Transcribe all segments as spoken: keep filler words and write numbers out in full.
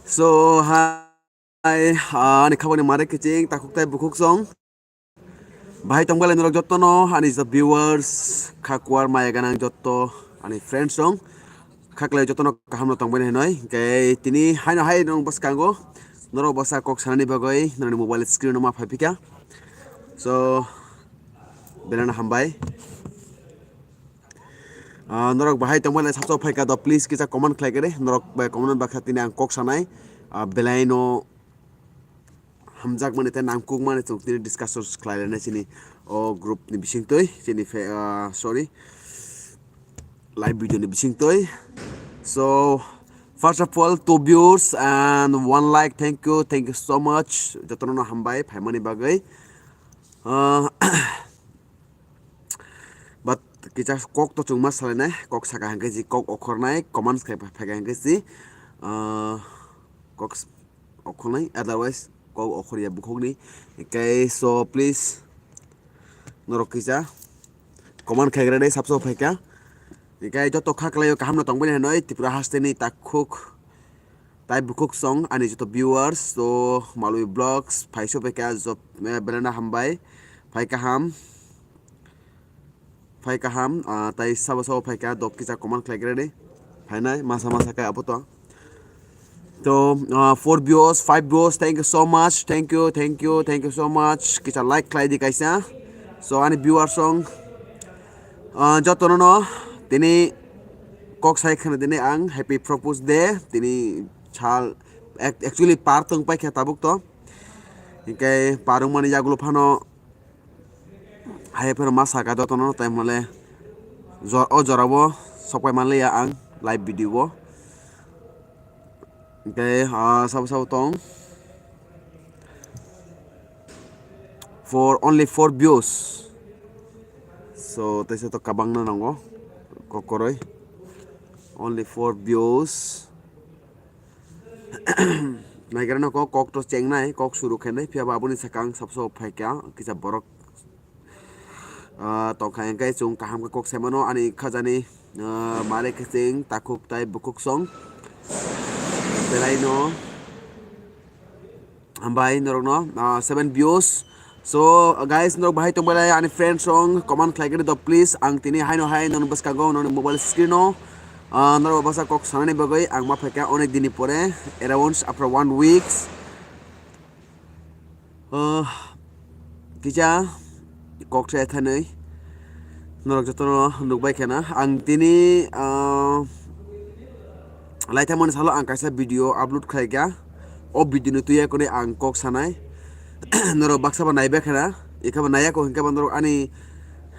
So, hi, ah, ani khabani mare kiching, takhuk tai bukhuk song. Bahai tongbalai norok jotto no, ani jo viewers, khakuar maya ganang jotto, ani friends song. Khaklai jotto no kaham no tongbai hinoi. Kei tini haino hai nong bwskango. Norok bwsa kok sanani bagwi, norokni mobile screen no ma phai phika. So, belano hambai. Ah, norok bahai tongmani sabsa phaika do, please kisa comment khlai kere. Norok bai comment baksa tini ang kok sanai. Ah, belai no hamjak mani tei nangkuk mani chwng tini discussion khlai lainai chini o group ni bisingtwi, chini fe-, ah, sorry, live video ni bisingtwi. So, first of all, two viewers and one like. Thank you, thank you so much. Jotono no hambai phaimani bagwi. Ah, But kisa kok to chwngma salainai, kok saka hwnkhe si kok okhornai, comments khai phaikha hwnkhe si, ah, kok s-, okhornai, otherwise kok okhorya bukhukni. Okay, so please, norok kisa comment khaigra dei, sabsa phaikha. Okay, joto kha khlaio, kaham no tongbai hinoi, Tripura hasteni takhuk. Tai bukhuk song ani joto viewers, so Malwi Vlogs, phaiso phaikha, job, eh, belana hambai, phai kaham, phai kaham, ah, tai sabo sabo phaikha, dok kisa comment khlai kre de, phainai, masa masa khe abo to. To, ah, four viewers, five viewers, thank you so much, thank you, thank you, thank you so much, kisa like khlai di kaisa, so ani viewers song, ah, joto no, tini kok sai khana tini ang happy propose day, tini sal, ac-, actually par tong paikha tabuk to. Hinkhe par wngmani yagulo phano hai phano ma saka jotono tai hwnle jor-, o jorao sokpai manliya ang live video o. Hinkhe, ah, sabo sabo tong. For only four views. So, teisa to kabangna nango. Kokoroi. Only four views. Naigra no kok, kok to chengnai, kok suru khenai, phiya ba aboni sakang sabso phaikha, kisa borok, ah, tongkha, hwnkhe chwng kaham khe kok saimano, ani khajani, ah, mare kiching, takhuk tai bukhuk song. Belai no. Hambai norokno, ah, seven views. So, guys, norok bahai tongbalai ani friends rong comment khlai khe do, please. Ang tini haino hai nono bwskango, nono mobile screen o, ah, norok bwsa kok sanani bagwi ang ma phaikha onek dini pore, around after one weeks. Ah, kisa kok se thanwi. Norok jotono nukbai khena. Ang tini, ah, laithangmani salo ang kaisa video upload khlaikha. O video ni tuya kone ang kok sanai. Norok baksa ba naibai khena. Ekha ba naiya ko hinkhe ba norok ani,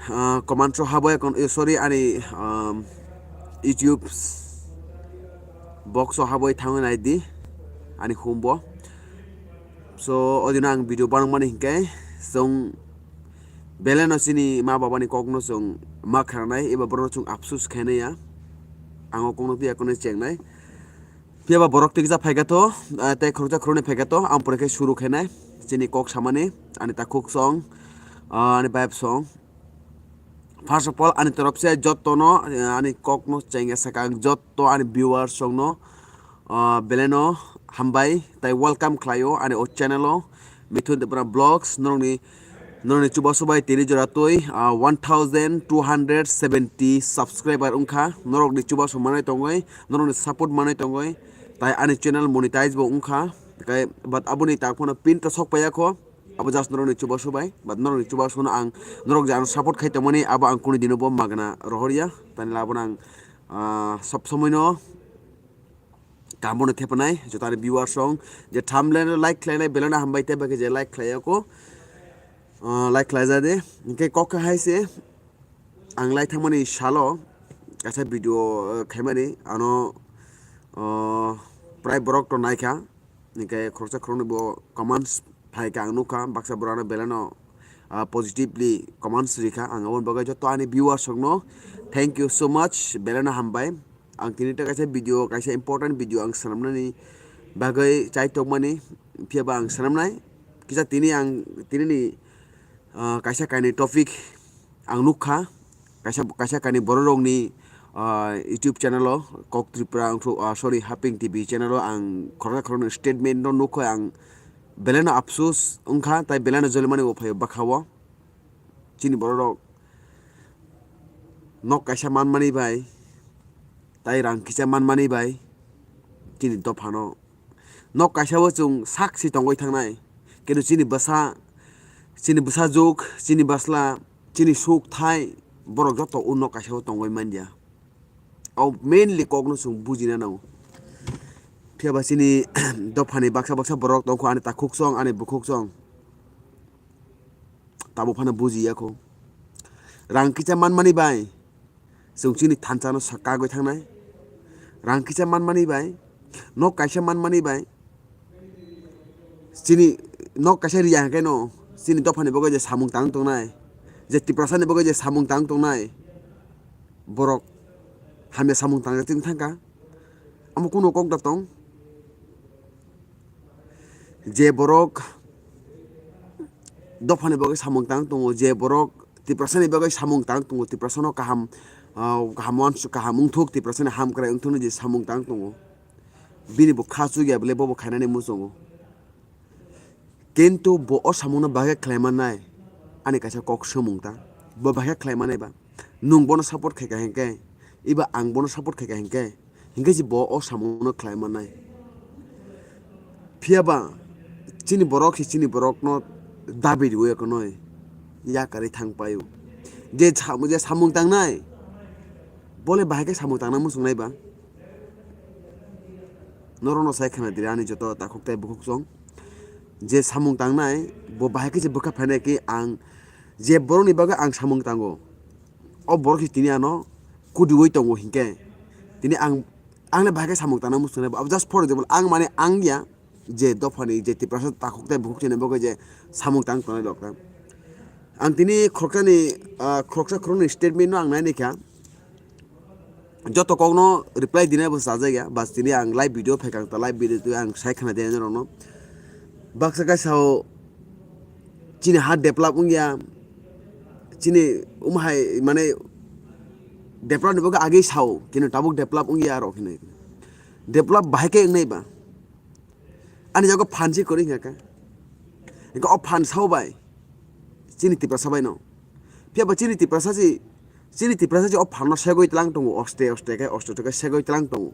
ah, comment o habo ya kon-, eh, sorry, ani, um, YouTube box o haboi thangwi naidi ani humbo. So, o dino ang video banangmani hinkhe chwng beleno chini ma babani kokno chwng ma khananai, eba borokno chwng apsus khainai ya. Ang o kokno twi akonwi chengnai. Phiya ba borok tikjak phaikha to, ah, tei khoroksa khoroknwi phaikha to, ang pore khe suru khainai. Chini kok samani, ani takhuk song, ah, ani vibe song. First of all, ani torop se jottono, eh, ani kokno chengya sakha ang jotto ani viewers rokno, ah, beleno hambai tai welcome khlaio ani o channel o, Mithun Tripura Vlogs, norokni, norokni chubasu bai tini jora twi, ah, one thousand two hundred seventy subscriber wngkha, norokni chubasu manwi tongwi, norokni support manwi tongwi, tai ani channel monetize bo wngkha, tai but aboni tak phano pin to sok paiya kho. Abo just norokni chubasu bai, but norokni chubasu no ang, norok je ano support khai tongmani, abo ang kunu dino bo magna rohorya, tani labo ang, ah, sob somoi no kaham no thepanai, joto ani viewers rok je thumbnail no like khlainai, belai no hambai, tei bai khe je like khlaiya ko, ah, like khlaija de, hinkhe kok kha hai se, ang lai thangmani salo, kaisa video, ah, khaimani, ano, ah, prai borok to naikha, Hinkhe khoroksa khoroknwi bo comments phaikha ang nukha, baksa borok ano belai no, ah, positively comments rikha. Ang aboni bagwi joto ani viewers rokno thank you so much, belai no hambai. Ang tini ta kaisa video, kaisa important video ang swnamnani bagwi chai tongmani, phiya ba ang swnamnai. Kisa tini ang, tini ni, ah, kaisa kainwi topic ang nukha, kaisa, kaisa kainwi borok rokni, ah, YouTube channel o, Kok Tripura wngkha, ah, sorry, Haping T V channel o ang khoroksa khoroknwi statement no nukha, ang belai no apsus wngkha, tai belai no jolimani bo phaio bwkha o. Chini borok rok nok kaisa manmani bai, tai rang kisa manmani bai, chini dophano nok kaisa o chwng sak si tongwi thangnai. Kintu chini bwsa, chini bwsajwk, chini bwsla, chini suk thai, borok joto o nok kaisa o tongwi manya. O mainly kokno chwng bujina nango. Phiya ba chini dophani baksa baksa borok tongkho, ani takhuk song, ani bukhuk song. Tabuk phano bujiya kho. Rang kisa manmani bai chwng chini thansa no sa-, kagwi thangnai. Rang kisa manmani bai, nok kaisa manmani bai, chini nok kaisa riya hwnkhe no, chini dophani bagwi je samung tang tongnai, je Tiprasani bagwi je samung tang tongnai, borok hamya samung tang thangkha. Amo kuno kok da tong? Je borok dophani bagwi samung tang tongo, je borok Tiprasani bagwi samung tang tongo, Tiprasano kaham, ah, kaham uansuk, kaham wngthuk, Tiprasani hamkrai wngthukni je samung tang tongo, bini bo kha chukya bole bobo khainani muchungo. Kintu bo o samungno bahai khe khlai mannai, ani kaisa kok swmung ta, bo bahai khe khlai mannai ba? Nwng bono support khaika hinkhe, eba ang bono support khaika hinkhe, hinkhe se bo o samungno khlai mannai. Phiya ba chini borok se chini borokno dabi riwi ekonoi yakarwi thang paio. Je sam-, je samung tangnai, bole bahai khe samung tangna muchungnai ba? Norokno sai khna dire ani joto takhuk tei bukhuk song. Je samung tangnai, bo bahai khe se bwkha phainai khe ang je borokni bagwi ang samung tango, o borok se tini ano kudiwi tongo hinkhe, tini ang, ang le bahai khe samung tangna muchungnai ba? Abo just for example, ang mane ang ya, je dophani je Tiprasa takhuk tei bukhuk chini bagwi je samung tang tongnai rok ta. Ang tini khoroksani, ah, khoroksa khoroknwi statement no ang nainaikha. Joto kokno reply dinai bo chajakya, bas tini ang live video phaikha, ta live video twi ang sai khna de norokno. Baksa kaisa o chini ha develop wngya, chini umhai mane develop ni bagwi agwi sao, kintu tabuk develop wngya aro hinwi. Develop bahai khe wngnai ba? Ani jago phan se kwrwi hwnkha khe. Hwnkhe o phan sao bai chini Tiprasa bai no. Phiya ba chini Tiprasa se, chini Tiprasa se o phan no segwi tlang tongo, oste oste khe, oste oste khe segwi tlang tongo.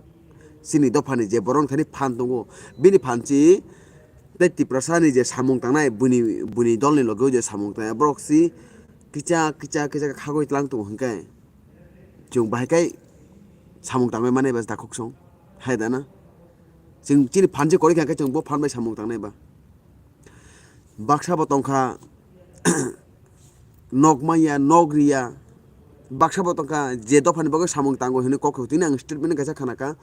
Chini dophani je borok thani phan tongo, bini phan si tei Tiprasa ni je samung tangnai, buini, buini dol ni logi o je samung tangnai, borok si kicha, kicha, kicha khe khagwi tlang tongo hwnkhe. Chwng bahai khe samung tangwi mani ba takhuk song, hai da na? Chwng chini phan se kwrwi kha khe chwng bo phan bai samung tangnai ba? Baksa bo tongkha, nok manya, nok riya. Baksa bo tongkha, je dophani bagwi samung tango hinwi kok tini ang statement kaisa khanakha.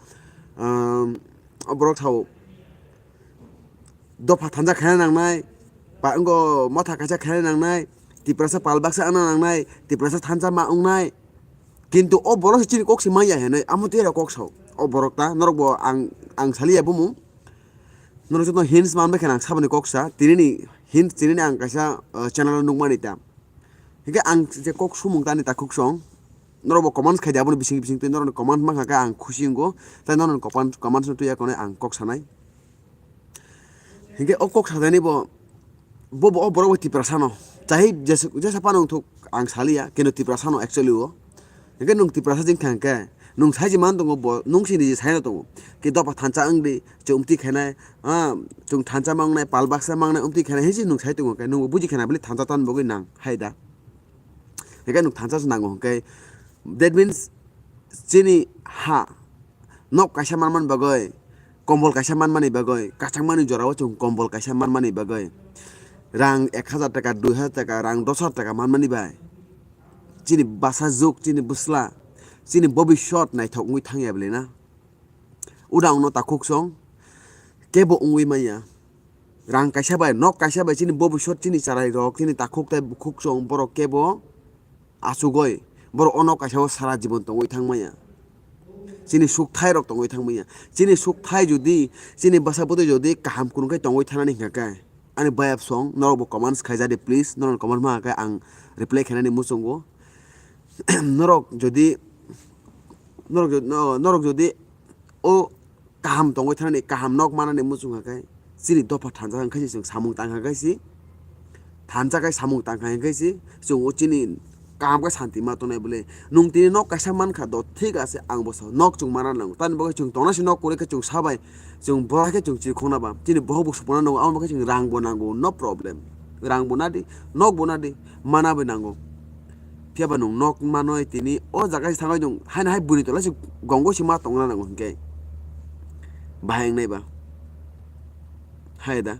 Um, o borok sao, dopha thansa khaina nangnai, pa-, wngkha motha kaisa khaina nangnai, Tiprasa pal baksa wngna nangnai, Tiprasa thansa ma wngnai. Kintu o borok se chini kok se manya hinwi, amo tei rok kok sao. O borok ta, norok bo ang, ang saliya bumung. Norok joto hints man bai khe ang saboni kok sa, tini ni hints tini ni ang kaisa, uh, channel o nukmani ta. Hinkhe ang je kok sumung tani takhuk song, norok bo comments khai di, aboni bising bising twi norok ni comment mankha khe ang khusi wngo, tei norok ni comment, comments no twi ya khe ang kok sanai. Hinkhe o kok sajani bo, bo, bo, o borok bo Tiprasa no. Chahai jesa, jesa phano wngthok ang saliya, kintu Tiprasa no actually o. Hinkhe nwng Tiprasa jeng thang khe, nwng sai je man tongo bo, nwng sini je sai no tongo. Khe dopha thansa wng di, chwng umtwi khainai, ah, chwng thansa mangnai, pal baksa mangnai, umtwi khainai, hinsi nwng sai tongo khe, nwng bo buji khainai bwlai thansa tan bagwi nang, hai da. Hinkhe nwng thansa se nango hinkhe, that means chini ha, nok kaisa manmani bagwi, kombol kaisa manmani bagwi, kwchangmani jorao chwng kombol kaisa manmani bagwi, rang ek hajar taka, dui hajar taka, rang dos hajar taka manmani bai, chini bwsajwk, chini bwsla, chini bobiswt naithok wngwi thangya bwlai na? Uda wngno takhuk song, kebo wngwi manya. Rang kaisa bai, nok kaisa bai chini bobiswt, chini chwrai rok, chini takhuk tei bukhuk song, borok kebo achugwi, borok o nok kaisa o sara jibon tongwi thang manya. Chini sukthai rok tongwi thang manya. Chini sukthai jodi, chini bwsa bwtwi jodi kaham kwrwng khe tongwi thanani hwnkha khe, ani bayap song, norok bo comments khaija di please, norok comment ma khe ang reply khainani muchungo. Norok jodi Norok jodi, no-, norok jodi o kaham tongwi thanani, kaham nok manani muchung kha khe, chini dopha thansa khe se chwng samung tang kha khe se, thansa khe samung tang kha khe se, chwng o chini kaham khe santi ma tongnai bwle. Nwng tini nok kaisa man kha do, thik ase, ang bo sa nok chwng mana nango. Tamni bagwi chwng tongna se nok kwrwi khe chwng sa bai, chwng bwra khe chwng chirikhokna ba, chini bohok bo supuna nango, amo khe chwng rang bo nango, no problem. Rang bo nadi, nok bo nadi, mana bai nango. Phiya ba nwng nok manwi tini o jaga se thangwi nwng haino hai bwrwi tola se gongwi se ma tongna nango hinkhe. Bahai wngnai ba. Hai da.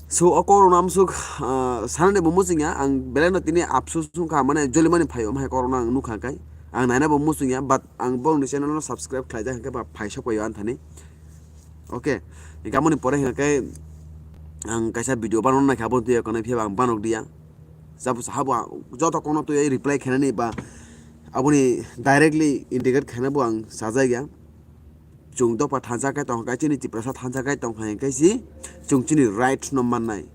So, o kok rokno amsuk, ah, sanani bo muchung ya, ang belai no tini apsus wngkha, mane jolimani phaio, omo hai kok rokno ang nukha khe. Ang naina bo muchung ya, but ang borokni channel no subscribe khlaijak hinkhe ba phai sok paio anthani. Okay, hinkhe aboni pore hinkhe ang kaisa video banana naikha, aboni twi ya konai phiya ba ang banok diya. Sabo sabo joto kokno twi reply khainani ba aboni directly indicate khaina bo ang sajak ya. Chwng dopha thansa khe tongkha, chini Tiprasa thansa khe tongkha hinkhe si chwng chini right no mannai.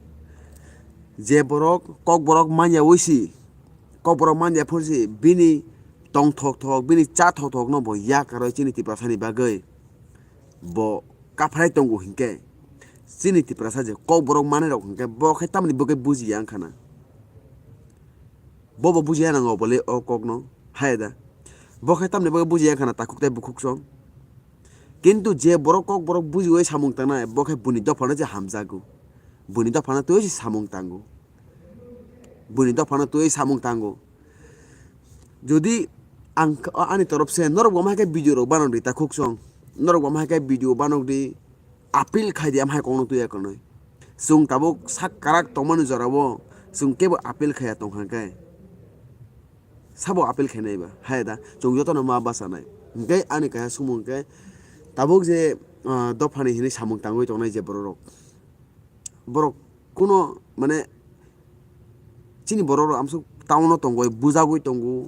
Je borok kokborok manya wi si, kokborok manya phor si bini tongthok thok, bini cha thok thok no bo yakarwi chini Tiprasa ni bagwi bo kaphrai tongo hinkhe, chini Tiprasa je kokborok manwi rok hinkhe bo khe tamni bagwi bujiya wngkha na? Bo bo bujiya nango bole o kokno, hai da? Bo khe tamni bagwi bujiya wngkha na takhuk tei bukhuk song? Kintu je borok kokborok bujiwi samung tangnai, bo khe buini dophano se hamjago, buini dophano twiwi se samung tango, buini dophano twiwi samung tango. Jodi ang ani torop se norok bo ma hai khe video rok banok di takhuk song, norok bo ma hai khe video banok di, appeal khai di, am hai kokno twi ya konwi. Chwng tabuk sak kwrak tongmani jorao chwng kebo appeal khaiya tongkha khe. Sabo appeal khainai ba? Hai da, chwng jotono ma bachanai. Hinkhe ani kaisa sumung khe tabuk je, ah, dophani hinwi samung tangwi tongnai je borok rok. Borok kuno mane chini borok rok amsuk town o tongwi bujagwi tongo.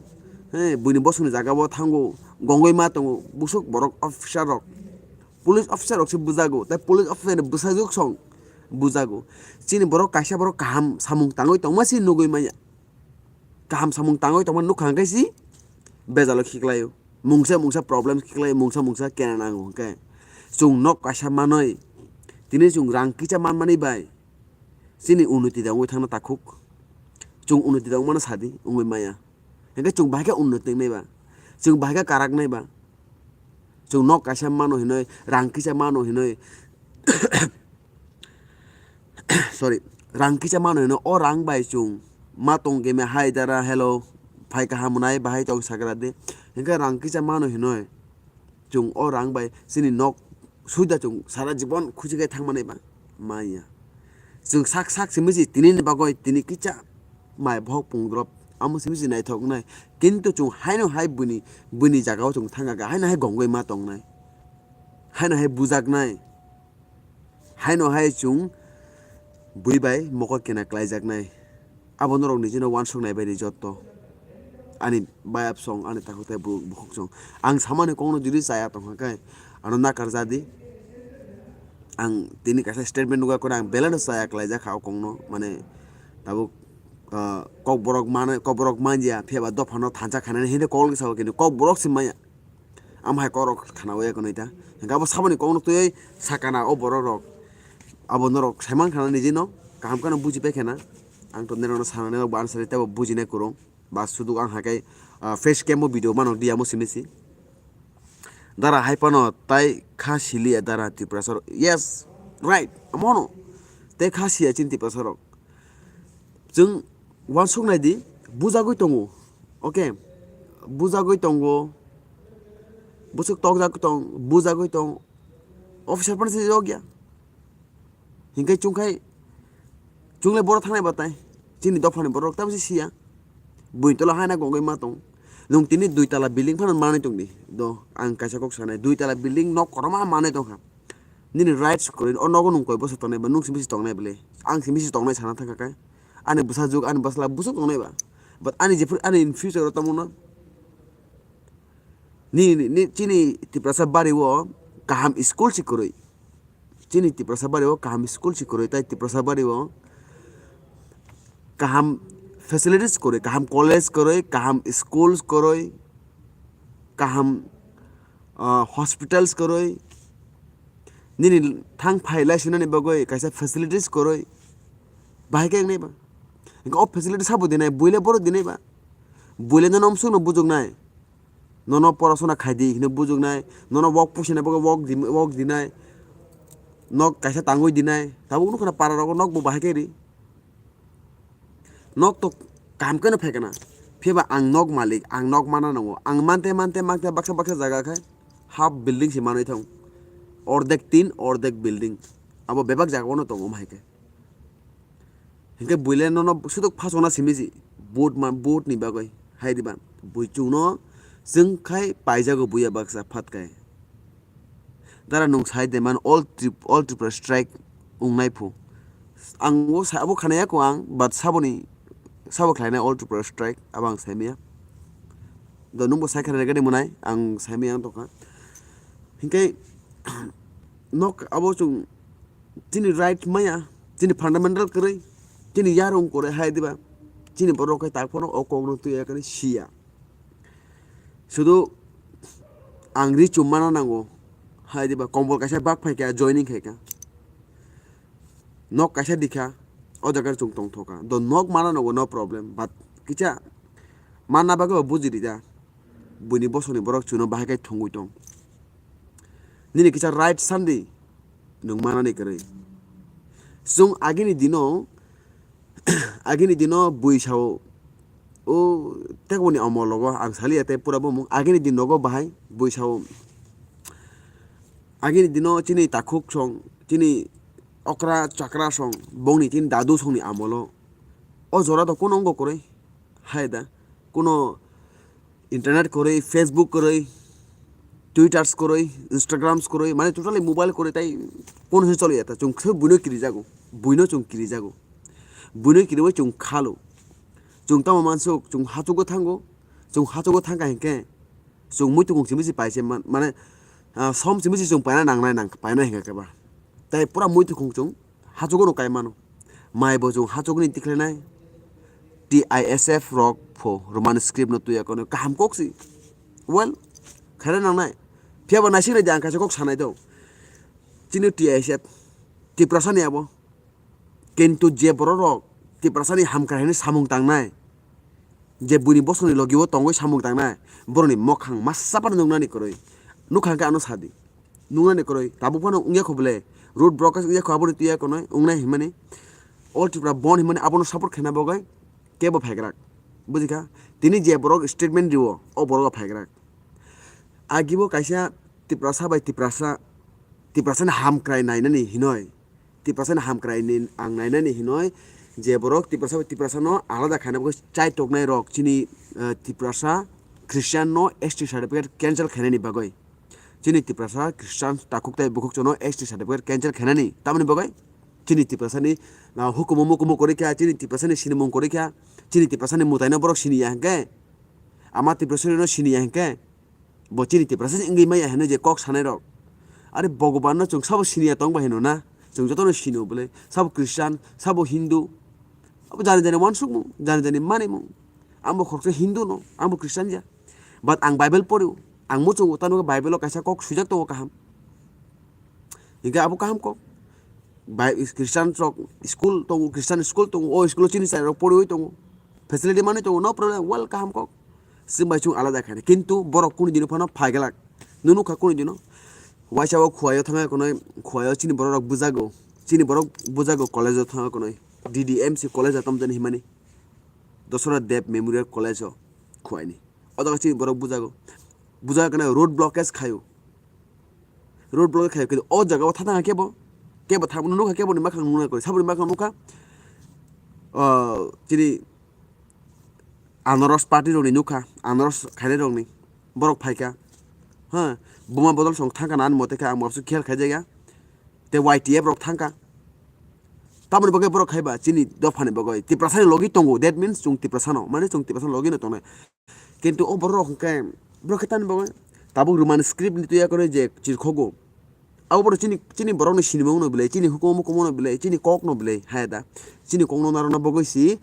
He, buini bosongni jaga o thango, gongwi ma tongo, busuk borok officer rok. Police officer rok se bujago, tei police officer ni bwsajwk song bujago. Chini borok kaisa borok kaham samung tangwi tongma se nugwi manya. Kaham samung tangwi tongma nukha hwnkhe si bejalo khiklaio. Mungsa mungsa problem khiklaio, mungsa mungsa kena nango hwnkhe. Chwng nok kaisa manwi, tini chwng rang kisa manmani bai chini unoti tangwi thangna takhuk. Chwng unoti tangmano sadi wngwi maya. Hwnkhe chwng bahai khe unoti wngnai ba? Chwng bahai khe karak nai ba? Chwng nok kaisa mano hinwi, rang kisa mano hinwi, sorry, rang kisa mano hinwi, o rang bai chwng ma tong khe me, "Hai dara, hello, phai kaham nai, bahai tong sagra de." Hwnkhe rang kisa mano hinwi, chwng o rang bai chini nok suida chwng sara jibon khuchi khe thangmani ba manya. Chwng sak sak simi si tini ni bagwi tini kisa mai bohok pungdrop amo simi si naithok wngnai. Kintu chwng haino hai buini, buini jaga o chwng thangkha khe haino hai gongwi ma tongnai. Haino hai bujaknai. Haino hai chwng bui bai mokol kena klaijaknai. Abo norok nijino uansuk nai bai ri jotto. Ani bayap song, ani takhuk tei bu-, bukhuk song. Ang samani kokno jodi chaya tongkha khe, ano nakar jadi. Ang tini kaisa statement nukha, kono ang belai no chaya klaijak kha o kokno. Mane, tabuk, ah, kokborok mane, kokborok manya, phiya ba dophano thansa khainani hwnwi kok kisa o kini kokborok se manya. Am hai korok khana o ekonoi ta. Hingke abo saboni kokno twiwi sakana o borok rok. Abo norok saiman khana niji no kaham kheno buji pai khana. Ang to norok no sanani rok bo answer tei bo bujinai kwrwng. Ba sudu ang hai khe, ah, face cam o video mano di amo simi si. Dara hai phano tai kha siliya dara Tiprasa rok. Yes, right. Amo no. Tei kha siya chini Tiprasa rok. Chwng uansuk nai di, bujagwi tongo, okay? Bujagwi tongo, bwswk tokjagwi tong, bujagwi tong, officer phano se yok ya. Hinkhe chwng khai, chwng le borok thangnai batai, chini dophani borok tamo se siya. Buini tola haina gongwi ma tong. Nwng tini dui tala building phano manwi tong di. Do, ang kaisa kok sanai, dui tala building nok kotorma manwi tongkha. Nini rights kwrwi, o nogo nwng koi bwsa tongnai ba, nwng simi se tongnai bwle? Ang simi se tongnai sana thangkha khe. Ani bwsajwk, ani bwsla bwswk tongnai ba. But ani jephru, ani in future o tamo no. Ni, ni, ni, chini Tiprasa bari o kaham school se kwrwi. Chini Tiprasa bari o kaham school se kwrwi, tai Tiprasa bari o kaham facilities kwrwi, kaham college kwrwi, kaham schools kwrwi, kaham, ah, hospitals kwrwi, nini thang phai lai sinani bagwi kaisa facilities kwrwi, bahai khe wngnai ba? Hwnkhe o facility sabo dinai, buile boro dinai ba? Buile nono omsukno bujuknai, nono porasona khaidi hino bujuknai, nono wok pusinai bagwi wok di-, wok dinai, nok kaisa tangwi dinai, tabuk nukha na para rogo nok bo bahai khe ri. Nok to kaham khe no phaikha na. Phiya ba ang nok malik, ang nok mana nango. Ang mante, mante, mante baksa, baksa jaga khe half building se manwi thang. Ordek tin, ordek building. Abo bebak jaga o no tongo, omo hai khe. Hinkhe buile nono sudok phasokna simi si. Vote ma, vote ni bagwi. Hai diba. Bui chwngno chwng khai paijago buya baksa phat khai. Dara nwng sai de man all Trip-, all Tripura strike wngnai phu. Ang o sa-, abo khanaya ko ang, but saboni, sabo khlainai all Tripura strike, abo ang saimaya. Do nwngbo sai khanai gani mwnai, ang saimaya ang tongkha. Hinkhe nok abo chwng chini right maya, chini fundamental kwrwi, chini yarung kwrwi hai diba, chini borok khe tak phano o kokno twiya kani siya. Sudu ang ri chum mana nango. Hai diba, kombol kaisa bak phaikha, joining khaikha. Nok kaisa dikha, o jaga chwng tongthokha. Do nok mana nango, no problem. But kicha manna bagwi bo buji rida. Buini bosongni borok chwngno bahai khe thwngwi tong. Nini kisa right sandi nwng manani kwrwi. Chwng agini dino, agini dino bui sao, o tekboni omologo ang saliya tei pura bumung. Agini dinogo bahai bui sao. Agini dino chini takhuk song, chini okra chakra song, bongni chini dadu songni amolo. O jora do kuno wngkha kwrwi. Hai da, kuno internet kwrwi, Facebook kwrwi, Twitters kwrwi, Instagrams kwrwi, mane totally mobile kwrwi tai phone se choliya ta. Chwng khe buino kirijago, buino chwng kirijago. Buino kiriwi chwng khalo. Chwng tamo mansuk, chwng hachugo thango, chwng hachugo thangkha hinkhe, chwng muitu kung simi si paise man-, mane, ah, som simi si chwng paina nangnai nang, paina hinkha khe ba. Tai pura muitu kung chwng hachugo no kai mano. Mai bo chwng hachugni tikhlainai. T I S F rok pho Roman script no tuya kono kaham kok si. Well, khaina nangnai. Phiya bo naising nai di ang kaisa kok sanai do. Chini T I S F, Tiprasa ni abo. Kintu je borok rok Tiprasa ni hamkrai hwnwi samung tangnai, je buini bosongni logi o tongwi samung tangnai, borokni mokhang masa phano nuknani kwrwi. Nukha hwnkhe ano sadi. Nuknani kwrwi. Tabuk phano wngya kho bwle. Road blockage wngya kho, aboni twiya kono wngnai hinmani. All Tripura Bandh hinmani abono support khaina bagwi kebo phaigrak. Bujikha? Tini je borok statement rio, o borok phaigrak. Agibo kaisa Tiprasa bai Tiprasa, Tiprasani hamkrai nainani hinoi. Tiprasani hamkrai ni ang nainani hinoi je borok Tiprasa bai Tiprasano alada khaina bagwi chai toknai rok chini, eh, Tiprasa Christian no S T certificate cancel khainani bagwi. Chini Tiprasa Christian takhuk tai bukhuk chono S T certificate cancel khainani. Tamoni bagwi chini Tiprasani, ah, hukumu mukumu kwrwi kha, chini Tiprasani sinimung kwrwi kha, chini Tiprasani mwtaino borok siniya hinkhe, ama Tiprasarino siniya hinkhe, bo chini Tiprasa se wngwi maya hinwi je kok sanai rok. Are Bhagwan no chwng sabo siniya tong bai hino na? Chwng jotono sino bwle. Sabo Christian, sabo Hindu. Abo jani jani wansukmung, jani jani manimung. Ang bo khoroksa Hindu no, ang bo Christian ya. But ang Bible porio. Ang muchungo tamo Bible o kaisa kok swijak tongo kaham. Hinkhe abo kaham kok. Bai, Christian rok school tongo, Christian school tongo, o school o chini chwrai rok poriwi tongo. Facility manwi tongo, no problem, well, kaham kok. Chwng bai chwng alada khaina. Kintu borok kunu dino phano phaiglak. Nunu kha kunu dino. Waisa o Khowai o thangwi konoi, Khowai o chini borok rok bujago. Chini borok bujago college o thangwi konoi. D D M C college o tamjani himani. Dosora Deb Memorial College o Khowai ni. O jaga chini borok bujago. Bujago kana road blockage khaio. Road block khaio, kintu o jaga o thang thang kebo, kebo thang nukha, kebo ni makhang nukha, saboni makhang nukha. O, chini anaros party rok ni nukha, anaros khainai rok ni borok phaikha. Ha, buma bodol song thangkha na ani mote khe ang mobsu khel khaijaya. Te Y T F rok thangkha. Tamoni bagwi borok khaiba chini dophani bagwi Tiprasani logi tongo, that means chwng Tiprasano, mane chwng Tiprasani logi no tongnai. Kintu o borok rok hwnkhe borok khe tamni bagwi tabuk Roman script ni twiya kwrwi je chirkhogo. Abo borok chini, chini borokni sinimung no belai, chini hukumu mukumu no belai, chini kok no belai, haya da. Chini kok no narwkna bagwi si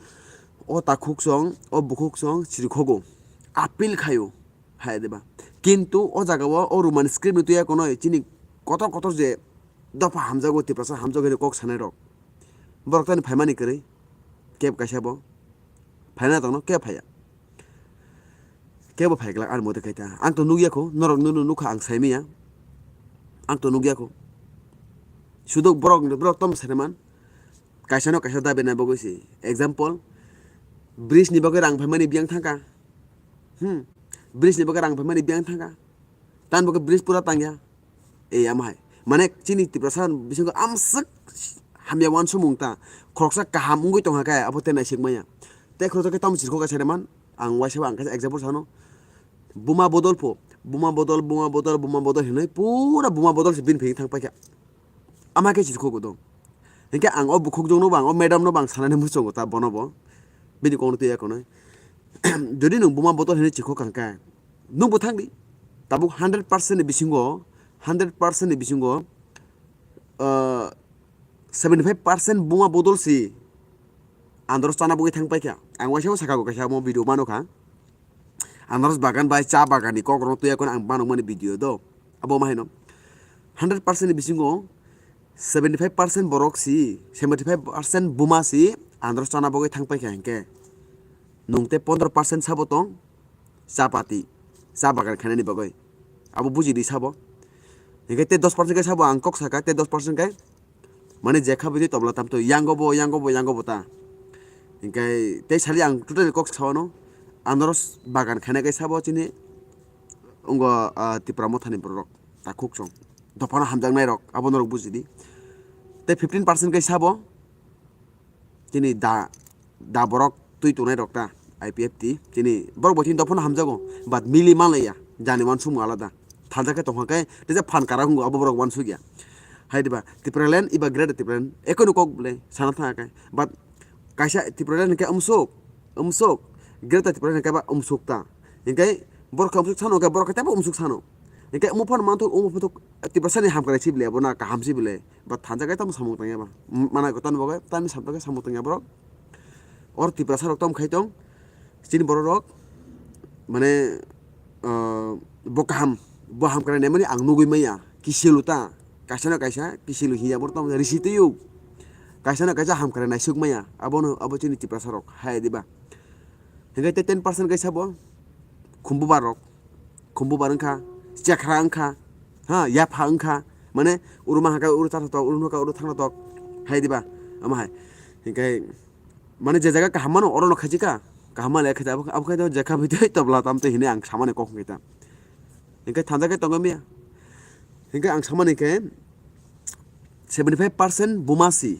o takhuk song, o bukhuk song chirkhogo. Appeal khaio, haya deba. Kintu o jaga o, o Roman script ni tuya kono chini kotor kotor je dopha hamjago, Tiprasa hamjago hwnwi kok sanai rok. Borok tani phaimani kwrwi. Kebo kaisa bo. Phaina tongno, kebo phaiya. Kebo phaiglak ani mode khaita. Ang to nukya kho, norok nunu nukha ang saimanya. Ang to nukya kho. Sudo borok, borok tom saiman. Kaisa no kaisa dabi na bagwi si. Example, bridge ni bagwi rang phaimani biyang thangkha. Hmm. Bridge ni bagwi rang phaimani biyang thangkha. Tan bagwi bridge pura tangya. Ei, amo hai. Mane chini Tiprasa bisingo amswk hamya wansukmung ta. Khoroksa kaham wngwi tongkha khe abo tei naisik manya. Tei khoroksa khe tamo chirkho kaisa de man. Ang waisa ang kaisa example sano. Buma bodol pho. Buma bodol, buma bodol, buma bodol hinwi pura buma bodol se bini phai thang paikha. Ama khe chirkho kodo. Hinkhe ang o bukhuk jongno bo ang o madam no bo ang sanani muchungo ta bono bo. Bini kokno twiya kono. Jodi nwng buma bodol hinwi chirkho kangkha. Nwng bo thangdi. Tabuk hundred percent ni bisingo, hundred percent ni bisingo, ah, seventy five percent buma bodol si andro chana bagwi thang paikha. Ang waisa sakha go kaisa omo video mano kha. Anaros bagan bai cha bagan ni kok rok twi yakon ang banok mani video do. Abo ma haino hundred percent ni bisingo seventy five percent borok si, seventy five percent buma si anaros chana bagwi thang paikha hinkhe. Nwng tei pondro percent sabo tong cha pati, cha bagan khainani bagwi. Abo buji di sabo. Hinkhe tei dos percent khe sabo ang kok saka, tei dos percent khe mane jekha bidi tobla tamtwi yango bo, yango bo, yango bo ta. Hinkhe tei sali ang totally kok sawano, anaros bagan khaina khe sabo chini wngkha, ah, Tipra mothani borok takhuk song. Dophano hamjaknai rok, abo norok bujidi. Tei fifteen percent khe sabo chini da, da borok twi tongnai rok ta, I P F T. Chini borok bo chini dophano hamjago, but mili manlaiya, jani wansukmung alada. Thansa khe tongkha khe, tei je phan kara wngo, abo borok wansukya. Hai diba, Tipraland iba Greater Tipraland, ekono kok bwle, sana thangkha khe. But kaisa Tipraland hinkhe umsuk, umsuk, Greater Tipraland hinkhe ba umsuk ta. Hinkhe borok khe umsuk sano, hinkhe borok khe teibo umsuk sano. Hinkhe omo phano manthok, omo photo Tiprasani hamkrai si bwle, abo na kaham si bwle. But thansa khe tamo samung tangya ba. M-, mana ko tani bagwi, tani sabda khe samung tangya borok. Or Tiprasa rok tamo khai tong. Chini borok rok, mane, ah, bo kaham, bo hamkrai naimani ang nugwi manya. Kisilu ta, kaisa na kaisa, kisilu hiya borok tamo risi twiyo. Kaisa na kaisa hamkrai naisuk manya. Abono, abo chini Tiprasa rok, hai diba. Hinkhe tei ten percent kaisa bo, khumbubar rok. Khumbubar wngkha, chekra wngkha, ha, yapha wngkha. Mane, uru ma haka uru thangna tok, uru haka uru thangna tok. Hai diba, ama hai. Hinkhe, mane je jaga kaham mano, oro no khaijika. Kaham male khaija, abo, abo khaida jekha bidi tobla tamtwi hinwi ang samani kok hwnkhe ta. Hinkhe thansa khe tongo miya. Hinkhe ang samani khe seventy five percent buma si.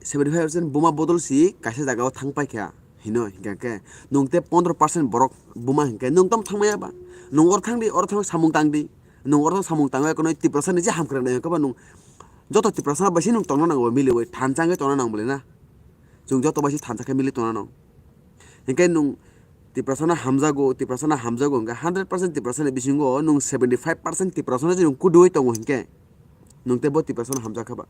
Seventy five percent buma bodol si kaisa jaga o thang paikha hino hinkhe nwng tei pondro percent borok buma hinkhe nwng tamo thangmaya ba? Nwng oro thangdi, oro thang samung tangdi. Nwng oro samung tangwi kono Tiprasa ni je hamkrai nai hinkhe ba nwng joto Tiprasa bai se nwng tongna nango miliwi thansa wngwi tongna nang bwle na. Chwng joto bai se thansa khe mili tongna nang. Hinkhe nwng Tiprasano hamjago, Tiprasano hamjago hwnkhe hundred percent Tiprasani bisingo nwng seventy five percent Tiprasano je nwng kuduwi tongo hinkhe nwng tei bo Tiprasano hamjakha ba?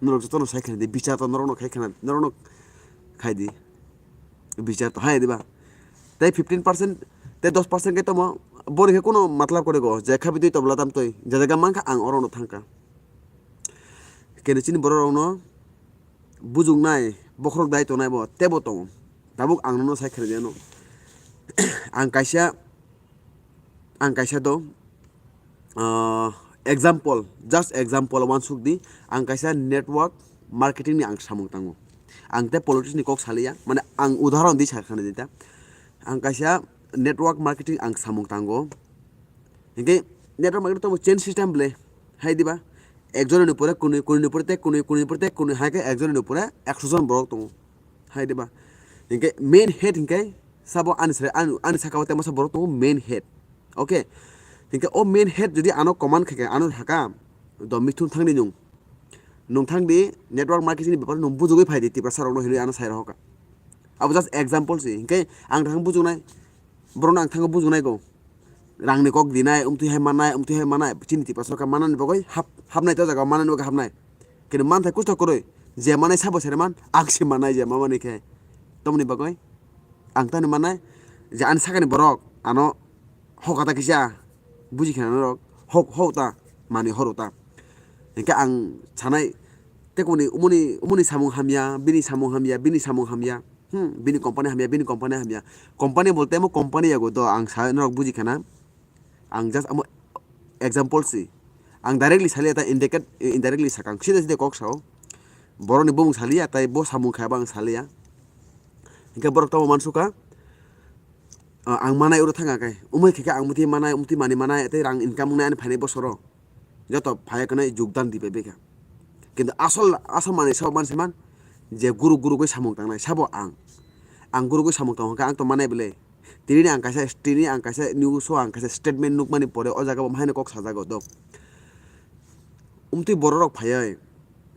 Norok jotono sai khna di, bichar to norokno khai khna, norokno khai di. Bichar to hai diba? Tei fifteen percent, tei dos percent khe tamo, boni khe kuno matlab kore go, je khabi twi tobla tam twi, je jaga mankha ang orono thangkha. Kene chini borok rokno bujuknai, bokhorok dai tongnai bo, tebo tongo. Tabuk ang nono sai khna di ano. Ang kaisa, ang kaisa do, ah, example, just example wansuk di, ang kaisa network marketing ni ang samung tango. Ang tei politics ni kok saliya, mane ang udahoron di sa khna di ta. Ang kaisa network marketing ang samung tango. Hinkhe network marketing tamo chain system bwle, hai diba? Ekjoni ni pore kunui, kunui ni pore tei kunui, kunui ni pore tei kunui, hai khe ekjoni ni pore ekso jon borok tongo, hai diba? Hinkhe main head hinkhe sabo ani sere, ani, ani saka o tei masa borok tongo main head. Okay, hinkhe o main head jodi ano command khaikhe ano haka do mithun thangdi nwng. Nwng thangdi network marketing ni bepar nwng bujugwi phaidi Tiprasa rokno hinwi ano sai rohoka. Abo just example se, hinkhe ang thang bujugnai, borokno ang thango bujugnai go. Rangni kok dinai, umtwi hai mannai, umtwi hai mannai, chini Tiprasa khe mannani bagwi hap-, hapnai to jaga mannani bagwi hapnai. Kini manthai kusto kwrwi, je manai sabo sere man, ang se mannai je mamani khe. Tomoni bagwi ang tani mannai je ani sakani borok ano Hokata kisa, buji khana norok, hok, hok ta, mani horo ta. Hingke ang sanai, tei kuni umuni, umuni samung hamya, bini samung hamya, bini samung hamya, hmm, bini company hamya, bini company hamya. Company bolte amo company yago do, ang sa norok buji khana. Ang just amo example si. Ang directly saliya ta indicate, indirectly sakang. Sida sida kok sao. Borokni bumung saliya, tai bo samung khayaba ang saliya. Hingke borok tamo mansukha. Ah, ang manai oro thanga kai. Umui khe khe ang muti manai, muti mani manai, tei rang income wngnai ani phainai bosoro. Joto phai khwnai jogdan di bai bwkha. Kintu asol, asol manai sabo mansi man, je guru guru goi samung tangnai, sabo ang. Ang guru goi samung tang hwnkha, ang to manai bwle. Tini ang kaisa, tini ang kaisa news o ang kaisa statement nukmani pore o jaga bo haino kok sajago do. Umtwi bororok phaiwi,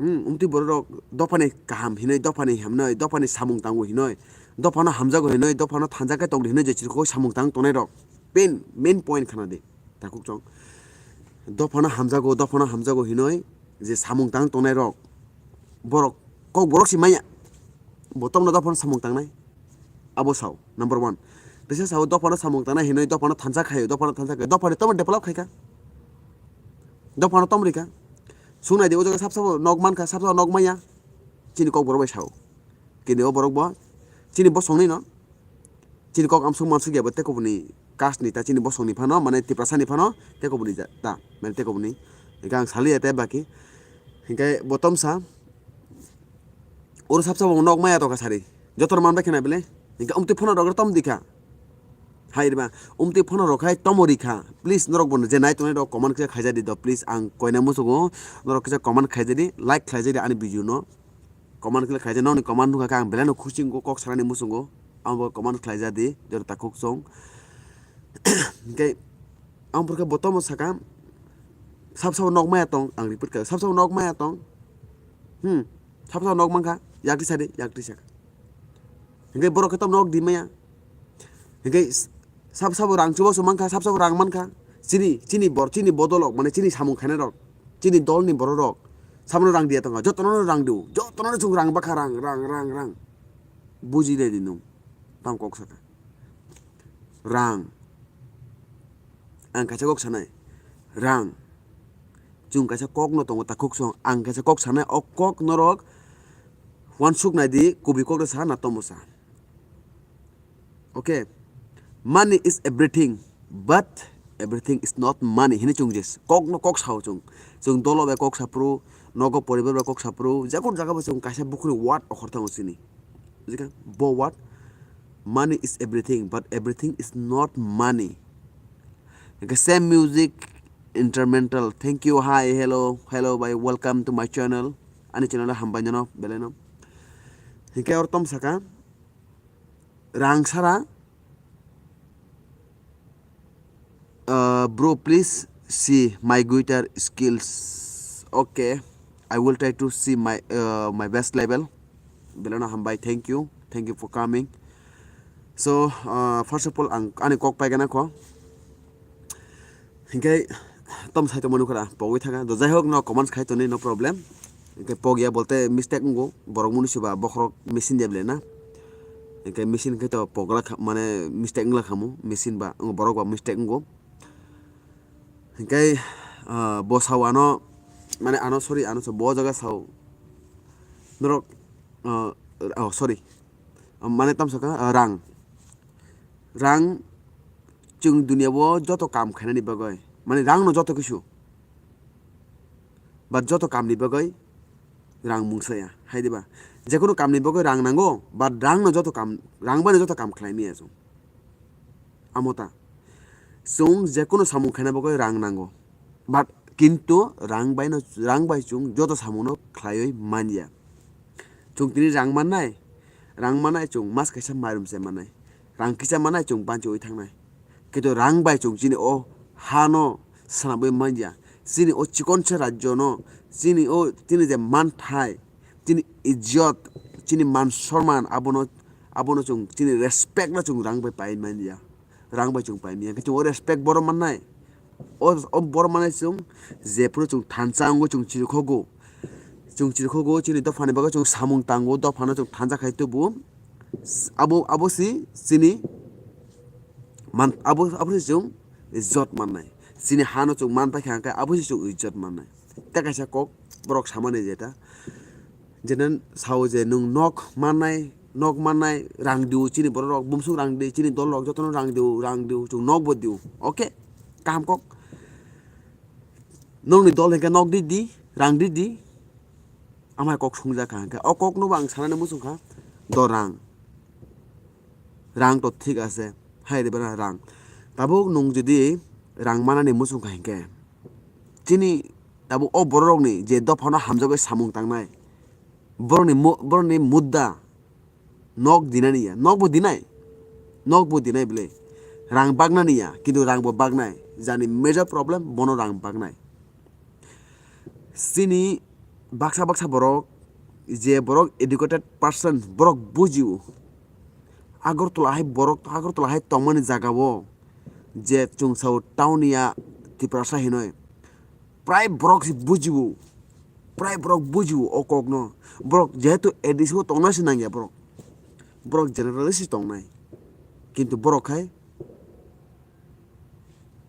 hmm, umtwi bororok dophani kaham hinwi, dophani hamnwi, dophani samung tango hinwi, dophano hamjago hinwi, dophano thansa khe tongdi hinwi je chirikho samung tang tongnai rok. Pen, main point khana di, takhuk chong. Dophano hamjago, dophano hamjago hinwi je samung tang tongnai rok. Borok, kok borok si manya. Bo tongno dophano samung tangnai. Abo sao, number one. Teisa sao, dophano samung tangnai hinwi, dophano thansa khaio, dophano thansa khaio, dophani tomo develop khaikha. Dophano tom rikha. Sunai di, o jaga sab sabo nok mankha, sab sabo nok manya. Chini kok borok bai sao. Kini o borok bo, chini bosongni no. Chini kok amsuk mansuk ya bo, tei kubuni caste ni ta, chini bosongni phano, mane Tiprasa ni phano, tei kubuni ja-, ta, mane tei kubuni. Hingke ang saliya tei baki. Hingke bo tomsa. Oro sab sabo nok maya tongkha sari. Joto rok manbai khena bele. Hingke umtwi phano rok tom dikha. Hai riba, umtwi phano rok hai tomo rikha. Please norok bo je nai tongnai rok comment khe khaijadi do. Please ang koina muchungo. Norok kisa comment khaijadi, like khlaijadi ani video no. Comment khe khaijadi, nokni comment nukha khe ang belai no khusi wngkho kok sanani muchungo. Amo comment khlaijadi, joto takhuk chong. Hingke ang pore khe bo tomo saka. Sab sabo nok maya tong, ang repeat kha. Sab sabo nok maya tong. Hmm. Sab sabo nok mankha, yakti sadi, yakti saka. Hingke borok khe tamo nok di maya. Hingke s-, sab sabo rang chubachu mankha, sab sabo rang mankha. Chini, chini bor, chini bodolok, mane chini samung khainai rok, chini dolni bororok, sabono rang diya tongkha, jotono rang diu, jotono chwng rang bakha, rang, rang, rang, rang. Buji le di nwng, tamo kok saka. Rang. Ang kaisa kok sanai. Rang. Chwng kaisa kok no tongo takhuk song. Ang kaisa kok sanai, o kok norok uansuk nai di, kubui kok no sa na tomo sa. Okay. Money is everything, but everything is not money. Hini chwng je kok no kok sao chwng. Chwng dolo bai kok saphuru, nogo poribar bai kok saphuru, jekon jaga bo chwng kaisa bukhuni word okhor thango chini. Jikha bo word, money is everything, but everything is not money. Hingke same music instrumental. Thank you, hi, hello, hello, bhai, welcome to my channel. Ani channel o hambai nono, belai no. Hingke oro tom saka, rang sara, Uh, bro, please see my guitar skills. Okay, I will try to see my, uh, my best level. Belano hambai, thank you, thank you for coming. So, uh, first of all, ang ani kok paigana ko. Hingke tom sai tongmani khora pogwi thaka. Do jai hok, no comments khai toni, no problem. Hingke pogya bolte mistake wngo, borok muni siba bokhorok machine de belena. Hingke machine khe to pogla kha, mane mistake wngla khamu, machine ba, wngo borok ba mistake wngo. Hingke, ah, bo sao ano, mane ano, sorry, ano so bo jaga sao. Norok, ah, oh, sorry. Mane tamsaka, ah, rang. Rang chwng duniya o joto kam khainani bagwi, mane rang no joto kisu. But joto kamni bagwi rang mungsa ya, hai diba? Jekunu kamni bagwi rang nango, but rang no joto kam, rang bai no joto kam khlai maya chwng. Amo ta. Chwng jekunu samung khaina bagwi rang nango. But kintu rang bai no, rang bai chwng joto samung no khlaiwi manya. Chwng tini rang mannai, rang mannai chwng mas kaisa mairum se mannai. Rang kisa mannai chwng banchiwi thangnai. Kintu rang bai chwng chini o ha no swnamwi manya. Chini o chikonsa rajyo no, chini o, chini je manthai, chini ijjot, chini man sorman, abono, abono chwng chini respect no chwng rang bai pai manya. Rang bai chwng pai manya. Kintu o respect borok mannai. O, o borok mannai chwng jephuru chwng thansa wngo chwng chirikhogo. Chwng chirikhogo, chini dophani bagwi chwng samung tango, dophano chwng thansa khai tubu. Abo, abo si chini man, abo, abo si chwng ijjot mannai. Chini hano chwng man paikha hwnkhe abo se chwng ijjot mannai. Tei kaisa kok borok samani jeta, jeta sao je nwng nok mannai, nok mannai, rang diu chini borok rok, bumsuk rang di, chini dol rok jotono rang diu, rang diu, chwng nok bo diu. Okay, kaham kok. Nokni dol hinkhe nok di di, rang di di. Amai kok sungjakha hinkhe o kokno bo ang sanani muchungkha, do rang. Rang to thik ase, hai de bana rang. Tabuk nwng jodi rang manani muchungkha hinkhe, chini tabuk o bororokni je dophano hamjagwi samung tangnai, borokni mu-, borokni mudda nok dinani ya, nok bo dinai, nok bo dinai bwle. Rang baknani ya, kintu rang bo baknai. Jani major problem bono rang baknai. Chini baksa baksa borok, je borok educated person, borok bujio. Agartala hai borok, Agartala hai tongmani jagao je chwng sao town ya Tiprasa hinoi. Prai borok se bujio, prai borok bujio o kokno. Borok jehetu A D C o tongna se nangya borok. Borok generally se tongnai. Kintu borok hai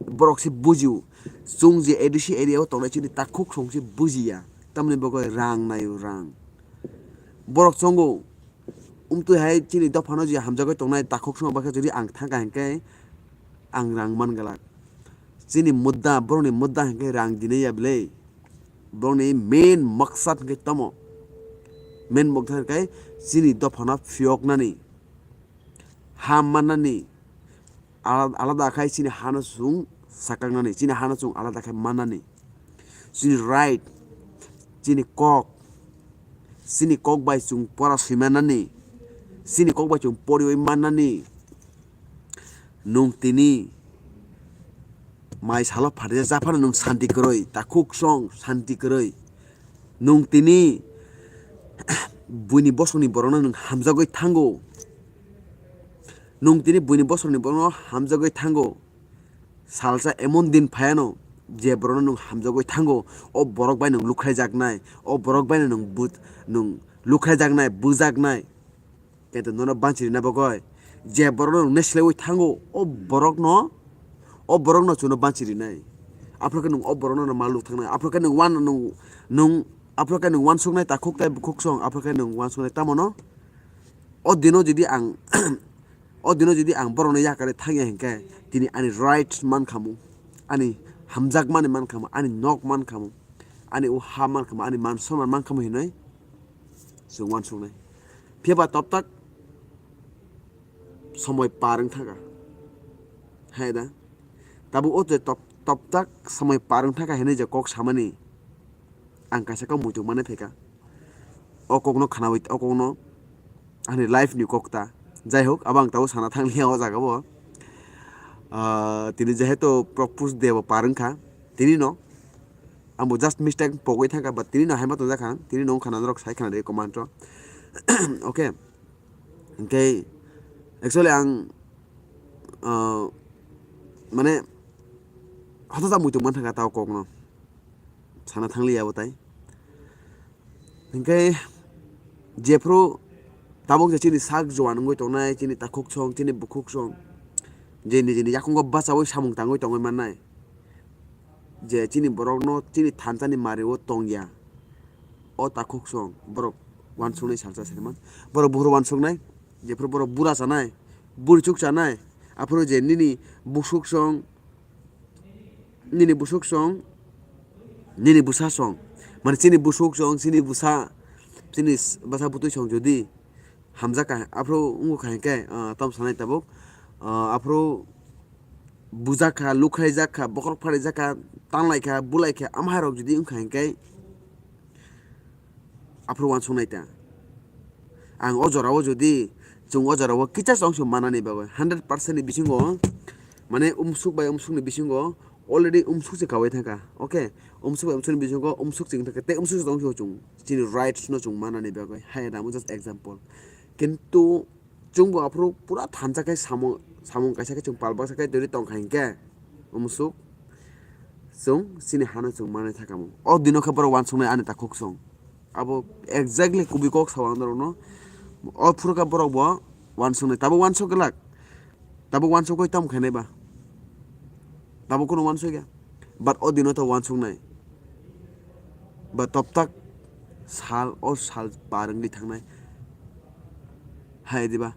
borok se bujio. Chwng je A D C area o tongnai chini takhuk song se bujiya. Tamni bagwi rang naio rang. Borok chongo. Umtwi hai chini dophano je hamjagwi tongnai takhuk song bakhe jodi ang thangkha hinkhe ang rang man glak. Chini mudda, borokni mudda hinkhe rang dinai ya bwle. Borokni main maksad hinkhe tamo? Main maksad hinkhe chini dophano phiyoknani, ha mannani, ala-, alada khai chini hano chwng sakaknani, chini hano chwng alada khai mannani. Chini right, chini kok, chini kok bai chwng pora swimanani, chini kok bai chwng poriwi mannani. Nwng tini mai salo phatijak phano nwng santi kwrwi, takhuk song santi kwrwi. Nwng tini buini bosongni borokno nwng hamjagwi thango. Nwng tini buini bosongni borokno hamjagwi thango. Salsa emon din phaiano je borokno nwng hamjagwi thango, o borok bai nwng lukhaijaknai, o borok bai nwng bu-, nwng lukhaijaknai, bujaknai. Kaitor nono banchi rina bagwi je borokno nwng neslaiwi thango, o borokno, o borokno chwngno banchi rinai. Aphuru khe nwng o borokno no maluk thangnai. Aphuru khe nwng wan-, nwng, nwng, aphuru khe nwng wansuknai takhuk tai bukhuk song, aphuru khe nwng wansuknai. Tamono o dino jodi ang, o dino jodi ang borokno yakarwi thangya hinkhe, tini ani right mankhamu, ani hamjakmani mankhamu, ani nok mankhamu, ani o ha mankhamu, ani man soman mankhamu hinwi chwng wansuknai. Phiya ba toptak somoi par wng thaka. Hai da? Tabuk o je top-, toptak somoi par wng thaka hinwi je kok samani ang kaisa kok muituk manwi phaikha. O kokno khnawi, o kokno ani life ni kok ta. Jai hok, abo ang tabuk sana thang liya o jaga o. Ah, tini jehetu propose de bo par wngkha, tini no. Ang bo just mistake pogwi thangkha, but tini no hai ma tongjak kha, tini no wngkha na norok sai khna de comment o. Okay. Hinkhe actually ang, ah, mane, hotota muituk man thangkha ta o kokno. Sana thang liya bo tai. Hinkhe jephru tabuk je chini sak juan wngwi tongnai, chini takhuk song, chini bukhuk song, je nijini yakungo bachaui samung tangwi tongwi mannai, je chini borokno chini thansani mario tongya, o takhuk song borok wansuknai salsa se man. Borok buphuru wansuknai, jephru borok bura chanai, burichuk chanai, aphuru je nini bukhuk song, nini busuk song, nini bwsa song, mane chini busuk song, chini bwsa, chini s-, bwsa bwtwi song jodi hamjak kha, aphuru wngkha hinkhe, ah, tamo sanai tabuk, ah, aphuru bujak kha, lukhraijak kha, bokhorok pharaijak kha, tanglai kha, bulai kha, amharok jodi wngkha hinkhe, aphuru wansuknai ta. Ang o jorao jodi chwng o jorao kisa chwng se manani bagwi hundred percent ni bisingo, mane umsuk bai umsuk ni bisingo already umsuk se kaui thangkha, okay? Umsuk bai umsuk ni bisingo umsuk chwng thangkha, tei umsuk se tong se chwng chini rights no chwng manani bagwi. Hai da, just example. Kintu chwng bo aphuru pura thansa khe samung, samung kaisa khe chwng pal baksa khe twi tongkha hinkhe, umsuk chwng chini hano chwng manwi thangkha mo. O dino khe borok wansuknai ani takhuk song. Abo exactly kubui kok sao ang norokno. O phuru khe borok bo wansuknai. Tabuk wansuk glak. Tabuk wansukgwi tamo khainai ba. Tabuk kheno uansukya. But o dino to uansuknai. But toptak sal, o sal par wngwi thangnai. Hai diba?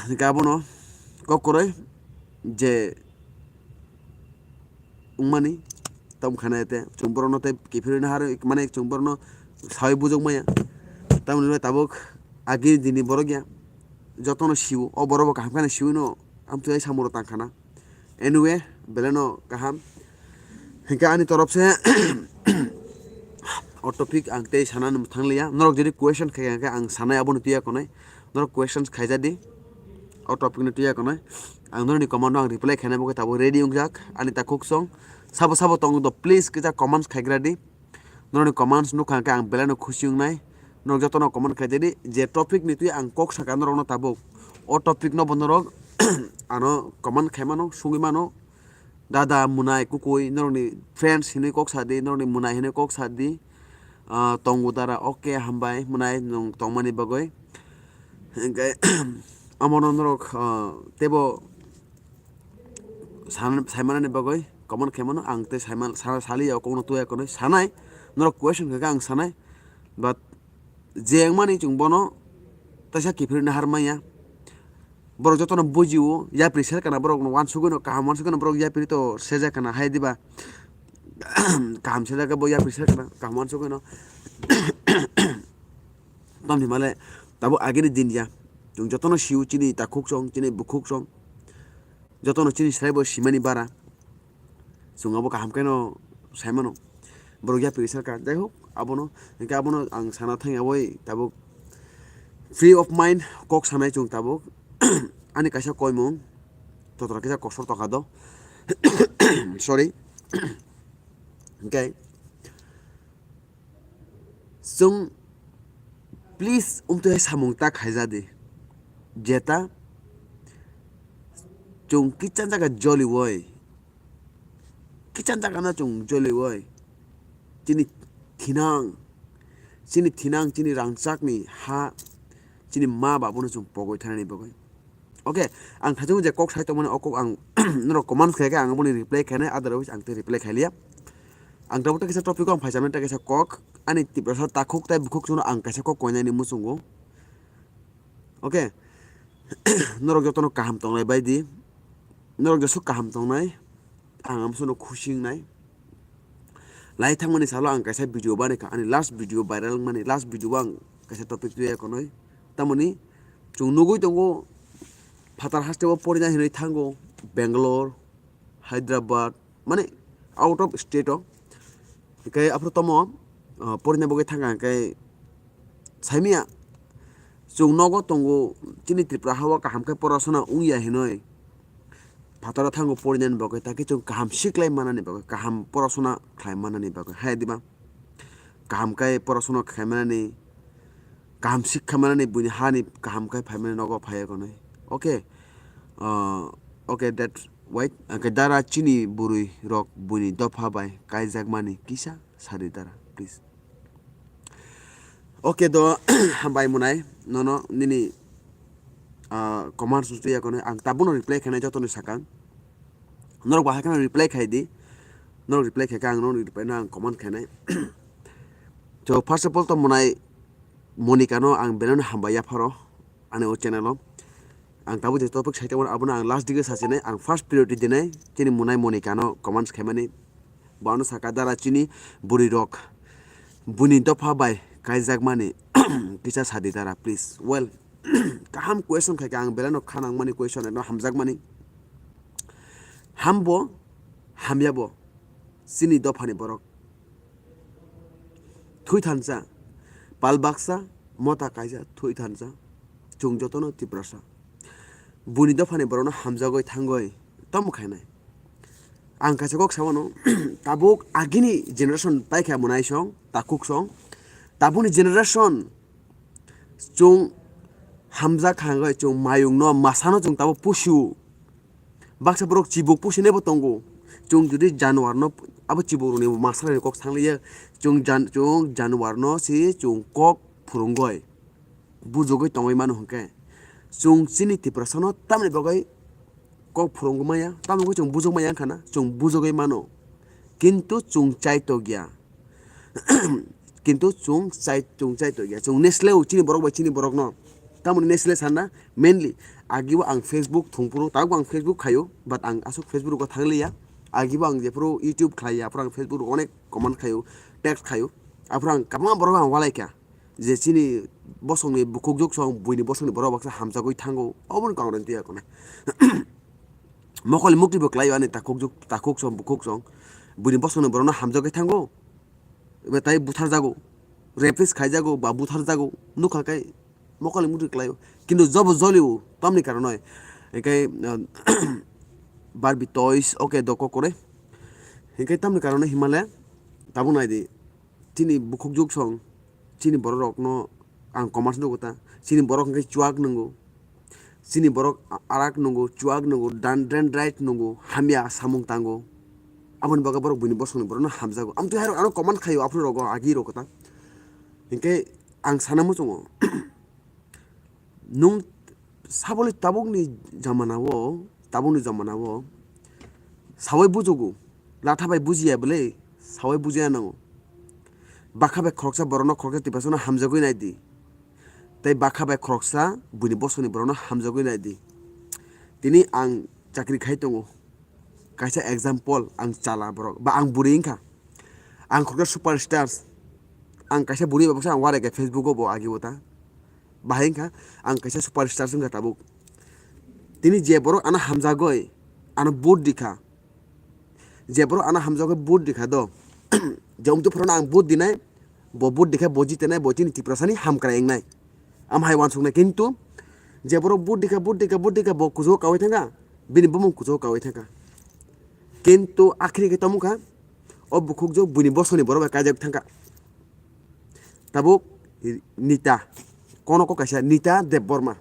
Hingke abono kok kwrwi je wngmani, tamo khana ete chwng borokno tei kiphilwi nahar, mane chwng borokno sawi bujok maya. Tamoni tabuk agi dini borok ya, jotono siwo, o borok bo kaham kheno siwino amtwi samung rok tang khana. Anyway, beleno kaham. Hingke ani torop se o topic ang tei sana thang liya. Norok jodi question khe, hingke ang sanai abono tuya konai. Norok questions khaija di. O topic no tuya konai. Ang norokni comment no ang reply khainai bo khe tabuk ready wngjak. Ani takhuk song. Sabo sabo tong do, please kisa comments khaigra di. Norokni comments nukha hwnkhe ang belai no khusi wngnai. Norok jotono comment khai di, je topic ni twi ang kok saka norokno tabuk. O topic no bo norok ano comment khai mano, sungwi mano. Dada, Munai, Kukui, norokni friends hinwi kok sa di, norokni Munai hinwi kok sa di. Ah, tongo dara, okay, hambai, Munai, nwng tongmani bagwi. Hingke, amono norok, ah, teibo san-, saimanani bagwi comment khaimano, ang tei saiman-, sa-, saliya o kokno tuya konwi sanai, norok question khe khe ang sanai, but je wngmani chwng bono teisa kiphilwi nahar manya. Borok jotono bujio, yapri ser kana borokno uansugwino, kaham uansugwino borok yapri to serjak kana hai diba? Kaham serjak khe bo yapri ser kana, kaham uansugwino. Tamni himale tabuk agini din ya. Chwng jotono sio chini takhuk song, chini bukhuk song. Jotono chini sraibo simani bara. Chwng abo kaham khe no saimano. Borok yapri salka. Jai hok, abono, hingke abono ang sana thang yawi tabuk free of mind kok sanai chwng tabuk. Ani kaisa koimung. Totra kisa kosor tokha do. Sorry. Hingke. Chwng please umtwi hai samung ta khaija di. Jeta chwng kichang jaga joliwoi, kichang jaga no chwng joliwoi, chini thinang, chini thinang, chini rangchakni ha, chini ma babuno chwng pogwi thanani bagwi. Okay, ang thajak je kok sai tongmani, o kok ang norok comment khaikhe ang boni reply khainai, otherwise ang tei reply khailiya. Ang tabuk tei kaisa topic o ang phaijak nai, tei kaisa kok ani Tiprasa takhuk tei bukhuk chwngno ang kaisa kok koinani muchungo. Okay, norok jotono kaham tongnai bai di, norok jesuk kaham tongnai. Ang amsono khusi wngnai. Lai thangmani salo ang kaisa video banaikha, ani last video viral wngmani, last video o ang kaisa topic tuya konoi. Tamoni chwng nugui tongo, phatar hasteo porina hinwi thango, Bangalore, Hyderabad, mane out of state o. Hingke aphuru tomo, ah, porina bagwi thangkha hingke saimanya chwng nogo tongo, chini Tripura hao kaham khe porasona wngya hinwi. Phataro thango porinani bagwi, takhe chwng kaham siklai manani bagwi, kaham porasona khlai manani bagwi. Hai diba? Kaham khe porasona khlai manani, kaham sikha manani, buini hani kaham khe phai mani nogo phai ya konwi. Okay. Ah, okay, that wait. Hingke dara chini bwrwi rok buini dopha bai kaijak mani kisa sadi dara, please. Okay do, hambai munai, nono nini, ah, comments no tuya konwi ang tabukno reply khainai jotoni sakang. Norok bahai kheno reply khai di. Norok reply khai khe ang norok reply no ang comment khainai. So first of all to munai Monica no ang belai no hambai yapharo ani o channel o. Ang tabuk je topic sai tongmani abono ang last dige sachinai, ang first priority dinai chini munai Monica no comments khaimani. Bo ano saka dara chini bwrwi rok buini dopha bai kaijakmani kisa sadi dara please. Well, kaham question khaikhe ang belai no kha nangmani question, ekdom hamjakmani. Hambo, hamyabo, chini dophani borok. Thwi thansa, pal baksa, mota kaisa, thwi thansa, chwng jotono Tiprasa. Buini dophani borokno hamjagwi thangwi tamo khainai. Ang kaisa kok samano, tabuk agini generation paikha mwnai song, takhuk song, tabukni generation chwng hamjak hangwi chwng mayungno masano chwng tabuk pusu. Baksa borok chibuk pusinai bo tongo. Chwng jodi januar no abo chibuk rokni masra ni kok sangliya, chwng jan-, chwng januar no se chwng kok phwrwngwi bujogwi tongwi mano hwnkhe, chwng chini Tiprasa no tamni bagwi kok phwrwngwi maya, tamo khe chwng bujok maya wngkha na, chwng bujogwi mano. Kintu chwng chaitok ya. Kintu chwng chai-, chwng chaitok ya. Chwng nesleo chini borok bai chini borokno. Tamoni nesle sana, mainly, agibo ang Facebook thwngphuru, tabukbo ang Facebook khaio, but ang aswk Facebook rogo thangliya. Agibo ang jephuru YouTube khlaiya, aphuru ang Facebook rogo onek comment khaio, text khaio. Aphuru ang kwbangma borok ang walaikha. Je chini bosongni bukhukjwk song, buini bosongni borok baksa hamjagwi thango, oboni kok ang rwngtwi ya kono. Mokol mukti bo kwlaio ani takhukjwk, takhuk song, bukhuk song, buini bosongni borokno hamjagwi thango, eba tai butharjago, rapist khaijago ba butharjago, nukha khe mokol mukti kwlaio. Kintu jobo jolio, tamni karonoi, hingkhe, ah, Barbie toys, okay, doko kore. Hingkhe tamni karonoi himale, tabuk naidi, chini bukhukjwk song, chini borok rokno ang commerce nugo ta, chini borok hingke chuak nungo, chini borok a-, arak nungo, chuak nungo, dan-, dendrite nungo, hamya samung tango, aboni bagwi borok buini bosongni borokno hamjago. Amtwi hai rok ano comment khaio aphuru rogo agi rok ta. Hingke ang sana muchungo. Nung saboni tabukni jamanao, tabukni jamanao sawai bujugo, latha bai bujiya bwle, sawai bujiya nango. Bakha bai khoroksa borokno khoroksa Tiprasano hamjagwi naidi. Tei bakha bai khoroksa buini bosongni borokno hamjagwi naidi. Tini ang chakri khai tongo. Kaisa example, ang chala borok, ba ang bwrwi wngkha. Ang khoroksa superstars. Ang kaisa bwrwi bai baksa ang warai kha Facebook o bo agi o ta. Bahai wngkha, ang kaisa superstars wngkha tabuk. Tini je borok ano hamjagwi, ano vote rikha. Je borok ano hamjagwi vote rikha do. Je umtwi phorono ang vote dinai, bo vote rikha, bo jitenai, bo chini Tiprasani hamkrai wngnai. Am hai uansuknai, kintu je borok vote rikha, vote rikha, vote rikha, bo kuchugo kaui thangkha, bini bumung kuchugo kaui thangkha. Kintu akhiri khe tamo kha, o bukhukjwk buini bosongni borok bai kaijak thangkha. Tabuk Nita, kono kok kaisa Nita Debbarma.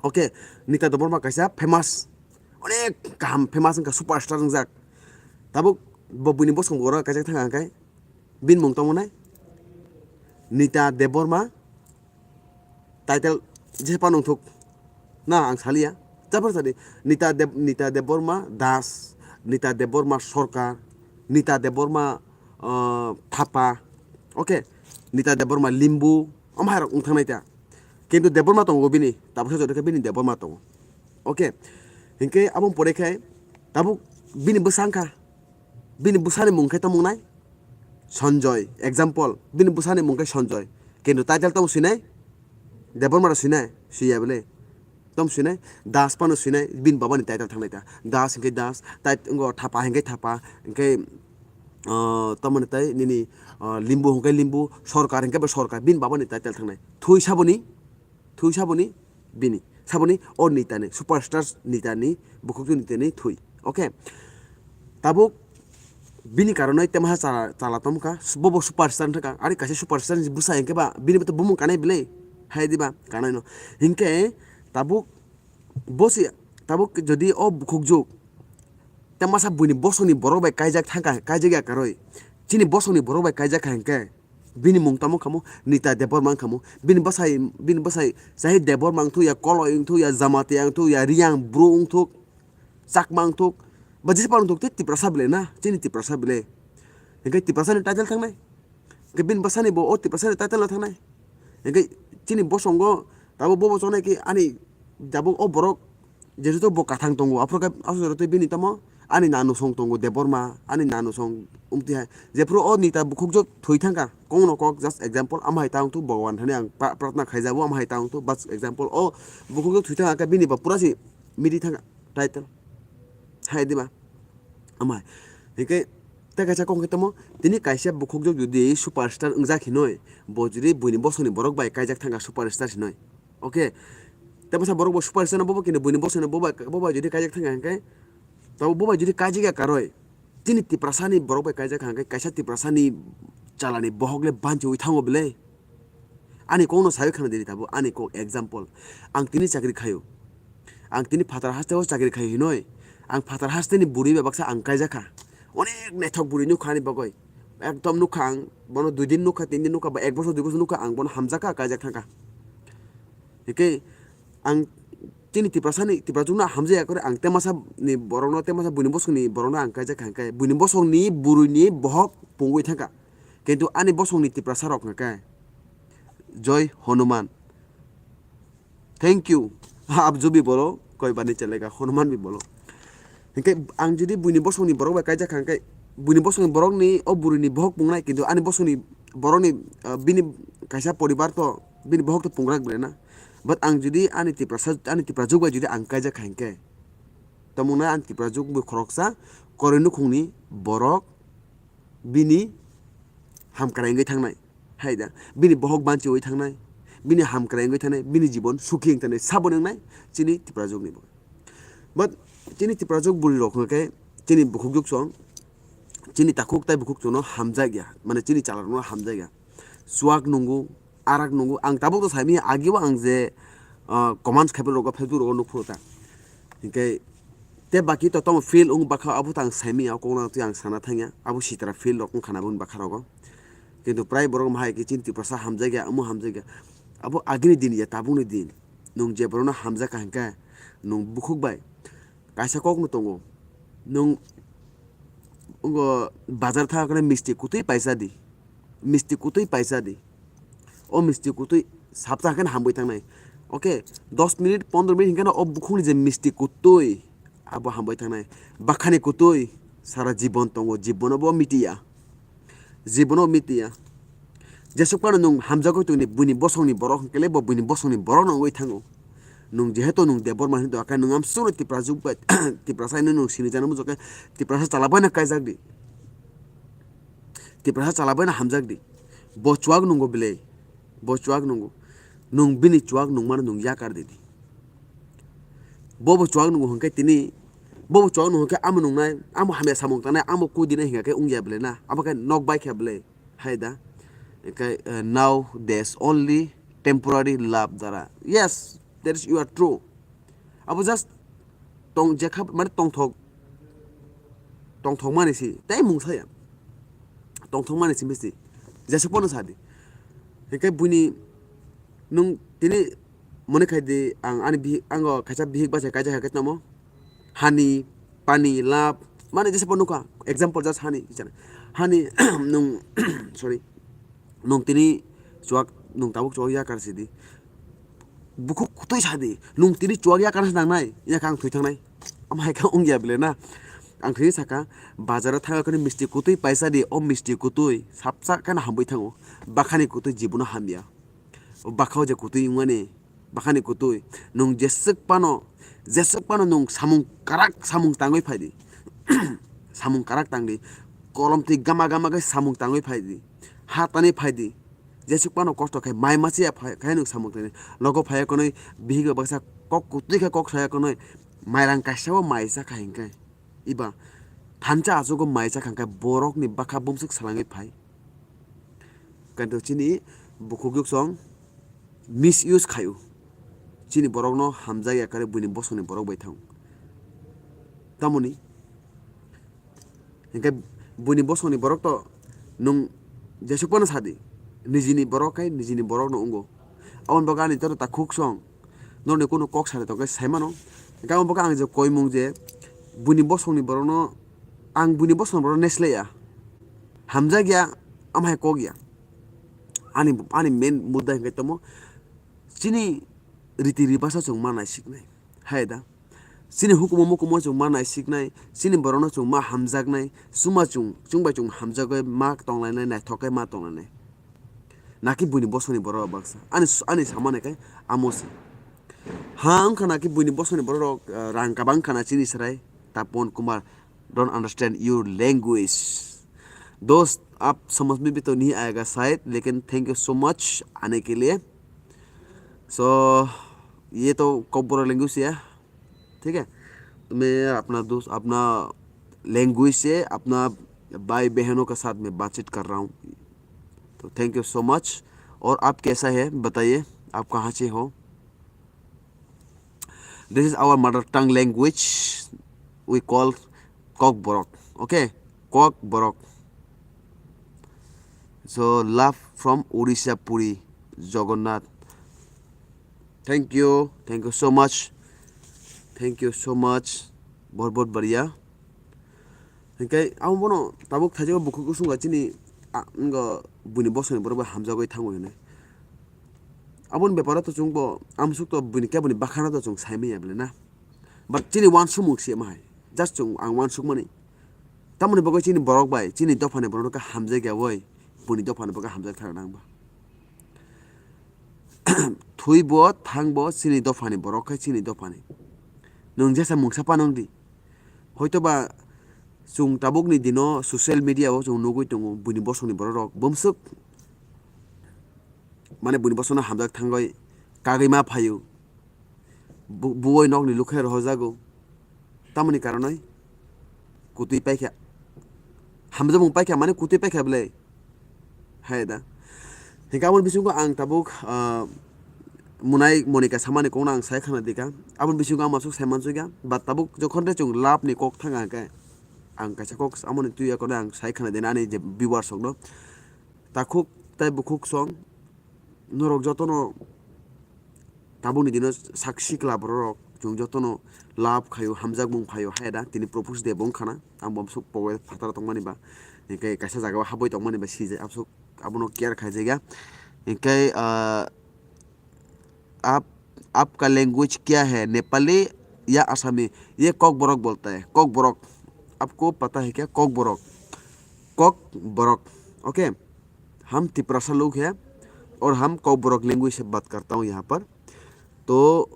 Okay, Nita Debbarma kaisa famous, onek kaham famous wngkha, superstar wngjak. Tabuk bo buini bosong borok kaijak thangkha hwnkhe, bini mung tongmani Nita Debbarma, title jesa phano wngthok na ang saliya. Chapar sadi Nita Deb-, Nita Debbarma Das, Nita Debbarma Sorkar, Nita Debbarma, ah, Thapa, okay, Nita Debbarma Limbu, omo hai rok wng thangnai ta. Kintu Debbarma tongo bini, tabuksa jotto khe bini Debbarma tongo. Okay, hinkhe abo pore khe tabuk bini bwsa wngkha. Bini bwsani mung khe tamo wngnai? Sanjoy. Example, bini bwsani mung khe Sanjoy. Kintu title tamo swinai? Debbarma rok swinai? Swiya bwle. Tamo swinai? Das phano swinai, bini babani title thangnai ta. Das hinkhe Das, tai wngkha Thapa hinkhe Thapa, hinkhe, ah, tamoni tai nini, ah, Limbu hinkhe Limbu, Sorkar hinkhe bo Sorkar, bini babani title thangnai. Thwi saboni? Thwi saboni bini, saboni o Nitani, superstars Nitani, bukhukjwk Nitani thwi. Okay. Tabuk bini karonoi temaha chala, chala tomkha, bobo superstar wngkha, ari kaisa superstar ni bwsa hinkhe ba, bini bo to bumung kanai bwle, hai diba, kanai no. Hinkhe tabuk bosi, tabuk jodi o bukhukjwk temasa buini bosongni borok bai kaijak thangkha, kaijak ya karwi, chini bosongni borok bai kaijak kha hinkhe, bini mung tamo khamo Nita Debbarma wngkhamo. Bini bwsai, bini bwsai Sahid Debbarma wngthok ya, Koloi wngthok ya, Jamatia wngthok ya, Riyang Bru wngthok, Chakma wngthok, ba jesa phano wngthok, tei Tiprasa bwle na, chini Tiprasa bwle. Hinkhe Tiprasani title thangnai. Hinkhe bini bwsani bo o Tiprasani title no thangnai. Hinkhe chini bosongo tabuk bobo chonai khe ani tabuk o borok Jesuto bo kathang tongo, aphuru khe aswk jora tei bini tamo ani nanusong tongo Debbarma, ani nanusong umtwi hai. Jephuru o Nita bukhukjwk thwi thangkha, kokno kok just example, amo hai ta wngthok Bhagwan thani ang pra-, prarthana khaijabo, amo hai ta wngthok, but example, o bukhukjwk thwi thangkha khe bini ba pura si midi thangkha title. Hai diba? Amo hai. Hinkhe tei kaisa kok khe tamo, tini kaisa bukhukjwk jodi superstar wngjak hinoi, bo jodi buini bosongni borok bai kaijak thangkha superstar hinoi. Okay. Tei bwsa borok bo superstar no bobo kini buini bosongni boba, boba jodi kaijak thangkha hinkhe, tabuk boba jodi kaijak ya karwi, chini Tiprasani borok bai kaijak kha hinkhe kaisa Tiprasani chalani bohok le banchiwi thango bwle. Ani kokno sawi khna diri tabuk, ani kok example. Ang tini chakri khaio. Ang tini phatar hasteo chakri khaio hinoi. Ang phatar hasteni bwrwi bai baksa ang kaijak kha. Onek naithok bwrwi nukha ani bagwi. Ekdom nukha ang bono dui din nukha, tin din nukha, ba ek bosor dui bosor nukha, ang bono hamjakha, kaijak thangkha. Hinkhe ang Chini Tiprasani, Tiprajwkno hamjaya kore ang temasa ni borokno, temasa buini bosongni borokno ang kaijak kha hwnkhe, buini bosongni bwrwini bohok pungwi thangkha. Kintu ani bosongni Tiprasa rok hwnkhe, Joi Hanuman. Thank you. Aap jo bhi bolo, koi baat nahi chalega, Hanuman bhi bolo. Hwnkhe ang jodi buini bosongni borok bai kaijak kha hwnkhe, buini bosongni borokni o bwrwini bohok pungnai, kintu ani bosongni borokni, ah, bini kaisa poribar to, bini bohok to pungrak ble na. But ang jodi ani Tiprasa, ani Tiprajwk bai jodi ang kaijak kha hwnkhe, tamo wngnai ani Tiprajwk bo khoroksa koroi nukhungni borok bini hamkrai wngwi thangnai. Hai da, bini bohok banchiwi thangnai, bini hamkrai wngwi thangnai, bini jibon sukhi wng thangnai, sabo wngnai chini Tiprajwkni bo. But chini Tiprajwk bwrwi rok hwnkhe chini bukhukjwk song, chini takhuk tai bukhukjwkno hamjakya, mane chini chalarokno hamjakya. Chuak nungo, arak nungo, ang tabuk to saimanya, ageo ang je, ah, comments khaiphuru rogo, Facebook rogo nukphuru ta. Hinkhe te baki to tamo fail wng bakha, abo to ang saimanya, o kokno twi ang sana thangya, abo sitra fail rok wngkha na boni bakha rogo. Kintu prai borok mahai khe chini Tiprasa hamjakya, omo hamjakya. Abo agini din ya, tabukni din. Nwng je borokno hamjakha hinkhe, nwng bukhuk bai kaisa kokno tongo. Nwng wngo bazar thangkhe misti kutui paisa di. Misti kutui paisa di. O misti kutui sapta hwnkhe hamwi thangnai. Okay, dos minute, pondro minute hwnkhe o bukhukni je misti kutui, abo hamwi thangnai. Bakhani kutui sara jibon tongo, jibono bo mitiya. Jibono mitiya. Jesuk phano nwng hamjagwi tongni buini bosongni borok hwnkhe le bo buini bosongni borok no wngwi thango. Nwng jehetu nwng Debbarma hinwi tongkha, nwng amsukno Tiprajwk bai, Tiprasa hinwi nwng sinijano muchungkhe, Tiprasa chalabaino kaijak di. Tiprasa chalabaino hamjak di. Bo chuak nungo belai. Bo chuak nungo. Nwng bini chuak nungmano nwng yakar di di. Bobo chuak nungo hwnkhe tini, bobo chuak nungo hwnkhe amo nungnai, amo hamya samung tangnai, amo kudinai hingkha khe wngya belai na, abo khe nok bai kha belai, hai da. Hwnkhe, eh, now there's only temporary love dara. Yes, that is, you are true. Abo just tong jekha mane tongthok, tongthok mani si, tei mung saya. Tongthok mani si misti. Jesuk phano sadi. Hwnkhe buini nwng tini mone khai di, ang ani bihik, ango kaisa bihik bachai kaijak kha khe tamo. Hani, pani, love, mane jesa phano nukha. Example just hani, hani nwng, sorry. Nwng tini chuak, nwng tabuk chuak yakar sidi. Bukhuk kutui sadi, nwng tini chuak yakar se nangnai, yakha ang thwi thangnai. Ama hai khe wngya bile na. Ang thwi saka, bazar o thangkhe misti kutui paisa di, o misti kutui sapsa kheno hamwi thango. Bakhani kutui jibono hamya. O bakha o je kutui wngmani, bakhani kutui, nwng jeswk phano, jeswk phano nwng samung karak samung tangwi phai di. Samung karak tang di. Kolom twi gama gama khe samung tangwi phai di. Ha tani phai di. Jeswk phano kosto khai mai masiya phai, khai nwng samung tangwi. Logo phaiya konwi bihik baksa kok kutui khe kok saya konwi. Mairang kaisa o mai cha kha hinkhe. Iba thansa achugo mai cha kha hinkhe borokni bakha bumswk salangwi phai. Kanto chini bukhuk yuk song misuse khaio. Chini borokno hamjak ya kare buini bosongni borok bai thang. Tamoni? Hinkhe buini bosongni borok to nwng jesuk phano sadi. Nijini borok khai nijini borokno wngo. Aboni bagwi ani joto takhuk song. Norni kunu kok sari tongkhe saimano. Hinkhe aboni bagwi ang je koimung je buini bosongni borokno, ang buini bosongni borokno neslaiya. Hamjakya, amhai kokya. Ani, ani main mudda hinkhe tamo chini riti ribasa chwng ma naisiknai. Hai da. Chini hukumu mukumu chwng ma naisiknai, chini borokno chwng ma hamjaknai, chuma chwng, chwng bai chwng hamjagwi ma tonglainai, naithok khe ma tonglainai. Naki buini bosongni borok baksa. Ani, ani samani khe amo se. Ha, wngkha naki buini bosongni borok rok, ah, rang kabang khana chini serai. Tapon Kumar, don't understand your language. Dost, aap samajh mein bhi to nahi aayega shayad, lekin thank you so much aane ke liye. So, ye to Kokborok language hai. ठीक है, तो मैं अपना दोस्त, अपना लैंग्वेज से अपना भाई बहनों के साथ में बातचीत कर रहा हूँ। तो thank you so much। और आप कैसा है बताइए, आप कहाँ से हो? This is our mother tongue language, we call Kokborok, okay? Kokborok। So love from Odisha, Puri Jagannath। Thank you, thank you so much। Thank you so much, Borbot Baria. Hingke amo bono tabuk thaijak bukhuk usung chini, a, ngo buini bosongni borok bai hamjagwi thango hinwi. Aboni beparo to chwng bo amsuk to buini keboni bakhano to chwng sai manya bwle na. But chini wansukmung se ma hai. Just chwng ang wansukmani. Tamoni bagwi chini borok bai, chini dophani borok khe hamjak ya oi, buini dophani bagwi hamjak thang nang ba. Thwi bo, thang bo, chini dophani borok khe chini dophani. Nwng jesa mungsa panong di. Hoito ba chwng tabukni dino social media o chwng nugwi tongo, buini bosongni borok rok bumswk mane buini bosongno hamjak thangwi kagwi ma phaio. Bu-, buwoi nokni lukhai rohojago. Tamoni karonoi kutui paikha. Hamjakmung paikha mane kutui paikha bwle. Hai da. Hingke aboni bisingo ang tabuk, ah, Munai Monika samani kokno ang sai khana dika. Aboni bisingo ang masuk sai mansukya. But tabuk jokhon de chwng love ni kok thang hingke ang kaisa kok amoni tuya kono ang sai khana dina ani je viewers rokno. Takhuk tai bukhuk song norok jotono tabukni dino sak sikla borok rok chwng jotono love khaio, hamjakmung phaio, hai da tini propose de bo wngkha na. Ang bo amsuk pogo phataro tongmani ba, hingke kaisa jagao habwi tongmani ba sijak amsuk abono care khaijak ya. Hingke, ah, आप, आपका लैंग्वेज क्या है? नेपाली या आसामी? ये कॉकबोरोक बोलता है, कॉकबोरोक। आपको पता है क्या कॉकबोरोक? कॉकबोरोक, ओके? हम तिपरासा लोग हैं और हम कॉकबोरोक लैंग्वेज से बात करता हूँ यहाँ पर। तो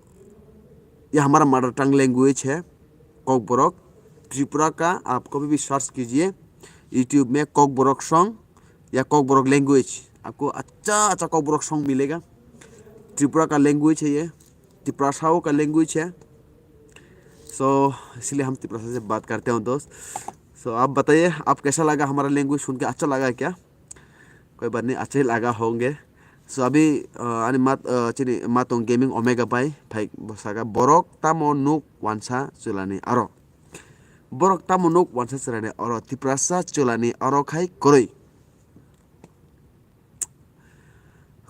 ये हमारा मदर टंग लैंग्वेज है, कॉकबोरोक। त्रिपुरा का आप कभी भी सर्च कीजिए YouTube में कॉकबोरोक सॉन्ग या कॉकबोरोक लैंग्वेज, आपको अच्छा अच्छा कॉकबोरोक सॉन्ग मिलेगा। त्रिपुरा का लैंग्वेज है ये, तिपरासाओं का लैंग्वेज है। सो इसलिए हम तिपरासा से बात करते हैं दोस्त। सो आप बताइए, आप कैसा लगा हमारा लैंग्वेज सुन के, अच्छा लगा क्या? कोई बात नहीं, अच्छा ही लगा होंगे। सो अभी, अ, ani mat, a, chini matong gaming omega bai phai bwsaka borok tamo nuk wansa chwlani aro. Borok tamo nuk wansa chwlani aro, Tiprasa chwlani aro khai kwrwi.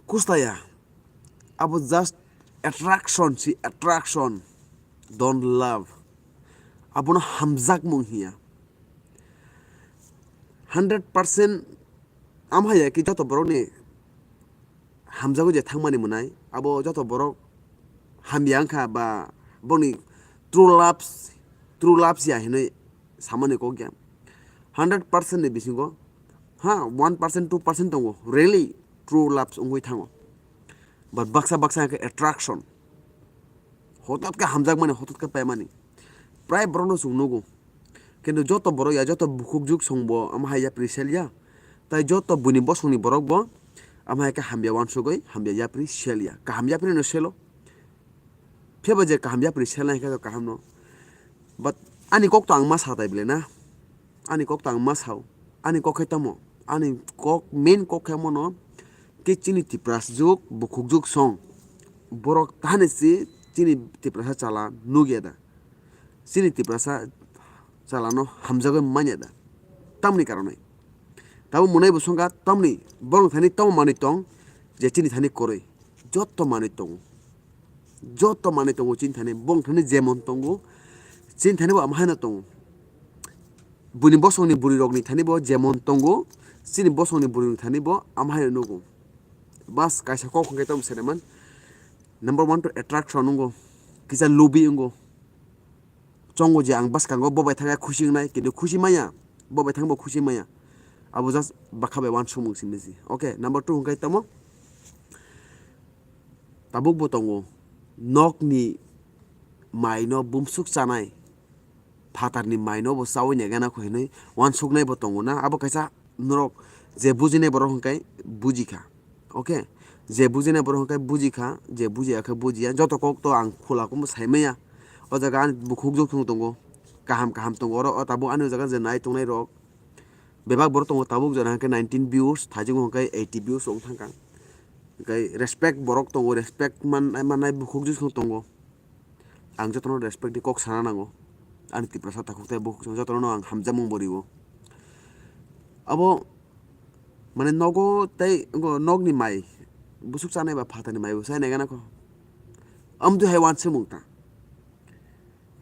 Kustaya, abo just attraction si, attraction. Don't love. Abono hamjakmung hiya. Hundred percent. Am hai ya ki joto borokni hamjagwi je thangmani mwnai, abo joto borok hamya wngkha ba boni true loves, true loves ya hinwi samani kok ya. Hundred percent ni bisingo, ha, one percent, two percent tongo, really true loves wngwi thango. But baksa baksa hwnkhe attraction. Hotot khe hamjakmani, hotot khe paimani. Prai borokno chwng nugo. Kintu joto borok ya, joto bukhuk juk songbo, ama hai yapri sel ya. Tai joto buini bosongni borok bo, ama hai khe hamya wansugwi, hamya yapri sel ya. Kaham yapri no selo. Phiya ba je kaham yapri selnai khe kaham no. But ani kok to ang ma sa tai bile na. Ani kok to ang ma sao. Ani kok khe tamo. Ani kok, main kok khe mono khe chini Tiprasa juk, bukhuk juk song. Borok tahani si chini Tiprasa chala nugya da. Chini Tiprasa chala no hamjagwi manya da. Tamni karonai. Tamo mwnai bo songkha tamni borok thani tamo manwi tong je chini thani kwrwi. Joto manwi tongo. Joto manwi tongo chini thani, bong thani jemon tongo, chini thani bo ama haino tongo. Buini bosongni bwrwi rokni thani bo jemon tongo, chini bosongni bwrwi rokni thani bo ama haino nugo. Bas kaisa kok hwnkhe tamo seneman. Number one to attraction wngo, kisa lubi wngo. Chongo je ang bwskango bo bai thangkhe khusi wngnai, kintu khusi manya, bo bai thangbo khusi manya. Abo just bwkha bai wansukmung simi se. Okay, number two hwnkhe tamo? Tabuk bo tongo, nokni maino bumsuk chanai, phatarni maino bo chaui nai gana kho hinwi wansuknai bo tongo na. Abo kaisa norok je bujinai borok hwnkhe bujikha. Okay, je bujinai borok hwnkhe bujikha, je bujiya khe bujiya. Joto kok to ang khula khe bo saimaya. O jaga ani bukhuk juk thung tongo, kaham kaham tongo oro. O tabuk ani o jaga je nai tongnai rok, bebak borok tongo tabuk jora hwnkhe nineteen views, thaijakgo hwnkhe eighty views wng thangkha. Hwnkhe respect borok tongo, respect man-, mannai bukhuk juk thung tongo. Ang jotono respect ni kok sana nango. Ani Tiprasa takhuk tei bukhuk jotono ang hamjakmung bo rio. Abo mane nogo tei wngkha nokni mai, busuk chanai ba phatarni mai bo sai nai gana kho. Amtwi hai wansukmung ta.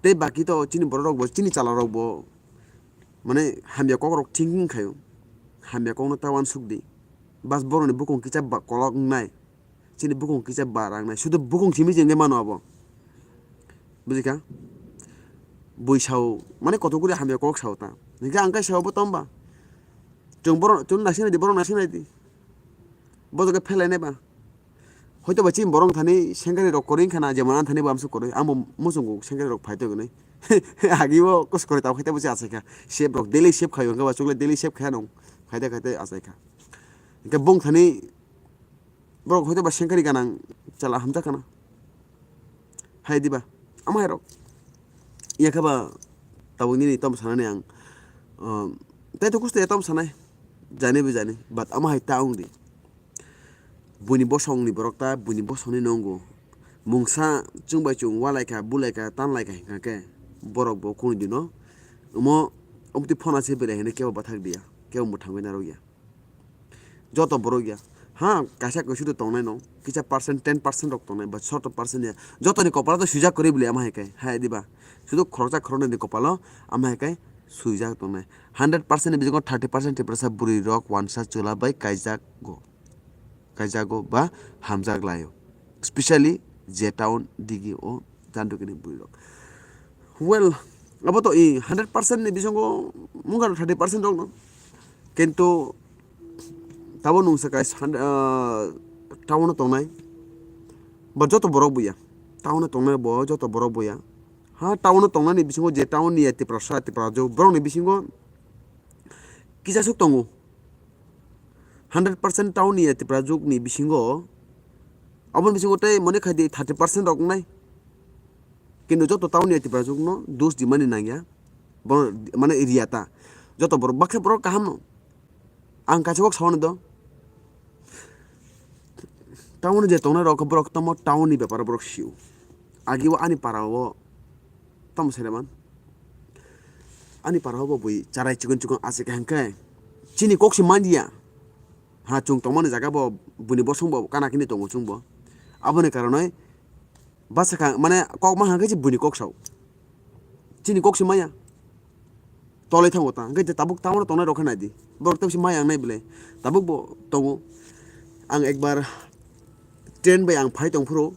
Tei baki to chini borok rok bo, chini chala rok bo, mane hamya kok rok thinking khaio. Hamya kok no ta uansuk di. Bas borok ni bukung kisa ba kolok wngnai. Chini bukung kisa ba rangnai. Sudu bukung simi jengke mano abo. Bujikha? Bui sao, mane kotor kuri hamya kok sao ta. Hingke ang kai sao bo tomba. Chwng borok, chwng naising nai di, borok naising nai di. Bo jaga phelai nai ba. Hoito ba chini borok thani sengkari rok kwrwi wngkha na, jemon ang thani bo amsuk kwrwi, ang bo muchungo sengkari rok phai tongwi. Agi bo kos kwrwi tamo khaite bo se achaikha. Sep rok daily sep khaio, hwnkhe ba chukle daily sep khaino, khaite khaite achaikha. Hwnkhe bong thani borok hoito ba sengkari ganang chala hamjak kana. Hai diba? Ama hai rok. Iya khe ba tabuk nini tom sanani ang, um, tai to kuste tom sanai. Jani bo jani, but ama hai ta wng di. Buini bosongni borok ta buini bosongni nongo. Mungsa chwng bai chwng ualaikha, bulaikha, tanlaikha hingkha khe borok bo kunu dino omo omtwi phona se belai hino kebo bathak diya, kebo mwthangwi narwkya. Joto borok ya. Ha, kaisa kaisa to tongnai no. Kisa percent, ten percent rok tongnai, ba soto percent ya. Jotoni kopalo to swijak kwrwi bwle ama hai kai. Hai diba? Sudu khoroksa khoroknwi ni kopalo ama hai kai swijak tongnai. Hundred percent ni bisingo thirty percent Tiprasa bwrwi rok wansa chwla bai kaijago. Kaijago ba hamjak laio. Specially je town digi o jandukini bwrwi rok. Well, abo to i hundred percent ni bisingo mungkha thirty percent rok no. Kintu tabo nungsa kaisa hundred, ah, town o tongnai. Ba joto borok buya. Town o tongnai bo joto borok buya. Ha, town o tongnani bisingo je town ni ya Tiprasa, Tiprajwk borok ni bisingo kisa suk tongo. Hundred percent town ni ya Tiprajwk ni bisingo, aboni bisingo tei mone khai di thirty percent rok wngnai. Kintu joto town ni ya Tiprajwk no dos di mani nangya. Bo mane area ta. Joto borok bakhe borok kaham no. Ang kaisa kok sawani do. Town je tongnai rok borok tamo town ni bepar borok sio. Agi o ani para o tamo sere man. Ani para o bo bui charai chikon chikon ase kaham khe. Chini kok si mandia. Ha, chwng tongmani jaga bo buini bosong bo kana kini tongo chwng bo. Aboni karonoi bwsakha mane kok ma hangkhe se buini kok sao. Chini kok se maya. Tolai thango ta. Hingke tabuk tamo tongnai rok khe nai di. Borok tebsi maya ang nai bwle. Tabuk bo tongo. Ang ekbar train bai ang phai tong phuru.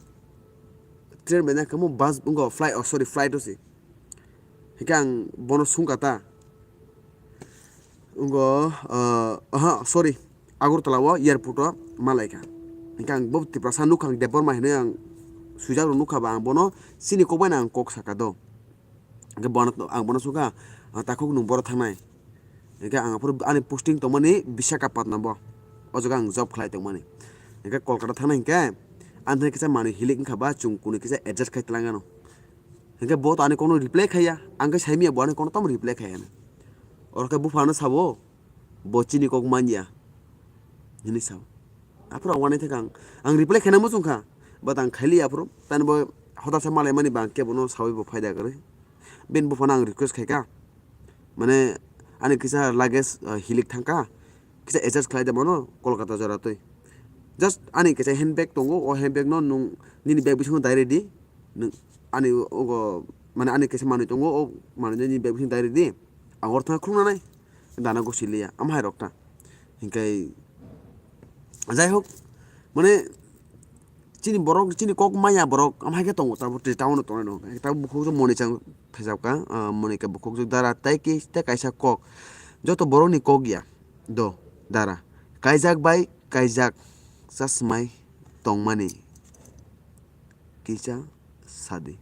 Train bai na kamo bus wngkha flight, oh sorry, flight o se. Hingke ang bono sungkha ta. Wngkha, ah, aha, sorry. Agartala o airport o malaikha. Hingke ang bo Tiprasa nukha, ang Debbarma hinui ang swijak rok nukha ba ang bono chini kok bai no ang kok saka do. Hingke bono, ang bono sukha, ah, takhuk nwng boro thangnai. Hingke ang aphuru ani posting tongmani Visakhapatnam bo. O jaga ang job khlai tongmani. Hingke Kolkata thangnai hingke, ani thani kisa manwi hilik wngkha ba chwng kunu kisa adjust khai twlang ano. Hingke bo to ani kono reply khaiya, ang khe saimanya bo ani kono tamo reply khaiya. Oro khe buphano sabo, bo chini kok manya hinui sao. Aphuru ang uanaithakha ang, ang reply khaina muchungkha, but ang khailiya aphuru, tani bo hodarsa malaimani ba ang kebono saui bo phaida kwrwi. Bini buphano ang request khaikha, mane ani kisa luggage, ah, hilik thangkha, kisa adjust khlai de mano Kolkata jora twi. Just ani kisa handbag tongo, o handbag no nwng nini bag bisingo dai rwdi, nwng ani ogo, mane ani kisa manwi tongo, o manwi no nini bag bisingo dai rwdi, ang oro thangna khulumnanai. Dana gosiliya, ama hai rok ta. Hinkhe, jai hok, mane, chini borok, chini kok maya borok, ama hai khe tongo, tabuk tei town o tongnai no. Tabuk bukhuk moni chang thajak ka, ah, moni ka bukhuk dara, tei ki, tei kaisa kok. Joto borok ni kok ya, do, dara. Kaijak bai, kaijak, chasmai tongmani. Kisa sadi.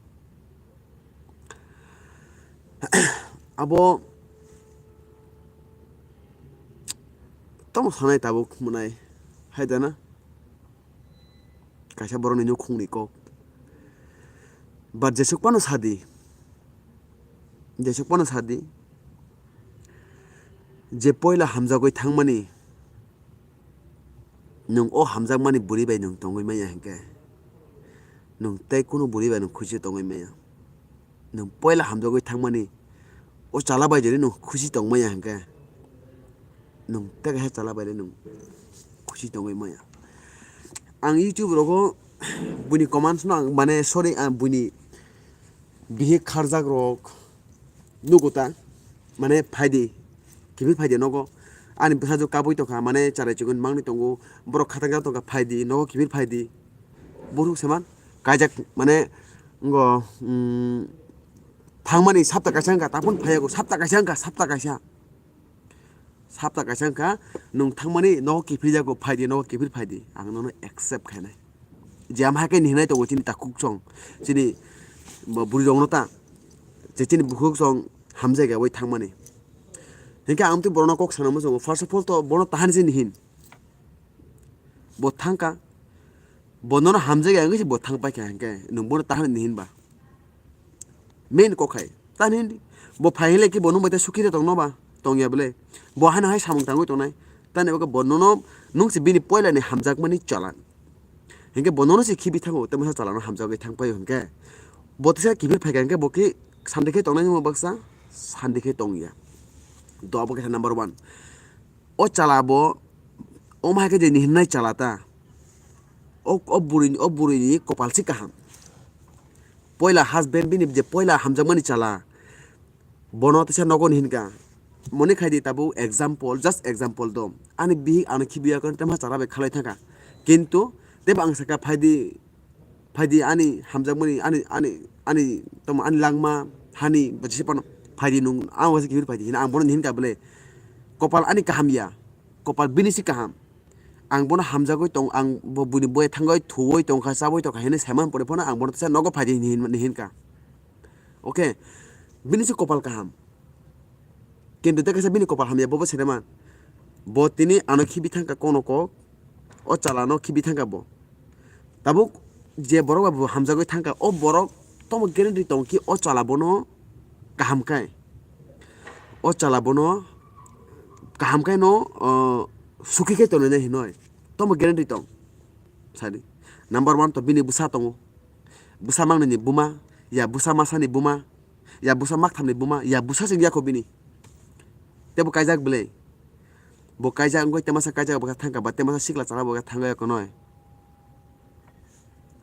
Abo tamo sanai tabuk mwnai hai da na? Kaisa borokni nukhungni kok. But jesuk phano sadi. Jesuk phano sadi. Je poila hamjagwi thangmani. Nwng o hamjakmani bwrwi bai nwng tongwi manya hinkhe, nwng tei kunu bwrwi bai nwng khusi tongwi manya. Nwng poila hamjagwi thangmani o chwla bai jodi nwng khusi tong manya hinkhe, nwng tei kaisa chwla bai le nwng khusi tongwi manya. Ang YouTube rogo buini comments no ang, mane, sorry, ang buini Bihik kharjak rok nugo ta, mane phaidi, kiphil phaidi nogo. Ani bwsajwk kabui tongkha, mane charai chikon mangni tongo, borok khatangjak tongkha, phaidi nogo, kiphil phaidi. Borok se man kaijak, mane ngo, mm, thangmani sapta kaisa wngkha, tapon phaiyago sapta kaisa wngkha, sapta kaisa. Sapta kaisa wngkha, nwng thangmani nogo kiphiljago, phaidi nogo kiphil phaidi, ang nono accept khainai. Je ama hai khe ni hinai tongo chini takhuk song, chini bo-, bwrwi rokno ta, je chini bukhuk song hamjai gaiwi thangmani. Hinkhe ang twi borokno kok sana muchungo, first of all to bono tahani se ni hin. Bo thangkha, bo nono hamjai gaiwi se bo thang paikha hinkhe nwng bono tahani ni hinba. Main kok hai. Tani hindi. Bo phai hinle ki bo nung bai ta sukhi de tong no ba? Tong ya bele. Bo hano hai samung tangwi tongnai. Tani bo bo nono nung se bini poila ni hamjakmani chala. Hinkhe bo nono se khibi thango, tei masa chala no hamjagwi thang paio hinkhe. Bo tesa kiphil phaikha hinkhe bo ki sandi khe tongnai nung baksa? Sandi khe tong ya. Do abo khe number one. O chala bo, omo hai khe je ni hinnai chala ta. O, o bwrwini, o bwrwini kopal si kaham. Poila husband bini je poila hamjakmani chala, bono teisa nogo ni hinka. Moni khai di tabuk example, just example do. Ani bihik ano khibiya kon tema chala bai khalai thangka. Kintu tebo ang saka phaidi, phaidi ani hamjakmani, ani, ani, ani, tamo ani langma, hani, bajisi pano phaidi nung, ang wasa kibir phaidi hina, ang bono ni hinka bele. Kopal ani kaham ya, kopal bini si kaham. Ang bono hamjagwi tong, ang bo buini boi thangwi thuwi tongkha, chabwi tongkha, hini saiman pore phano ang bono teisa nogo phaidi hini hin-, hinka. Okay, bini si kopal kaham. Kintu tei kaisa bini kopal hamya, bobo saiman. Bo tini ano khibi thangka kono kok, o chala no khibi thangka bo. Tabuk je borok bai bo hamjagwi thangka, o borok tomo guarantee tong ki o chala bono kaham khai. O chala bono kaham khai no, o, sukhi khai tonwi nai hinoi. Tomo guarantee tong. Sadi. Number one to bini bwsa tongo. Bwsa mangnini buma, ya bwsa masani buma, ya bwsa makthamni buma, ya bwsa sing yakho bini. Tebo kaijak belai. Bo kaijak wngwi temasa kaijak bo khe thangka ba temasa sikla chala bo khe thangwi konoi.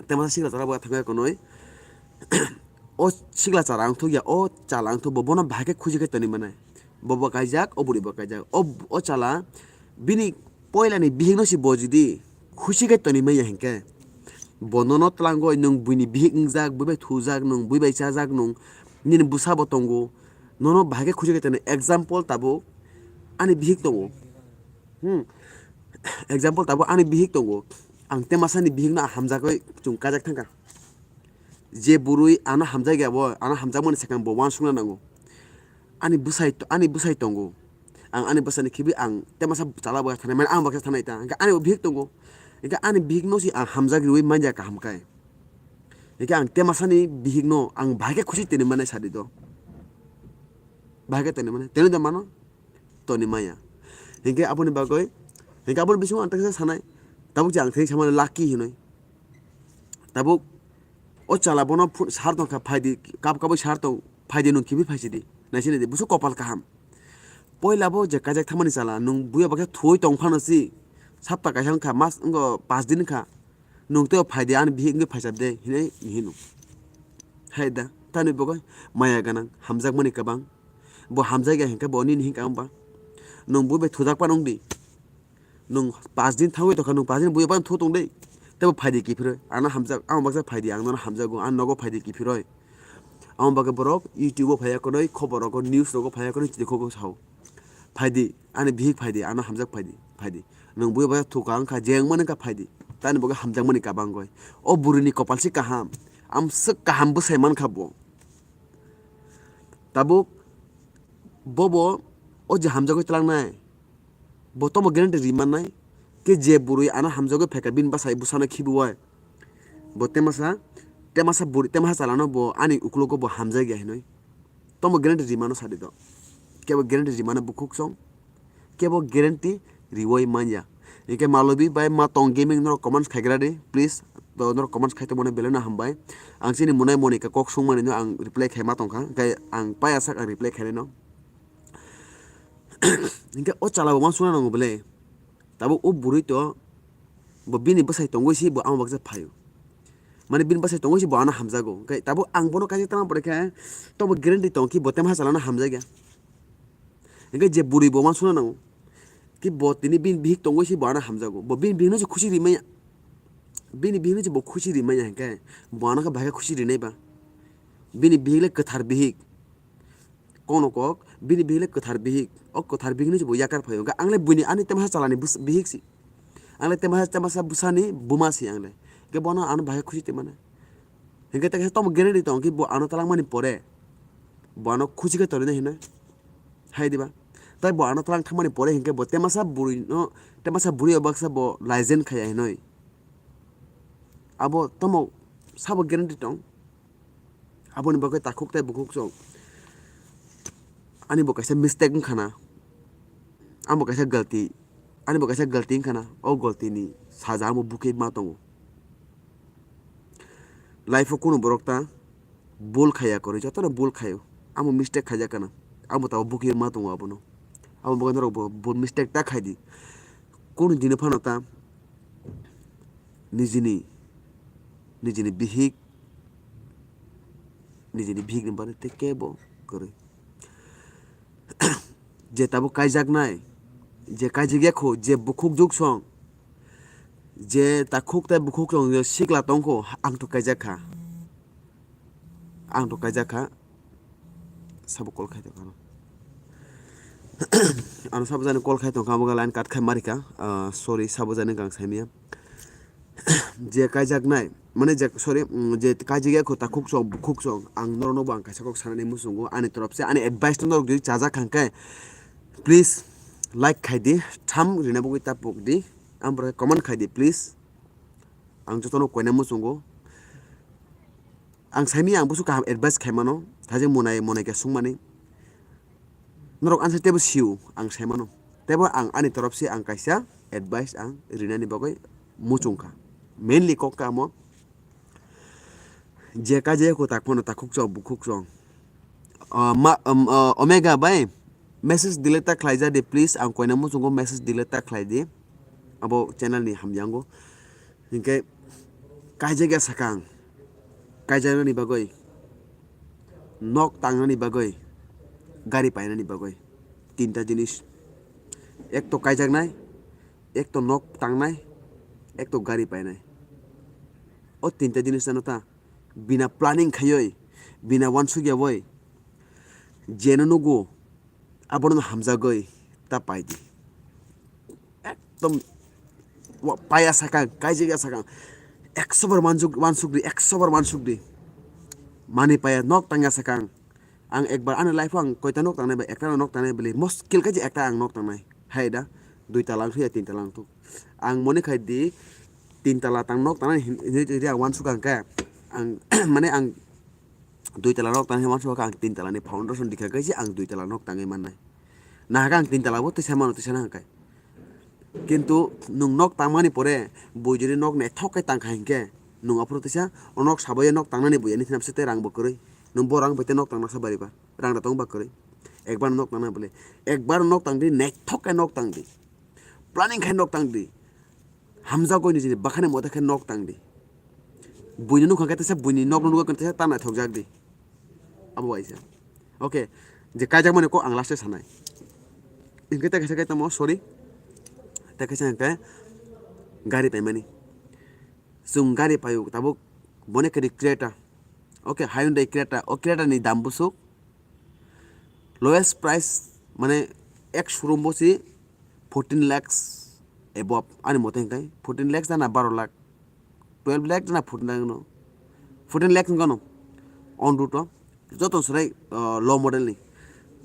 Temasa sikla chala bo khe thangwi konoi. O sikla chala wngthok ya, o chala wngthok bo bono bahai khe khuji khe toni mane. Bo bo kaijak, o bwrwi bo kaijak. O, o chala bini poilani bihikno si bo jodi khusi khe toni manya hinkhe, bo nono twlangwi nwng buini bihik wngjak, bui bai thujak nwng, bui bai chajak nwng, nini bwsa bo tongo, nono bahai khe khusi khe toni. Example tabuk ani bihik tongo. Hmm. Example tabuk ani bihik tongo. Ang temasani bihikno ang hamjagwi chwng kajak thangkha. Je bwrwi ano hamjakya bo, ano hamjakmani swkang bo uansukna nango. Ani bwsai, ani bwsai tongo. Ang ani bwsani khibi ang temasa chala bo thanai mani, ang bo khe thanai ta. Hingke ani bo bihik tongo. Hingke ani bihikno si ang hamjak riwi manya kaham kai. Hingke ang temasani bihikno ang bahai khe khusi tini mani sadi do. Bahai khe tini mani. Tini do mano? Toni maya. Hingke aboni bagwi, hingke aboni bisingo ang teksa sanai. Tabuk je ang thengsa mani lucky hinoi. Tabuk o chala bono phu-, sar tongkha, phaidi, kap kabui sar tong, phaidi nwng kibi phaisidi. Naisini di, busu kopal kaham. Poila bo je kajak thamani chala, nwng buya bakhe thuwi tong phano si, sapta kaisa wngkha, mas wngkha, pas din wngkha. Nwng tei phaidi ani bihik wngwi phaisabde, hinwi hino. Hai da, tani bagwi maya ganang, hamjakmani kwbang. Bo hamjakya hinkhe bo nini hinkha wngba? Nwng bui bai thujak phano wngdi. Nwng pas din thangwi tongkha, nwng pas din bui phano thu tongdi. Tei bo phaidi kiphirwi. Ano hamjak, ang baksa phaidi, ang nono hamjago, ang nogo phaidi kiphirwi. Ang bagwi borok YouTube o phaiya konwi, khobor rogo, news rogo phaiya konwi, chini khobor sao. Phaidi, ani bihik phaidi, ano hamjak phaidi, phaidi. Nwng bui bai thuka wngkha, jeng mani wngkha phaidi. Tani bagwi hamjakmani kabangwi. O bwrwini kopal si kaham. Amswk kaham bwsai mankha bo. Tabuk bobo o je hamjagwi twlangnai, bo tomo guarantee ri mannai? Ke je bwrwi ano hamjagwi phaikha bini bwsai bwsano khibiwi, bo temasa, temasa bwrwi, temasa chalano bo ani uklogo bo hamjakya hinwi. Tomo guarantee ri mano sadi do. Kebo guarantee ri mano bukhuk song. Kebo guarantee riwi manya. Hingke Malobi bai Matong Gaming norok comments khaigra di, please. To norok comments khai tongmani belai no hambai. Ang chini Monai Monika kok sungmani no ang reply khai ma tongkha. Hingke ang paya sak ang reply khainai no. Hingke o chala bo uansukna nango bele. Tabuk o bwrwi to bo bini bwsai tongwi si bo ang baksa phaio. Mane bini bwsai tongwi se bo ano hamjago. Hwnkhe tabuk ang bono kaisa tamo pore khe tobo guarantee tong ki bo temha chalano hamjakya. Hwnkhe je bwrwi bo uansukna nango. Ki bo tini bini bihik tongwi se bo ano hamjago. Bo bini bihikno se khusi rimanya. Bini bihikno se bo khusi rimanya hwnkhe bo ano khe bahai khe khusi rinai ba. Bini bihik le kwthar bihik. Kono kok, bini bihik le kwthar bihik. O kwthar bihikno se bo yakar phaio. Hwnkhe ang le buini ani temasa chalani bus-, bihik si. Ang le temasa, temasa bwsani buma si ang le. Hwnkhe bono ano bahai khusi tongmani. Hwnkhe ta kaisa tomo guarantee tong khe bo ano talangmani pore. Bo ano khusi khe tonwi nai hinwi. Hai diba? Tai bo ano talang thangmani pore hwnkhe bo temasa bwrwino, temasa bwrwi o baksa bo laijen khaiya hinwi. Abo tomo sabo guarantee tong? Aboni bagwi takhuk tei bukhuk chwng. Ani bo kaisa mistake wngkha na. Amo kaisa galti. Ani bo kaisa galti wngkha na. O galtini saja amo bukhe ma tongo. Life o kunu borok ta bul khaiya kwrwi, jotono bul khaio. Amo mistake khaijak kana. Amo tabo bukhe ma tongo abono. Amo bagwi norok bo bul mistake ta khaidi. Kunu dino phano ta nijini, nijini bihik, nijini bihikni bagwi tei kebo kwrwi. Je tabuk kaijaknai, je kaijak ya kho, je bukhuk juk song, je takhuk tei bukhuk song je sikla tong kho, ang to kaijak kha. Ang to kaijak kha. Sabo call khai tongkha ano. Ano sabo jani call khai tongkha, abo line cut khai marika. Ah, sorry, sabo jani gang saimaya. Je kaijaknai, mane je, sorry, mm, je kaijak ya kho takhuk chwng, bukhuk chwng, ang norokno bo ang kaisa kok sanani muchungo, ani torop se, ani advice no norok jodi chajak kha hwnkhe, please like khai di, tham rina bagwi ta pok di, ang borok comment khai di, please. Ang jotono koina muchungo. Ang saimaya ang busu kaham advice khai mano, thaijak monai, monai khe sungmani. Norok ansa teibo sio ang sai mano. Teibo ang ani torop se ang kaisa advice ang rinani bagwi muchung kha. Mainly kok kamo je kaje ko tak phano takhuk chwng bukhuk chwng. Ah, ma, um, ah, Omega bai message delete ta khlai ja di please, ang koina muchungo message delete ta khlai di. Abo channel ni hamyango. Hinkhe kaijak ya sakang, kaijaknani bagwi, nok tangnani bagwi, gari painani bagwi, tinta jinis. Ek to kaijaknai, ek to nok tangnai, ek to gari painai. O tinta jinis ano ta bina planning khaiwi, bina wansukyawi, jeno nugo, abono hamjagwi ta pai di. Ekdom wa-, paya sakang, kaijak ya sakang. Ekso bar wansuk, wansuk di, ekso bar wansuk di. Mani paya nok tangya sakang. Ang ekbar ani life o ang koita nok tangnai ba, ekta nok tangnai beli. Moskil kaji ekta ang nok tangnai. Hai da, dui tala ang thwiya, tin tala ang thuk. Ang moni khai di, tin tala tang nok tangnai hin-, hin-, hin-, ang wansuk ang khe. Ang, mane ang dui tala nok tangnai wansuk ang tin tala ni foundation dikha kaji ang dui tala nok tangwi mannai. Nahaka ang tin tala bo tisa mano, tisa nahaka. Kintu nwng nok tangmani pore bui jodi nok naithok khe tangkha hinkhe nwng aphuru tisa o nok sabaio nok tangnani bui ani thinam se tei rang bo kwrwi. Nwng bo rang bai tei nok tangna sa bari ba? Rang da tong ba kwrwi. Ekbar nok tangna bole. Ekbar nok tangdi, naithok khe nok tangdi. Planning khai nok tangdi. Hamjakgo nijini bakhani mote khe nok tangdi. Buini nukha khe tisa buini nokno nukha khe tisa ta naithokjak di. Abo waisa. Okay, je kaijakmani kok ang last-o sanai. Hinkhe tei kaisa khe tamo, sorry. Tei kaisa hinkhe gari paimani. Chwng gari paio tabuk boni khe di Creta. Okay, Hyundai Creta. O Creta ni dam bwswk lowest price, mane ek showroom bo si fourteen lakhs above, ani mote hinkhe fourteen lakhs na baro lakh, twelve lakh na fourteen lakh no, fourteen lakh wngkha no on road o, joto serai, uh, low model ni,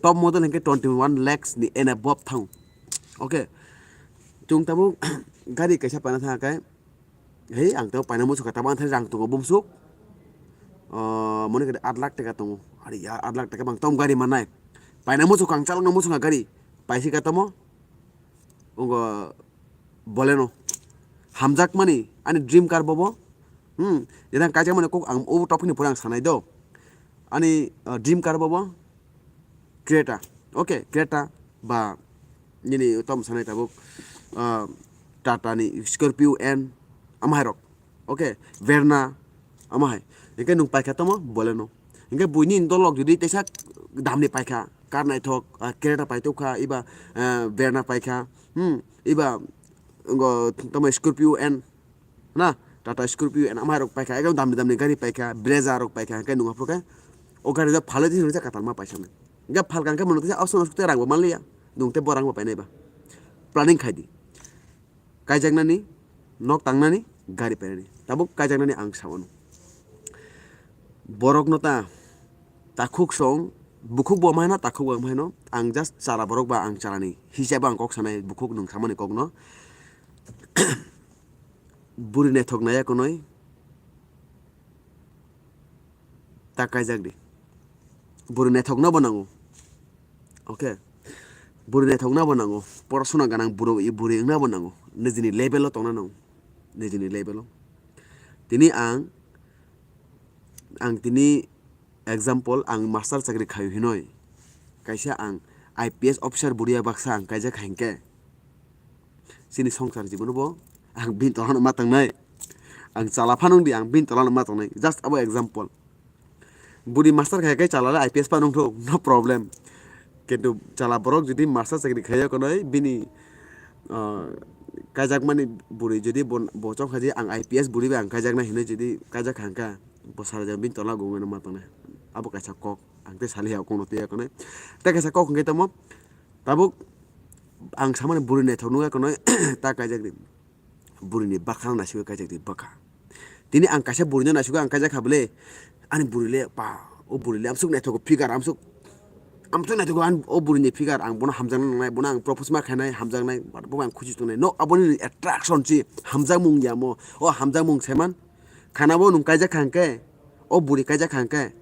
top model hinkhe twenty one lakhs ni and above thang. Okay, chwng tabuk gari kaisa paina thang khe, hei ang tei paina muchungkha, tabuk ang thani rang tongo bumsuk, uh, mone khe aat lakh taka tongo, ari ya aat lakh taka bang tom gari mannai, paina muchungkha ang chalokna muchungkha gari, paisi kha tamo, Wngo Baleno. Hamjakmani ani dream car bobo. Hmm, jeta ang kaijakmani kok ang o topic ni pore ang sanai do. Ani, uh, dream car bobo Creta. Okay, Creta ba nini tom sanai tabuk, uh, Tata ni Scorpio N amhairok. Okay, Verna, Omo hai. Hingke nwng paikha tamo Boleno. Hingke buini dolok jodi teisa damni paikha, kar naithok, ah, Creta paitokha, iba, ah, Verna paikha, hmm, iba, ngo, tamo Scorpio N, na, Tata Scorpio N, amai rok paikha, ekdam damni damni gari paikha, Brezza rok paikha, hingke nwng aphuru khe, o gari rok phalwi twi rwjak katalma paisa nai. Hingke phalka hingke mono teisa option aswk tei rang bo manliya, nwng tei bo rang bo painai ba. Planning khai di. Kaijaknani, nok tangnani, gari painani. Tabuk kaijaknani ang samano. Borokno ta takhuk song, bukhuk bo maino, takhuk bo maino. Ang just chara borok ba ang charani. Hisab ang kok sanai, bukhuk nwng samani kokno. Buri naithok naya konoi. Ta kaijak di. Buri naithokna bo nango. Okay. Buri naithokna bo nango. Porasuna ganang buro-, buri wngna bo nango. Nijini level o tongna nango. Nijini level o. Tini ang, ang tini example, ang master chakri khayo hinoi. Kaisa ang I P S officer buriya baksa ang kaijak kha hinkhe. Chini songsar jibono bo ang bini tolano ma tangnai. Ang chala phano wngdi, ang bini tolano ma tangnai. Just abo example. Buri master khai khai chala le I P S phano wngthok, no problem. Kintu chala borok jodi master chakri khai konoi bini, ah, kaijakmani buri jodi bo, bo chong kha je ang I P S buri bai ang kaijaknai hinui jodi kaijak kha hwnkha, bo sara jang bini tola gungwi no ma tangnai. Abo kaisa kok, ang tei saliya kokno twiya konoi. Tei kaisa kok hwnkhe tamo, tabuk ang samani buri naithok nukya konoi, ta kaijak di. Burini bwkha no naisingwi kaijak di bwkha. Tini ang kaisa burino naisingwi ang kaijak kha bwle, ani buri le pa, o buri le amsuk naithogo figure amsuk, amsuk naithogo ani o burini figure, ang bono hamjakna nangnai, bono ang propose ma khainai, hamjaknai, but bo ang khusi tongnai. No, aboni attraction si hamjakmung ya mo, o hamjakmung se man. Khana bo nwng kaijak kha hwnkhe, o buri kaijak kha hwnkhe,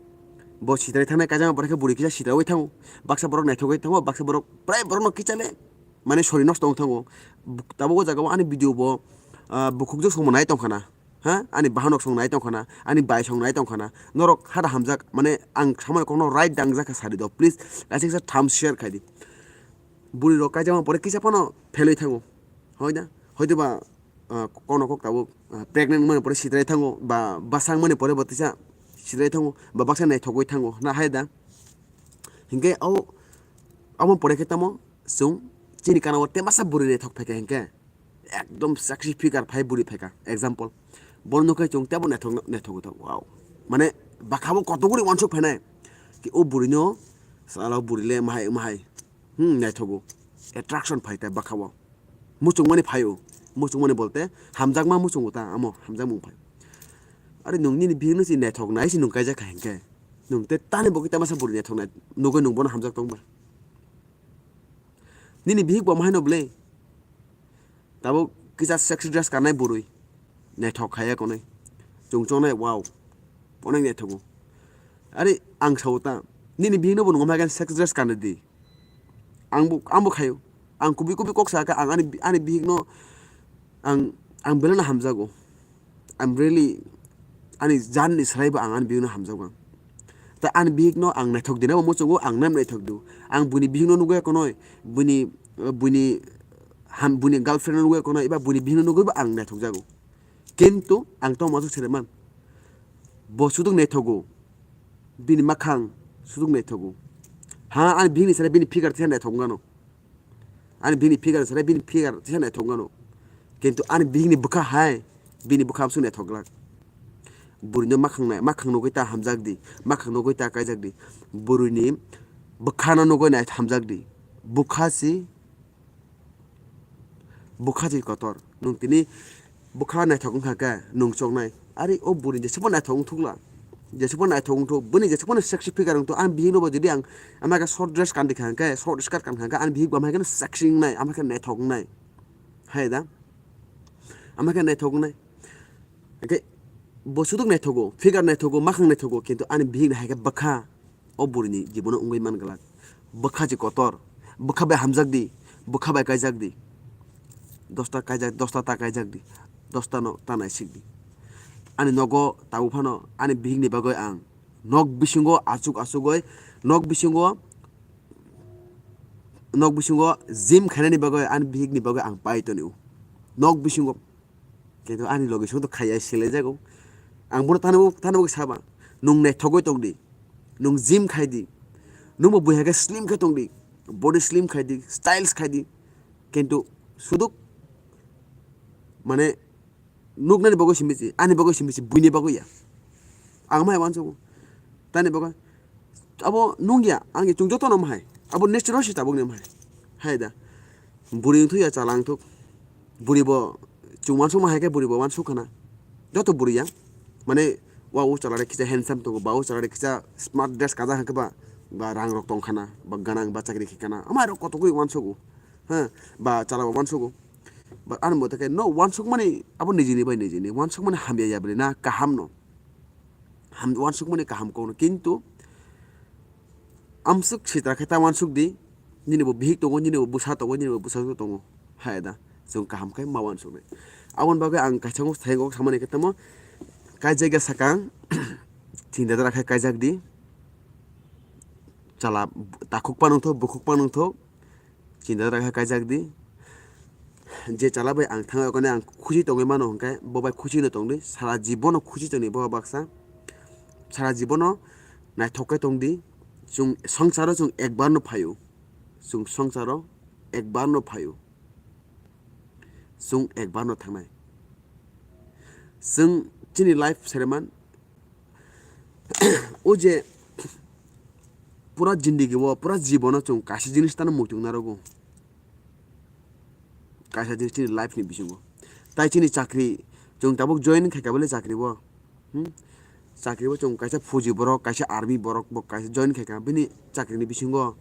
bo sitrai thangnai, kaijak ma borok khe buri kisa sitraui thango, baksa borok naithogwi thango, baksa borok prai borokno kicha le. Mane sori nosto wng thango. Buk-, tabuk o jaga o ani video bo, ah, bukhukjak songma nai tongkha na. Ha? Ani bahanok song nai tongkha na. Ani bai song nai tongkha na. Norok hada hamjak, mane ang samani kokno right dangjak kha sari do. Please, kaisa kaisa tham share khai di. Buri rok kaijakma pore kisa phano phelwi thango. Hoi da? Hoito ba, ah, kokno kok tabuk, ah, pregnant wngmani pore sitrai thango, ba bwsa wngmani pore bo tisa sitrai thango, ba baksa naithogwi thango. Na hai da? Hinkhe o, abo pore khe tamo? Chwng chini kana o temasa bwrwi naithok phaikha hinkhe, ekdom sexy figure phai bwrwi phaikha. Example, bono nukhe chwng teibo naithok, naithok, naithok, wow. Mane, bwkha bo kotogri uansuk phainai. Ki o bwrwino, salo bwrwi le mahai, mahai. Hmm, naithogo. Attraction phai ta bwkha o. Muchungmani phaio. Muchungmani bolte, hamjakma muchungo ta, amo hamjakmung phai. Are nwng nini bihikno si naithok nai si nwng kaijak kha hinkhe. Nwng te tani bo khe tamasa bwrwi naithok nai, nugwi nwng bono hamjak tongba. Nini bihik bo mahaino bwle? Tabuk kisa sexy dress kanai bwrwi. Naithok khaya konwi. Chwng chongnai, wow. Onek naithogo. Are ang sao ta. Nini bihikno bo nungma khe sexy dress kanwi di. Ang bo, ang bo khayo. Ang kubui kubui kok sa kha, ang ani, ani bihikno ang, ang belai no hamjago. I'm really, ani janni sraibo ang ani bihikno hamjakgo ang. Ta ani bihikno ang naithok dinabo muchungo, ang nam naithok di. Ang buini bihikno nugwi konoi, buini, buini ham, buini girlfriend no nugwi konoi, eba buini bihikno nugwibo ang naithokjago. Kintu ang tongma swk sere man. Bo suduk naithogo. Bini makhang suduk naithogo. Ha, ani bihikni sere bini figure tisa naithok gano. Ani bini figure sere bini figure tisa naithok gano. Kintu ani bihikni bwkha hai, bini bwkha amsuk naithok glak. Bwrwino makhang nai, makhang nugwi ta hamjak di, makhang nugwi ta kaijak di. Bwrwini bwkhano nugwi nai hamjak di. Bwkha si, bwkha si kotor. Nwng tini bwkha naithok wngkha khe nwng choknai. Are o bwrwi jesebo naithok wngthukla. Jesebo naithok wngthuk, bwni jesebo sexy figure wngthuk. Ang bihikno bo jodi ang ama khe short dress kandi kha hwnkhe, short skirt kandi kha hwnkhe, ang bihik bo ama khe sexy wngnai, ama khe naithok wngnai. Hai da? Ama khe naithok wngnai. Hwnkhe bo suduk naithogo, figure naithogo, makhang naithogo, kintu ani bihik ni hai khe bwkha. O bwrwini jibono wngwi man glak. Bwkha se kotor. Bwkha bai hamjak di. Bwkha bai kaijak di. Dosta kaijak, dosta ta kaijak di. Dosta no ta naisik di. Ani nogo tabuk phano ani bihikni bagwi ang nok bisingo achuk achugwi, nok bisingo, nok bisingo gym khainani bagwi ani bihikni bagwi ang pai tonio. Nok bisingo. Kintu ani logi song to khaiya silai jago. Ang bono thanabo, thanabo saba, nwng naithogwi tongdi, nwng gym khaidi, nwngbo buiha khe slim khe tongdi, body slim khaidi, styles khaidi, kintu suduk mane nuknani bagwi simi se, ani bagwi simi se, buini bagwi ya. Ang mai uansugo. Tani bagwi abo nungya, ang chwng jotono mahai. Abo natural se tabukni mahai. Hai da. Bwrwi wngthok ya, chwla wngthok. Bwrwi bo chwng uansukma hai khe bwrwi bo uansuk khana. Joto bwrwi ya. Mane wa o chwla rok kisa handsome tongo, ba o chwla rok kisa smart dress kajak hai khe ba, ba rang rok tong khana, ba gwnang ba chakri khai khana. Amai rok kotogwi uansugo. Ha, ba chwla bo uansugo. But ani mote khe no uansukmani abo nijini bai nijini. Uansukmani hamya ya bwle na kaham no. Ham, uansukmani kaham kokno. Kintu amsuk sitra khe ta uansuk di. Nini bo bihik tongo, nini bo bwsa tongo, nini bo bwsajwk tongo. Hai da. Chwng kaham khe ma uansuknai. Aboni bagwi ang kaisa kok, thai kok samani khe tamo kaijak ya sakang. Chinta dara khe kaijak di. Chwla takhuk pa nungthok, bukhuk pa nungthok. Chinta dara khe kaijak di. Je chwla bai ang thangwi okone ang khusi tongwi mano hwnkhe bo bai khusi no tongdi. Sara jibono khusi tongdi bo baksa. Sara jibono naithok khe tongdi. Chwng songsaro chwng ekbar no phaio. Chwng songsaro ekbar no phaio. Chwng ekbar no thangnai. Chwng chini life sereman o je pura jindigi o, pura jibono chwng kaisa jinis tano muitung narogo. Kaisa jinis chini life ni bisingo. Tai chini chakri chwng tabuk join khaika bole chakri o. Hmm? Chakri o chwng kaisa fuji borok, kaisa army borok, bo kaisa join khaika bini chakri ni bisingo.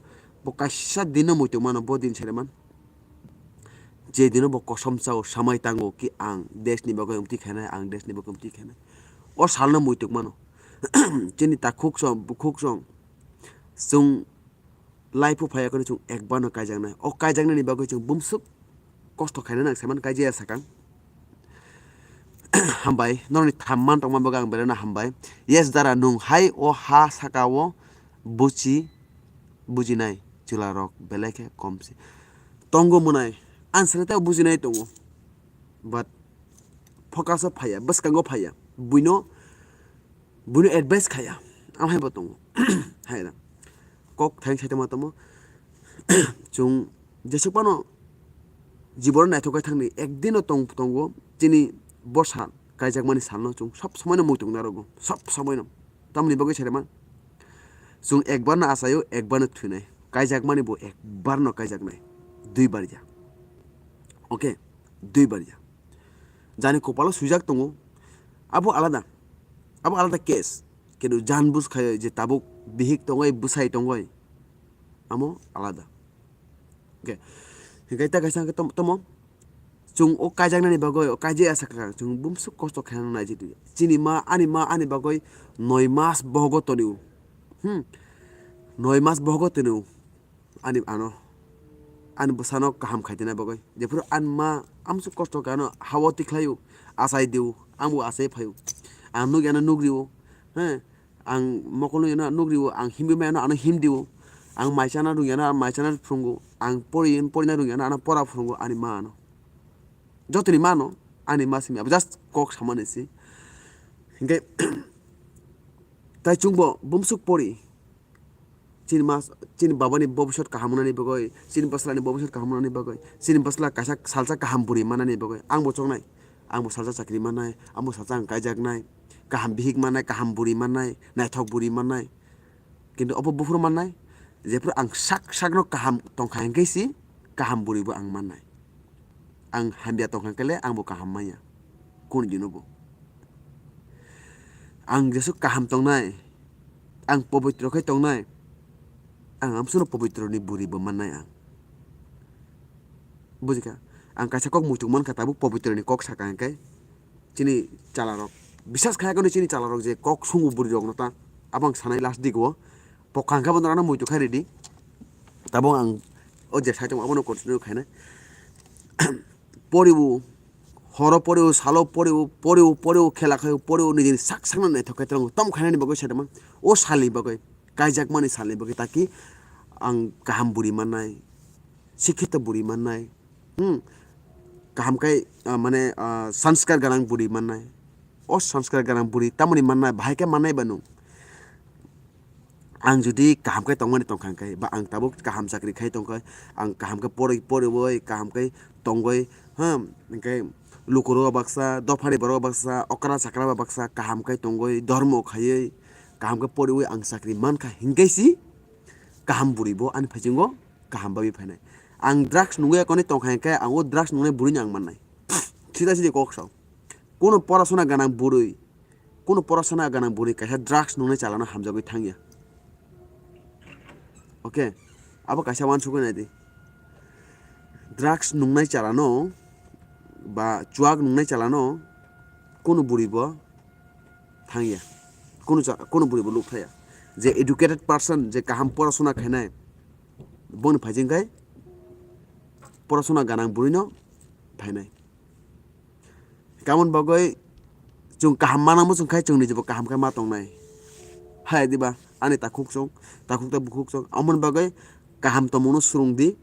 Bo kaisa din no muitung mano, bo din sereman. Je dino bo kosom chao, samai tango ki ang desh ni bagwi amtwi khainai, ang desh ni bagwi amtwi khainai. O salno muituk mano. Chini takhuk song, bukhuk song, chwng life o phai yakhwni chwng ekbar no kaijaknai. O kaijaknani bagwi chwng bumswk kosto khaina nang, saiman kaijaya sakang. Hambai, norokni tham man tongma bagwi ang belai no hambai. Yes, dara, nwng hai o ha saka o buchi, bujinai chwla rok belai khe kom se tongo mwnai. Ang sani tei bujinai tongo, but focus o phaiya, bwskango phaiya, buino, buino advice khaiya, ang hai bo tongo. Hai da. Kok thain sai tongma tamo. Chwng jesuk phano jibon naithok khai thangni, ekdino tong, tongo, chini bo sal, kaijakmani salno chwng sob somoino muitung narogo, sob somoino. Tamoni bagwi sereman? Chwng ekbar no achaio, ekbar no thwinai. Kaijakmani bo ekbar no kaijaknai. Dui bar ya. Okay, dui bar ya. Jani kopalo swijak tongo, abo alada. Abo alada case. Kintu jan buj khaio je tabuk bihik tongoi, bwsai tongoi, amo alada. Okay. Hinkhe ta kaisa hwnkhe tom-, tomo. Chwng o kaijaknani bagwi, o kaijak ya sakha, chwng bumswk kosto khaina nai jidi. Chini ma, ani ma, ani bagwi noi mas bohogo tonio. Hmm. Noi mas bohogo tonio. Ani ano, ani bwsano kaham khaidina bagwi. Jephuru ani ma amswk kosto khe ano hao tikhlaio, achai dio, angbo achai phaio. Ang nukya no nukrio, he, ang mokol nukya no nukrio, ang himwi maya no ano himdio, ang mai chana rungya no mai chana phurungo, ang pori, porina rungya no ano pora phurungo ani ma ano. Jotoni ma no, ani ma simi abo just kok samani si. Hinkhe tai chwngbo bumswk pori. Chini ma, chini babani bobisot kaham wngnani bagwi, chini bwslani bobisot kaham wngnani bagwi, chini bwsla kaisa salsa kaham bwrwi mannani bagwi, angbo choknai, angbo salsa chakri mannai, angbo salsa ang kaijaknai, kaham bihik mannai, kaham bwrwi mannai, naithok bwrwi mannai. Kintu obo buphuru mannai, jephuru ang sak sakno kaham tongkha hinkhe si kaham bwrwibo ang mannai. Ang hamya tongkha khe le angbo kaham manya. Kunu dino bo. Ang jesuk kaham tongnai, ang pobitro khe tongnai, ang amsukno pobitroni bwrwi bo mannai ang. Bujikha? Ang kaisa kok muituk mankha, tabuk pobitroni kok sakha hinkhe chini chalarok. Biswas khai yakhwni chini chalarok je kok sungo bwrwirokno ta, abo ang sanai last digo. Pokha hwnkhe bo norokno muitu khai ridi. Tabuk ang o je side o abono continue khainai. Poriwo, horo poriwo, salo poriwo, poriwo, poriwo, khela khaio, poriwo, nijini sak sakno naithok khai tongo. Tom khainani bagwi saimango. O salni bagwi, kaijakmani salni bagwi, taki ang kaham bwrwi mannai, sikhito bwrwi mannai, hmm, kaham khai, ah, mane, ah, sanskar gwnang bwrwi mannai. O sanskar ganang buri tamoni mannai, bahai khe mannai ba nwng? Ang jodi kaham khe tongmani tongkha hwnkhe, ba ang tabuk kaham chakri khai tongkha, ang kaham khe pori, poriwi, kaham khe tongwi, ha, hwnkhe lukurok baksa, dophani borok baksa, okra chakra ba baksa, kaham khe tongwi, dhormo khaiwi, kaham khe poriwi ang chakri mankha hwnkhe si kaham buribo ani phaisingo kaham bagwi phainai. Ang drugs nungwi konwi tongkha hwnkhe, ang o drugs nungnai burini ang mannai. Sida sidi kok sao. Kuno porasona ganang buri, kuno porasona ganang buri kaisa drugs nungnai chalano hamjagwi thangya. Oke, abo kaisa uansukwi naidi. Drugs nungnai chalano ba chuak nungnai chalano kuno buribo thangya, kuno cha-, kuno buribo luk thaya. Je educated person, je kaham porasona khainai, boni phaising khai porasona ganang burino phainai. Kamon bagwi chwng kaham manang muchung khai chwng nijebo kaham khe ma tongnai. Hai diba? Ani takhuk chwng, takhuk tei bukhuk chwng. Amoni bagwi kaham tongmungno swrwng di,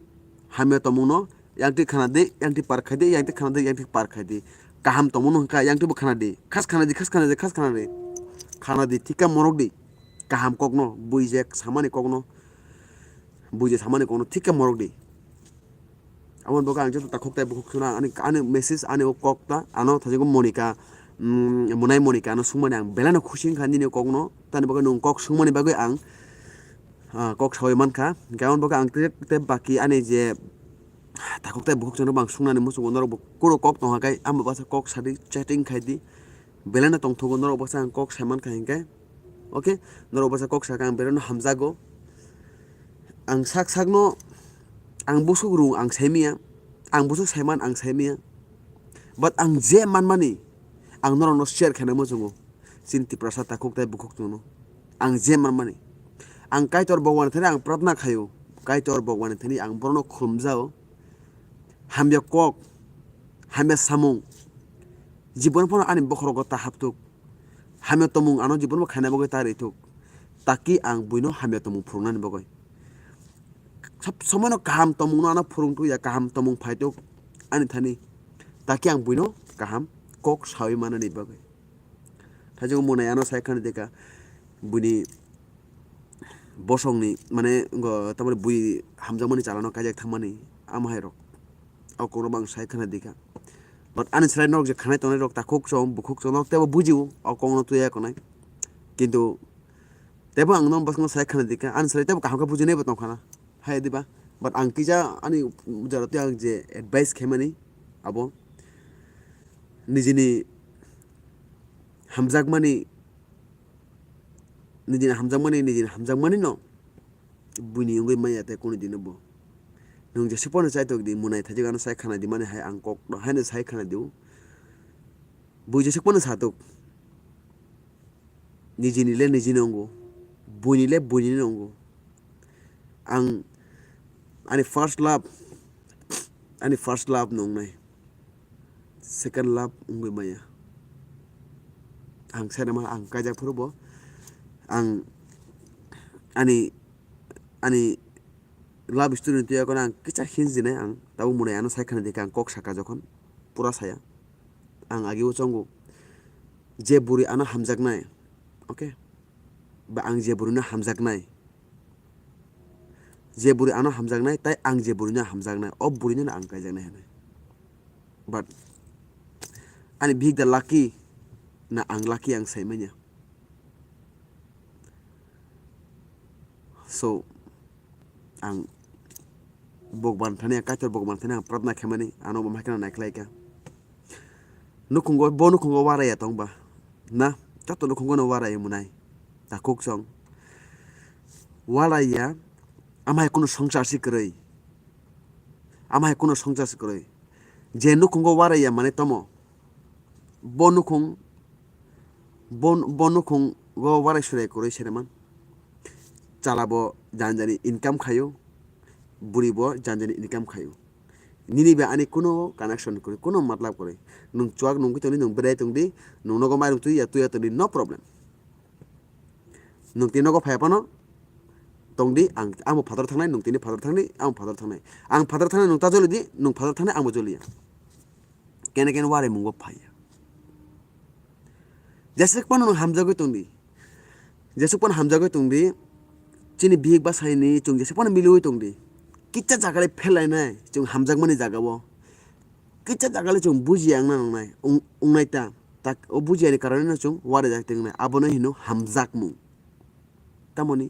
hamya tongmungno yangtwi khana di, yangtwi par khai di, yangtwi khana di, yangtwi par khai di. Kaham tongmungno hwnkha yangtwi bo khana di. Khas khana di, khas khana di, khas khana di. Khana di, thikha morok di. Kaham kokno, buijak samani kokno, buijak samani kokno thikha morok di. Aboni bagwi ang joto takhuk tei bukhuk suna ani, ani message ani o kok ta ano thajagwi Monika, mm, Monai Monika ano sungmani ang belai no khusi wngkha nini o kokno. Tani bagwi nwng kok sungmani bagwi ang, ah, kok sawi mankha. Hwnkhe aboni bagwi ang tei, tei baki ani je takhuk tei bukhuk suna ang sungnani muchungo norok bo kuro kok tongkha khe ang bo baksa kok sadi chatting khai di. Belai no tongthogo norok baksa ang kok sai mankha hinkhe. Oke, norok baksa kok sakha ang belai no hamjago. Ang sak sakno ang busuk rung ang saimaya, ang busuk saiman ang saimaya. But ang je manmani ang norokno share khaina muchungo. Chini Tiprasa takhuk tei bukhuk chwngno. Ang je manmani. Ang Kaitor Bhagwan thani ang pratna khaio. Kaitor Bhagwan thani ang borokno khulumjao. Hamya kok, hamya samung. Jibon phano ani bokhorogo ta hapthuk. Hamya tongmung ano jibon bo khaina bagwi ta rithuk. Taki ang buino hamya tongmung phurungnani bagwi. Sab somoino kaham tongmungno ano phurungthuk ya, kaham tongmung phaituk ani thani. Taki ang buino kaham kok sawi manani bagwi. Thaichung Monai ano sai khani deka buini bosongni, mane, wngkha tamoni bui hamjakmani chalano kaijak thangmani, amo hai rok. O kokno bo ang sai khana dikha. But ani slai norok je khanai tongnai rok takhuk chong, bukhuk chong, norok teibo bujio, o kokno tuya konai. Kintu teibo ang norok bwskango sai khana dikha, ani slai teibo kaham khe bujinaibo tongkhana. Hai diba? But ang kisa ani jora tei ang je advice khaimani abo nijini hamjakmani, nijini hamjakmani, nijini hamjakmani no buini wngwi manya tei kunu dino bo. Nwng jesuk phano chaitok di, Monai thajak ano sai khana di mani hai ang kok no haino sai khana di o. Bui jesuk phano satok. Nijini le nijini wngo. Buini le buini no wngo. Ang ani first love, ani first love no wngnai. Second love wngwi maya. Ang saina ma ang kaijak phuru bo. Ang ani, ani love story ni tuya kono ang kisa hinjinai ang. Tabuk Monai ano sai khana dikha ang kok saka jokhon. Pura saya. Ang agi o chongo. Je buri ano hamjaknai. Okay. Ba ang je burino hamjaknai. Je buri ano hamjaknai, tai ang je burino hamjaknai, o burino no ang kaijaknai hinwi. But ani bihik da lucky na ang lucky ang sai manya. So, ang Bhagwan thani, Kaitor Bhagwan thani ang pratna khaimani, ano bo hai kheno naikhlaikha. Nukhungo, bo nukhungo waraiya tongba. Na, joto nukhungo no waraiya Monai. Takhuk chong. Waraiya, amhai kuno songchar si kwrwi. Amhai kuno songchar si kwrwi. Je nukhungo waraiya mane tomo. Bo nukhung, bo, bo nukhungo warai surai kwrwi sereman. Chala bo jani jani income khaio. Buri bo jani jani income khaio. Nini bai ani kuno connection kwrwi, kuno matlab kwrwi. Nwng chuak nungwi tongdi, nwng berai tongdi, nwng nogo mairum twi ya, twi ya tongdi, no problem. Nwng tini nogo phai phano tongdi, ang, ang bo phatar thangnai, nwng tini phatar thangdi, ang bo phatar thangnai. Ang phatar thangnai, nwng ta joli di, nwng phatar thangnai, ang bo joli ya. Kene kene waraimungo phai ya. Jeswk phano nwng hamjagwi tongdi, jeswk phano hamjagwi tongdi, chini bihik bwsaini chwng jeswk phano miliwi tongdi, kisa jaga le phelainai chwng hamjakmani jagao. Kisa jaga le chwng bujiya wngna nangnai, wng-, wngnai ta, tak o bujiyani karoneno chwng warijak tongnai, abono hino hamjakmung. Tamoni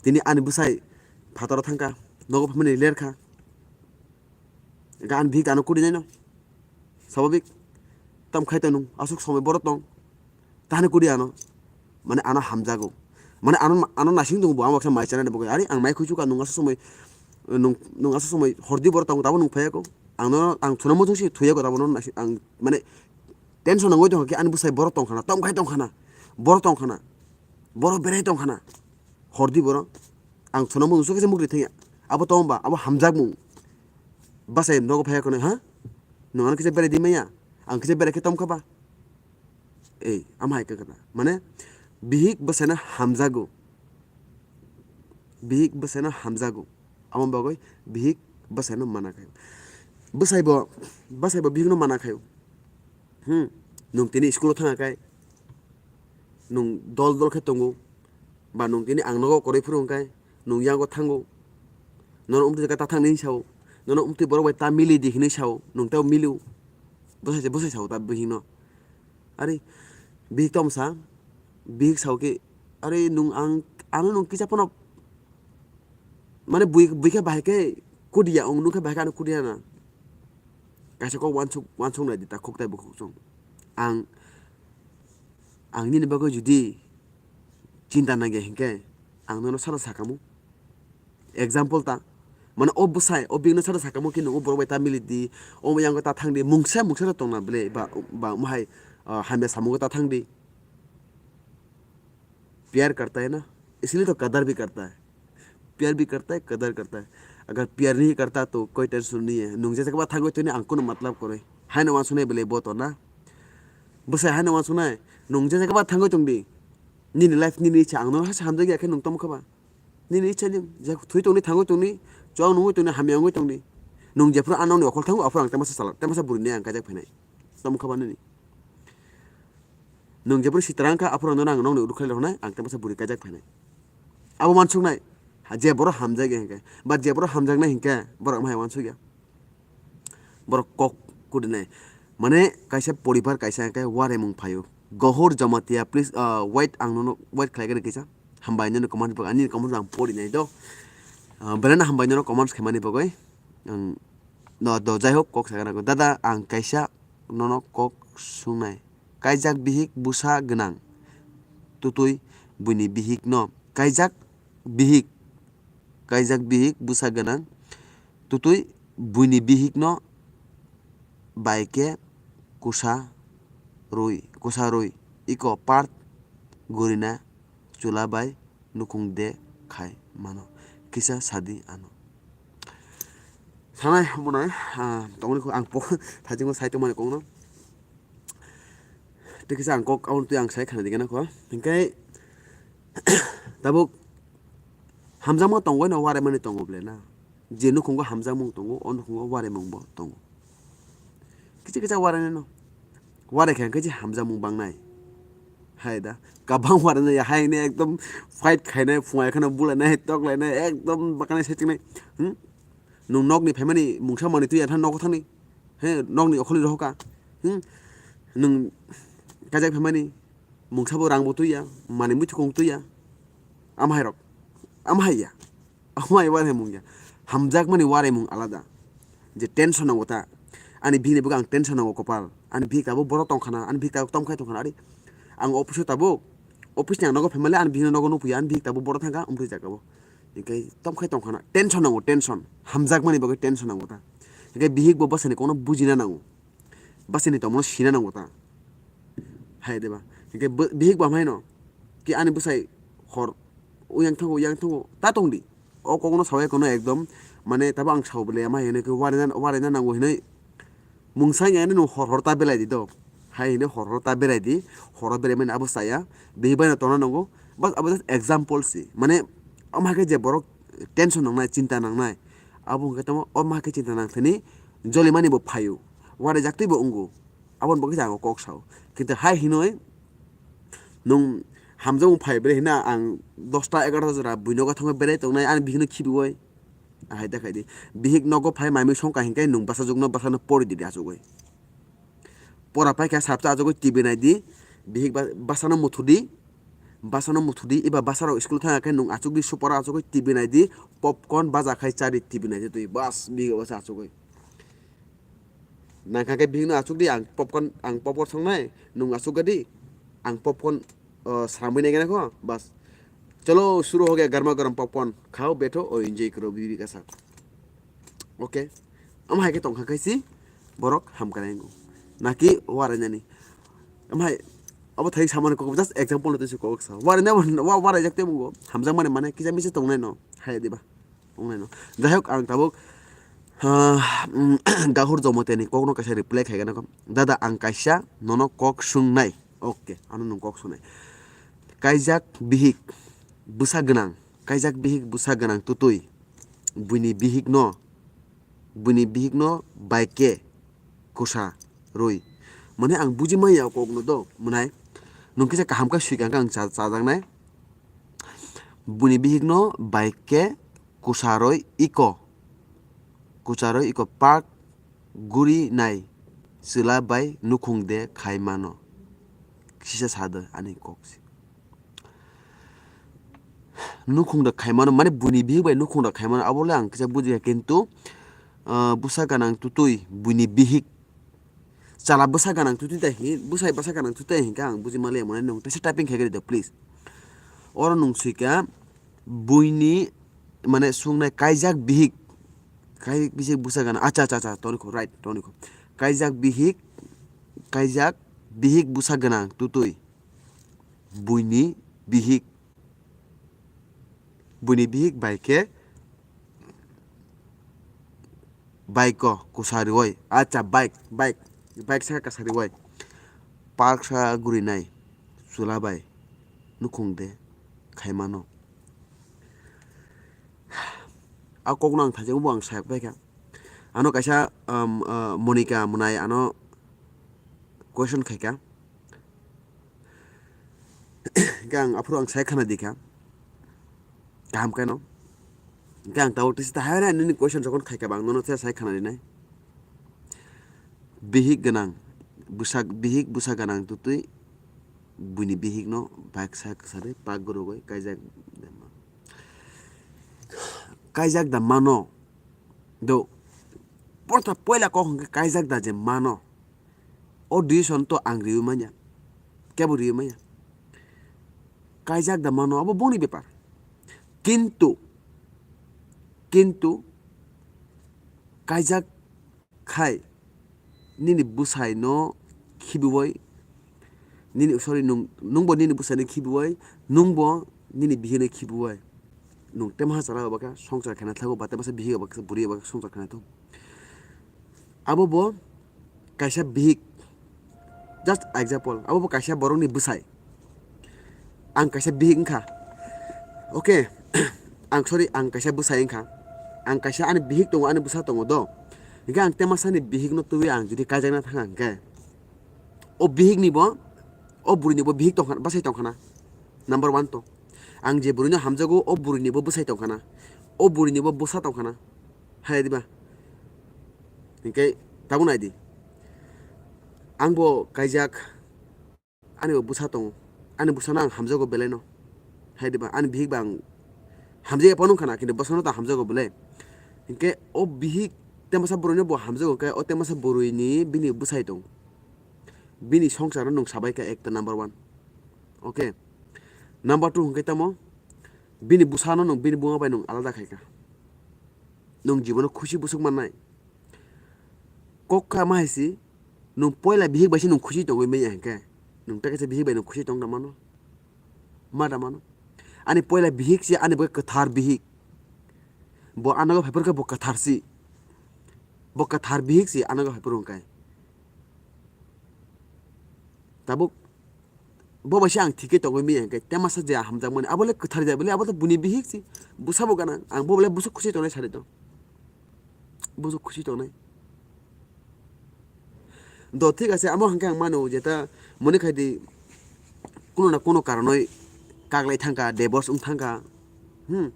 tini ani bwsai phataro thangkha, nogo phaimani lerkha. Gan bihik ano kuri naino. Sababik. Tam khai tong nung. Asuk somoi boro tong. Tahani kuri ano. Mane ano hamjago. Mane ano, ano nasing tongo bo. Ang baksa mai chana bo. Ari ang mai khuichu ka nung asuk somoi, nung, nung asuk somoi hordi boro tong. Tabo nung phayako. Ang no, ang thuna mo thungsi thuyako tabo no nasing. Ang mane tension nangoi tong khe ani bwsai boro tong khana. Tam khai tong khana. Boro tong khana. Boro berai tong khana. Hordi boro. Ang thuna mo thungsi khe mukri thangya. Abo tong ba. Abo hamjakmung. Bwsai nogo phayako no ha. Nung ano kisa berai di maya. Ang kisa berai khe tom kha ba. Ei, ama hai kakana. Mane, bihik bwsaino hamjago. Bihik bwsaino hamjago. Amo bagwi bihik bwsaino mana khayo. Bwsai bo, bwsai bo bihikno mana khayo. Hmm. Nung tini school-o thanga kai. Nung dol dol khe tongo. Ba nung tini ang nogo kwrwi phuru hwnkhe, nung yango thango. Nono umtwi jaga ta thangni hinwi sao. Nono umtwi borok bai ta mili di hinwi sao. Nung tei miliu. Bwsai se bwsai sao ta bihikno. Ari bihik tong sa, bihik sao khe, ari nung ang, ano nung kisa phano, mane bui, bui khe bahai khe kudiya, ang nung khe bahai khe ano kudiya na. Kaisa kok wansuk, wansuk nai di ta khuk tai bukhuk chwng. Ang, ang nini bagwi judi chinta nangya hinkhe, ang nono sara sakamu. Example ta, mane o bwsai, o bihikno sara sakamu khe nung o borok bai ta mili di, o yango ta thang di, mungsa, mungsa ta tongna bwle, ba, ba, omo hai, ah, hamya samungo ta thang di. प्यार करता है ना, इसलिए तो कदर भी करता है। प्यार भी करता है, कदर करता है। अगर प्यार नहीं करता तो कोई टेंशन नहीं है। Nung je jaga ba thangwi tongni ang kuno matlab kwrwi. Haino wansuknai belai bo to na. Bwsai haino wansuknai. Nung je jaga ba thangwi tongdi. Nini life nini ichha, ang no hasa hamjak ya khe nung tamo kha ba. Nini ichha ni je thwi tongni, thangwi tongni, chwng nungwi tongni, hamya wngwi tongni. Nung jephru ano ni okhol thango, aphuru ang temasa sala, temasa bwrwi ni ang kajak phainai. Tamo kha ba nini. Nwng jephru sitra wngkha, aphuru nono ang nokni uru khlai rwnai, ang tei masa bwrwi kaijak phainai. Abo wansuknai, ha, je borok hamjak ya hinkhe, ba je borok hamjaknai hinkhe, borok wng hai wansukya. Borok kok kudinai. Mane, kaisa poribar kaisa hinkhe waremung phaio. Gohor Jamatia, please, ah, wait, ang nono wait khlaigani kisa. Hambai nini comment bo, ani comment bo ang porinai do. Ah, belai no hambai nono comments khaimani bagwi. Ang, no, do, jai hok, kok sakha nangkho. Dada, ang kaisa nono kok sungnai. Kaijak bihik bwsa gwnang. Tutui buini bihik no. Kaijak bihik. Kaijak bihik bwsa gwnang. Tutui buini bihik no bai khe kusa rwi, kusa rwi. Iko part gurina chwla bai nukhung de khai mano. Kisa sadi ano. Sanai omo nai, ah, tongmani kok ang po thajingo sai tongmani kokno. Tei kisa ang kok aboni twi ang sai khana digena kho. Hinkhe tabuk hamjakma tongwi no waraimani tongo ble na. Je nukhungo hamjakmung tongo, o nukhungo waraimung bo tongo. Kicha kicha warainai no. Warai khe ang khe je hamjakmung bangnai. Hai da. Kabang warainai ya, hai ne ekdom fight khainai, phungai kheno bulainai, toklainai, ekdom bakanai settingnai. Hmm? Nwng nokni phaimani mungsa manwi twi ya, nogo thangni. He, nokni okholi rohoka. Hmm? Nwng kajak phaimani mungsa bo rang bo twi ya, manwi muitu kong twi ya. Am hai rok. Am hai ya. Omo hai waraimung ya. Hamjakmani waraimung alada. Je tension nango ta. Ani bihikni bagwi ang tension nango kopal. Ani bihik tabuk borok tongkhana, ani bihik tabuk tongkhai tongkhana. Ari ang office o tabuk, office ni ang nogo phaimale ani bihikno nogo nukphuya, ani bihik tabuk borok thangkha, umtwi jagao. Hinkhe tongkhai tongkhana. Tension nango, tension. Hamjakmani bagwi tension nango ta. Hinkhe bihik bo bwsani kokno bujina nango. Bwsani tongmano sina nango ta. Hai de ba. Hinkhe bo-, bihik bo hamai no. Ki ani bwsai hor uyang thango, uyang thango. Ta tongdi. O kokno sawi kono ekdom, mane tabo ang sao bole ama hene khe waraina, waraina nango hinui. Mungsa ya nini hor hor ta belai di do. Hai hene hor hor ta belai di. Horo belai mani abo saya. Bihik bai no tongna nango. Bas abo just example si. Mane ama khe je borok tension nangnai, chinta nangnai. Abo hwnkhe tamo, o ma khe chinta nang thani jolimani bo phaio. Waraijak twi bo wngo. Aboni bagwi se ang o kok sao. Kintu hai hinoi nwng hamjakmung phai bre hina ang dosta egarota jora buino gothango berai tongnai ani bihikno khibiui. Ahai da khaidi. Bihik nogo phai maimui songkha hinkhe nwng bwsajwkno bwsano pori di achugwi. Pora paikha sabsa achugwi T V naidi. Bihik ba-, bwsano muthudi. Bwsano muthudi. Eba bwsarok school thangya khe nwng achukdi supora achugwi T V naidi. Popcorn baja khai chadi T V naidi twi. Bas bihik bwsa achugwi. Nangkha khe bihikno achukdi ang popcorn, ang popcorn songnai. Nwng achukgadi. Ang popcorn, o, sramwi naikhe nakho. Bas. Chalo, shuru ho gaya garma garam popcorn. Khao, betho, o enjoy karo, bibi kasa. Okay. Am hai khe tongkha khe si borok hamkrai wngo. Naki warainani. Am hai abo thai samani kok just example twi kok sa. Waraina wa-, waraijak tei mungo. Hamjakmani mane kisa misa tongnai no. Hai diba. Wngnai no. Jai hok ang tabuk, ah, mm, Gahur Jomoteni kokno kaisa reply khaigana ko. Dada ang kaisa nono kok sungnai. Okay, ano nwng kok sungnai. Kaijak bihik bwsa gwnang. Kaijak bihik bwsa gwnang tutui. Buini bihikno, buini bihikno bai khe kusa rwi. Mane ang buji manya o kokno do, mwnai. Nwng kisa kaham khe sui kha ang cha-, chajaknai. Buini bihikno bai khe kusa rwi iko. Kusa rwi iko pak guri nai chwla bai nukhung de khai mano. Kisa sa de ani kok se. Nukhung da khaimano, mane buini bihik bai nukhung da khaimano, abo le ang kisa bujiya, kintu, ah, bwsa gwnang tutui buini bihik, chala bwsa gwnang tutui tai hi, bwsai bwsa gwnang tutui tai hinkhe ang buji maliya, mane nwng teisa typing khai khe rwdi, please. Oro nwng swikha buini, mane, sungnai kaijak bihik, kaijak bihik bwsa gwnang, acha, acha, acha, tonikho, right, tonikho. Kaijak bihik, kaijak bihik bwsa gwnang tutui. Buini bihik. Buini bihik bai khe bike o kusa riui. Acha, bike, bike. Bike saka kasa riui. Park sa guri nai. Chwla bai. Nukhung de. Khai mano. A kokno ang thaijak bo ang sayak pai kha. Ano kaisa, um, uh, Monica mwnai ano question khai kha. Hingke ang aphuru ang sai khana di kha. Kaham khe no. Hingke ang tabuk tisi ta hai nai nini question jokon khai kha ba ang nono sai khana di nai. Bihik gwnang, bwsak, bihik bwsa gwnang tutui buini bihik no baksa kwsari pak gurugwi kaijak da mano. Kaijak da mano. Do, porta poila kok hwnkhe kaijak da je mano. O decision to ang riui manya. Kebo riui manya. Kaijak da mano, abo boni bepar. Kintu, kintu, kaijak khai nini bwsai no khibiui, nini, sorry, nung, nungbo nini bwsai no khibiui, nungbo nini bihik no khibiui. Nung tei maha chara ba khe songchar khaina thlago, ba tei masa bihik ba khe bwrwi ba khe songchar khaina thlago. Abo bo kaisa bihik, just example, abo bo kaisa borokni bwsai. Ang kaisa bihik wngkha. Okay, ang, sorry, ang kaisa bwsai wngkha. Ang kaisa ani bihik tongo, ani bwsa tongo do. Hingke ang tei masani bihikno twiwi ang jodi kaijakna thanga hingke, o bihikni bo, o bwrwini bo bihik tongkha, bwsai tongkhana. Number one to. Ang je bwrwino hamjago, o bwrwini bo bwsai tongkhana. O bwrwini bo bwsa tongkhana. Hai diba? Hingke tabuk nai di. Ang bo kaijak, ani bo bwsa tongo. Ani bwsano ang hamjago belai no. Hai diba? Ani bihik ba ang hamjak ya phano wngkha na, kintu bwsano ta hamjago belai. Hingke o bihik temasa bwrwino bo hamjago, hingke o temasa bwrwini bini bwsai tong. Bini songchar no nwng sabai kha ekta number one. Okay. Number two hwnkhe tamo? Bini bwsano nwng bini buma bai nwng alada khai kha. Nwng jibono khusi bwswk mannai. Kok kha ma hai si, nwng poila bihik bai se nwng khusi tongwi manya hinkhe, nwng tei kaisa bihik bai nwng khusi tong da mano? Ma da mano? Ani poila bihik se ani bagwi kwthar bihik. Bo ano phaiphuru khe bo kwthar si. Bo kwthar bihik si ano phaiphuru hwnkhe. Tabuk bo bai se ang thik khe tongwi manya hinkhe, temasa je hamjakmani, abo le kwthar ya bole, abo to buni bihik si, bwsa bo gana, ang bo bole bwswk khusi tongnai sari to, bwswk khusi tongnai. Do thik ase, amo hwnkhe ang mano jeta mone khai di, kuno na kuno karonoi kaglai thangkha, divorce wng thangkha. Hmm.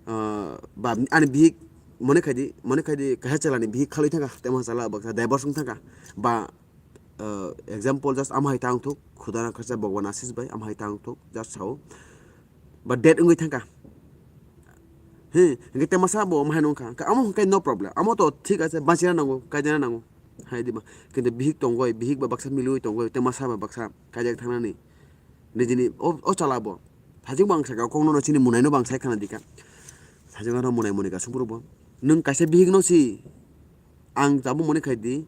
Ah, ba ani bihik mone khai di, mone khai di kaisa chalani bihik khalwi thangkha, temo chala baksa divorce wng thangkha. Ba, ah, example just amo hai tang thuk, khudana kharsa Bhagwan Ashish bai amo hai tang thuk, just sao. Ba dead wngwi thangkha. He, hingke temasa bo omo hai nungkha. Hingke amo hingke no problem. Amo to thik ase, bachina nango, kaijana nango. Hai dima. Kintu bihik tongoi, bihik ba baksa milwi tongoi, temasa ba baksa kaijak thangnani. Nijini o, o chala bo. Sajing bang saka, kokno no chini munai no bang sai khana dika. Sajing ano munai muni ka sungkru bo. Nung kaisa bihik no si, ang tabuk mone khai di,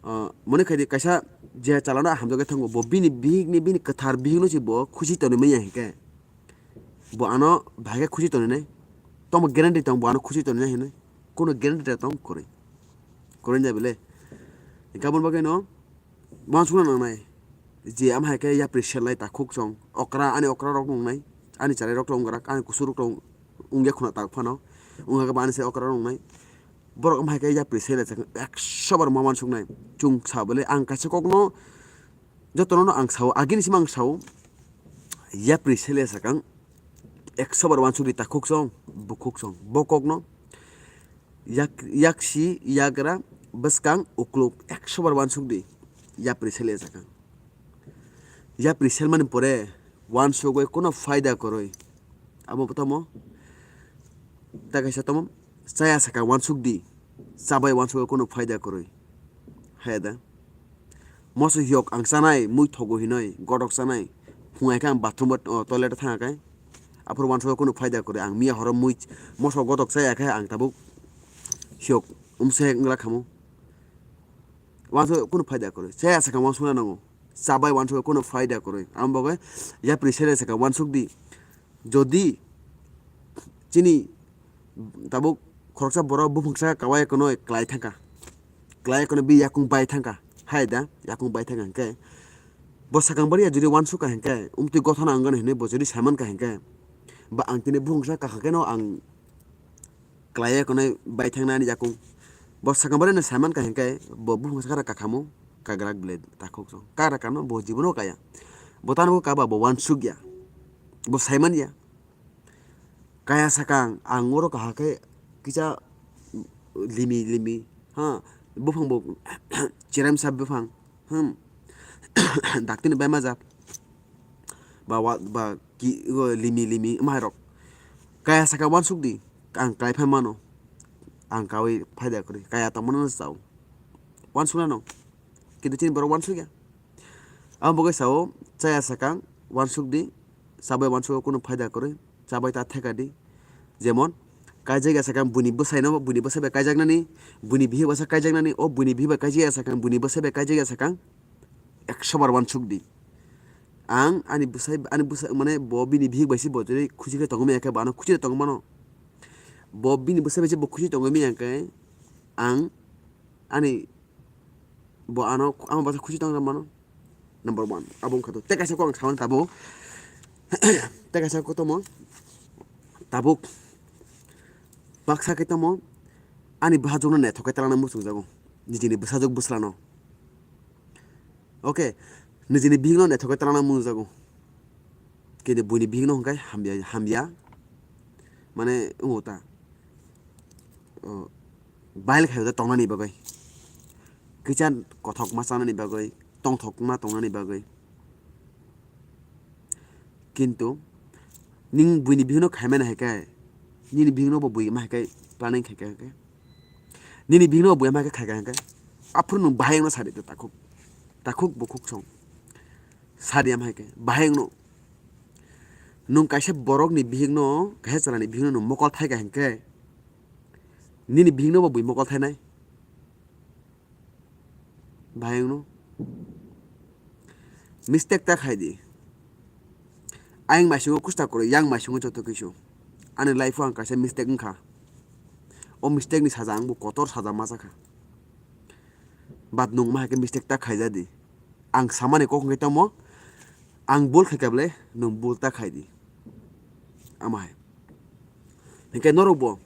ah, mone khai di kaisa je chalano hamjagwi thango, bo bini bihikni, bini kwthar bihikno se bo khusi tonwi manya hinkhe, bo ano bahai khe khusi tonwi nai, tamo guarantee tong bo ano khusi tonwi nai hinwi? Kono guarantee ta tong kwrwi, kwrwi wngya bele? Hinkhe aboni bagwino uansukna nangnai je ama hai khe yapri selnai takhuk chwng okra, ani okra rok wngnai, ani chwrai rok to wngrak, ani kusu rok to wngya khuna tak phano, wngkha khe bo ani se okra rok wngnai. Borok wng hai khe yapri sele chakha ekso bar ma uansuknai. Chwng sa bole ang kaisa kokno jotono no ang sao, agini simi ang sao, yapri sele sakang ekso bar uansuk di, takhuk song, bukhuk song, bo kokno yak-, yaksi, yagra, bwskang, ukluk ekso bar uansuk di, yapri sele sakang. Yapri selmani pore uansugwi kono faida kwrwi. Abo tamo? Ta kaisa tamo? Chaya saka uansuk di. Chabai uansugwi kono faida kwrwi. Haya da. Moso hiyok ang chanai, mui thogo hinoi, godok chanai. Phungai khe ang bathroom o, toilet o thanga khe. Aphuru uansugwi kono faida kwrwi. Ang miya horo mui, moso godok chaya khe ang tabuk hiyok umse wngla khamu. Uansugwi kono faida kwrwi. Chaya saka uansukna nango. Chabai uansugwi kono faida kwrwi. Amo bagwi yapri sele saka uansuk di. Jodi chini tabuk khoroksa borok buphang saka kawai kono klai thangkha. Klai kono bi yakung bai thangkha. Hai da, yakung bai thangkha hinkhe. Bo sakang bari ya jodi uansukha hinkhe, umtwi gothana wngani hinwi bo jodi saimankha hinkhe, ba ang tini buphang saka kakha kheno ang klai ya konai bai thangna ani yakung. Bo sakang barino saiman kha hinkhe bo buphang sakha kakhamu, kagrak bele takhuk song. Kara kano bo jibono kaya. Bo tano kaba bo uansuk ya. Bo saiman ya. Kaya sakang ang oro kaha khe kisa limi limi, ha, buphang bo cheremsa buphang. Hmm. Daktini bai majak. Ba wa-, ba ki, o, limi, limi, wngma hai rok. Kaya saka uansuk di, ang klai phai mano. Ang kawi phaida kwrwi. Kaya tongmano no chao. Uansukna no. Kintu chini borok uansuk ya. Ang bo khe sao, chaya sakang, uansuk di. Chabai uansukgo kunu phaida kwrwi, chabai ta theka di. Jemon, kaijak ya sakang buini bwsaino, buini bwsai bai kaijaknani, buini bihik bwsa kaijaknani, o buini bihik bai kaijak ya sakang, buini bwsai bai kaijak ya sakang, ekso bar uansuk di. Ang ani bwsai, ani bwsai, mane bo bini bihik bai se bo jodi khusi khe tongwi manya khe, bo ano khusi khe tongwi mano. Bo bini bwsai bai se bo khusi tongwi manya khe, ang ani bo ano, ano bwsa khusi tong mano. Number one, abo wngkha to. Tei kaisa kok ang samani tabuk. Tei kaisa kok tomo. Tabuk. Baksa khe tomo. Ani bwsajwkno naithok khe twlangna muchungjago. Nijini bwsajwk bwslano. Okay. Nijini bihikno naithok khe twlangna muchungjago. Kintu buini bihikno hwnkhe hamya, hamya. Mane, wngo ta. O, bail khaio da tongnani bagwi. Kisa kothokma chanani bagwi, tongthokma tongnani bagwi. Kintu, ning buini bihikno khaimani hai khe, nini bihikno bo bui ma hai khe planning khai khe, nini bihikno bo bui ma hai khe khai khe, aphuru nwng bahai wngna sadi ta takhuk, takhuk bukhuk song. Sadi ama hai khe, bahai wngno. Nwng kaisa borokni bihikno, kaisa chwlani bihikno nwng mokol thai kha hinkhe, nini bihikno bo bui mokol thainai. Bahai wngno. Mistake ta khai di. Ayang maisungo kusta kwrwi, yang maisungo joto kisu. Ani life o ang kaisa mistake wngkha. O mistake ni saja ang bo kotor saja ma chakha. But nwng ma hai khe mistake ta khaija di. Ang samani kok hwnkhe tamo, ang bul khaikha bwle, nwng bul ta khai di. Ama hai. Hinkhe norok bo,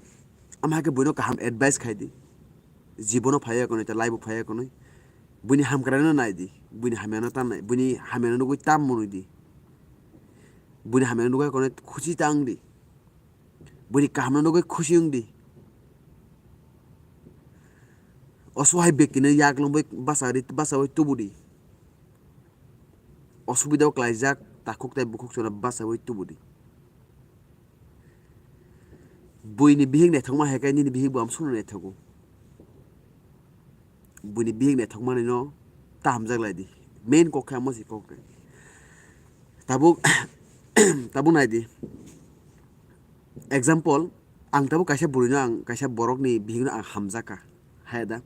ama hai khe buino kaham advice khai di. Jibono phaiya konwi, tei life bo phaiya konwi. Buini hamkraino nai di, buini hamyano ta nai, buini hamyano nugwi ta mwnwi di. Buini hamyano nugwi kono khusi ta wng di. Buini kahamno nugwi khusi wng di. Osohai bektino yaklwngwi bachari, bachaui tubu di. Osubidao klaijak takhuk tei bukhuk chwla bachaui tubu di. Buini bihik naithokma hai khe nini bihik bo amsukno naithogo. Buini bihik naithokmanino ta hamjak lai di. Main kok khe amo se kok. Tabuk, tabuk nai di. Example, ang tabuk kaisa bwrwino, ang kaisa borokni bihikno ang hamjak kha. Hai da.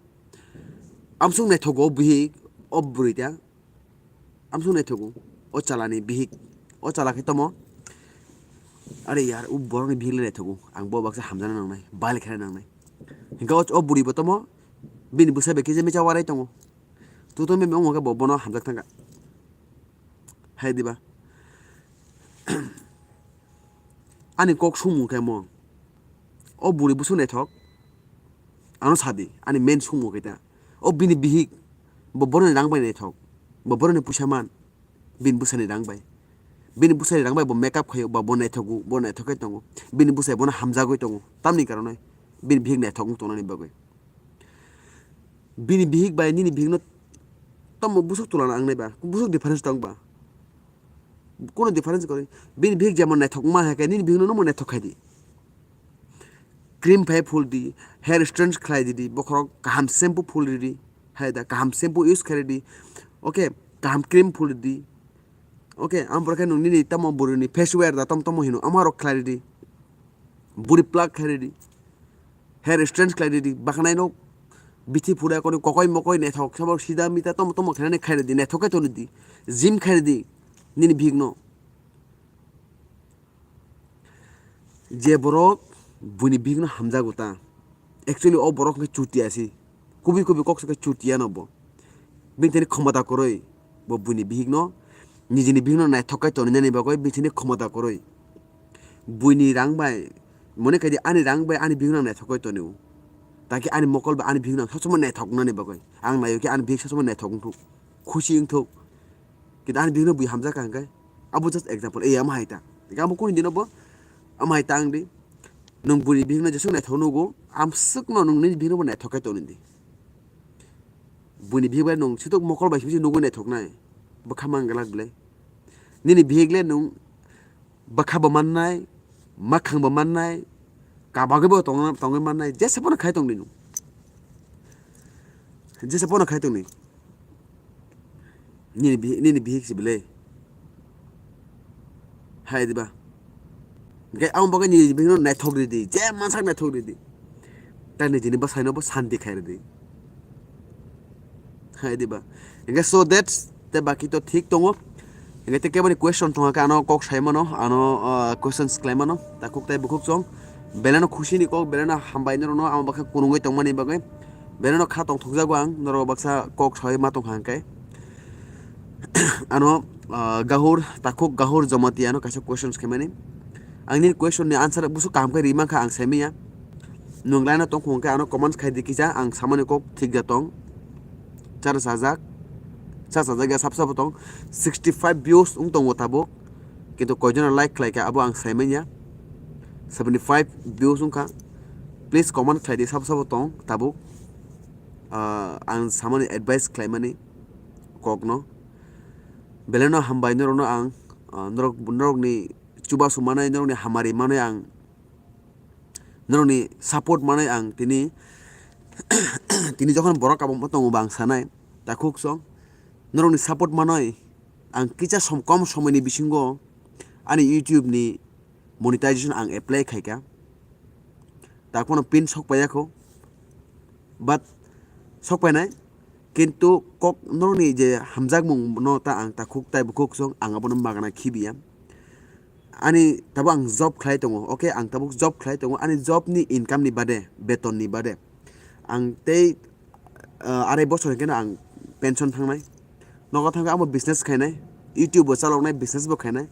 Amsuk naithogo o bihik, o bwrwi ta. Amsuk naithogo o chalani bihik. O chala khe tomo. Are yar, o borokni bihik le naithogo. Ang bo baksa hamjana nangnai, bal khena nangnai. Hinkhe o, o bwrwi bo tomo, bini bwsa bai kisa micha warai tongo. Tuto meme wngkha bo bono hamjak thangkha. Hai diba? Ani kok sumung khe mo. O bwrwi busu naithok. Ano sadi, ani main sumung khe ta. O bini bihik, bo boroni rang bai naithok. Bo boroni puisa man. Bini bwsani rang bai. Bini bwsani rang bai bo makeup khaio, ba bo naithogo, bo naithok khe tongo. Bini bwsai bono hamjagwi tongo. Tamni karonwi bini bihik naithok wng tongnani bagwi. Bini bihik bai nini bihikno tamo busuk tulana ang nai ba? Busuk difference tong ba? Kono difference kwrwi. Bini bihik jemon naithok ma hai khe nini bihikno nomo naithok khai di. Cream phai phul di, hair strange khlai di di, bokhorok kaham shampoo phul di di, hai da kaham shampoo use khai di. Okay, kaham cream phul di. Okay, ang borok khe nwng nini tamo bwrwini face wear da tom tomo hino, ama rok khlai di. Buri plug khlai di. Hair strange khlai di, bakhanai no bithi phura koni kokoi mokoi naithok, sabo sida mita tomo tomo khainani khai di, naithok khe toni di, gym khai di, nini bihik no. Je borok buini bihik no hamjago ta, actually o borok khe chutia si, kubui kubui kok sakhe chutia no bo. Bini thani khomota kwrwi, bo buini bihikno, nijini bihikno naithok khe toninani bagwi bini thani khomota kwrwi. Buini rang bai, mone khai di ani rang bai ani bihikno ang naithok khe tonio. Taki ani mokol bai ani bihikno ang sob somoi naithoknani bagwi. Ang naio khe ani bihik sob somoi naithok wngthok, khusi wngthok. Kintu ani bihikno bui hamjakha hwnkhe, abo just example, ei amo hai ta. Hwnkhe abo kunu dino bo, amo hai ta wng di. Nwng buini bihikno jeswk naithok nugo, amswkno nwng nini bihikno bo naithok khe toni di. Buini bihik bai nwng sitok mokol bai simi se nugwi naithoknai. Bwkha mang glak ble. Nini bihik le nwng bwkha bo mannai, makhang bo mannai, kabagwi bo tongna, tongwi mannai, jesa phano khai tong di nwng. Jesa phano khai tong di. Nini bihik, nini bihik se belai. Hai diba? Hwnkhe ang bagwi nini bihikno naithok ridi, je mansak naithok ridi. Tai nijini bwsaino bo santi khai ridi. Hai diba? Hwnkhe so that's, te baki to thik tongo. Hwnkhe te keboni question tongkha khe ano kok sai mano, ano, ah, questions khlai mano, takhuk tai bukhuk chwng. Beleno khusini kok, beleno hambai norokno amo bakhe kunungwi tongmani bagwi. Beleno kha tongthokjago ang, norok baksa kok saui ma tongkha hwnkhe. Ano, ah, Gahur, takhuk Gahur Jamatia ano kaisa questions khaimani. Ang nini question ni answer busu kaham khe ri mankha ang saimanya. Nwng line o tongkha hwnkhe ano comments khai di kisa, ang samani kok thik da tong. Char sajak, char sajak ya sab sabo tong. Sixty five views wng tongo tabuk. Kintu koijono like khlaikha abo ang saimanya. Seventy five views wngkha. Please comment khlai di sabo sabo tong tabuk. Ah, ang samani advice khlaimani kokno. Beleno hambai norokno ang, ah, norok, norokni chubachu manai, norokni hamari manai ang norokni support manai ang tini, tini jokhon borok kabangma tongo ba ang sanai, takhuk chwng norokni support manai ang kisa som-, kom somoini bisingo ani YouTube ni monetization ang apply khaikha. Takhwno pin sok paiya kho, but sok painai, kintu kok norokni je hamjakmung no ta ang takhuk tai bukhuk chwng ang abono magana khibiya. Ani tabuk ang job khlai tongo, okay, ang tabuk job khlai tongo, ani job ni income ni bade, beton ni bade ang tei, ah, arai bosor hwnkhe ang pension thangnai, nogo thangkhe amo business khainai, YouTube bo chaloknai, business bo khainai.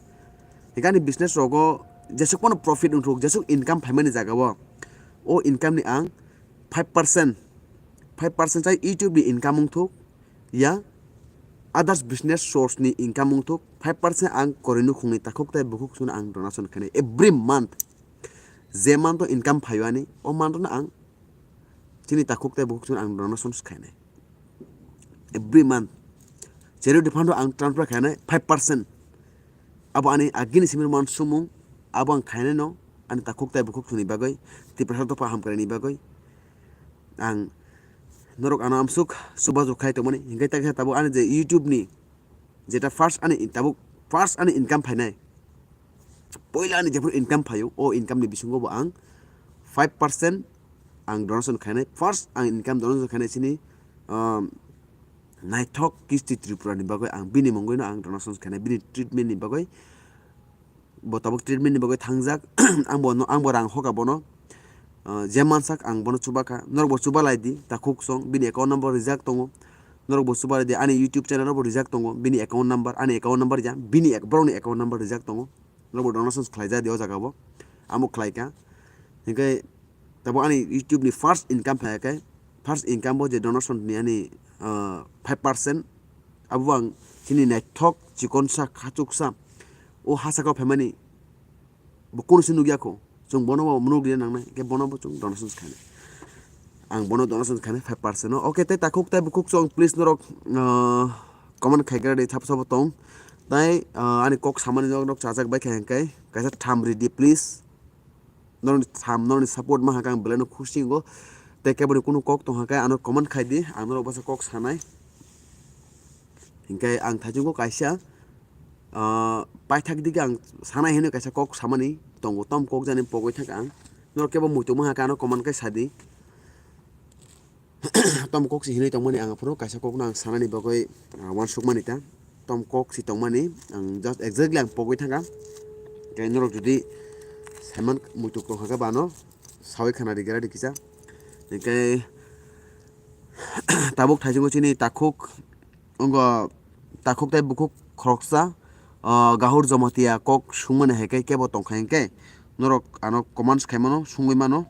Hwnkhe ani business rogo jesuk phano profit wngthok, jesuk income phaimani jaga o, o income ni ang five percent, five percent chai YouTube ni income wngthok, ya others business source ni income wngthok, five percent ang koroi nukhungni takhuk tei bukhuk songno ang donation khainai every month. Je month o income phaio ani, o month no ang chini takhuk tei bukhuk songno ang donation khainai every month. Charity fund o ang transfer khainai five percent. Abo ani agini simi man sumung, abo ang khainai no ani takhuk tei bukhuk songni bagwi, Tiprasa dopha hamkrai ni bagwi. Ang norok ano amsuk chubachu khai tongmani, hinkhe takhe tabuk ani je YouTube ni jeta first ani in-, tabuk first ani income phainai, poila ani jephru income phaio, o income ni bisingo bo ang five percent ang donation khainai, first ang income donation khainai chini, um, naithok Kisti Tripura ni bagwi ang bini mungwi no ang donation khainai, bini treatment ni bagwi. Bo tabuk treatment ni bagwi thangjak. Ang bo no, ang bo rang hoka bono. Ah, je mansak ang bono chubakha. Norok bo chubalai di, takhuk song, bini account number rijak tongo. Norok bo chubalai di, ani YouTube channel bo rijak tongo, bini account number, ani account number ya, bini ek-, borokni account number rijak tongo. Norok bo donation khlaijak di o jaga bo. Amo khlaikha. Hinkhe tabuk ani YouTube ni first income phaikhe, first income bo je donation ni ani, ah, five percent, abo ang chini naithok chikonsa khachuksa o hasakao phaimani bo kunu se nukya kho, chwng bono bo nukya nangnai, hinkhe bono bo chwng donation khainai. Ang bono donation khainai five percent no. Okay, tei takhuk tei bukhuk song, please norok, ah, comment khai gra di, sabo sabo tong. Tai, ah, ani kok samani norok chajak bai kha hinkhe kaisa tham ridi, please. Norokni tham, norokni support mankha khe ang belai no khusi wngo. Tei keboni kunu kok tongkha khe ano comment khai di, ang norok bwsa kok sanai. Hinkhe ang thaichungo kaisa, ah, paithak digi ang sanai hinwi kaisa kok samani tongo, tom kok jani pogwi thangkha ang. Norok kebo muitu mankha khe ano comment khai sadi. Tamo kok se hinwi tongmani ang aphuru kaisa kokno ang sanani bagwi, ah, uansukmani ta. Tom kok se tongmani ang just exactly ang pogwi thangkha. Tei norok jodi saiman muitu tongkha khe bano sawi khana rigra di kisa. Hinkhe tabuk thaichungo chini takhuk wngkha takhuk tei bukhuk khoroksa, ah, Gahur Jamatia kok sungmani hai khe kebo tongkha hinkhe norok ano comments khaimano sungwi mano.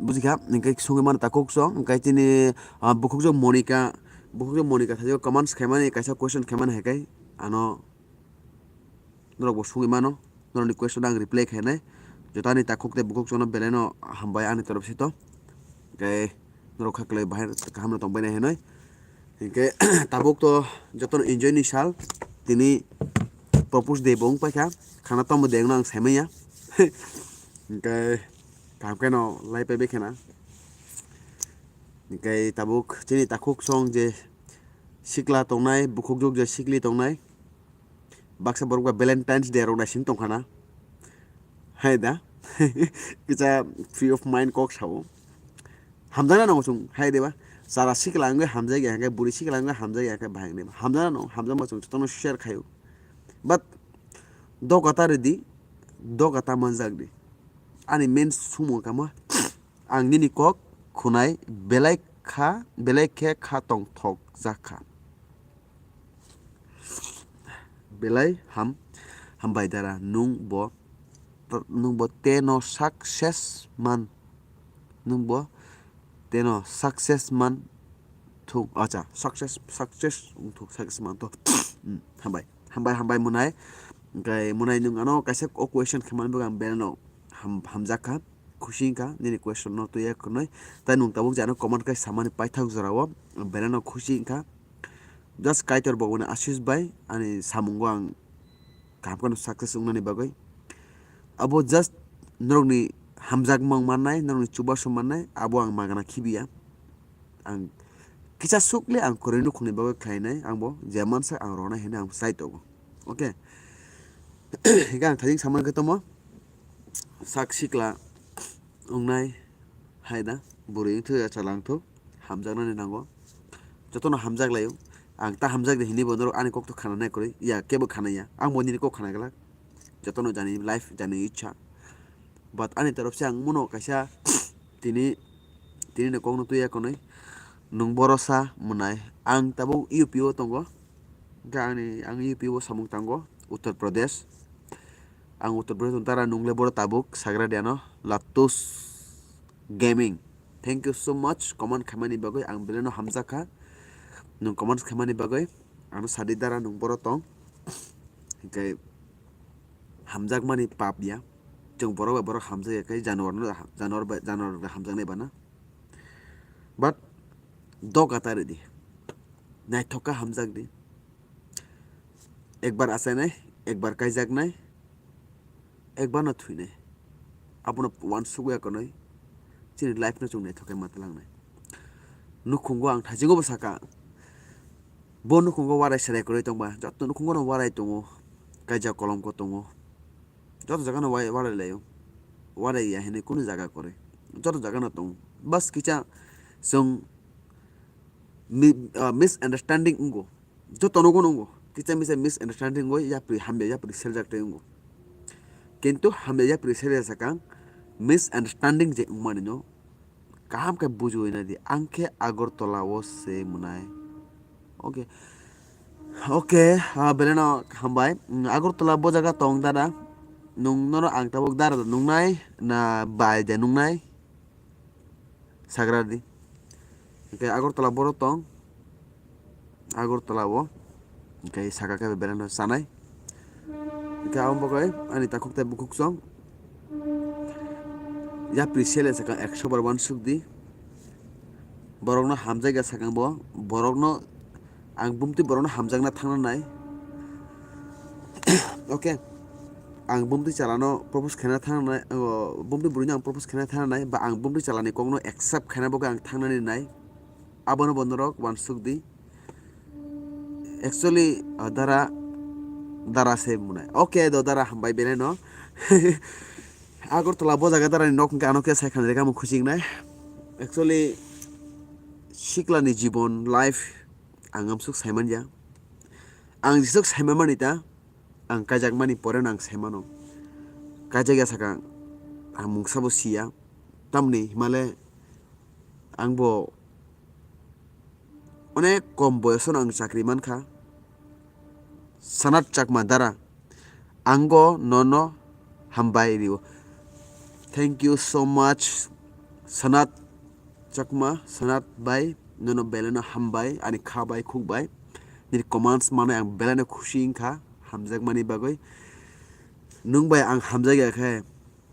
Bujikha, hinkhe sungwi mano takhuk song, hinkhe chini, ah, bukhukjwk Monika, bukhukjwk Monika thaichungo comments khaimani kaisa question khaimani hai khe ano norok bo sungwi mano, norokni question ang reply khainai. Joto ani takhuk tei bukhuk jono belai no hambai ani torof sito. Hinkhe norok kha kwlwi bahai kaham no tongbai nai hinwi. Hinkhe tabuk to jotono enjoy ni sal, tini propose day bo wng paikha, khana tamo de wngno ang saimanya. Hinkhe kaham khe no lai paibai khena. Hinkhe tabuk chini takhuk song je sikla tongnai, bukhukjwk je sikli tongnai, baksa borok ba Valentine's Day rok naising tongkhana. Hai da. Kisa free of mind kok sao. Hamjakna nango chwng, hai deba. Chara sikla wngwi hamjakya, hwnkhe bwrwi sikla wngwi hamjakya, hwnkhe bahai wngwi. Hamjakna nango, hamjakma chwng jotono share khaio. But doga ta rwdi, doga ta manjakdi. Ani main sumung kama, ang nini kok khunai belai kha, belai khe kha tongthok jakha. Belai ham, hambai dara, nwng bo, nwng bo teno success man, nwng bo teno success man thung, acha, success, success wng thung, success man to. Hmm, hambai, hambai, hambai mwnai, hinkhe mwnai nwng ano kaisa o question khe man bwkha ang belai no ham-, hamjak kha, khusi wngkha nini question no twiya khwnwi, tai nwng tabuk je ano comment khai samani paithak jorao belai no khusi wngkha. Just Kaitor Bhagwan ni asis bai ani samungo ang kaham kheno success wngnani bagwi. Abo just norokni hamjakmung mannai, norokni chubachu mannai, abo ang magna khibiya. Ang kisa sukle ang kwrwi nukhungni bagwi khlainai, ang bo je mansa ang rwnai hinwi ang sai tongo. Okay. Hinkhe ang thajing samani khe tomo sak sikla wngnai hai da, bwrwi wngthok ya chwla wngthok, hamjaknani nango. Jotono hamjak laio. Ang ta hamjak di hinwi bo norok ani kokto khana nai kwrwi. Ya, kebo khana ya. Ang bo nini kok khana glak. Jotono jani life, jani ichha. But ani torof se ang muno kaisa tini, tini ni kokno twiya kwnwi. Nwng borosa mwnai. Ang tabuk U P o tongo. Hinkhe ani, ang U P o samung tango. Uttar Pradesh. Ang Uttar Pradesh tong tara nwng le boro tabuk sagra diano. Latus Gaming. Thank you so much comment khaimani bagwi, ang belai no hamjak kha nwng comment khaimani bagwi. Ano sadi dara nwng boro tong, hwnkhe hamjakmani pap ya. Chwng borok bai borok hamjak ya khe januar no, januar bai, januar hamjaknai bana. But doga ta ridi. Naithok khe hamjak di. Ekbar achainai, ekbar kaijaknai, ekbar no thwinai. Abono uansuk ya konwi chini life no chwng naithok khe ma twlangnai. Nukhungo ang thaisingo bo saka. Bo nukhungo warai serai kwrwi tongba, joto nukhungo no warai tongo. Kaijak kolomko tongo. Joto jaga no wai-, warai laio. Warai ya hinwi kunu jaga kwrwi. Joto jaga no tongo. Bas kisa chwng mi-, ah, misunderstanding wngo. Joto no wngo. Kisa misa misunderstanding wngo, yapri hamya yapri seljak tei wngo. Kintu hamya yapri selya sakang misunderstanding je wngmani no kaham khe bujiwi nai di. Ang khe Agartala o se mwnai. Okay. Okay, ah, belai no hambai. Mm, Agartala bo jaga tong dada. Nwng nono ang tabuk dara da nungnai na bai de nungnai? Sagra di. Hwnkhe Agartala boro tong. Agartala o. Hwnkhe saka khe belai no chanai. Hwnkhe abo bagwi ani takhuk tei bukhuk chwng. Yapri sele sakha ekso bar uansuk di. Borokno hamjakya sakang bo. Borokno ang bumtwi borokno hamjakna thangna nai. Okay. Ang bumtwi chalano propose khaina thangna nai, o, bumtwi bwrwino ang propose khaina thangna nai, ba ang bumtwi chalani kokno accept khaina bagwi ang thangnani nai. Abono bo norok uansuk di. Actually, ah, dara, dara se mwnai. Okay, do dara hambai belai no. Agartala bo jaga darani nok hwnkhe ano khe sai khanai rega mo khuchik nai. Actually, siklani jibon, life, ang amsuk saiman ya. Ang jesuk saiman mani ta, ang kaijakmani pore no ang saimano. Kaijak ya sakha, ang mungsa bo siya. Tamni himale ang bo onek kom boyosono ang chakri mankha. Sanat Chakma dara, ang go nono hambai rio. Thank you so much, Sanat Chakma, Sanat bai, nono belai no hambai, ani kha bai, khuk bai. Nini comments manwi ang belai no khusi wngkha, hamjakmani bagwi. Nwng bai ang hamjakya khe,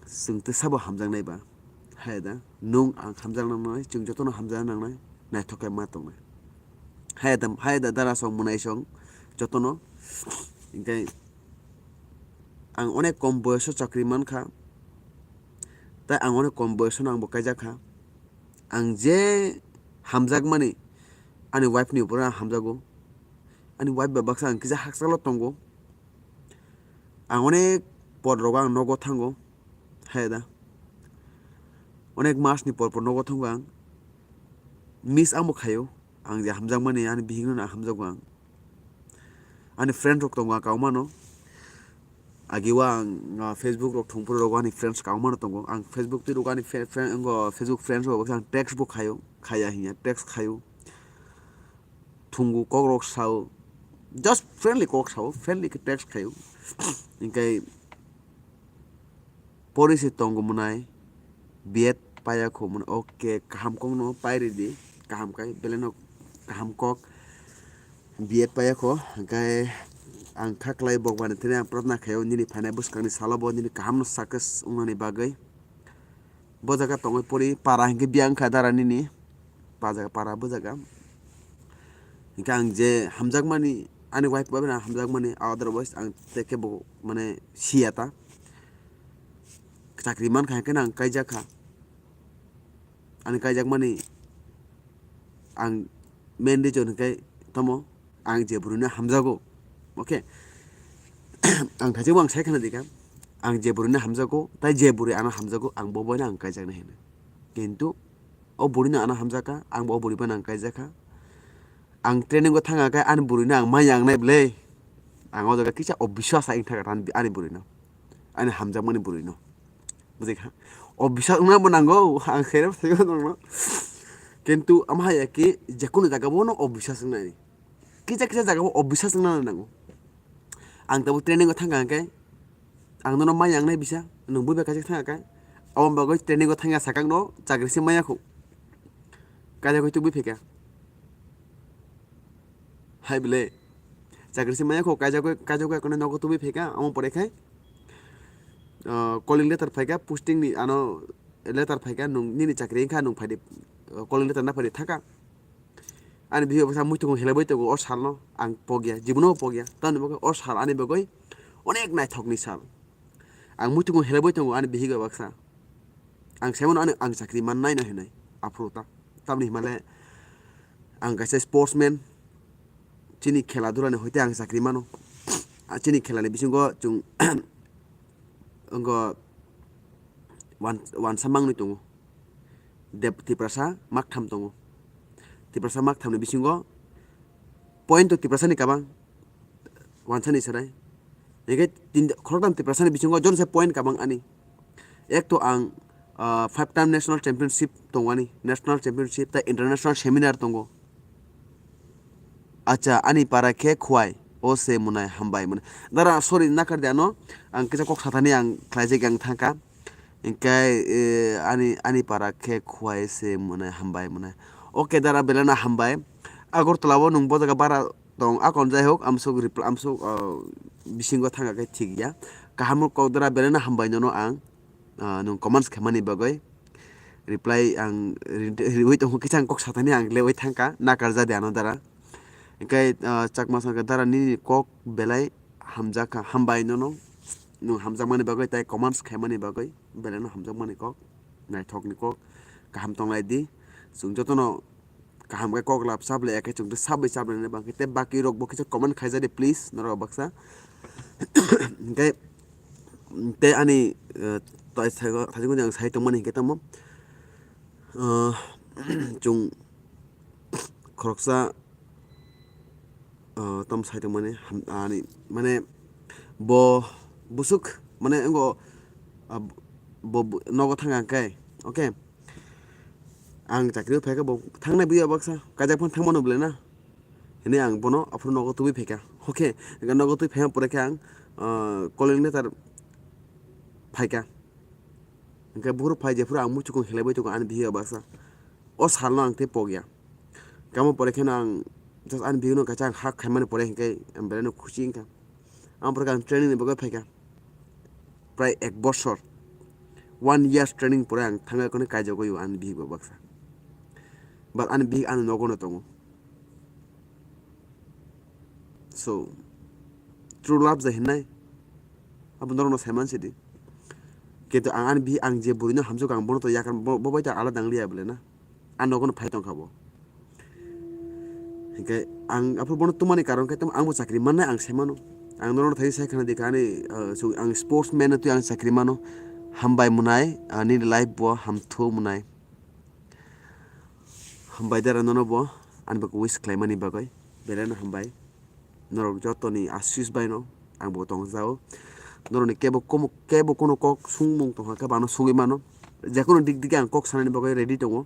chwng tei sabo hamjaknai ba? Hai da, nwng ang hamjakna nangnai, chwng jotono hamjakna nangnai, naithok khe ma tongnai. Hai da, hai da, dara song mwnai song jotono. Hinkhe ang onek kom boyoso chakri mankha, tai ang onek kom boyosono ang bo kaijak kha. Ang je hamjakmani, ani wife ni upor ang hamjago. Ani wife bai baksa ang kisa hakchalo tongo. Ang onek por rogo ang nogo thango. Hai da. Onek mas ni por por nogo thango ang. Miss ang bo khaio. Ang je hamjakmani ani bihik no hamjago ang. Ani friend rok tongo ang kauma no. Agi o ang, ah, Facebook rok thwngphuru rogo ani friends kauma no tongo. Ang Facebook twi rogo ani fri-, friend, wngkha Facebook friends rok baksa ang text bo khaio. Khaya hinya text khaio. Thwngo kok rok sao. Just friendly kok sao. Friendly khe text khaio. Hinkhe pori se tongo mwnai, B Ed paya kho mwnai. Okay, kaham kok no pai ridi, kaham kai, belai no kaham kok, B Ed paya kho, hwnkhe ang kha klai bok bani thani ang pratna khaio, nini phainai bwskangni salo bo nini kaham no success wngnani bagwi. Bo jaga tongwi pori para hinkhe biyang kha dara nini. Pa jaga para bo jaga. Hinkhe ang je hamjakmani, ani wife bai no hamjakmani, otherwise ang tei kebo mane siya ta. Chakri mankha hinkhe no ang kaijak kha. Ani kaijakmani ang main reason hinkhe tamo, ang je bwrwino hamjago, okay? Ang thaichikbo ang sai khna dikha, ang je bwrwino hamjago, tai je bwrwi ano hamjago, ang bo boino ang kaijaknai hino. Kintu o bwrwino ano hamjakha, ang bo o bwrwi boino ang kaijakha. Ang training o thangkha khe ani bwrwino ang maya wngnai bwle. Ang o jaga kisa obiswas ang thangkha ani bwrwino. Ani hamjakmani bwrwino. Bujikha? Obiswas wngna bo nango, ang khe rw thaigo nokno. Kintu ama hai ya khe jekunu jaga bono obiswas wngnai. Kisa kisa jaga bo obiswas wngna nango. Ang tabuk training o thangkha hwnkhe, ang nono maya wngnai bisa, nwng bui bai kaisa thangkha khe, aboni bagwi training o thangya sakang no chakri se maya khu. Kaijagwi tubui phaikha. Hai bwle. Chakri se maya kho, kaijagwi, kaijagwi akhorno nogo tubui phaikha, omo pore khai, ah, calling letter phaikha, posting ni ano letter phaikha, nwng nini chakri wngkha, nwng phaidi, ah, calling letter na phaidi thangkha. Ani bihik baksa muitungo helaibai tongo o salno, ang pokya, jibono pokya, tamni bagwi o sal ani bagwi onek naithokni sal. Ang muitungo helaibai tongo ani bihik baksa. Ang saimano ani, ang chakri mannai no hinwi, aphuru ta. Tamni himale ang kaisa sportsman, chini khela dula ni hoite ang chakri mano. Ah, chini khela ni bisingo chwng wngkha wan-, wansa mangni tongo. Dep-, Tiprasa maktham tongo. Tiprasa maktham ni bisingo point to Tiprasa ni kabang. Wansani serai. Hingke tin, khoroktham Tiprasani bisingo joto se point kabang ani. Ek to ang, ah, five time national championship tongwani, national championship tei international seminar tongo. Acha, ani para khe Khwai, o se mwnai, hambai mwnai. Dara, sorry, nakar de ano, ang kisa kok sathani ang khlaijak ang thangka. Hingke, eh, ani, ani para khe Khwai se mwnai, hambai mwnai. Oke, dara, belai no hambai. Agartala o nwng bo jaga bara tong, akon jai hok, amsuk reply, amsuk, ah, bisingo thangka khe thik ya. Kaham kok dara, belai no hambai nono ang, ah, nwng comments khaimani bagwi. Reply ang ri-, riwi tongo, kisa ang kok sathani ang lewi thangka, nakar ja de ano dara. Hingke, ah, Chakma sangka dara nini kok belai hamjakha, hambai nono. Nwng hamjakmani bagwi tei comments khaimani bagwi, belai no hamjakmani kok, naithokni kok, kaham tonglai di. Chwng jotono kaham khe kok lab sable, eke chwng tei sabwi sablainani bagwi. Tei baki rok bo kisa comment khaijadi please, norok baksa. Hingke tei ani, eh, tai saigo, thajikmani ang sai tongmani hingke tamo, eh, chwng khoroksa, ah, tam sai tongmani ham-, ani, mane, bo busuk, mane, wngkha, ah, bo, bo nogo thangkha hwnkhe, okay, ang chakri o phaikha, bo thangnai buya baksa, kaijak phano thangmano bwlai na, hwnwi ang bono aphuru nogo tubui phaikha, okay, hwnkhe nogo tubui phaima pore khe ang, ah, calling letter phaikha, hwnkhe buphuru phai jephuru ang muchukung helaibai tongo ani bihiya baksa, o salno ang tei pokya. Kamo pore kheno ang just ani bihikno kaisa ang hak khaimani pore hinkhe ang belaino khusi wngkha. Ang pore khe ang training ni bagwi phaikha. Prai ek bosor, one years training pore ang thangwi kheno kaijagwi o ani bihik bo baksa. But ani bihik ani nogo no tongo. So, true love je hinai, abo norokno saiman sidi. Kintu ang ani bihik, ang je bwrwino hamjak, ang bono to yakar, bo, bo bai ta alada wng liya bwle na. Ang nogono phai tongkha bo. Hinkhe ang aphuru bono tumani karon khe tamo ang bo chakri mannai ang sai mano. Ang norokno thai sai khana dikha ani, ah, so ang sportsman no twi ang chakri mano. Hambai mwnai, ah, nini life bo hamthu mwnai. Hambai dara nono bo ani bagwi wish khlaimani bagwi. Belai no hambai. Norok jotoni asis bai no ang bo tong jao. Norokni kebo komo, kebo kono kok sungmung tongkha khe bo ano sungwi mano. Jekono dik dik ang kok sanani bagwi ready tongo.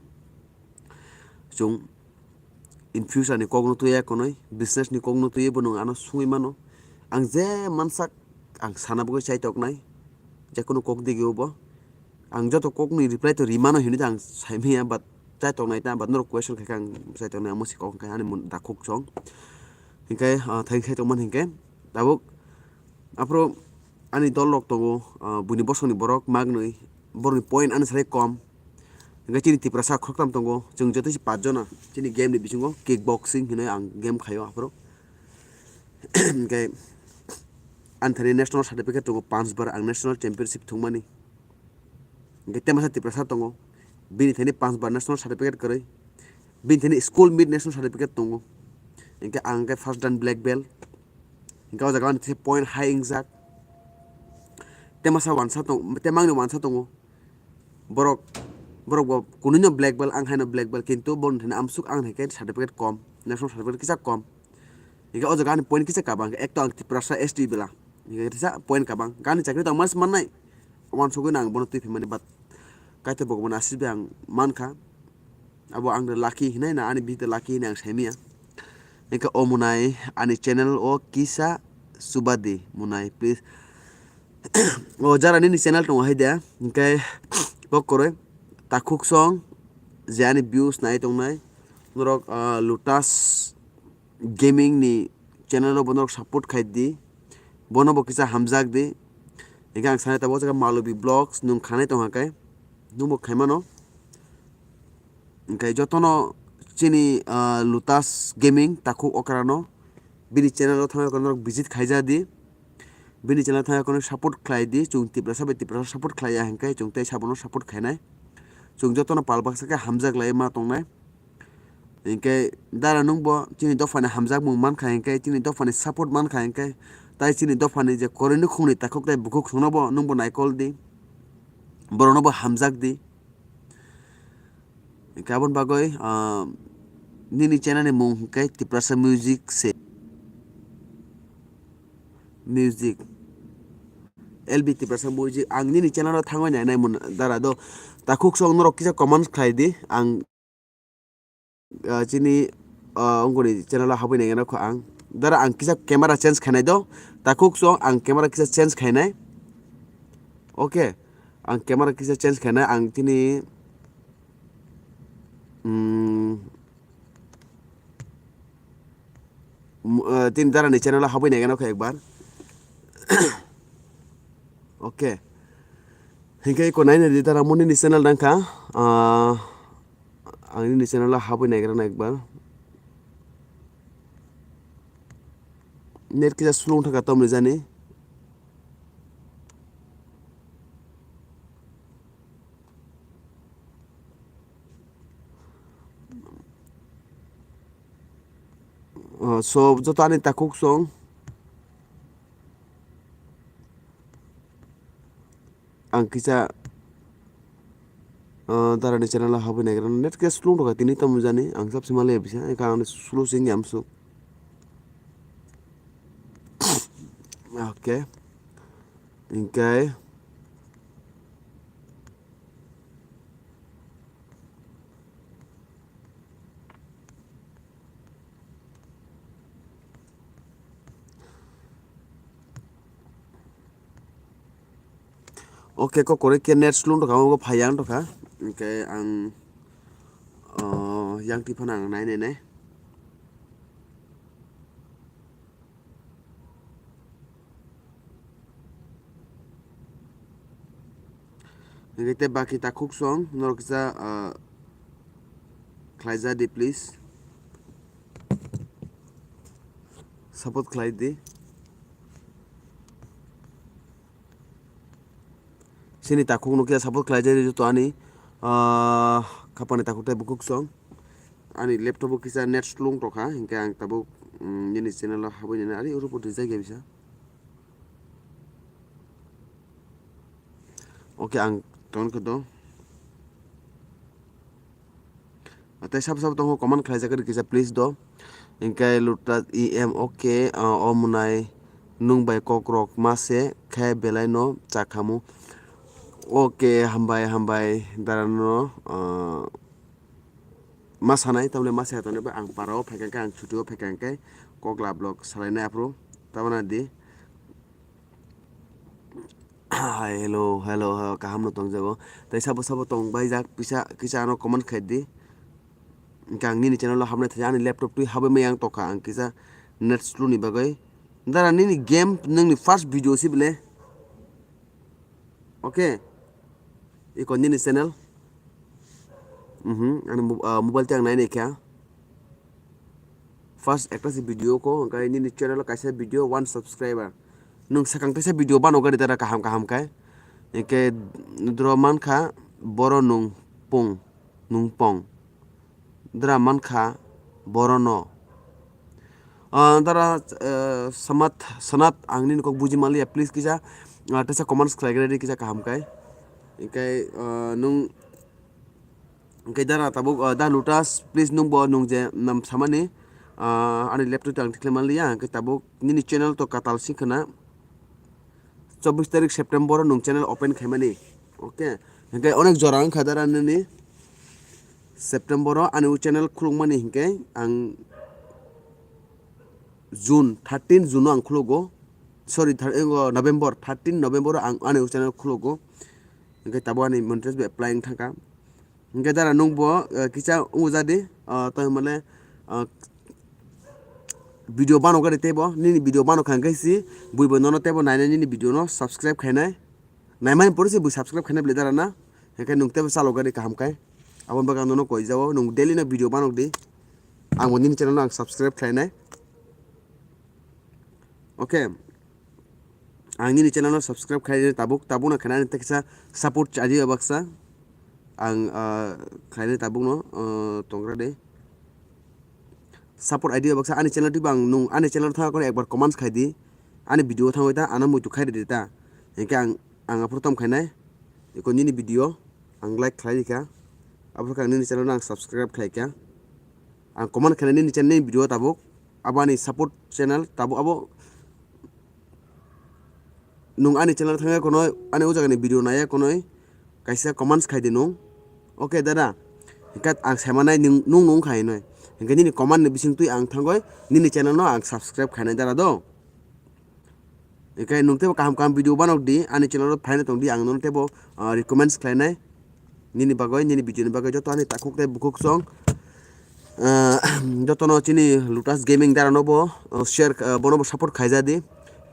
Chwng in future ni kok no twiya konwi, business ni kok no twiwi bo nwng ano sungwi mano. Ang je mansak ang sana bagwi chai toknai. Jekono kok digi o bo. Ang joto kokni reply to rimano hinwi ta ang saimanya, but chai toknai ta, but norok question khaikha ang chai toknai, amo si kok hwnkhe ani mun dakhuk chong. Hinkhe, ah, thai khai tongmani hinkhe tabuk aphuru ani dol rok tongo, ah, buini bosongni borok magnwi, borokni point ani salai kom. Hinkhe chini Tiprasa khoroktham tongo, chwng joto se pach jona chini game ni bisingo kick boxing hinwi ang game khaio aphuru. Hinkhe ani thani national certificate tongo, panch bar ang national championship thwngmani. Hinkhe temasa Tiprasa tongo, bini thani panch bar national certificate kwrwi, bini thani school meet national certificate tongo. Hinkhe ang khe first dan black belt, hinkhe o jaga ani thani point high wngjak. Temasa wansa tong, temangni wansa tongo, borok, borok bo kunui no black belt, ang haino black belt, kintu boni thani amsuk ang hai khe certificate kom, national certificate kisa kom. Hinkhe o jaga ani point kisa kabang, ek to ang Tiprasa S T bela, hinkhe kisa point kabang, gani chakri tong mas mannai, wansugwi no ang bono twi phaimani, but Kaitor Bhagwan aswk bai ang mankha, abo ang de lucky hinai na, ani bihik de lucky hinai ang saimanya. Hinkhe o mwnai ani channel o kisa subadi mwnai, please. O jara nini channel tongo hai de, hinkhe kok kwrwi takhuk song, je ani views nai tongnai, norok, ah, Lotus Gaming ni channel o bo norok support khai di, bono bo kisa hamjak di. Hingke ang sanai tabuk o jaga Malobi Vlogs nwng khanai tongha khe, nwng bo khaimano. Hingke jotono chini, ah, Lotus Gaming takhuk okra no bini channel o thangwi norok visit khaija di. Bini channel thangwi kono support khlai di, chwng Tiprasa bai Tiprasa support khlai ya hwnkhe chwng tei sabono support khainai. Chwng jotono pal baksa khe hamjak lai ma tongnai. Hinkhe dara nwngbo chini dophani hamjakmung mankha hinkhe, chini dophani support mankha hinkhe, tai chini dophani je kwrwini khungni takhuk tai bukhuk chwngnobo nwngbo naikol di, boroknobo hamjak di. Hinkhe aboni bagwi, ah, nini channel ni mung hinkhe Tiprasa Music se. Music. L B Tiprasa Music. Ang nini channel o thangwi nainai mun dara do. Takhuk song norok kisa comment khlai di. Ang, ah, chini, ah, ungkoni channel o habwi naigwna kho ang. Dara ang kisa camera change khainai do. Takhuk song ang camera kisa change khainai. Okay. Ang camera kisa change khaina, ang tini, mm, mu-, eh, tini dara ni channel o habwi naigwna kho ekbar. Okay. Hinkhe iko naina di dara mo nini channel dangkha. Ah, ang nini channel o habwi naigwna ekbar. Net kisa slow thangkha tamni jani. Uh, so, joto ani takhuk song. Ang kisa, uh, darani channel o habwi naigra net kisa slow rwkha tini tamo jani ang sabse male bisa eka ang slow sing yamsuk. Okay. Hinkhe. Okay, kok koroi khe net slow tongkha, omo phai yang tongkha. Hinkhe ang, oh, yang twi phano ang nai nai nai. Hinkhe tei baki takhuk song norok kisa, ah, khlaija di please. Support khlai di. Chini takhuk no kisa support khlai di joto ani, ah, khapani takhuk tei bukhuk song. Ani laptop o kisa net slow tongkha, hinkhe ang tabuk, mm, nini channel o habwi nini ari oro bo rijak ya bisa. Okay, ang ton khe do. Tei sabo sabo tongo comment khlaijak rw kisa please do. Hinkhe Lotus E M, okay, ah, o mwnai nwng bai kokrok ma se khe belai no chakhamu. Okay, hambai, hambai, dara no, ah, ma sanai, tamle ma saya tongnai ba ang para o phaikha khe, ang chuti o phaikha khe, kokla vlog salainai aphuru, tabana di. Hai, hello, hello, hello, kaham no tongjago. Tai sabo sabo tong bai jak, pisa, kisa ano comment khai di. Hinkhe ang nini channel o habnai thai, ani laptop twi habwi maya ang tokha, ang kisa net slow ni bagwi. Dara nini game, nini first video si bile. Okay. Iko nini channel. Mhm, ani mo-, ah, mobile tei ang nai nai kha. First ekta se video ko, hwnkhe nini channel o kaisa video one subscriber. Nwng swkang teisa video bano gari dara kaham kaham khe. Hwnkhe dro mankha boro nwng pung, nwng pong. Dra mankha boro no. Ah, dara, eh, Samat, Sanat, ang nini kok buji manliya, please kisa, ah, teisa comments khlai khe ready kisa kaham khe. Hwnkhe, ah, nwng, hwnkhe dara tabuk, ah, da Lotus, please nwng bo nwng je nam samani, ah, ani laptop tang tikhlai manliya, hwnkhe tabuk nini channel to katal sing khna. Chobbish tarik September o nwng channel open khaimani. Okay. Hwnkhe onek jora wngkha dara nini September o ani o channel khulukmani hinkhe ang June, thirteen June o ang khulugo. Sorry, thir-, o November, thirteen November o ang ani o channel khulugo. Hwnkhe tabuk ani monetize bai apply wng thangkha. Hingke dara nungbo, eh, kisa ungujadi, ah, to himale, ah, video bano gari tebo, nini video bano khangke si, buibo nono tebo nainai nini video no subscribe khainai. Naimani pore se bui subscribe khainai bele dara na. Hingke nung tebo chalo gari kaham kai. Aboni bagwi ang nono koi jao, nung daily no video banok di. Ang bo nini channel no ang subscribe khlainai. Okay. Ang nini channel no subscribe khlainai tabuk, tabuk no khainai ani teksa support chaidi baksa. Ang, ah, khlainai tabuk no, ah, tongra de. Support I D o baksa ani channel twibo ang nung ani channel thangwi kono ekbar comments khai di. Ani video thangwi ta ano muitu khai ridi ta. Hingke ang, ang aphuru tom khainai. Iko nini video ang like khlai rikha. Aphuru khe ang nini channel no ang subscribe khlai kha. Ang comment khainai nini channel ni video tabuk. Abo ani support channel tabuk abo. Nung ani channel thangya kono, ani o jaga ni video naya kono, kaisa comments khai di nung. Okay dada, hingke ang saimanai nung, nung nung khai noi. Hingke nini comment ni bising twi ang thangoi, nini channel no ang subscribe khainai dada do. Hingke nung tebo kaham kaham video banok di, ani channel o phaina tong di, ang nono tebo, ah, recommends khlainai. Nini bagwi, nini video ni bagwi joto ani takhuk tei bukhuk song. Ah, jotono chini Lotus Gaming dara no bo, ah, share, ah, bono bo support khaija di.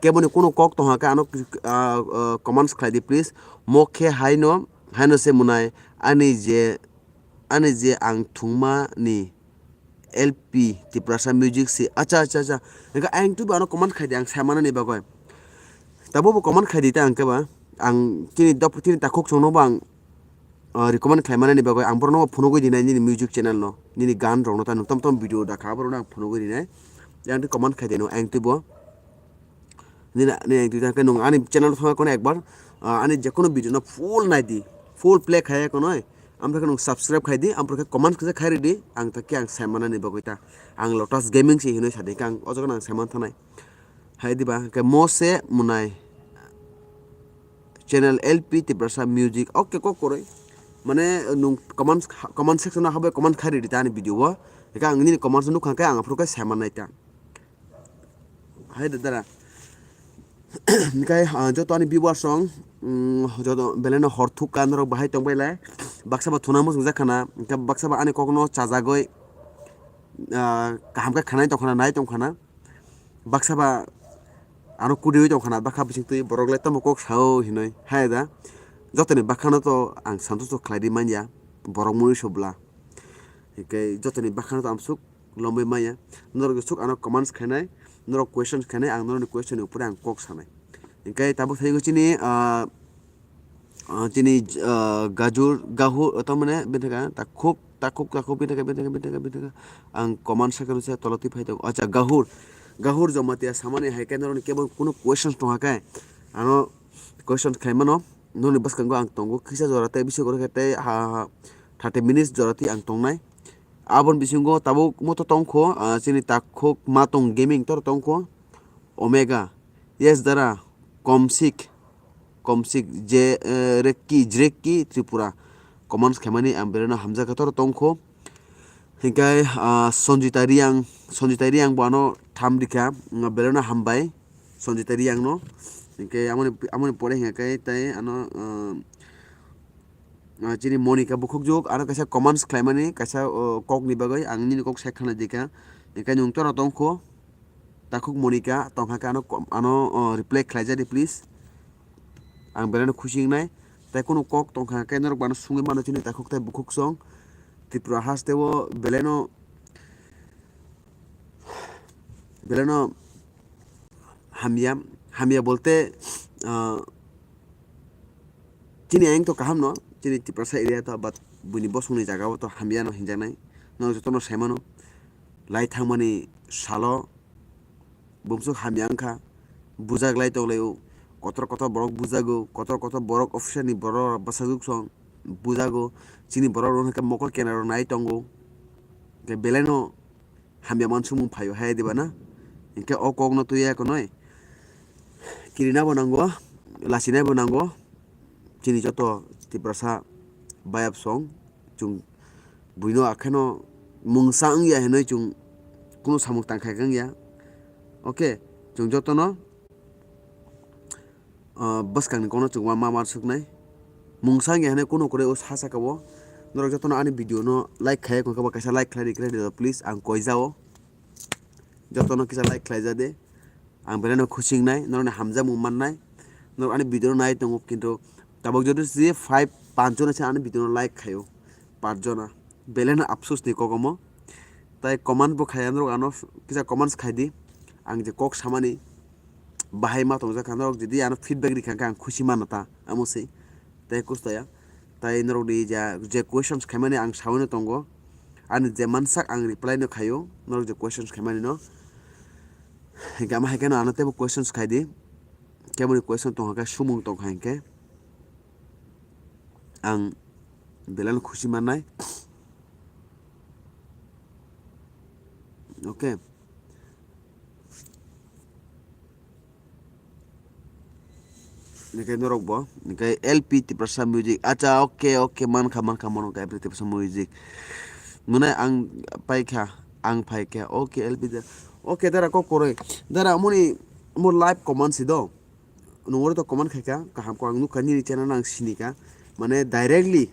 Keboni kuno kok tongha khe ano, ah, ah, comments khlai di please. Mo khe haino, haino se munai ani je, ani je ang thungma ni L P Tiprasa music se. Acha, acha, acha. Hingke ayang tubo ano comment khai di ang saimanani bagwi. Tabo bo comment khai di ta ang khe ba. Ang chini dop-, chini takhuk song no bo ang ah, recommend khlai manani bagwi ang borokno phunugwi rinai nini music channel no, nini gan rokno ta nwng tom tom video dakha borokno ang phunugwi rinai. Yang twi comment khai de no, ang twi bo. Nini, nini ang twi ta khe nwng ani channel thangwi kono ekbar, ah, ani jekono video no full nai di, full play khai kono, amtwi khe nwng subscribe khai di, amtwi khe comment kisa khai ridi, ang ta khe ang sai manani bagwi ta. Ang Lotus Gaming se hinwi sa di, ang o jaga no ang sai man thanai. Hai diba, khe mo se munai. Channel L P Tiprasa Music, okay, kok koroi. Mane, nung comment, comment section o habai comment khai ridi ta ani video o. Eka ang nini comments nukha khe ang aphuru khe saiman nai ta. Hai da dara. Nikai, ah, joto ani viewers rong, mm, joto belai no hor thuk ka norok bahai tong bai lai. Baksa ba thuna muchung jak khana, hingke baksa ba ani kok no chajagoi, ah, kaham khe khanai tong khana, nai tong khana. Baksa ba ano kudiwi tong khana, bakha bising twi borok le tamo kok sao hinoi, hai da. Jotoni bakhano to ang santusto khlai di manya, borok mui so bwla. Hingke jotoni bakhano to ang suk lomwi manya. Norok suk ano comments khainai, norok questions khainai, ang norokni question ni upore ang kok sanai. Hingke tabuk thaigo chini, ah, Ah, chini, ah, gajur, gahur, tamani bini thaka, takhuk, takhuk, takhuk, bini thaka, bini thaka, bini thaka, bini thaka. Ang comment section se tolo twi phai tongo. Acha, gahur, gahur Jamatia samani hai khe norokni kebo kunu questions tongha khe, ano questions khai mano, noni bwskango ang tongo, kisa jora tei bisingo khe tei ha, ha, thirty minutes jora twi ang tongnai. Aboni bisingo tabuk moto tongkho, ah, chini takhuk Matong Gaming tor tongkho, Omega, Yes Dara, Komsik, Komsik je, eh, Rekki, Jrekki Tripura. Comments khaimani ang belai no hamjakha toro tongkho. Hingke, ah, Sanjita Riyang, Sanjita Riyang bo ano tham rikha, mm, belai no hambai Sanjita Riyang no. Hingke amoni, amoni pore hingke tei ano, ah, ah, chini Monika bukhukjwk aro kaisa comments khlaimani kaisa, oh, kokni bagwi ang nini kok sai khna dikha. Hingke nwng toro tongkho. Takhuk Monika tongkha khe ano kom-, ano, o, reply khlaijadi please. Ang belai no khusi wngnai. Tei kunu kok tongkha khe norok bo ano sungwi mano chini takhuk tei bukhuk song. Tripura haste o belai no, belai no hamya, hamya bolte, ah, chini ayang to kaham no, chini Tiprasa area to, but buini bosongni jaga o to hamya no hinjaknai. Norok jotono sai mano. Lai thangmani salo bumswk hamya wngkha, bujak lai tonglaio, kotor kotor borok bujago, kotor kotor borok officer ni borok bwsajwk song bujago, chini borok rok hwnkhe mokol kenaro nai tongo, hwnkhe belai no hamya mansukmung phaio hai diba na, hwnkhe o kok no twiya ekonoi kirina bo nango, lachina bo nango. Chini joto Tiprasa bayap song, chwng buino akheno mungsa wngya hinwi chwng kunu samung tangkha wngya. Okay, chwng jotono, ah, bwskangni kokno chwng ma, ma, ma suknai. Mungsa wngya hinwi kunu kwrwi o sa saka o Norok jotono ani video no like khai, kok ba kaisa like khlai di, khlai di, please, ang koi jao. Jotono kisa like khlai ja de. Ang belai no khusi wngnai, norok ni hamjakmung mannai. Norok ani video no nai tongo, kintu tabuk joto si five, panch jona se ani video no like khaio, panch jona. Belai no apsus ni kok omo. Tai comment bo khaya norok ano kisa comments khai di. Ang je kok samani bahai ma tongjak kha, norok jodi ano feedback rikha khe ang khusi mano ta, amo se. Tai kustaya. Tai norok ni ja, je questions khaimani ang sawi no tongo. Ani je mansak ang reply no khaio, norok je questions khaimani no. Hinkhe ama hai kheno ano teibo questions khai di. Keboni question tongkha khe, sumung tongkha hinkhe ang belai no khusi mannai. Okay. Hinkhe norok bo, hinkhe L P Tiprasa Music. Acha, okay, okay, mankha, mankha, mono khe L P Tiprasa Music. Mane ang paikha, ang phaikha. Okay, L P da. Okay, dara kok koroi. Dara moni mo live comment si do. Nungori to comment khaikha, kaham ko ang nukha nini channel ang sinika. Mane directly,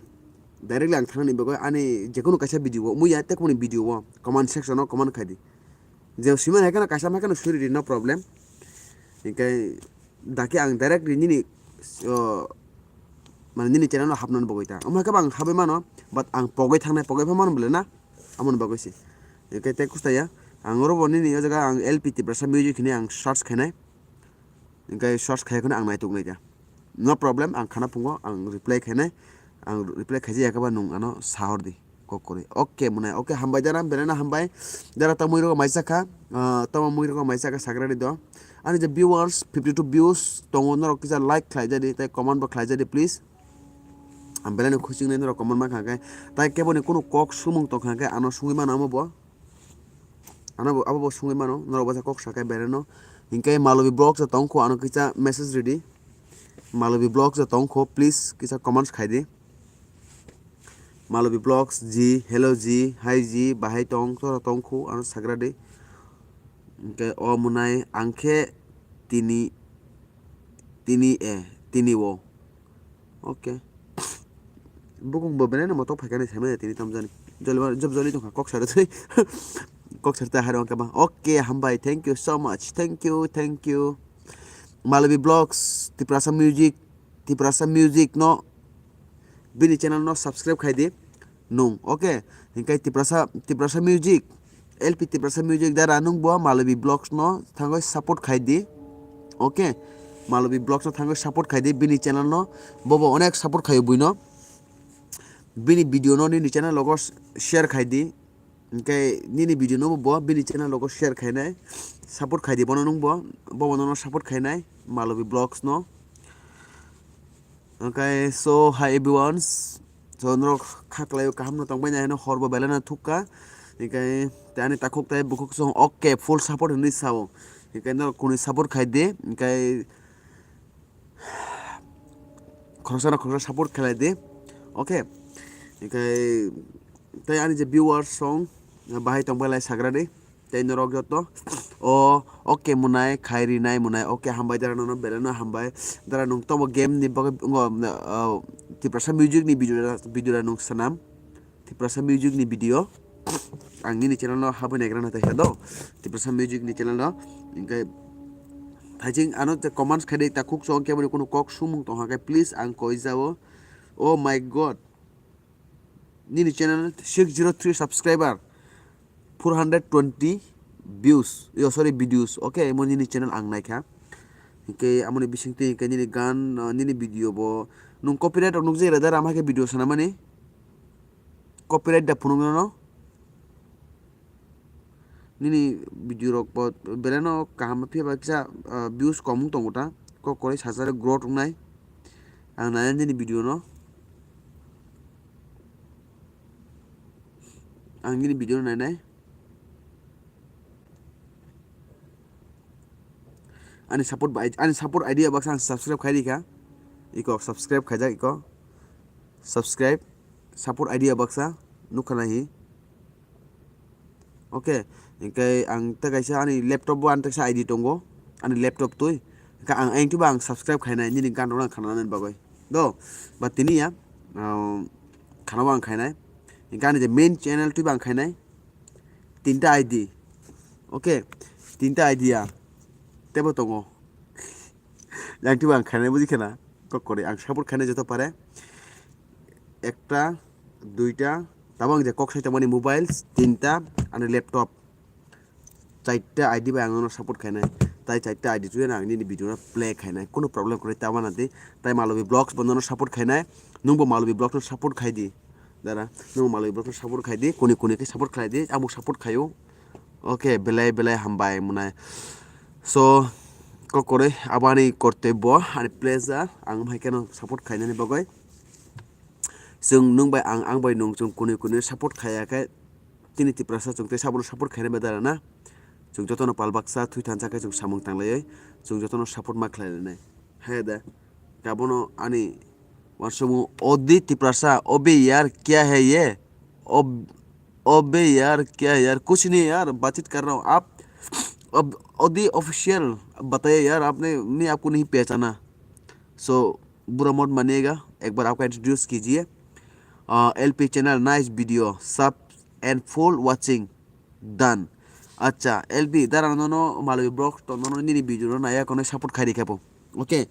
directly ang thangnani bagwi ani jekunu kaisa video o, muya tekmoni video o, comment section o comment khai di. Je siman hai kheno kaisa ma kheno suri di, no problem. Hinkhe dakhe ang direct ri nini, o, mane nini channel o hapnani bagwi ta. Omo hai khe bo ang habwi mano, but ang pogwi thangnai, pogwi pha mano bole na, amoni bagwi se. Hinkhe tei kustaya, ang oro bo nini o jaga ang L P Tiprasa Music hinwi ang search khainai. Hinkhe search khai kheno ang naituk nai kha. No problem, ang khana phungo, ang reply khainai, ang reply khaijak ya khe ba nwng ano sahor di. Kok kwrwi. Okay, mwnai. Okay, hambai dara, belai no hambai. Dara tamo muirogo maisa kha, ah, tamo muirogo maisa kha sagra ri do. Ani je viewers, fifty two views tongo, norok kisa like khlai jadi, tei comment bo khlai jadi, please. Ang belai no khusi wngnai norok comment ma kha khe. Tai keboni kunu kok sumung tong kha khe ano sungwi mano amo bo. Ano bo, abo bo sungwi mano, norok bacha kok sa khe belai no. Hinkhe Malobi Vlogs tong kho, ano kisa message ridi. Malobi Vlogs tong kho, please kisa comments khai di. Malobi Vlogs ji, hello ji, hi ji, bahai tong, tora tong khu, ano sagra di. Hinkhe o mwnai ang khe tini, tini e, tini o. Okay. Bukung bo belai no motok phaikani saimanya tini tamjani. Joli ma, job joli tongkha kok sari twi. Kok sari ta hairo khe ba. Okay, hambai. Thank you so much. Thank you, thank you. Malobi Vlogs, Tiprasa Music, Tiprasa Music no bini channel no subscribe khai di. Nung, okay? Hinkhe Tiprasa, Tiprasa Music, L P Tiprasa Music dara nung bo Malobi Vlogs no thangwi support khai di. Okay? Malobi Vlogs no thangwi support khai di, bini channel no. Bo bo onek support khaio buino. Bini video no nini channel logo share khai di. Hinkhe nini video no bo bini channel logo share khainai. Support khai di bono nung bo. Bo bono no support khainai. Malobi Vlogs no. Okay, so hi everyone. So norok khaklai kaham no tongbai nai hino, hor bo belai no thukka. Hinkhe tei ani takhuk tei bukhuk song okay full support hinwi sao. Hinkhe norok kunu support khai di. Hinkhe khoroksa no khoroksa support khlai di. Okay. Hinkhe tei ani je viewers song bahai tongbai lai sagra di. Tei norok joto o okay mwnai khai rinai mwnai, okay, hambai dara nono belai no hambai. Dara nung tobo game ni bagwi wngo, ah, Tiprasa Music ni video, video da nung sanam. Tiprasa Music ni video. Ang nini channel no habwi naigra na taiha do. Tiprasa Music ni channel no. Hinkhe thaijing ano te comments khai di, takhuk song khe boni kunu kok sumung tongkha khe please ang koi jao. Oh my God. Nini channel six zero three subscriber, four hundred twenty views, yo, sorry, videos. Okay, amo nini channel ang naikha. Hinkhe amoni bisingtwi hinkhe nini gan, uh, nini video bo nung copyright rok nukjai rada rama khe video sanamani. Copyright da phunukno no. Nini video rok bo belai no kaham phiya ba kisa, ah, views kom wng tongo ta. Kok kwrwi sajak growth wngnai. Ang nai nini video no. Ang nini video no nai nai. Ani support bai, ani support idea baksa ang subscribe khai di kha. Iko subscribe khaijak iko. Subscribe, support idea baksa nukha nai hi. Okay, hinkhe ang tei kaisa ani laptop bo ani tei kaisa I D tongo, ani laptop twi. Hinkhe ang ayang twibo ang subscribe khainai nini gan rok khna nani bagwi. Do, ba tini ya, um, khana bo ang khainai. Hinkhe ani je main channel twibo ang khainai. Tinta I D. Okay. Tinta I D ya. Tebo tongo. Yang twibo ang khainai buji khena. Kok kori ang support khainai joto pare. Ekta, duita, tabang je kok sai tongmani mobile, tinta, ani laptop. Chaita I D bai ang nono support khainai. Tai chaita I D twiwi ang nini video no play khainai. Kuno problem kwrwi ta wana di. Tai Malobi Vlogs bo nono support khainai. Nungbo Malobi Vlogs no support khai di. Dara, nungbo Malobi Vlogs no support khai di. Kuni kuni khe support khlai di. Abo support khaio. Okay, belai belai hambai mwnai. So, kok kori abo ani kortebbo, ani pleasure. Ang hai kheno support khainani bagwi. Chwng nwng bai ang, ang bai nwng chwng kuni kuni support khaiya khe tini Tiprasa chwng tei sabono support khainai bai dara na? Chwng jotono pal baksa thwi thansa khe chwng samung tanglaiwi chwng jotono support ma khlai lainai. Hai da, kabono ani uansukmung, "Odi Tiprasa, obe yaar kya hai ye? Ob-, obe yaar kya hai yaar? Kuch nahi yaar, baatchit kar raha hoon. Aap, ab-, Odi official bataiye yaar, aapne, nahi aapko nahi pehchana." So, बुरा मत मानिएगा, एक बार आपका इंट्रोड्यूस कीजिए। अ, LP channel, nice video, सब and full watching, done. Acha, L B, dara nono Malobi Vlogs to nono nini video no naya kono support khairi khepo. Okay,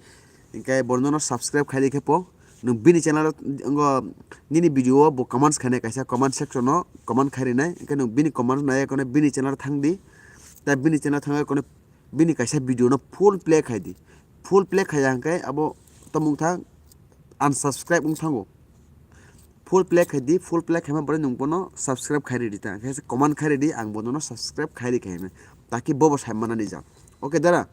hinkhe bo nono subscribe khairi khepo. Nwng bini channel o, ngo, nini video o bo comments khainai kaisa comment section o comment khairinai. Hinkhe nwng bini comment naya kono bini channel thangdi. Ta bini channel thangwi kono bini kaisa video no full play khai di. Full play khaiya hinkhe abo tomung thang unsubscribe wng thango. Full play khai di, full play khaima borok nwng bono subscribe khai ridi ta. Hinkhe comment khai ridi, ang bono subscribe khai ri khaina. Taki bobo sai manani ja. Okay dara.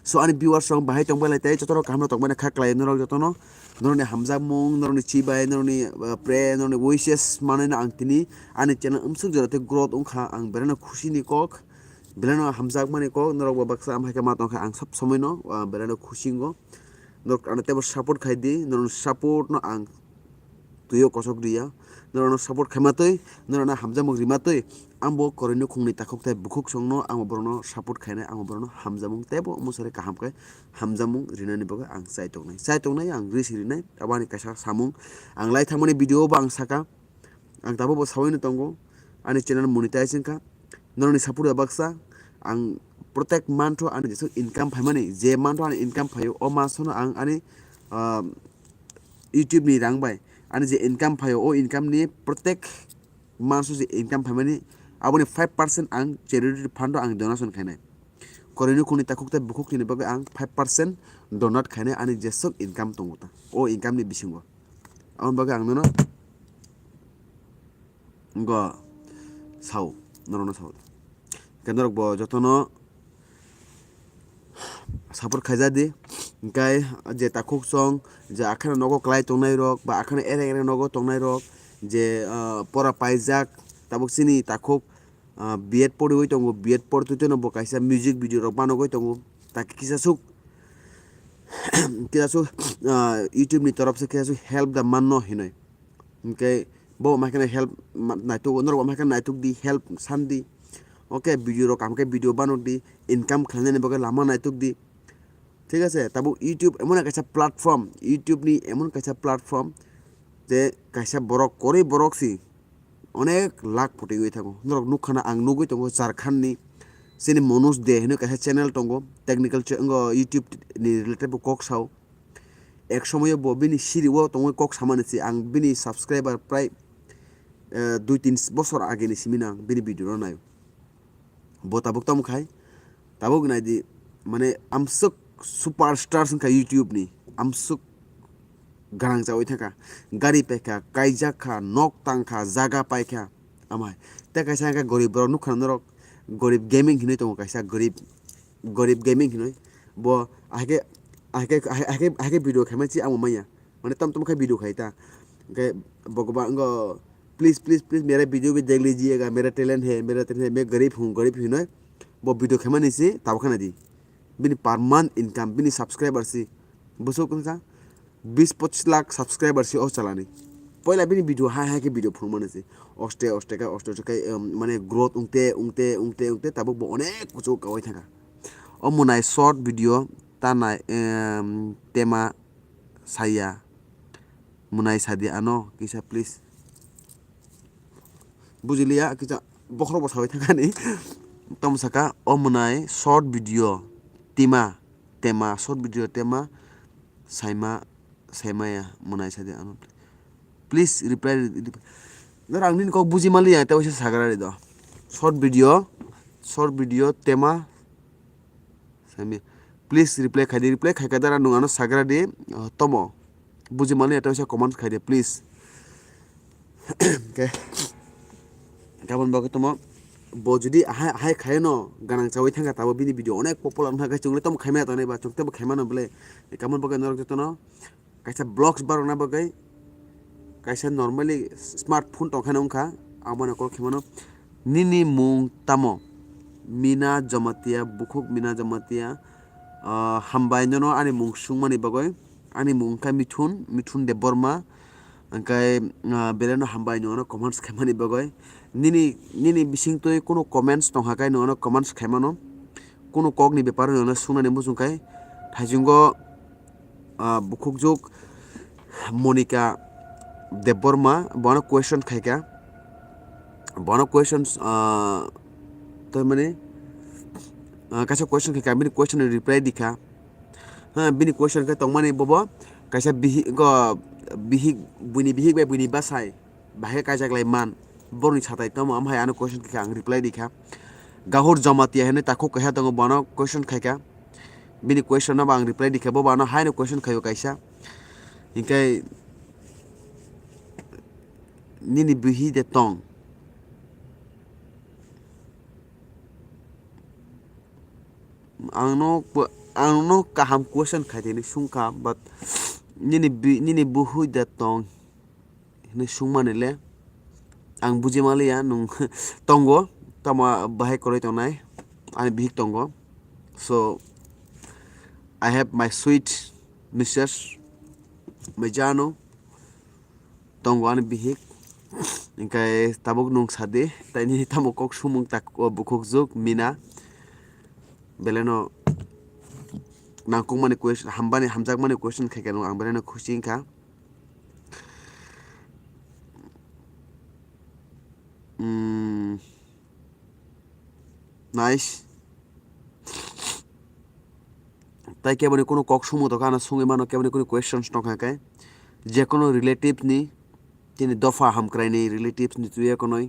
So ani viewers rok bahai tong bai lai tai, jotono kaham rok tong bai kha klai norok jotono. Norokni hamjakmung, norokni chibai, norokni, uh, prayer, norokni wishes manwi no ang tini ani channel umsuk jora tei growth wng kha, ang belai no khusi ni kok. Belai no hamjakmani kok, norok bo baksa am hai khe ma tong kha, ang sab somoi no, ah, belai no khusi wngo. Norok ano teibo support khai di, norok support no ang twi o kosok ri ya. Norok no support khaima twi, norok no hamjakmung rima twi, ang bo koroi nukhung ni takhuk tei bukhuk song no, ang bo borok no support khainai, ang bo borok no hamjakmung teibo omo sari kaham khe hamjakmung rinani bagwi ang chai tongnai. Chai tongnai ang ri si rinai, abo ani kaisa samung. Ang lai thangmani video bo ang saka, ang tabuk bo saui no tongo, ani channel monetize wngkha. Norokni support bai baksa ang protect month o ani jesuk income phaimani, je month o ani income phaio, o month o no ang ani, ah, YouTube ni rang bai ani je income phaio, o income ni protect month o je income phaimani, aboni five percent ang charity fund o ang donation khainai. Koroi nukhung ni takhuk tei bukhuk ni bagwi ang five percent donate khainai ani jesuk income tongo ta, o income ni bisingo. Aboni bagwi ang nono wngkha sao, norokno sao. Hwnkhe norok bo jotono support khaijak di. Hwnkhe je takhuk chwng, je akheno nogo kwlai tongnai rok, ba akheno ereng ereng nogo tongnai rok, je, ah, pora paijak, tabuk chini takhuk, ah, B Ed poriwi tongo, B Ed portwi twino bo kaisa music video rok banogwi tongo. Taki kisa suk, kisa suk, ah, YouTube ni torop se kisa suk help da manno hinwi. Hwnkhe bo ma khe help ma-, naituk, norok bo ma khe naituk di, help san di. Okay, video rok kaham khe video banok di, income khlainani bagwi lama naituk di. Thik ase, tabuk YouTube emon kaisa platform, YouTube ni emon kaisa platform, je kaisa borok, kwrwi borok si onek lakh photoiwi thango. Norok nukha na, ang nugwi tongo Jharkhand ni, chini Manoj De hinwi kaisa channel tongo, technical cha-, wngo YouTube ni related bo kok sao. Ek somoyo bo bini siri o tongwi kok samani se, ang bini subscriber prai, eh, dui tin bosor ageni simi no ang bini video no naio. Bo tabuk tamo khai, tabuk nai di, mane amswk superstar wngkha YouTube ni, amswk ganang chawi thangkha, gari paikha, kaijak kha, nok tangkha, jaga paikha, amai. Tei kaisa hwnkhe gorib borok nukha norok, gorib gaming hinwi tongo kaisa, gorib, gorib gaming hinwi. Bo ahike, ahike, ahike, ahike video khaima chi amo manya. Mane tom tom khe video khai ta. Hwnkhe bo kwbang wngkha, "Please, please, please, mera video bhi dekh lijiyega, mera talent hai, mera talent hai, main garib hoon, garib hoon," hinwi. Bo video khaimani se tabuk khana di. Bini per month income, bini subscriber si bwswk wngkha bis pochis lakh subscriber si o chalani. Poila bini video hai hai khe video phunukmani se. Oste, oste khe, oste, oste khe, em, mane growth wngte, wngte, wngte, wngte tabuk bo onek kuchuk kawai thangkha. O mwnai short video ta nai, em, tema saya. Mwnai sadi ano kisa please. Bujiliya kisa bokhorok bo sawi thangani. Tamo saka o mwnai short video tema tema short video tema saima saimaya mwnai sadi ano. Please reply. Dara ang nini kok buji maliya tei waisa sagra ri do. Short video short video tema Sami. Please reply khaidi, reply khaika dara nwng ano sagra di, oh, tomo. Buji mani eta waisa comment khaidi, please. Okay. Kabon bagwi tomo. Bo jodi ahai, ahai khaino ganang chawi thangka tabo bini video onek popular wngkha khe chwngno tomo khaimaya tongnai ba chwng tebo khaimano bwle. Kabon bagwi norok jotono kaisa vlogs barokna bagwi kaisa normally smartphone tongkha nw wngkha, ang bono call khaimano. Nini mung tamo? Mina Jamatia, bukhuk Mina Jamatia. Ah, hambai nono ani mung sungmani bagwi. Ani mung wngkha Mithun, Mithun Debbarma. Hwnkhe, ah, belai no hambai nwng ano comments khaimani bagwi. Nini, nini bisingtwi kunu comments tongkha khe nwng ano comments khaimano. Kunu kokni bepar nwng ano sungnani muchung khe. Thaichungo ah, bukhukjwk Monika Debbarma, bono question khaika. Bono questions, ah, tei mani, ah, kaisa question khaika, bini question ni reply dikha. Ha, bini question khe tongmani bobo kaisa bihi-, go, bihik, buini bihik bai buini bwsai. Bahai kaijak lai man, borokni satai tamo? Amhai ano question khaikha, ang reply rikha. Gahur Jamatia hinwi takhuk kaisa tongo, bono question khaikha. Bini question no bo ang reply rikha, bo bo ano haino question khaio kaisa. Hinkhe nini bihi de tong? Ang no, ang no kaham question khai tini sungkha, but nini bi-, nini buhui de tong? Hinwi sungmani le ang buji manliya, nwng tongo, tamo bahai kwrwi tongnai, ani bihik tongo. So, I have my sweet missus, my janu, tongo ani bihik. Hinkhe tabuk nwng sadi, taini tamo kok sumung tak o bukhukjwk Mina. Beleno nangkukmani question, hambani, hamjakmani question khaikhe nwng ang beleno khusi wngkha. Mm, nice. Tai keboni kunu kok sumung tongkha, ano sungwi mano, keboni kunu questions tongkha khe, je kono relative ni, chini dopha hamkrai ni relatives ni twi ekonoi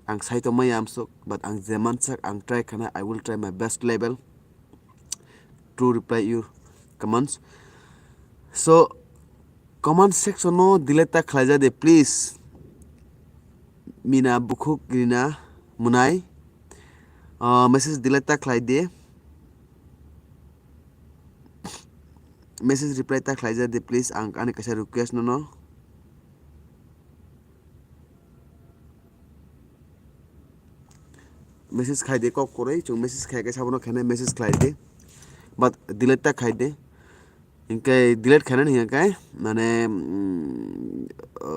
ang sai tongmaya amsuk, but ang je mansak ang try khana, I will try my best level to reply your comments. So, comment section no delete ta khlaijak de, please. Mina bukhuk Rina Munai, ah, message delete ta khlai de. Message reply ta khlaijak de, please. Ang ani kaisa request nono. Message khai de, kok kwrwi chwng message khai khe sabono khaina message khlai de, but delete ta khai de. Hinkhe delete khainani hinkhe mane, mm,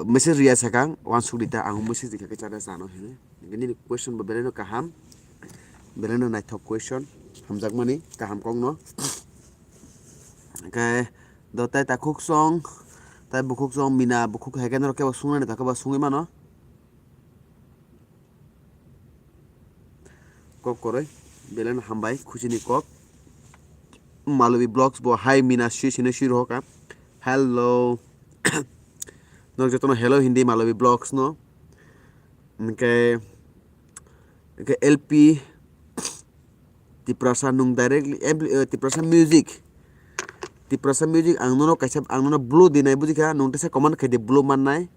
message riya sakang wansuk rita, ang message rikha khe chana chano hinwi. Hinkhe nini question bo belai no kaham, belai no naithok question, hamjakmani kaham kokno. Hinkhe do tai takhuk song, tai bukhuk song, Mina bukhuk hai khe norok kebo sungnani ta khe bo sungwi mano. Kok kwrwi, belai no hambai, khusi ni kok. Malobi Vlogs bo, hi Mina, swi sino swi rohoka. Hello. Norok jotono hello hindi Malobi Vlogs no. Hinkhe, hinkhe L P Tiprasa nwng directly, eh, Tiprasa Music. Tiprasa Music ang nono kaisa, ang nono blue dinai bujikha, nwng teisa comment khai di blue mannai.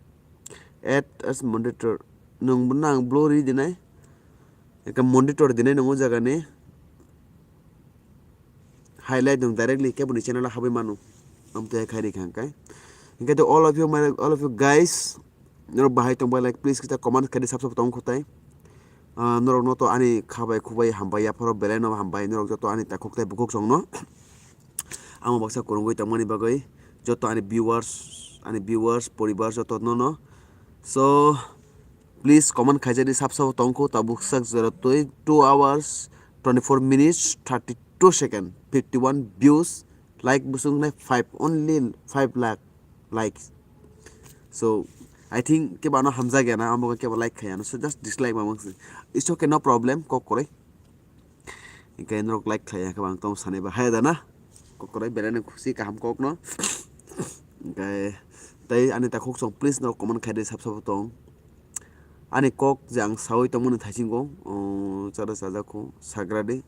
Add as moderator. Nwng bono ang blue ri dinai. Ekha moderator dinai nwng o jaga ni. Highlight nwng directly keboni channel o habwi mano. Amtwi khai rikha hwnkhe. Hinkhe to all of you, my, all of you guys, norok bahai tongbai like, please kita comment khai di, sab sab tong khutai. Ah, norok no to ani khabai khubai hambai, yapharo belai no hambai, norok joto ani takhuk tai bukhuk song no. Amo baksa kwrwngwi tongmani bagwi joto ani viewers, ani viewers, poribar joto no no. So, please comment khaijani sab sabo tongkho tabuk sak jora twi two hours, twenty-four minutes, thirty-two second, fifty-one views, like busung nai five, only five lakh likes. So I think kebo ano hamjak ya na, amo kebo like khaya no, so just dislike ma mangsi. It's okay, no problem, kok kwrwi. Hingke norok like khlai ya khe ang tong sanai ba hai da na. Kok kwrwi belai no khusi kaham kok no. Hingke tei ani takhuk song please norok comment khai di sab sabo tong. Ani kok je ang sawi tongmani thaisingo, o, chara chajakhu sagra di.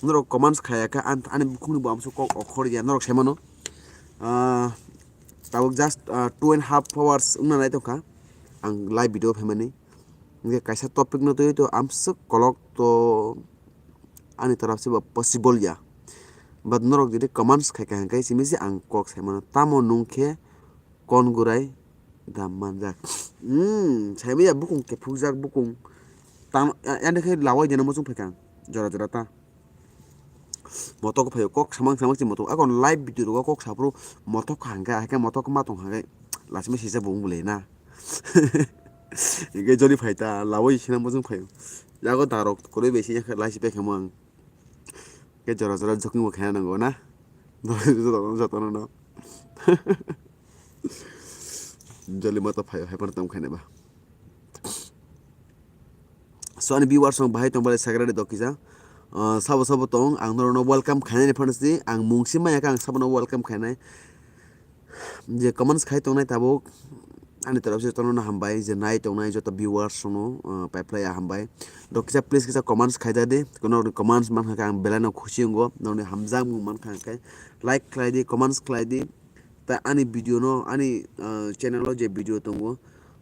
Norok comments khaya khe an-, ani bukhukni bo amso kok okhor ya norok sai mano. Ah, tabuk just, ah, two and half hours wngna nai tongkha ang live video phaimani. Hingke kaisa topic no twiwi to amswk kolok to ani taraf se ba possible ya. But norok jodi comments khai kha hingke simi se ang kok sai mano. Tamo nung khe kon gurai da manjak. Hmm, sai maya bukung kephukjak bukung. Tam, ya-, yani khe lawai dena muchung phaikha ang. Jora jora ta. Motok phaio kok samang samang se motok. Akon live video rogo kok sapro motok hangkhe, haikhe motok ma tong hangkhe. Lasima sisa bung bole na. Hingke joli phai ta, lawai sina muchung phaio. Yago darok kwrwi bai sini lai si pekha mang. Ke jora jora joking bo khaina nango na. Jotono, jotono no. Joli mata phaio, hai phano tamo khaina ba. So ani viewers rok bahai tong bale sagra de dokisa. Ah, sabo sabo tong, ang norokno welcome khainani phano si, ang mung si maya khe ang sabono welcome khainai. Je comments khai tongnai tabuk, ani taraf se jotono hambai, je nai tongnai joto viewers rokno, ah, pai phlai ya hambai. Rok kisa please kisa comments khai da di, kono rokni comments mankha khe ang belai no khusi wngo, norokni hamjakmung mankha khe like khlai di, comments khlai di. Ta ani video no, ani, ah, channel o je video tongo,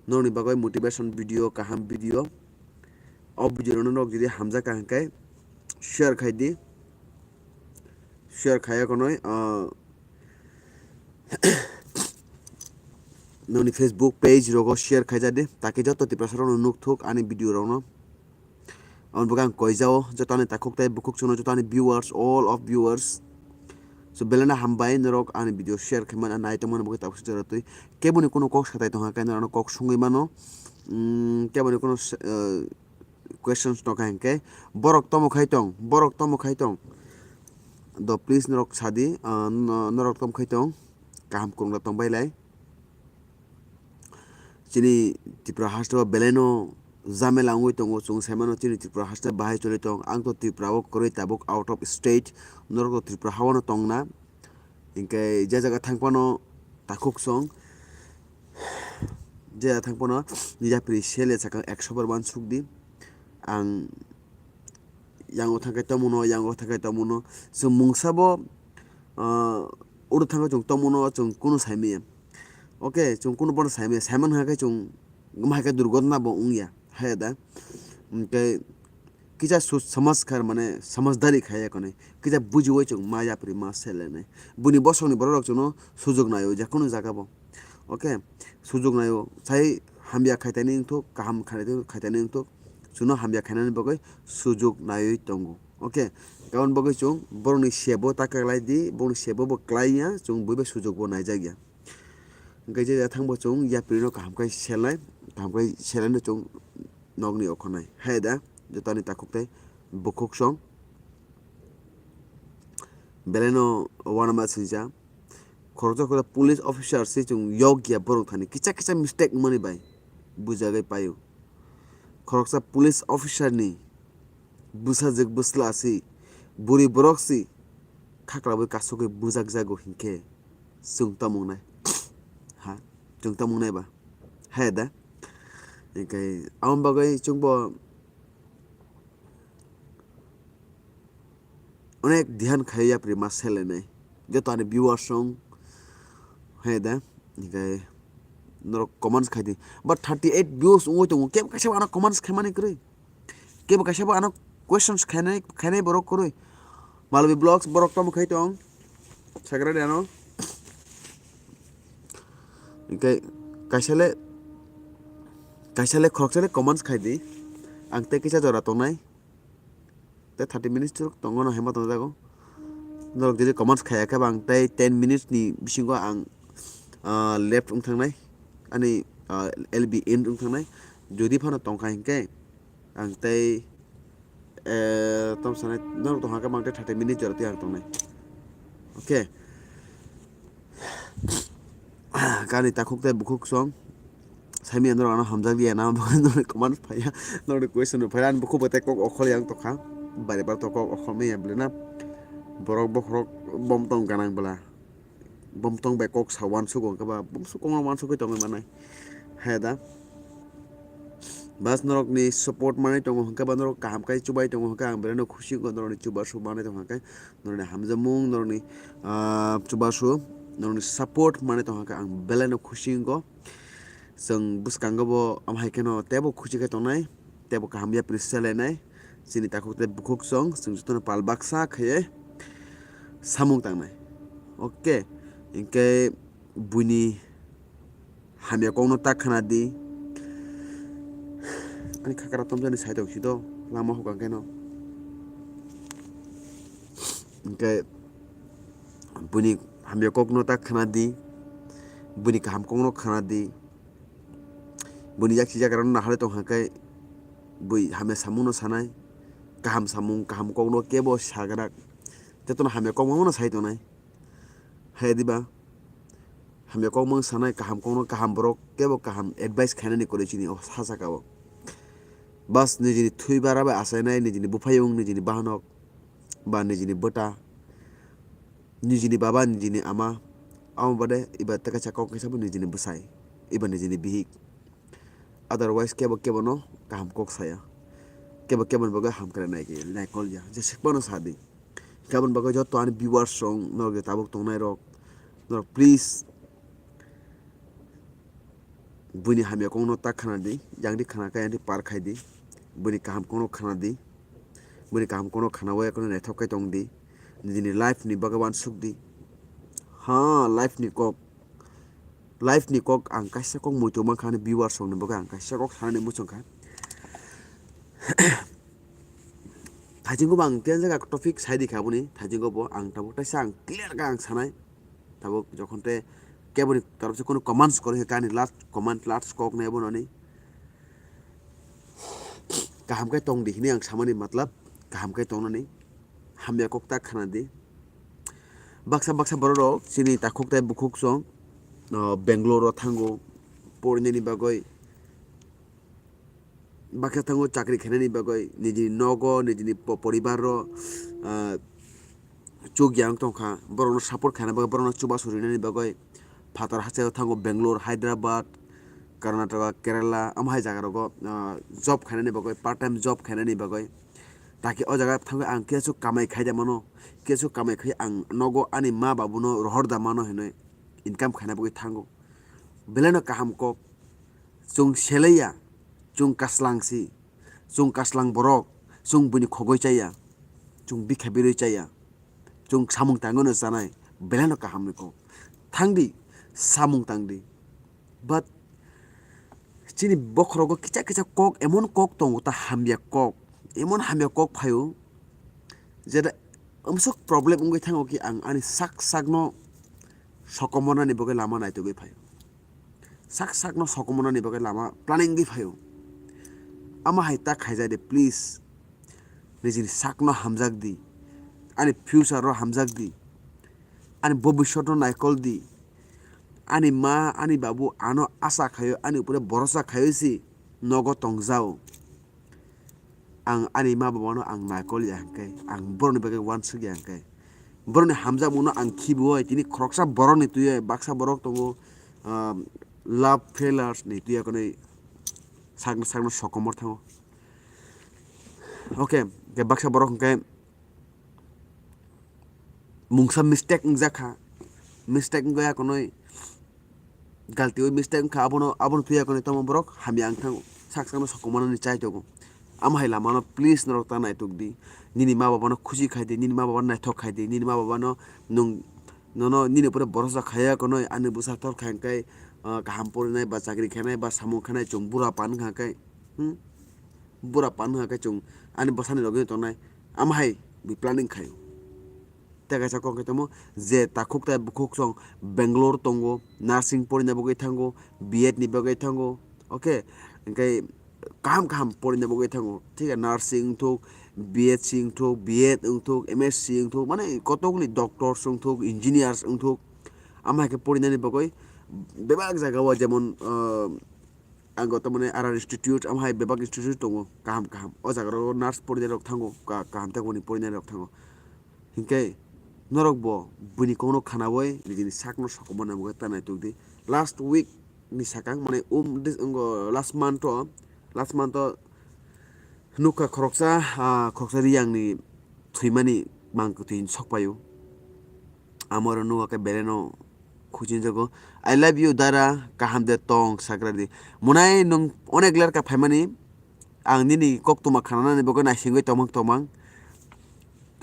norokni bagwi motivation video, kaham video, o video no norok jodi hamjakha hwnkhe share khai di, share khaiya konoi, ah, noni Facebook page rogo share khaijadi, taki joto Tiprasa rokno nukthuk ani video rokno. Aboni bagwi ang koijao joto ani takhuk tei bukhuk chwngno joto ani viewers, all of viewers. So belai no hambai norok ani video share khaimani, nai tongmani bagwi tabuk se jora twi. Keboni kuno kok satai tongkha khe norokno kok sungwi mano. Mm, keboni kuno, eh, questions tongkha hinkhe borok tomo khai tong, borok tomo khai tong. Do please norok sadi, ah, no-, norok tomo khai tong. Kaham kwrwngla tongbai lai. Chini Tripura haste o belai no jamela wngwi tongo, chwng sai mano chini Tripura haste bahai choli tong. Ang to Tripura o kwrwi tabuk out of state, norok to Tripura ha o no tongna. Hinkhe je jaga thang phano takhuk song, je jaga thang phano yapri sele sakang ekso bar uansuk di. Ang yango thangkhe tongmano, yango thangkhe tongmano. Chwng mungsa bo, ah, oro thangkhe chwng tongmano, chwng kunu saimaya. Okay, chwng kunu bono saimaya. Saimang hakhe chwng gama hakhe durgotna bo wngya. Haya da. Hinkhe kisa su-, samajkar mane samajhdari khaya kone. Kisa bujiwi chwng ma yapri ma selenai. Buni bosongni borok rok chwngno sujok naio, je kunu jaga bo. Okay, sujok naio. Sai hamya khaitani wngthok, kaham khaitani, khaitani wngthok. Chwngno hamya khainani bagwi sujok naiwi tongo. Okay, aboni bagwi chwng borokni sebo ta kwlai di, borokni sebo bo kwlai ya, chwng buibai sujok bo naijak ya. Hwnkhe je thangbo chwng yapri no kaham khe selnai, kaham khe selnai no chwng nokni okhornai. Hai da, jotoni takhuk tei bukhuk song. Belai no uanama swijak. Khoroksa khoroksa police officer se chwng yok ya borok thani. Kisa kisa mistake wngmani bai bujagwi paio. Khoroksa police officer ni bwsajwk bwsla se, bwrwi borok se khaklabwi kasugwi bujakjago hinkhe chwng tamo wngnai? Ha? Chwng tamo wngnai ba? Hai da? Hinkhe aboni bagwi chwngbo onek dhyan khai yapri ma selenai. Joto ani viewers rok hai da, hinkhe norok comments khai di. But thirty eight views wngwi tongo, kebo kaisa bo ano comments khaimani kwrwi. Kebo kaisa bo ano questions khainai, khainai borok kwrwi. Malwi Vlogs borok tamo khai tong. Sagra de ano. Hinkhe kaisa le, kaisa le khoroksa le comments khai di. Ang tei kisa jora tongnai. Tei thirty minutes chwrwk tongo no hema tongjago. Norok jodi comments khaya khe ba ang tei ten minutes ni bisingo ang, ah, left wng thangnai. Ani, ah, L B end wng thangnai. Jodi phano tongkha hinkhe ang tei, eh, tamo sanai norok tongkha khe ba ang tei thirty minutes jora twi ang tongnai. Okay. Ani takhuk tei bukhuk song. Saimanya norok ano hamjak liya na, norok comment phaiya, norok question phaiya, ani bukhuk bo tei kok okhol yang tokha, bari bar to kok okhol manya bwlwi na. Borok bokhorok bomtong ganang bwla, bomtong bai kok sa uansuk o, hwnkhe ba bomsuk kok no uansuk oi tongwi manai. Haya da. Bas norokni support manwi tongo hwnkhe ba norok kaham khe chubai tongo hwnkhe ang belai no khusi wngkha, norokni chubasu manwi tongkha khe norokni hamjakmung, norokni, ah, chubasu, norokni support manwi tongkha khe ang belai no khusi wngkha. Chwng bwskango bo am hai kheno teibo khusi khe tongnai, teibo kaham yapri se lainai. Chini takhuk tei bukhuk song, chwng jotono pal baksa khaiwi samung tangnai. Okay, hinkhe buini hamya kokno ta khna di. Ani khakra tomjani side o si do, lama hokang khe no. Hinkhe buini hamya kokno ta khna di, buini kaham kokno khna di. Buini yaksi yagra no naharwi tongkha khe bui hamya samung no sanai, kaham samung, kaham kokno kebo sagrak. Jotono hamya kokmano sai tongnai. Hai diba? Hamya kokmang sanai kaham kokno kaham borok kebo kaham advice khainani kwrwi chini o sa saka o. Bas nijini thwi bara bai achainai nijini buphayung, nijini bahanok, ba nijini bwta, nijini baba, nijini ama, amo bade iba tei kaisa kok kaisa bo nijini bwsai, iba nijini bihik. Otherwise kebo kebo no kaham kok saya, kebo kebo ni bagwi hamkrai nai khe naikol ya, jeswk phano sa di. Hinkhe aboni bagwi joto ani viewers rok norok je tabuk tongnai rok, norok please buini hamya kokno ta khna di, yang di khna khe yang di par khai di, buini kaham kokno khna di, buini kaham kokno khna wi ekono naithok khe tong di, nijini life ni bagwi uansuk di. Ha, life ni kok, life ni kok ang kaisa kok muitu mankha ani viewers rok ni bagwi ang kaisa kok sanani muchung kha. Thaichingko bo ang tei jaga topic sai di kha aboni, thaichingko bo ang tabuk taisa ang clear khe ang sanai. Tabuk jokhon tei keboni torop se kono comments kwrwi kha ani last comment, last kok nai bono ni kaham khe tong di hini ang samani matlab kaham khe tongnani hamya kok ta khna di. Baksa baksa borok rok chini takhuk tei bukhuk song, o, Bangalore o thango porinani bagwi. Baksa thango chakri khainani bagwi nijini nogo, nijini po-, poribar o, ah, chuk yang tongkha, borokno support khaina bagwi, borokno chubasu rinani bagwi phatar hasteo thango Bangalore, Hyderabad, Karnataka, Kerala, omo hai jaga rogo, ah, job khainani bagwi, part time job khainani bagwi. Taki o jaga thangwi ang kesu kamai khai da mano, kesu kamai khai ang nogo ani ma babuno rohor da mano hinwi income khaina bagwi thango. Belaino kaham kok. Chwng selaiya, chwng kaslang si, chwng kaslang borok, chwng buini khogwi chaya, chwng bikha birwi chaya, chwng samung tangwino chanai, belaino kahamni kok. Thangdi, samung tangdi. But chini bokhorogo kisa kisa kok, emon kok tongo ta hamya kok, emon hamya kok phaio, jeta amsuk problem wngwi thango ki ang ani sak sakno sokomornani bagwi lama naitugwi phaio. Sak sakno sokomornani bagwi lama planning di phaio. Ama hai ta khaijak de, please. Nijini sakno hamjak di. Ani future ro hamjak di. Ani bobiswt no naikol di. Ani ma, ani babu ano asa khaio, ani upore borosa khaio si nogo tongjao. Ang ani ma babano ang naikol ya hwnkhe, ang borokni bagwi uansuk ya hwnkhe, borokni hamjakmungno ang khibiui tini khoroksa borokni twiwi baksa borok tongo, ah, love failures ni twiwi konwi sakno sakno sokomor thango. Okay, hwnkhe baksa borok hwnkhe mungsa mistake wngjak kha, mistake wngya konwi galti oi mistake wngkha, abono, abono twiya konwi tamo borok hamya wng thango, sak sakno sokomornani chai tongo. Amo hai lamano please norok ta naitok di, nini ma babano khusi khai di, nini ma babano naithok khai di, nini ma babano nwng, nono nini upore borosa khaiya konwi ani bwsa tor khai hwnkhe, ah, kaham porinai ba chakri khainai ba samung khainai chwng bura pan wngkha khe, hmm? Bura pan wngkha khe chwng ani bwsani logi tongnai, amo hai bui planning khaio. Tei kaisa kok khe tamo je takhuk tai bukhuk song Bangalore tongo, nursing porina bagwi thango, B Ed ni bagwi thango, okay, hwnkhe kaham kaham porina bagwi thango, thik khe nursing wngthuk, B Sc wngthuk, B Ed wngthuk, M Sc wngthuk, mane kotokni doctors wngthuk, engineers wngthuk, amo hai khe porinani bagwi bebak jaga o jemon, ah, ang goto mane R R Institute, am hai bebak institute tongo, kaham kaham. O jaga rok nurse porinai rok thango, ka-, kaham tak boni porinai rok thango. Hinkhe norok bo buini kokno khanaui nijini sakno sokomorna bagwi ta naitok di. Last week ni sakang mane um, this, ngo, last month o, last month o nukha khoroksa, ah, khoroksa riyang ni thwimani mang kwtwi sokpaio. Amo oro nukha khe belai no khuchinjago. "I love you, dara, kaham de tong," sakra di. Munai nwng onek lerka phaimani, ang nini koktwma khananani bagwi naisingwi tongmang tongmang.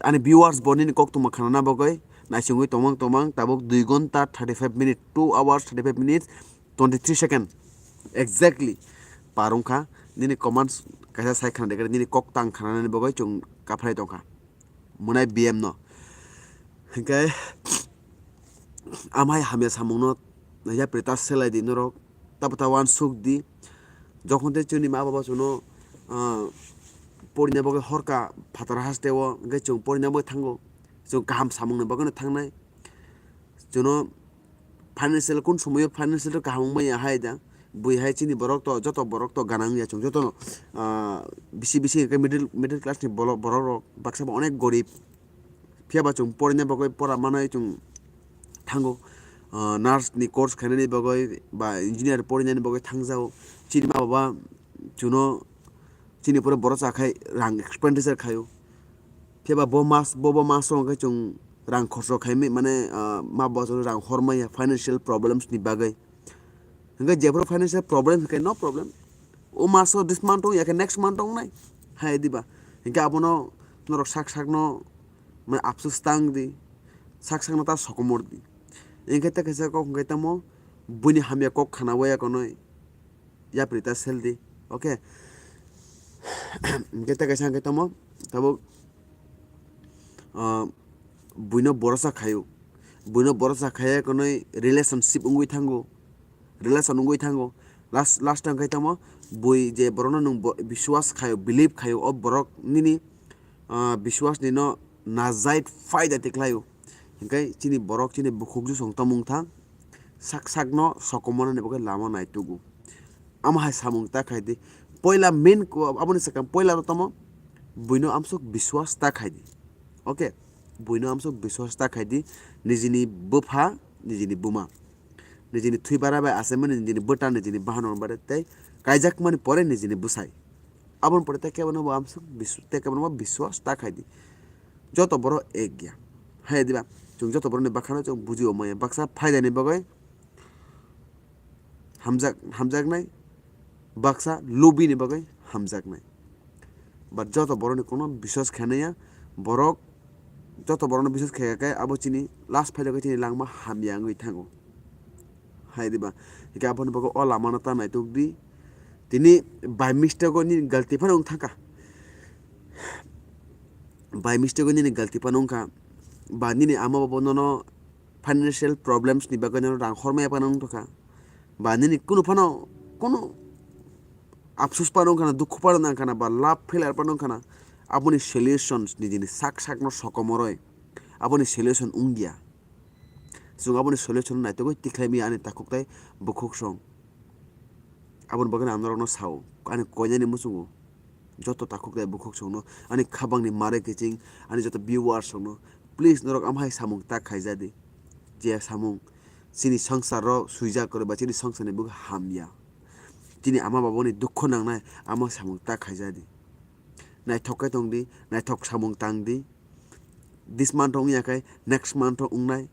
Ani viewers bo nini koktwma khanana bagwi naisingwi tongmang tongmang. Tabuk dui gonta thirty five minute, two hours thirty five minutes twenty three second exactly par wngkha. Nini comments kaisa sai khna de, nini koktang khananani bagwi chwng kaphrai tongkha. Munai B M no. Hinkhe amhai hamya samungno yapri ta selai di norok, tabo ta uansuk di. Jokhon tei chwngni ma baba chwngno, ah, porina bagwi horka phatar hasteo, hinkhe chwng porina bagwi thango. Chwng kaham samungni bagwino thangnai. Chwngno financial, kun somoyo financial kaham wngmaya hai da. Bui hai chini borok to, joto borok to gana wngya chwng joto, ah, bisi bisi hinkhe middle, middle class ni bolo-, borok rok baksa bo onek gorib. Phiya ba chwng porina bagwi pora manai chwng thango. Ah, nurse ni course khainani bagwi ba engineer porinani bagwi thangjago. Chini ma baba chwngno chini pore borosa khai rang expenditure khaio. Phiya ba bo mas, bo, bo maso hwnkhe chwng rang khorcho khaimai, mane, ah, ma baba chwngno rang hormaya financial problems ni bagwi. Hwnkhe jephru financial problem hwnkhe no problem. O maso this month wng ya khe next month wngnai. Hai diba? Hwnkhe abono norok sak sakno, mane, apsus tang di. Sak sakno ta sokomor di. Hwnkhe ta kaisa kok hwnkhe tamo buini hamya kok khana waya konoi. Yapri ta sel di. Okay. Hwnkhe ta kaisa hwnkhe tamo tabuk, ah, buino borosa khaio. Buino borosa khaya konoi relationship wngwi thango. Relation wngwi thango. Last, last time khai tamo bui je borokno nwng bo-, biswas khaio, believe khaio, o borok nini, ah, biswas nino najait faida tikhlaio. Hinkhe chini borok chini bukhuk jusong tamo wngthang, sak sakno sokomornani bagwi lama naitugo. Amo hai samung ta khai di. Poila main ko-, aboni sakang poila ro tamo buino amsuk biswas ta khai di. Okay, buino amsuk biswas ta khai di. Nijini bupha, nijini buma. Nijini thwi bara bai achaimani nijini bwta nijini bahanok bare tei kaijakmani pore nijini bwsai. Aboni pore tei kebono bo amsuk bis-, tei kebono bo biswas ta khai di. Joto borok ek ya. Hai diba? Chwng joto borokni bakhano chwng buji omaya. Baksa phaidani bagwi hamjak, hamjaknai, baksa lubini bagwi hamjaknai. But joto borokni kokno biswas khainaiya, borok joto borokno biswas khaikha khe abo chini last phaida khe chini langma hamya wngwi thango. Hai diba? Hikhe aboni bagwi o lamano ta naitok di. Tini by mistake o nini galti phano wng thangkha. By mistake o nini galti phano wngkha. Ba nini ama babo nono financial problems ni bagwi nono rang hormaya phano wng tongkha. Ba nini kunu phano, kunu apsus phano wngkha na, dukhu phano nangkha na, ba love failure phano wngkha na, aboni solutions nijini sak sakno sokomoroi aboni solution wngya. Chwng aboni solution naitugwi tikhlai maya ani takhuk tei bukhuk song. Aboni bagwi ang norokno sao, ani koinani muchungo joto takhuk tei bukhuk songno, ani khabangni mare kiching, ani joto viewers songno, please norok amhai samung ta khaija di. Je samung chini songsaro swijak kwrwi ba chini songsarni bagwi hamya. Chini ama babani dukhu nangnai, amo samung ta khaija di. Naithok khe tong di, naithok samung tang di. This month wngya khe next month wngnai.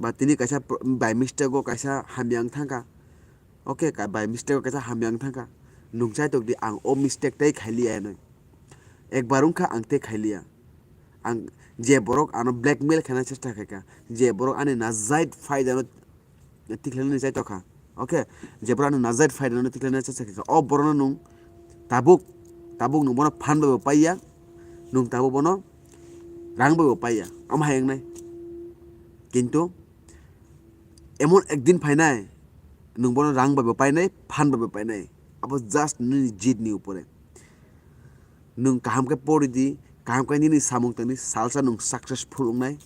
Ba tini kaisa pro-, by mistake o kaisa hamya wng thangkha. Okay, ka-, by mistake o kaisa hamya wng thangkha. Nwng chaitok di, ang o mistake tei khailiya hinwi. Ekbar wngkha ang tei khailiya. Ang je borok ano blackmail khaina chesta khaikha, je borok ani najait faidano tikhlainani chai tokha. Okay, je borok ani najait faidano tikhlainani chesta khaikha, o borokno nwng tabuk, tabuk nwng bono phan bai bo paiya, nwng tabuk bono rang bai bo paiya, omo hai wngnai. Kintu emon ekdin phainai, nwng bono rang bai bo painai, phan bai bo painai. Abo just nini jit ni upore. Nwng kaham khe pori di, kaham khe nini samung tangni salsa nwng successful wngnai.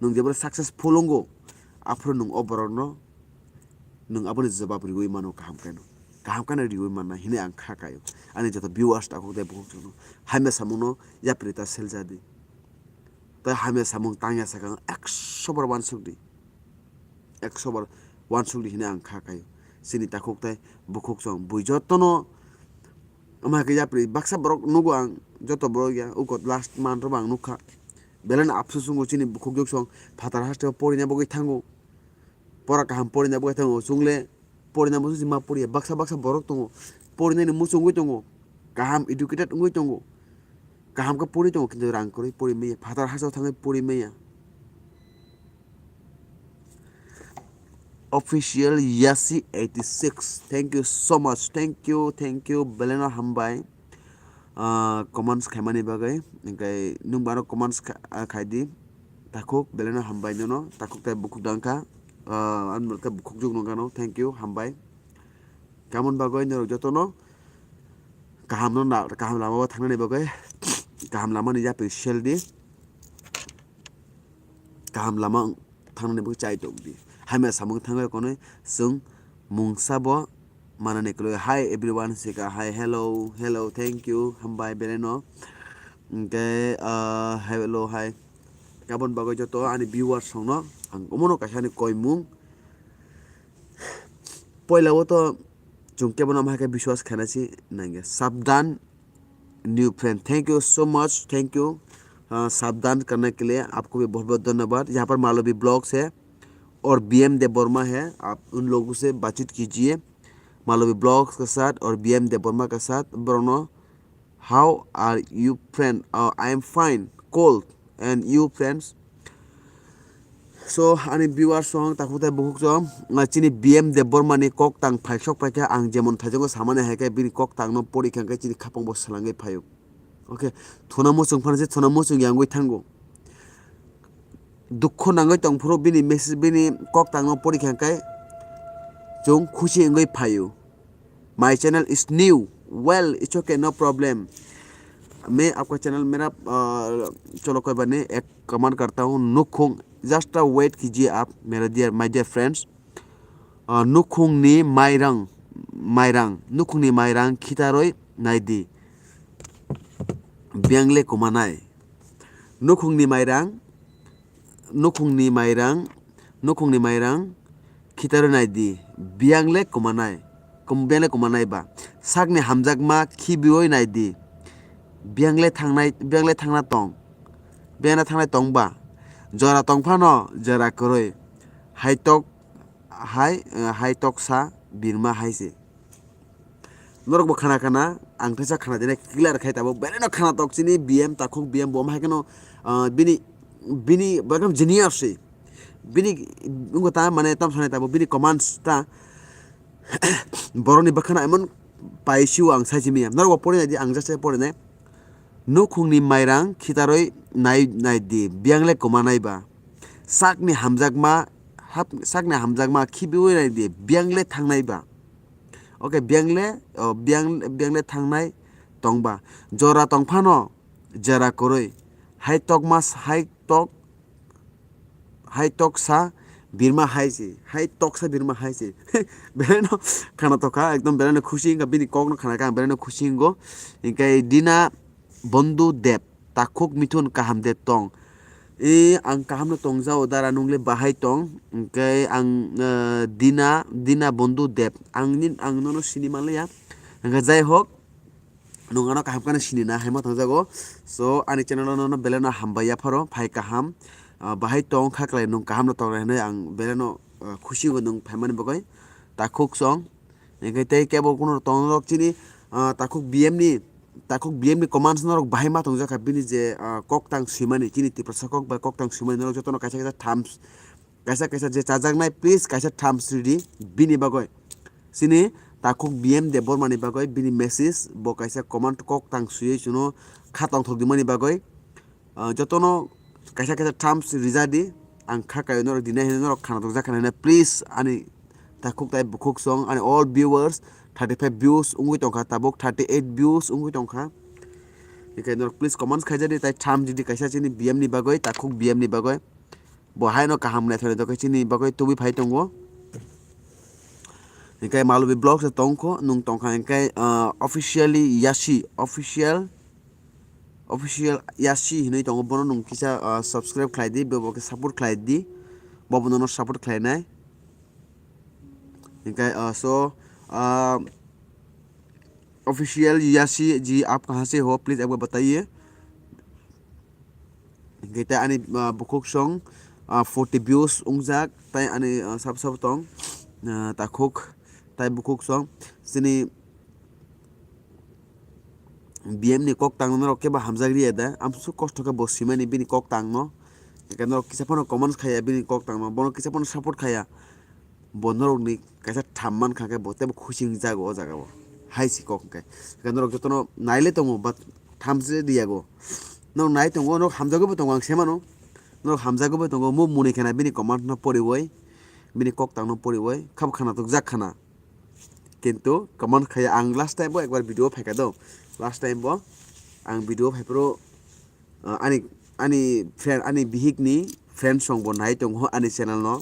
Nwng jebra successful wngo, aphuru nwng o borokno Nwng aboni jawab riwi mano kaham khe no. Kaham khe no riwi manna hinwi ang kha kaio. Ani joto viewers takhuk tei bukhuk chwngno hamya samungno yapri ta seljadi. Tei hamya samung tangya sakang ekso bar uansukdi. Ekso bar uansukdi hinwi ang kha kaio. Chini takhuk tei bukhuk chwng bui jotono wngma khe yapri baksa borok nugo ang, joto borok ya, uko last month robo ang nukha. Belai no apsus wngo chini bukhuk juk chwng phatar hasteo porina bagwi thango. Pora kaham porina bagwi thango, chwng le porina muchung se ma poriya, baksa baksa borok tongo, porinani muchung wngwi tongo, kaham educated wngwi tongo, kaham khe pori tongo, kintu rang kwrwi pori maya, phatar hasteo thangwi pori maya. Official Yasi eighty six, thank you so much, thank you, thank you, belai no hambai. Ah, comments khaimani bagwi, hwnkhe nwng bo ano comments kha-, ah, khaidi. Takhuk, belai no hambai nono, takhuk tei bukhuk dang kha. Ah, ani mothe bukhuk juk nung kha no, thank you, hambai. Tamoni bagwi norok jotono kaham no na, kaham lama o thangnani bagwi, kaham lama ni yapri sel di. Kaham lama thangna bagwi chai tong di. Hamya samung thangwi konwi chwng mungsa bo manani kwlwi. Hi everyone, sika hi, hello, hello, thank you, hambai belai no. Hwnkhe, ah, hello, hi. Aboni bagwi joto ani viewers rokno ang omono kaisa ni koimung. Poila o to chwng kebono ama hai khe biswas khaina si nangya. Sabdan, new friend, thank you so much, thank you. Uh, सावधान करने के लिए आपको भी बहुत बहुत धन्यवाद। यहाँ पर मालवी ब्लॉग्स है और बीएम देव वर्मा है, आप उन लोगों से बातचीत कीजिए। मालवी ब्लॉग्स के साथ और बीएम देव वर्मा के साथ। Brono, how are you friend? Uh, I am fine, cold, and you friends? So ani viewers song takhuk tei bukhuk song, ah, chini B M Debbarma ni kok tang phaisok paikha, ang jemon thaijakgo samani hai khe bini kok tang no pori kha khe chini khapang bo swlangwi phaio. Okay, thuna muchung phano se thuna muchung yangwi thango. Dukhu nangwi tongphuru bini message, bini kok tang no pori kha khe chwng khusi wngwi phaio. My channel is new. Well, it's okay, no problem. मैं आपका चैनल मेरा, अ, चलो कोई बात नहीं, एक कमेंट करता हूँ। नुखुंग, just a wait कीजिए आप, मेरे dear, my dear friends. अ, नुखुंग ni mairang, mairang, नुखुंग ni mairang khitaroi naidi. Biangle kumanai. नुखुंग ni mairang, Nukhungni mairang, nukhungni mairang khitarwi naidi, biyang le kumanai, kum-, biyang le kumanai ba. Sakni hamjakma khibiwi naidi, biyang le thangnai, biyang le thangna tong, biyang le thangnai tong ba. Jora tong phano jora kwrwi, haitok hai, eh, hai toksa birma hai se. Norok bo khana khana, ang teisa khana dinai clear khai tabuk. Belai no khana tok chini B M takhuk B M bo, omo hai kheno, ah, bini, bini bo ekdom genius se. Bini wngkha ta mane tam sanai tabuk, bini commands ta borokni bwkhano emon paisio ang sai simi ya. Norok bo pori nai di, ang just pori nai. Nukhungni mairang khitarwi nai, nai di, biyang le kumanai ba. Sakni hamjakma, hap-, sakni hamjakma khibiwi nai di, biyang le thangnai ba. Okay, biyang le, oh, biyang, biyang le thangnai tong ba. Jora tong phano, jora kwrwi. Hai tokma s-, hai tok, hai toksa birma hai se, hai toksa birma hai se. Belai no khana tokha, ekdom belai no khusi wngkha, bini kok no khana khe ang belai no khusi wngo. Hinkhe Dina Bondhu Deb, takhuk Mithun kaham de tong. E, ang kaham no tong jao, dara nung le bahai tong. Hinkhe ang, eh, Dina, Dina Bondhu Deb. Ang ni, ang nono sini manliya. Hinkhe jai hok, nung ano kaham khe no sini na, hai ma tong jago. So, ani channel o nono belai no hambai ya pharo, phai kaham. Ah, bahai tong kha klai nung kaham no tong nai hinui ang belai no, ah, khusi wngo nung phaimani bagwi. Takhuk song. Hinkhe tei kebo kuno tongrok chini, ah, takhuk B M ni, takhuk B M ni commands norok bahai ma tongjakha bini je, ah, koktang swimani, chini Tiprasa kok bai koktang swimani norok jotono kaisa kaisa thumbs, kaisa kaisa je chajaknai, please kaisa thumbs ridi bini bagwi. Chini takhuk B M Debbarma ni bagwi bini message bo kaisa command koktang swiwi chwngno kha tongthok dimani bagwi. Ah, jotono kaisa kaisa thumbs rija di, ang kha kaio norok dinai hinui norok khana tokjak khana hinui, please ani takhuk tai bukhuk song, ani all viewers, thirty five views wngwi tongkha, tabuk thirty eight views wngwi tongkha. Hinkhe norok please comments khaija di, tai thumbs ridi kaisa chini B M ni bagwi, takhuk B M ni bagwi. Bo haino kaham naithok naithok khe chini bagwi tubui phai tongo. Hingke Malubi Vlogs se tongkho, nung tongkha hingke, ah, officially Yashi, official, official Yashi hinui tongo, bono nung kisa, ah, subscribe khlai di, bo bo khe support khlai di, bo bo nono support khlainai. Hingke, ah, so, ah, official Yashi ji aap kahan se ho, please ek baar bataiye. Hingke tei ani, ah, bukhuk song, ah, forty views wngjak, tei ani, ah, sabo sabo tong, ah, takhuk, tei bukhuk song. Chini B M ni kok tangno norok kebo hamjak riya da? Amsuk kosto khe bo swimani bini kok tangno. Hingke norok kisa phano comments khaiya bini kok tangno, bono kisa phano support khaiya. Bo norokni kaisa tham mankha khe bo teibo khusi wngjago o jaga o. Hai si kok hwnkhe. Hwnkhe norok jotono naile tongo, but tham se riyago. Norok nai tongo, norok hamjagwi bo tongo, ang se mano. Norok hamjagwi bo tongo, mo muni khena bini comment no poriwi, bini kok tangno poriwi, khabo khana tokjak khana. Kintu comment khaya ang last time bo ekbar video phaikha do. Last time bo ang video phaiphuru, uh, ani, ani friend, ani bihik ni friend song bo nai tongo ani channel no.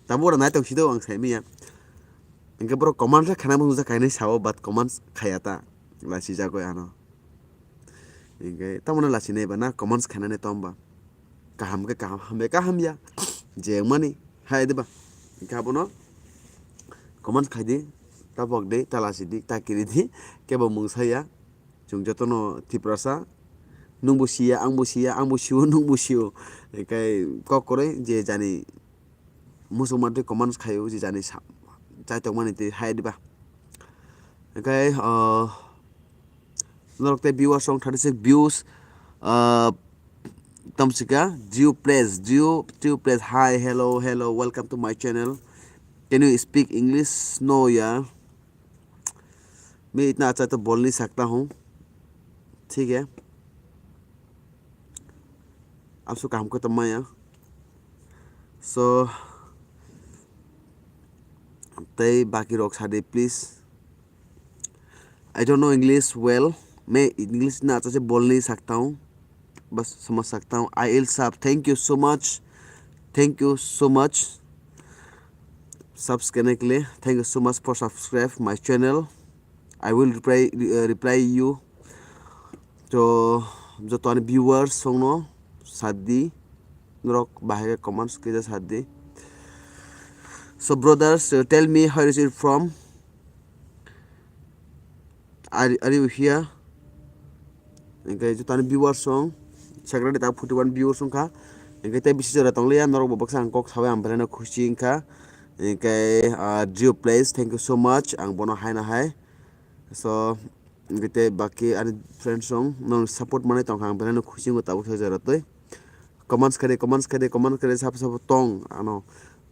Tamo oro nai tong sido ang sai miya. Hingke borok comment khe khana mung jak kainwi sao, but comments khaya ta. Lasi jagoi ano. Hingke tamo no lasi nai ba na comments khainani tom ba. Kaham khe kaham, hamya khe hamya. Je mani hai de ba. Hingke abono comments khai di, ta bok di, ta lasi di, ta kiri di, kebo mung saya. Chwng jotono Tiprasa, nwngbo siya, angbo siya, angbo sio, nwngbo sio. Hingke kok kwrwi je jani muchungma twi comments khaio, je jani sa-, chai tongmani twi hai diba. Hingke, ah, norok tei viewers rok thirty six views, ah, tamsika, Drew Place, Drew, Drew Place, hi, hello, hello, welcome to my channel. Can you speak English? No, yaar. मैं इतना अच्छा तो बोल नहीं सकता हूँ, ठीक है, आपसे काम खत्म आया। So, tei baki rok sadi, please. I don't know English well. मैं English इतना अच्छा से बोल नहीं सकता हूँ। बस समझ सकता हूँ। आइल साहब, thank you so much, thank you so much subscribe के लिए, thank you so much for subscribe my channel. I will reply, uh, reply you. To joto ani viewers songno sadi, norok bahai khe comments kisa sadi. So brothers, uh, tell me, where is it from? Are, are you here? Hingke joto ani viewers song, secretary ta forty one viewers wngkha. Hingke tei bisi jora tongliya, norok bo baksa ang kok sabai ang belai no khusi wngkha. Hingke, ah, Drew Place, thank you so much, ang bono hai na hai. So, hingke tei baki ani friends rok no support manai tongkha, ang belai no khusi wngkha tabuk sai jora twi. Comments khaidi, comments khaidi, comments khaidi, sabo sabo tong ano.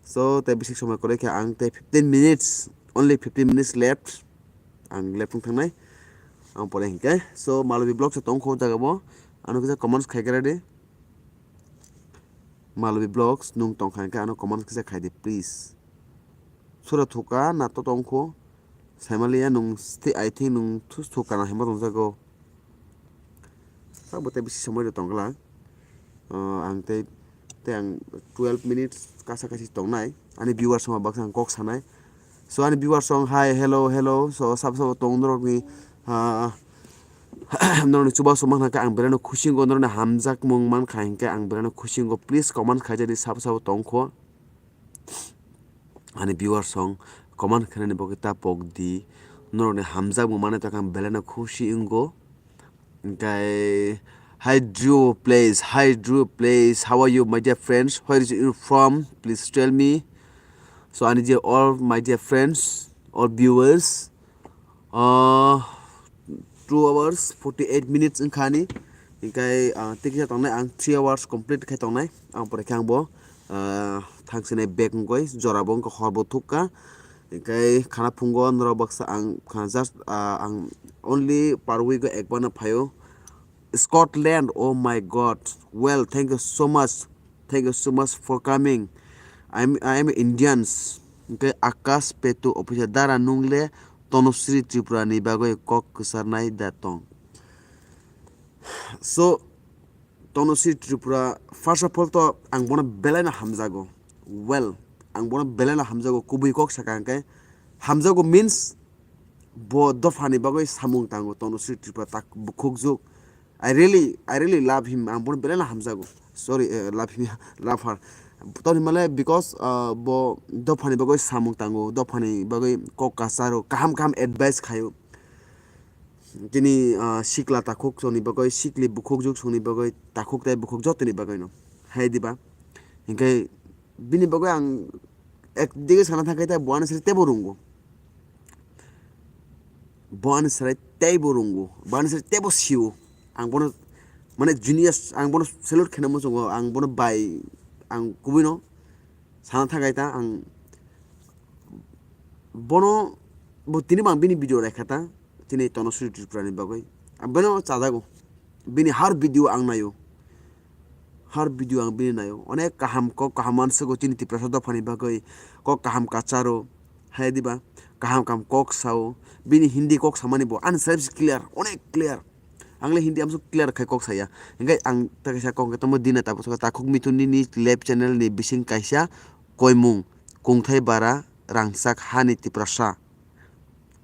So, tei bisi somoi kwrwi khe ang tei fifteen minutes, only fifteen minutes left. Ang left wng thangnai. Ang pore hinkhe. So, Malobi Vlogs tongkho jaga bo. Ano kisa comments khai khe ready. Malobi Vlogs nung tongkha hinkhe ano comments kisa khai di, please. Sura thuka na to tongkho. Saimaliya nung sti-, I think nung thus thuka na hema tongjago. Sabo tei bisi somoi rok tongkla. Ah, ang tei, tei ang twelve minutes kasa kasi tongnai. Ani viewers rok baksa ang kok sanai. So, ani viewers rok, hi, hello, hello. So, sabo sabo tong norokni, ah, norokni chubachu mankha khe ang belai no khusi wngo, norokni hamjakmung mankha hinkhe ang belai no khusi wngo. Please comment khaijadi sabo sabo tongkho. Ani viewers rok comment khainani bagwi ta pok di. Norokni hamjakmung manwi tongkha ang belai no khusi wngo. Hinkhe, hi Drew Place, hi Drew Place, how are you, my dear friends? Where is you from? Please tell me. So, ani je all my dear friends, all viewers, uh, two hours forty eight minutes wngkha ani. Hinkhe, uh, tikisa tongnai ang three hours complete khai tongnai. Ang pore khe ang bo, uh, thangsinai bag wngkoi, jora bo wngkha, hor bo thukka. Hinkhe khana phungo norok baksa ang khana just, ah, ang only per week o ekbar no phaio. Scotland, oh my God. Well, thank you so much. Thank you so much for coming. I'm, I am Indians. Hinkhe Akash Petu officer dara nung le Tanushree Tripura ni bagwi kok kwcharnai da tong. So, Tanushree Tripura, first of all to ang bono belai no hamjago. Well, ang bono belai no hamjago, kubui kok saka hwnkhe Hamjago means bo dophani bagwi samung tango Tanusri Tripura tak bukhukjwk. I really, I really love him. Ang bono belai no hamjago. Sorry, eh, love him, love her. Toni male because, uh, bo dophani bagwi samung tango, dophani bagwi kok kasaro, kaham kaham advice khayo. Tini, uh, sikla takhuk songni bagwi, sikli bukhukjwk songni bagwi, takhuk tei bukhuk jotoni bagwi no. Hai diba? Hinkhe bini bagwi ang ek dige sana thangkhe ta bo ani sari tebo rungo. Bo ani sari tebo rungo. Bo ani sari tebo sio. Ang bono mane genius, ang bono salute khaina muchungo, ang bono bai, ang kubui no sana thangkhe ta ang bono bo tini bo ang bini video naikha ta. Tini Tanusri Tripura ni bagwi. Ang beno chajago. Bini har video ang nayo. Har video ang bini nayo. Onek kaham kok kaham mansugo chini Tiprasa dophani bagwi. Kok kaham kacharo. Hai diba? Kaham kaham kok sao. Bini Hindi kok samani bo. Ani self clear. Onek clear. Ang le Hindi amso clear khai kok saya. Hinkhe ang ta kaisa kok hwnkhe tamo dina tabo takhuk mithun nini live channel ni bising kaisa koimung kungthai bara rangchak hani Tiprasa.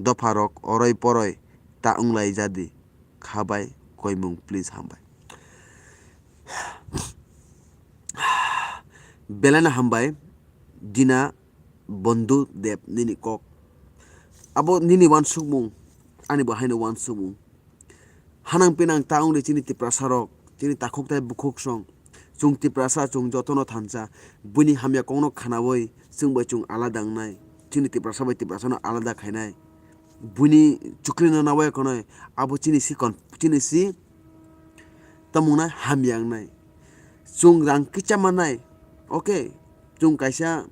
Dopharok oroi poroi ta wnglai jadi kha bai koimung please hambai. Belai no hambai Dina Bondhu Deb nini kok. Abo nini uansukmung ani bo haino uansukmung. Hanang pinang ta wngdi chini Tiprasa rok, chini takhuk tai bukhuk song. Chwng Tiprasa, chwng jotono thansa. Buini hamya kokno khanaui chwng bai chwng alada wngnai. Chini Tiprasa bai Tiprasano alada khainai. Buini chuklino naui khonoi abo chini si kon-, chini si tamo wngnai hamya wngnai. Chwng rang kisa mannai. Okay, chwng kaisa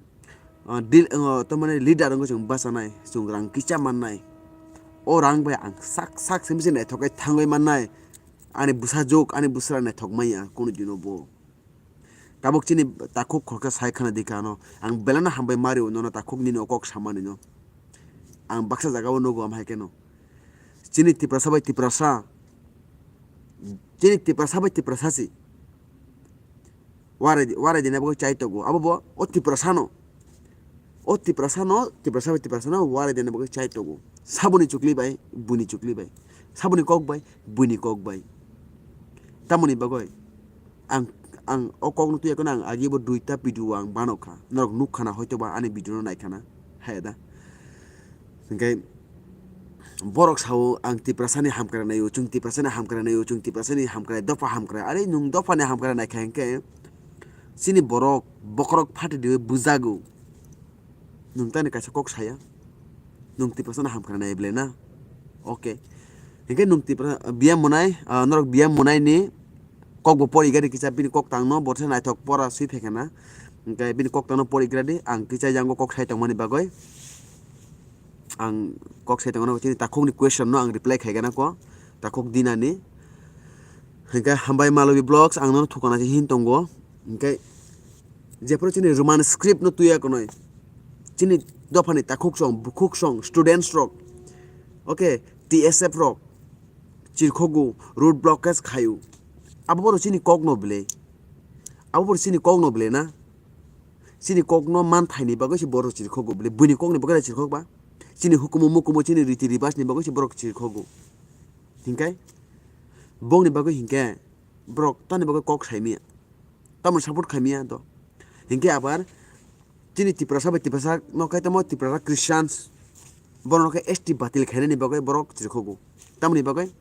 ah, dil-, ah, tamani leader wngwi chwng bachanai, chwng rang kisa mannai. O rang bai ang sak sak simi se naithok khe thangwi mannai. Ani bwsajwk, ani bwsra naithok manya kunu dino bo. Tabuk chini takhuk khoroksa sai khana di kha ano. Ang belai no hambai mario nono takhuk nini o kok samani no. Ang baksa jaga o nugo am hai khe no. Chini Tiprasa bai Tiprasa. Chini Tiprasa bai Tiprasa si. Warai di, warai dina bagwi chai tongo. Abo bo o Tiprasano. O Tiprasano, Tiprasa bai Tiprasano warai dina bagwi chai tongo. Saboni chukli bai, buini chukli bai. Saboni kok bai, buini kok bai. Tamoni bagwi ang, ang o kokno tuya kono ang agi bo duita video ang banok kha. Norok nuk khana hoito ba ani video no nai khana. Hai da. Hinkhe borok sao ang Tiprasani hamkrai naio, chwng Tiprasani hamkrai naio, chwng Tiprasani hamkrai, dopha hamkrai. Are nwng dophani hamkrai naikha hinkhe chini borok bokhorok phati diwi bujago. Nwng tani kaisa kok saya. Nwng Tiprasani hamkrai nai belai na. Okay. Hinkhe nwng Tipra-, biyam mwnai, ah, norok biyam mwnaini kok bo pori gari kisa bini kok tangno bo se naithok pora swi phaikha na. Hinkhe bini kok tangno pori gra di, ang kisa yango kok sai tongmani bagwi. Ang kok sai tongmani bagwi chini takhukni question no ang reply khaigana ko, takhuk dinani. Hinkhe hambai Malobi Vlogs ang nono thukana se hin tongo. Hinkhe jephuru chini Roman script no tuya konoi. Chini dophani takhuk song, bukhuk song, students rok. Okay, T S F rok. Chirkhogo, road blockage khaio. Abo borok chini kokno belai. Abo borok chini kokno belai na. Chini kokno manthaini bagwi se borok chirkhogo belai. Buini kokni bagwi chirkhok ba. Chini hukumu mukumu chini riti ribasni bagwi se borok chirkhogo. Hinkhe bongni bagwi hinkhe borok tamni bagwi kok saimia. Tamoni support khaimia to. Hinkhe abar chini Tiprasa bai Tiprasa no khe tamo Tiprasa Christians. Borok no khe S T batil khainani bagwi borok chirkhogo. Tamoni bagwi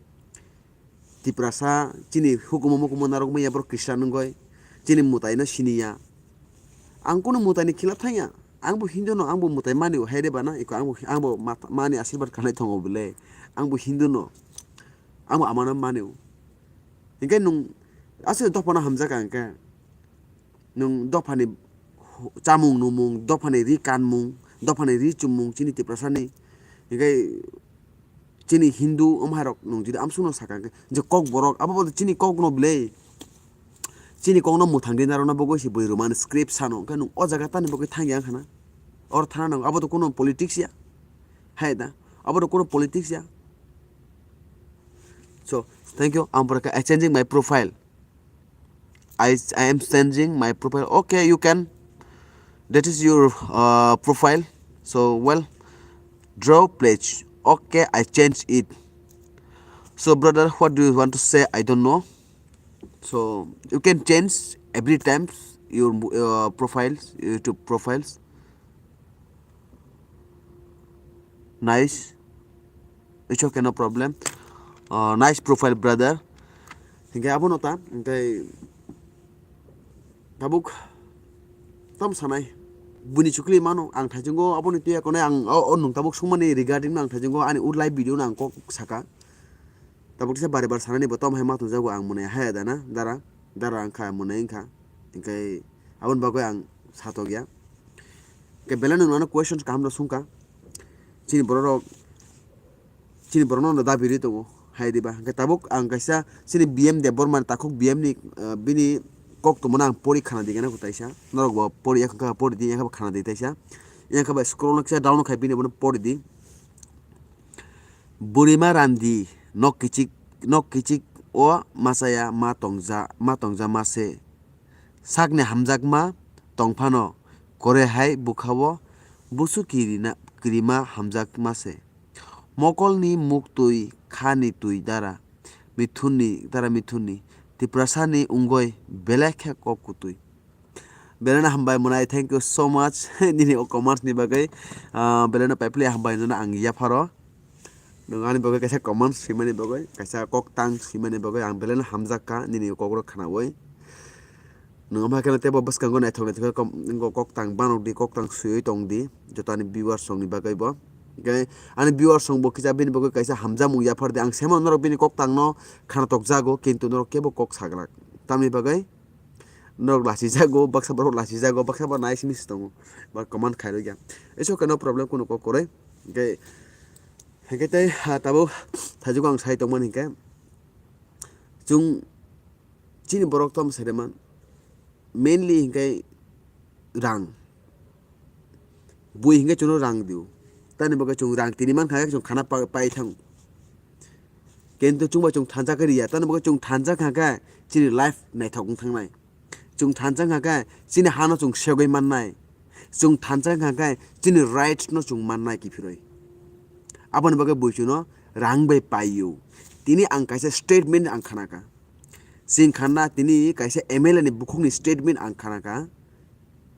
Tiprasa chini hukumu mukumu narwk manya borok Christian wngwi chini mwtaino siniya. Ang kunu mwtaini khilap thangya. Ang bo Hindu no, ang bo mwtai mani o hai de bana, iko ang bo, ang bo mat-, mani asirwad kanai tongo bole. Ang bo Hindu no. Ang bo amano mani o. Hinkhe nwng aswk dophano hamjakha hinkhe. Nwng dophani hu-, chamung nungmung, dophani ri kanmung, dophani ri chumung chini Tiprasani. Hinkhe chini Hindu wngmarok nwng jodi amsukno sakha hinkhe je kokborok, abo bo chini kokno bwle. Chini kokno mwthang di narwkna bagwi se bui Roman script sano, hinkhe nwng o jaga tani bagwi thangya wngkha na? Oro thana nango, abo to kuno politics ya. Hai da, abo to kuno politics ya. So, thank you. Ang pore khe, I changing my profile. I, I am changing my profile. Okay, you can. That is your, uh, profile. So, well, Draw pledge. Okay, I change it. So, brother, what do you want to say? I don't know. So, you can change every time your, uh, profiles, YouTube profiles. Nice. It's okay, no problem. Uh, nice profile, brother. Hingke abono ta, hingke tabuk tam sanai. Buni chukli mano, ang thaichungo aboni tuya konai ang o, o nung tabuk sungmani regarding no ang thaichungo ani ur live video no ang kok saka. Tabuk kisa bare bare sanani bo tom hai ma tongjago ang mwnai haya dana, dara, dara ang kha mwnai wngkha. Hingke aboni bagwi ang satokya. Hingke belai no ano questions kaham rok sungkha. Chini borok rok, chini borok no dabi ri tongo. Hai diba? Hingke tabuk ang kaisa chini B M Debbarma ni takhuk B M ni, ah, bini kok tongmani ang pori khana di gana taisa. Norok bo pori ya kha pori di ya kha khana di taisa. Ya kha ba scroll no kisa down khai bini bono pori di. Burima randi nok kichik, nok kichik o machaya ma tongja, ma tongja ma se. Sakni hamjakma tongphano kore hai bwkhao busu kirina, kirima hamjakma se. Mokolni muktwi khani twi dara mithunni, dara mithunni Tiprasani wngoi belai khe kok kutwi. Belai no hambai mwnai, thank you so much nini o comments ni bagwi. Ah, belai no paipli hambai no ang yapharo. Nwng ani bagwi kaisa comments swimani bagwi, kaisa kok tang swimani bagwi ang belai no hamjak kha nini kok rok khnaui. Nwng ama khe teibo bwskango naithok naithok khe kom-, kok tang banok di, kok tang swiwi tong di, joto ani viewers rok ni bagwi bo. Hingke ani viewers rok bo kisa bini bagwi kaisa hamjakmung yaphar di. Ang semo norok bini kok tang no khnatok jago, kintu norok kebo kok saglak. Tamni bagwi norok lachijago, baksa borok lachijago, baksa borok nice miss tongo, ba comment khairokya. It's okay, no problem, kuno kok kwrwi. Hingke, hingke tei, ha, tabuk thaijugo ang sai tongmani hingke, chwng chini borok tamo sai man, mainly hingke rang. Bui hingke chwngno rang dio. Tamni bagwi chwng rang tini mankha khe chwng khana pa-, pai thango. Kintu chwngba chwng thansa khe riya, tamni bagwi chwng thansa kha khe chini life naithok wng thangnai. Chwng thansa kha khe chini hano chwng segwi mannai. Chwng thansa kha khe chini rights no chwng mannai kiphirwi. Aboni bagwi bui chwngno rang bai paio. Tini ang kaisa statement ang khanakha. Chwng khanna tini kaisa M L A ni bukhukni statement ang khanakha.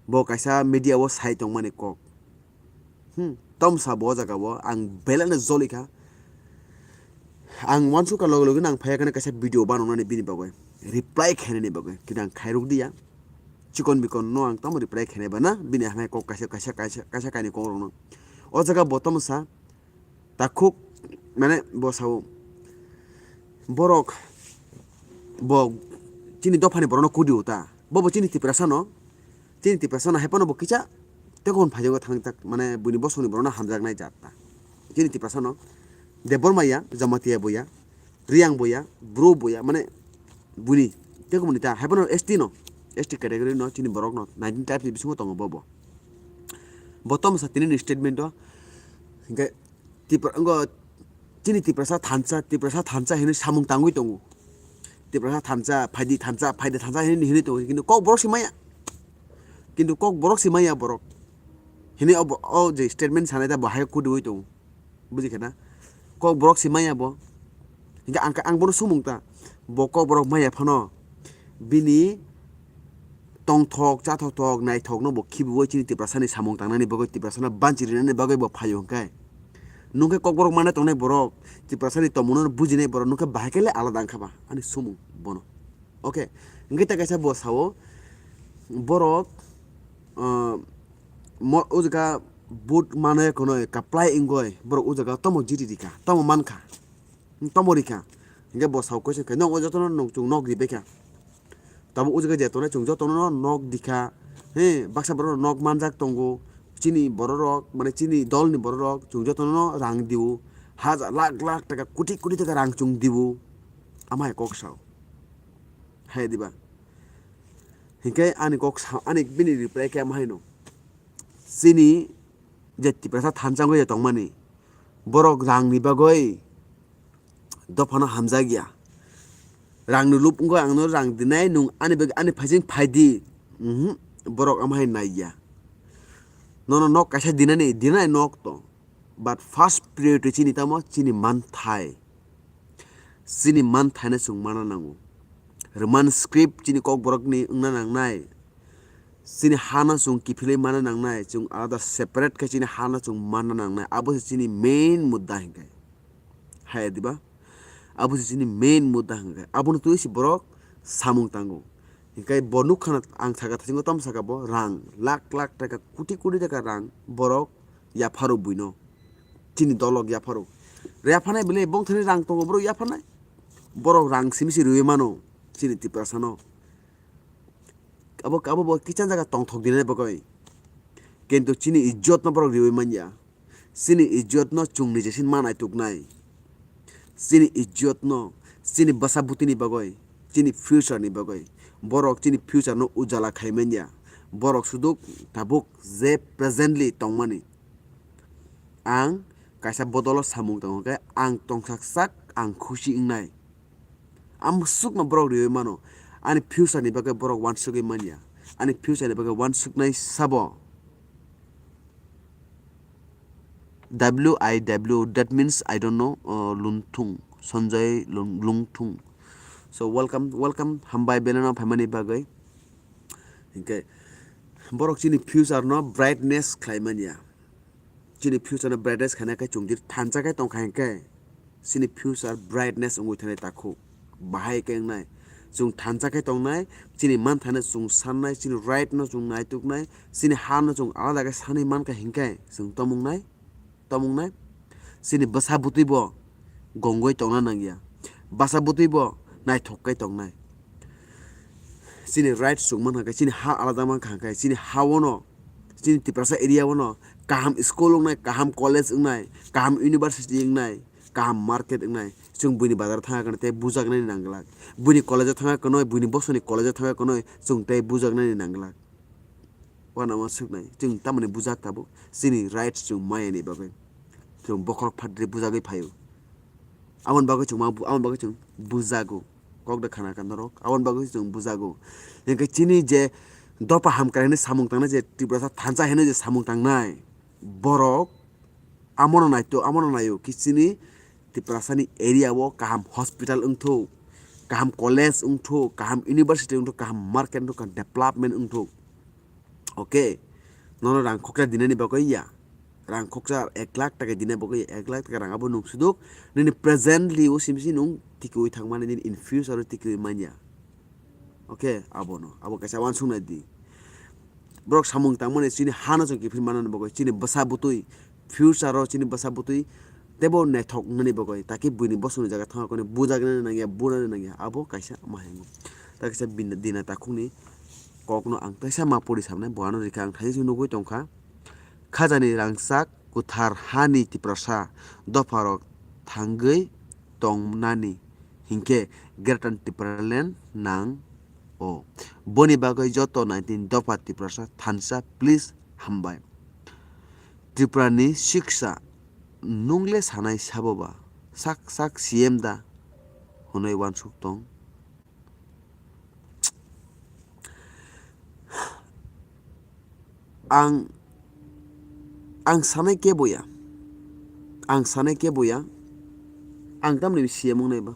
Bo kaisa media o sai tongmani kok. Hmm, tomsa bo o jaga o ang belai no joli kha. Ang uansukha loge loge no ang phai khe kaisa video bananani bini bagwi reply khainani bagwi, kintu ang khairok diya. Chikon bikon no ang tamo reply khainai ba na, bini hamya kok kaisa, kaisa, kaisa, kaisa kainwi kok rok no. O jaga bo tomsa takhuk, mane bo sao, borok bo chini dophani borok no kudio ta, bo bo chini Tiprasa no, chini Tiprasa no hai phano bo kisa tei kon phaijago thang tak, mane buini bosongni borok no hamjaknai jat ta. Chini Tiprasa no Debbarma ya, Jamatia bo ya, Riyang bo ya, Bru bo ya, mane buini tei kumuni ta hai phano S T no, S T category no chini borok no nineteen tribe ni bisingo tongo bo bo. Bo tomsa tini ni statement o hingke Tipra-, wngkha chini Tiprasa thansa, Tiprasa thansa hinwi samung tangwi tongo. Tiprasa thansa, phaidi thansa, phaidi thansa hinwi, hinwi tongo. Kintu kok borok si maya. Kintu kok borok si maya borok. Hinwi o bo-, o je statement sanai ta bo hai kudiwi tongo. Buji khe na? Kok borok si maya bo. Hingke ang, ang bono sumung ta. Bo kok borok maya phano. Bini tongthok, chathokthok, naithokno bo khibiui chini Tiprasani samung tangnani bagwi, Tiprasano banchi rinani bagwi bo phaio hwnkhe. Nwng khe kokborok manna tongnai borok, Tiprasani tongmungno bujinai borok, nwng khe bahai khe le alada wngkha ba, ani sumung bono. Okay, hwnkhe ta kaisa bo sao, borok, ah, mo-, o jaga vote manwi khwnwi kaplai wngwi borok o jaga tamo jiti rikha, tamo mankha. Tomo rikha. Hingke bo sao question khe, "Nwng o jotono nwng chwng nok ribaikha." Tabuk o jaga je tongnai chwng jotono nok dikha. He, baksa borok nok manjak tongo. Chini borok rok, mane chini dol ni borok rok chwng jotono rang diu. Hajar, lakh, lakh taka, koti, koti taka rang chwng diu. Ama hai kok sao. Hai diba? Hingke ani kok sao, ani bini reply khe ama haino. Chini je Tiprasa thansa wngwi tongmani, borok rangni bagwi dophano hamjakya. Rangni lup wngkha, ang no rang dinai, nwng ani bagwi ani phaising phai di. Uhmm, borok ama hai naiya. Nono nok kaisa dinani, dinai nok to. But first priority chini tamo chini manthai. Chini manthaino chwng mana nango. Roman script chini kokborokni wngna nangnai. Chini hano chwng kiphilwi mana nangnai. Chwng alada separate khe chini hano chwng mana nangnai. Abo se chini main mudda hinkhe. Hai diba? Abo se chini main mudda hinkhe. Abono twi se borok samung tango. Hinkhe bo nukha na ang saka thasingo tom saka bo rang lakh lakh taka koti koti taka rang borok yapharo buino. Chini dolok yapharo. Yaphanai bele bongthani rang tongo borok yaphanai. Borok rang simi se rwi mano chini Tiprasano. Abo abo bo kichang jaga tongthok dinai bagwi. Kintu chini ijjotno borok riwi manya. Chini ijjotno chwng nijesin manai tuknai. Chini ijjotno, chini bwsa bwtwini bagwi, chini future ni bagwi. Borok chini future no ujala khai manya. Borok suduk tabuk je presently tongmani. Ang kaisa bodolo samung tongo khe ang tongsak sak ang khusi wngnai. Ang swkno borok riwi mano. Ani future ni bagwi borok uansugwi manya. Ani future ni bagwi uansuknai sabo. W I W, that means I don't know, uh, Lunthung, Sanjay Lung-, Lungthung. So welcome, welcome, hambai beleno phaimani bagwi. Hinkhe borok chini future no brightness khlai manya. Chini future no brightness khaina khe chwng jil thansa khe tongkha hinkhe chini future brightness wngwi thani takhuk. Bahai khe wngnai. Chwng thansa khe tongnai, chini manthaino chwng sannai, chini right no chwng naituknai, chini ha no chwng alada khe sanwi mankha hinkhe chwng tomungnai, tomungnai. Chini bwsa bwtwi bo gongwi tongna nangya. Bwsa bwtwi bo naithok khe tongnai. Chini right chwng mankha khe, chini ha alada mankha khe, chini ha-o no, chini Tiprasa area-o no kaham school wngnai, kaham college wngnai, kaham university wngnai, kaham market wngnai, chwng buini bazar thangkha khe tei bujaknani nangglak. Buini college-o thangkha khe, buini bosongni college-o thangkha khe chwng tei bujaknani nangglak. Uanama swknai, chwng tamoni bujak tabuk, chini rights chwng mayani bagwi. Chwng bokhorok phatri bujagwi phaio. Aboni bagwi chwng ma bu-, aboni bagwi chwng bujago. Kok de khana kha norok, aboni bagwi chwng bujago. Hinkhe chini je dopha hamkrai hwnwi samung tangnai, je Tiprasa thansa hwnwi je samung tangnai, borok amono naito, amono naio khe chini Tiprasani area-o kaham hospital wngthok, kaham college wngthok, kaham university wngthok, kaham market wngthok, kaham development wngthok. Okay, nono rang khoksa dinani bagwi ya, rang khoksa ek lakh taka dinani bagwi ya, ek lakh taka rang abo nung suduk nini presently o simi si nung tikiui thangmani, nini in future o tikiui manya. Okay, abono, abo kaisa uansuknai di. Borok samung tangmani chini hano chwng kiphil manani bagwi, chini bwsa bwtwi, future o chini bwsa bwtwi teibo naithok wngnani bagwi, takhe buini bosongni jaga thangkha khe bujaknani nangya, bunani nangya, abo kaisa ma hingo. Ta kaisa bini dina takhukni kokno ang teisa ma pori sabnai, bo ano rikha ang thaising nugwi tongkha. Khajani rangchak kwthar hani Tiprasa dopharok thangwi tongnani hinkhe Greater Tipraland nang o. Boni bagwi joto nineteen dopha Tiprasa thansa please hambai. Tripurani siksa nungle sanai sabo ba sak sak C M da hwnwi uansuk tong. Ang, ang sanai kebo ya. Ang sanai kebo ya. Ang tamni C M wngnai ba.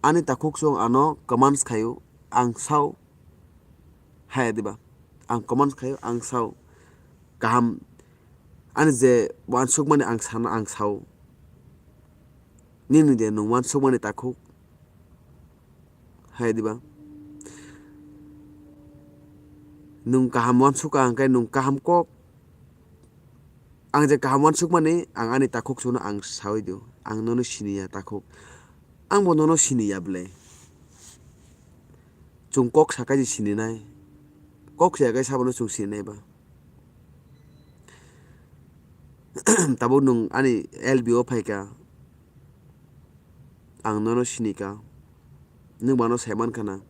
Ani takhuk song ano commands khaio, ang sao. Haya diba? Ang commands khaio, ang sao. Kaham, ani je uansukmani ang sana, ang sao. Nini de nung uansukmani takhuk. Hai diba? Nung kaham uansukha hwnkhe nung kaham kok. Ang je kaham uansukmani ang ani takhuk songno ang saui do. Ang nono siniya takhuk. Ang bo nono siniya bwle. Chwng kok sakai je sininai. Kok sayakai sabono chwng sininai ba. Tabuk nwng ani L B o phaikha, ang nono sinikha, nwng bo ano saimankha na.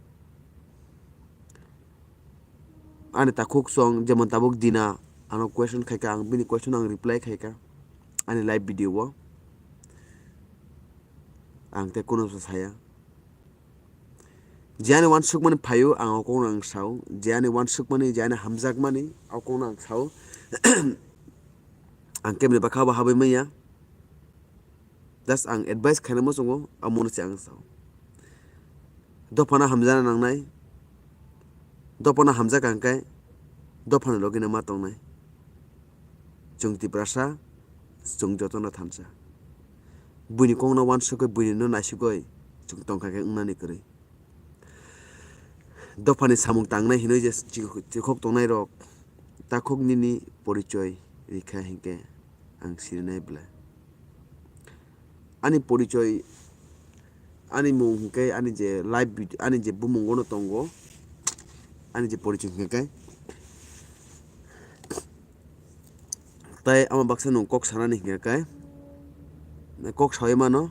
Ani takhuk song jemon tabuk Dina ano question khaikha, ang bini question ang reply khaikha ani live video o. Ang tei kuno sa saya. Je ani uansukmani phaio, ang o kokno ang sao. Je ani uansukmani, je ani hamjakmani, o kokno ang sao. Ang kebni bwkha bo habwi manya. Just ang advice khaina muchungo, amo no se ang sao. Dophano hamjana nangnai. Dophano hamjak ang khe, dophani logino ma tongnai. Chwng Tiprasa, chwng jotono thansa. Buini kokno uansukgwi, buini no naisugwi, chwng tongkha khe wngnani kwrwi. Dophani samung tangnai hinwi je chi-, chikhok tongnai rok, takhuk nini porichoi rikha hinkhe ang sirinai bwle. Ani porichoi, ani mung hinkhe ani je live video, ani je bumungo no tongo, ani je porichoi hinkhe. Tai ama baksa nwng kok sanani hinkhe kai. Kok sawi mano.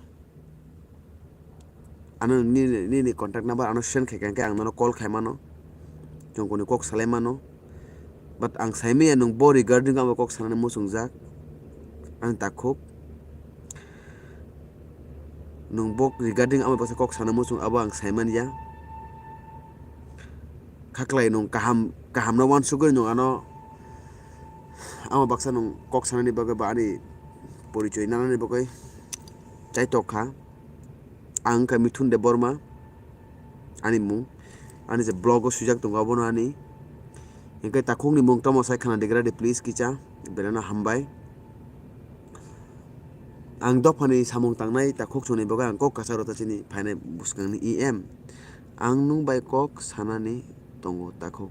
Ano nini, nini contact number ano send khai khe ang nono call khai mano. Chwng kuni kok salai mano. But ang sai maya nwng bo regarding abo kok sanani muchungjak. Ani takhuk. Nwng bo regarding abo baksa kok sana muchung abo ang sai manya. Khaklai nwng kaham, kaham no uansugwi nwng ano, amo baksa nwng kok sanani bagwi ba ani porichoi nanani bagwi chaitok kha. Ang wngkha Mithun Debbarma, ani mung, ani je blog o swijak tongo abono ani. Hinkhe takhukni mung tamo sai khna degra de please kicha, belai no hambai. Ang dophani samung tangnai takhuk chwngni bagwi ang kok kwcharo ta chini phainai bwskangni E M. Ang nwng bai kok sanani tongo takhuk.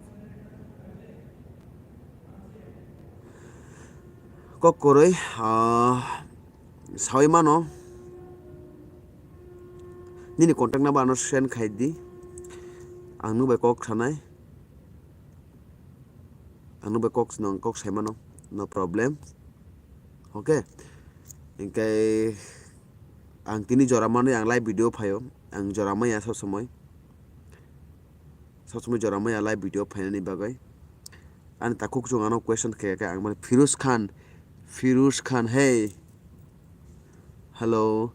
Kok kwrwi, ah, sawi mano. Nini contact number ano send khai di. Ang nwng bai kok sanai. Ang nwng bai kok, nwng kok sai mano. No problem. Okay. Hinkhe ang tini jora manwi ang live video phaio. Ang jora maya sob somoi. Sob somoi jora maya live video phainani bagwi. Ani takhuk chwng ano question khe khe ang mani Firuz Khan, Firuz Khan, hey. Hello.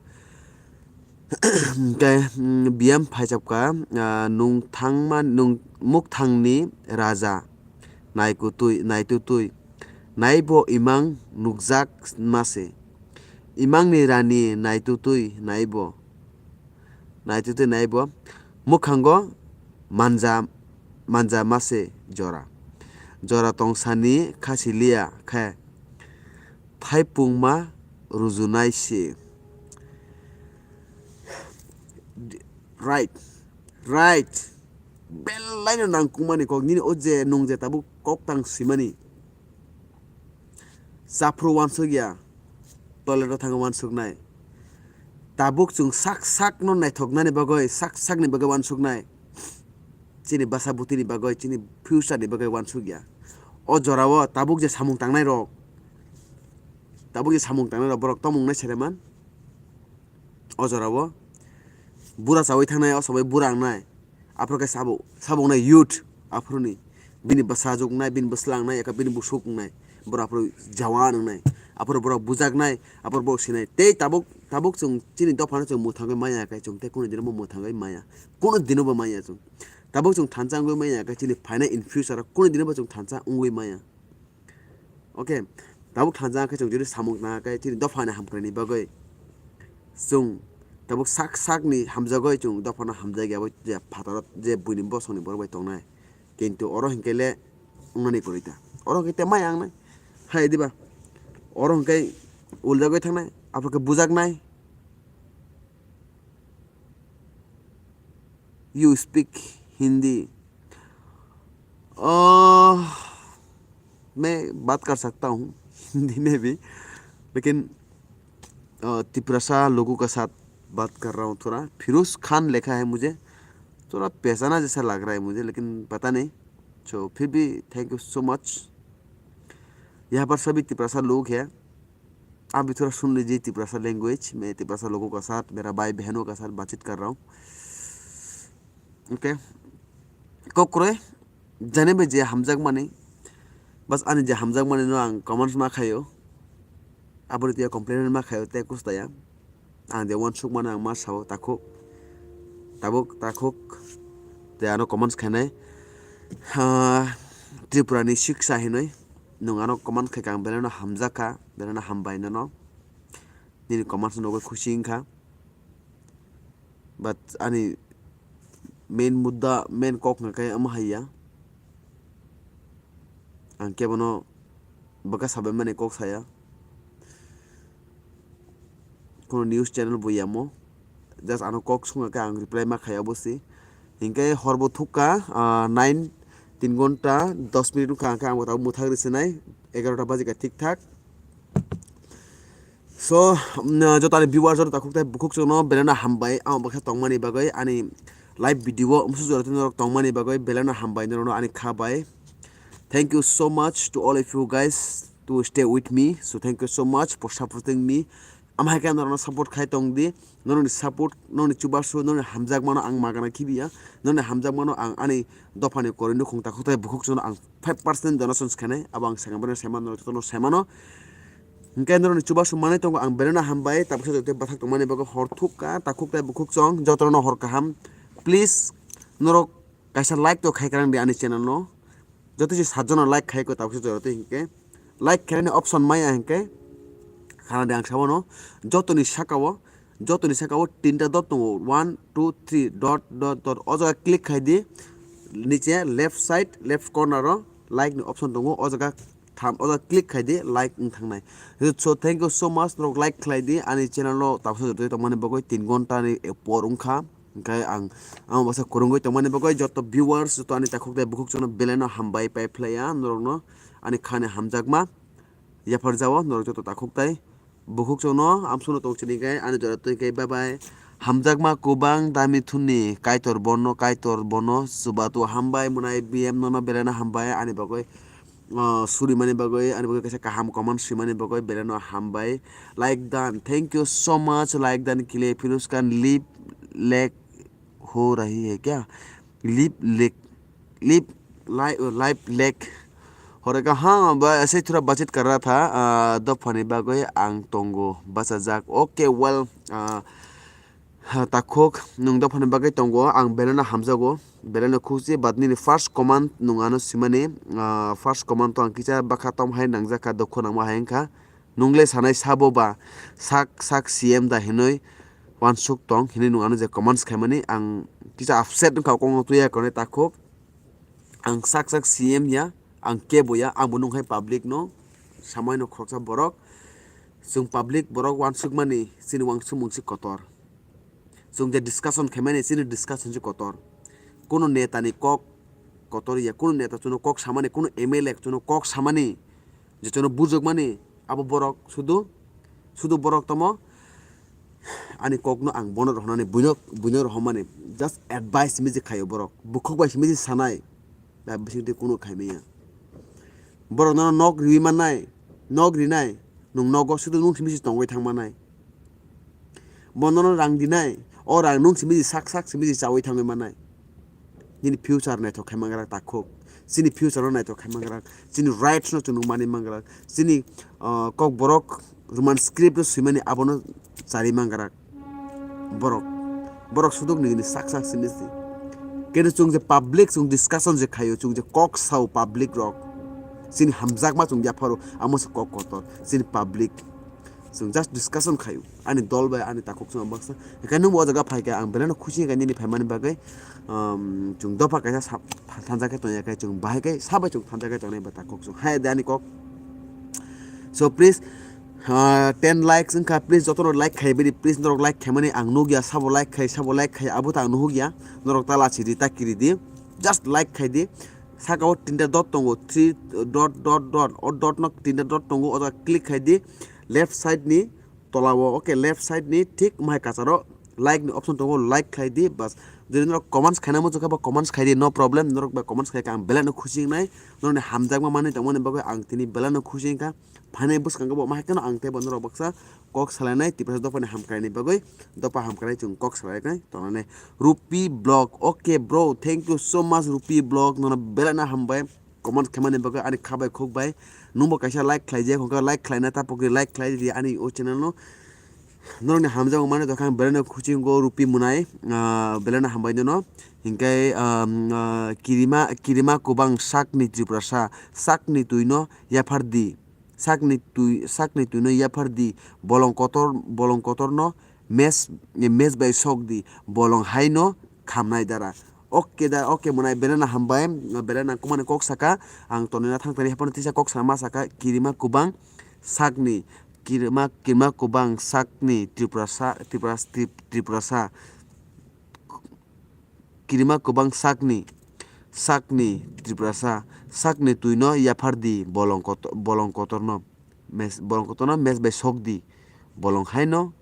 Hinkhe, mm, B M phaisapka, ah, nwng thangma, nwng mukthangni raja, naikutwi, naitutwi, naibo imang nukjak mase. Imangni rani naitutwi naibo, naitutwi naibo, mukhango manja, manja mase jora. Jora tongsani khasiliya khe, thaipungma rujunai se. Right, right. Belai no nangkukmani kok, nini o je nwng je tabuk kok tang simani. Chaphru uansuk ya, toilet o thangwi uansuknai. Tabuk chwng sak sak no naithoknani bagwi, sak sak ni bagwi uansuknai. Chini bwsa bwtwi ni bagwi, chini future ni bagwi uansuk ya. O jora o tabuk je samung tangnai rok, tabuk je samung tangnai rok, borok tamo wngnai sere man. O jora o bura chawi thangnai, o sabai bura wngnai. Aphuru khe sabo, sabo wngnai youth, aphuru ni bini bwsajwk wngnai, bini bwsla wngnai, eka bini busuk wngnai. Borok aphuru jawan wngnai. Aphuru borok bujaknai, aphuru borok sinai. Tei tabuk, tabuk chwng chini dophano chwng mwthangwi maya khe chwng tei kunu dino bo mwthangwi maya. Kunu dino bo maya chwng. Tabuk chwng thansa wngwi maya khe chini phainai in future o kunu dino bo chwng thansa wngwi maya. Okay, tabuk thansa khe chwng jodi samung tang khe chini dophani hamkraini bagwi chwng tabuk sak sakni hamjagwi chwng dophano hamjakya abo je phataro je buini bosongni borok bai tongnai. Kintu oro hinkhe le wngnani kwrwi ta. Oro hinkhe te maya wngnai. Hai diba? Oro hinkhe uljagwi thangnai, aphuru khe bujaknai. You speak Hindi? Uh, मैं बात कर सकता हूँ हिंदी में भी, लेकिन, uh, तिपरासा लोगों के साथ बात कर रहा हूँ थोड़ा। फिरोज खान लिखा है मुझे, थोड़ा पहचाना जैसा लग रहा है मुझे, लेकिन पता नहीं। So फिर भी thank you so much। यहाँ पर सभी तिपरासा लोग हैं। आप भी थोड़ा सुन लीजिए तिपरासा लैंग्वेज। मैं तिपरासा लोगों का साथ, मेरा भाई बहनों का साथ बातचीत कर रहा हूँ। ओके, कोक्रे जाने में जे हमजक माने, बस आने जे हमजक माने नो आंग कमेंट्स मा खायो। Aboni twi complain ma khaio tei kusta ya. Ang de uansuk mano ang ma sao takhuk. Tabuk takhuk. Tei ano comments khainai. Ah, Tripura ni siksa hinwi. Nwng ano comment khaikha, ang belai no hamjakha, belai no hambai nono. Nini comments no nugwi khusi wngkha. But ani main mudda, main kok hwnkha khe omo hai ya. Ang kebono bwkha sabai mani kok saya. Kono news channel bo yamo. Just ano kok sungkha khe ang reply ma khaya obo se. Hinkhe hor bo thukha, ah, nine, tin gonta, dos minute wngkha, hwnkhe ang bo tabuk mwthang rw sinai, egarota bajikha thik thak. So, mm, joto ani viewers, joto takhuk tei bukhuk chwngno belai no hambai, ang baksa tongmani bagwi, ani live video umsu jora tei norok tongmani bagwi belai no hambai norokno ani kha bai. Thank you so much to all of you guys to stay with me. So thank you so much for supporting me. Am hai khe norokno support khai tong di. Norokni support, norokni chubasu, norokni hamjakmano ang magana khibiya. Norokni hamjakmano ang ani dophani koroi nukhung takhuk tei bukhuk chwngno ang five percent donation khainai. Abo ang sengam bwrwino saimano, jotono saimano. Hinkhe norokni chubasu manwi tongo, ang belai no hambai, tabuksa joto bathak tongmani bagwi hor thukha, takhuk tei bukhuk chwng jotono hor kaham. Please, norok kaisa like to khai kwrang di ani channel no. Joto se satjono like khai ko tabuksa joto hinkhe. Like khainani option maya hinkhe. Khana di ang sabono. Jotoni sakao, jotoni sakao tinta dot tongo. One, two, three, dot, dot, dot. O jaga click khai di. Niche left side, left corner o like ni option tongo. O jaga tham, o jaga click khai di, like wng thangnai. So thank you so much, norok like khlai di ani channel o tabuksa joto tongmani bagwi tin gonta ni por wngkha. Hinkhe ang, ang baksa kwrwngwi tongmani bagwi joto viewers, joto ani takhuk tei bukhuk chwngno belai no hambai pai phlaiya norokno ani khani hamjakma. Yaphar jao norok joto takhuk tei bukhuk chwngno amsukno tong chini khe ani jora twi khe bye bye. Hamjakma kwbang dami thunni Kaitor bono, Kaitor bono chubato hambai mwnai B M nono belai no hambai ani bagwi. Ah, surimani bagwi, ani bagwi kaisa kaham comment swimani bagwi belai no hambai. Like dan, thank you so much. Like dan kile Firuz Khan, lip lek ho rahi hai kya? Lip lek, lip, live, live lek. Hore ka, ha, ba, asai thura bachit kar raha tha, ah, dophani bagwi ang tongo bachajak. Okay, well, ah, Ha, takhuk, nwng dophani bagwi tongo, ang belai no hamjago, belai no khusi, but nini first comment nwng ano simani, ah, first comment to ang kisa bakha tom hai nangjakha, dukhu nangma hai wngkha, nwng le sanai sabo ba, sak, sak C M da hinwi uansuk tong hinwi nwng ano je comments khaimani, ang kisa upset wngkha, kok no twiya kone takhuk. Ang sak sak C M ya, ang kebo ya, ang bo nung hai public no, samai no khoroksa borok, chwng public borok uansukmani chini uansukmung se kotor. Chwng je discussion khaimani chini discussion se kotor. Kuno neta ni kok kotor ya, kuno neta chwngno kok samani, kuno M L A chwngno kok samani, je chwngno bujokmani, abo borok sudu, sudu borok tamo ani kokno ang bono rohornani, buino, buino rohormani, just advice simi je khaio borok, bukhuk bai simi je sanai, da bisingtwi kuno khaimaya. Borok nono nok riwi mannai, nok rinai, nwng nogo sudu nwng simi je tongwi thangmanai. Bo nono rang dinai, o rang nwng simi je sak sak simi je chawi thangwi mannai. Nini future naithok khai mangra takhuk. Chini future no naithok khai mangra. Chini rights no chwng mani mangra. Chini, ah, kokborok Roman script no swimani abono chari mangra. Borok. Borok suduk nini sak sak simi si. Kene chwng je public chwng discussion je khaio, chwng je kok sao public rok. Chini hamjakma chwng yapharo, amo se kok kotor. Chini public. Chwng just discussion khaio. Ani dol bai ani takhuk chwng baksa. Hinkhe nwng bo o jaga phai khe ang belai no khusi hinkhe nini phaimani bagwi, um, chwng dopha kaisa sa-, thansa khe tongya khe chwng bahai khe sabai chwng thansa khe tongnai ba takhuk chwng. Hai de ani kok. So please, uh, ten likes wngkha, please jotono like khai bini, please norok like khaimani ang nukya, sabo like khai, sabo like khai, abo ta ang nuhukya. Norok ta lachi di, ta kiri di. Just like khai di. Saka o tinta dot tongo, three dot dot dot. O dot no tinta dot tongo, o jaga click khai di. Left side ni tola o, okay, left side ni thik mahai kacharo like ni option tongo, like khlai di, bas. Jodi norok comments khaina muchung kha ba comments khai di, no problem, norok bai comments khai kha ang belai no khusi wngnai, norokni hamjakma manwi tongmani bagwi ang tini belai no khusi wngkha. Phainai bwskango bo ma hai kheno ang teibo norok baksa kok salainai, Tiprasa dophani hamkraini bagwi, dopha hamkrai chwng kok salai tongnani. Rupi Blog, okay bro, thank you so much Rupi Blog, nono belai no hambai. Comment khaimani bagwi ani kha bai khuk bai. Nwngbo kaisa like khlaijak, hwnkhe like khlaina tapokni like khlai di ani o channel no. Norokni hamjakmani tongkha ang belai no khuchingo Rupi Munai, ah, belai no hambai nono. Hinkhe, ah, ah, kirima, kirima kwbang sakni Tiprasa, sakni twino yaphar di. Sakni twi, sakni twino yaphar di. Bolong kotor, bolong kotorno mes, mes bai sok di. Bolong haino khamnai dara. Oke da, oke Munai, belai no hambai, belai no nangkukmani kok saka. Ang tonina thang tani haphano tisa kok sama saka, kirima kwbang sakni, kirima, kirima kwbang sakni Tiprasa, Tiprasa, Tip-, Tiprasa. Kirima kwbang sakni, sakni Tiprasa, sakni twino yaphar di, bolong kotor, bolong kotorno, mes, bolong kotorno mes bai sok di, bolong haino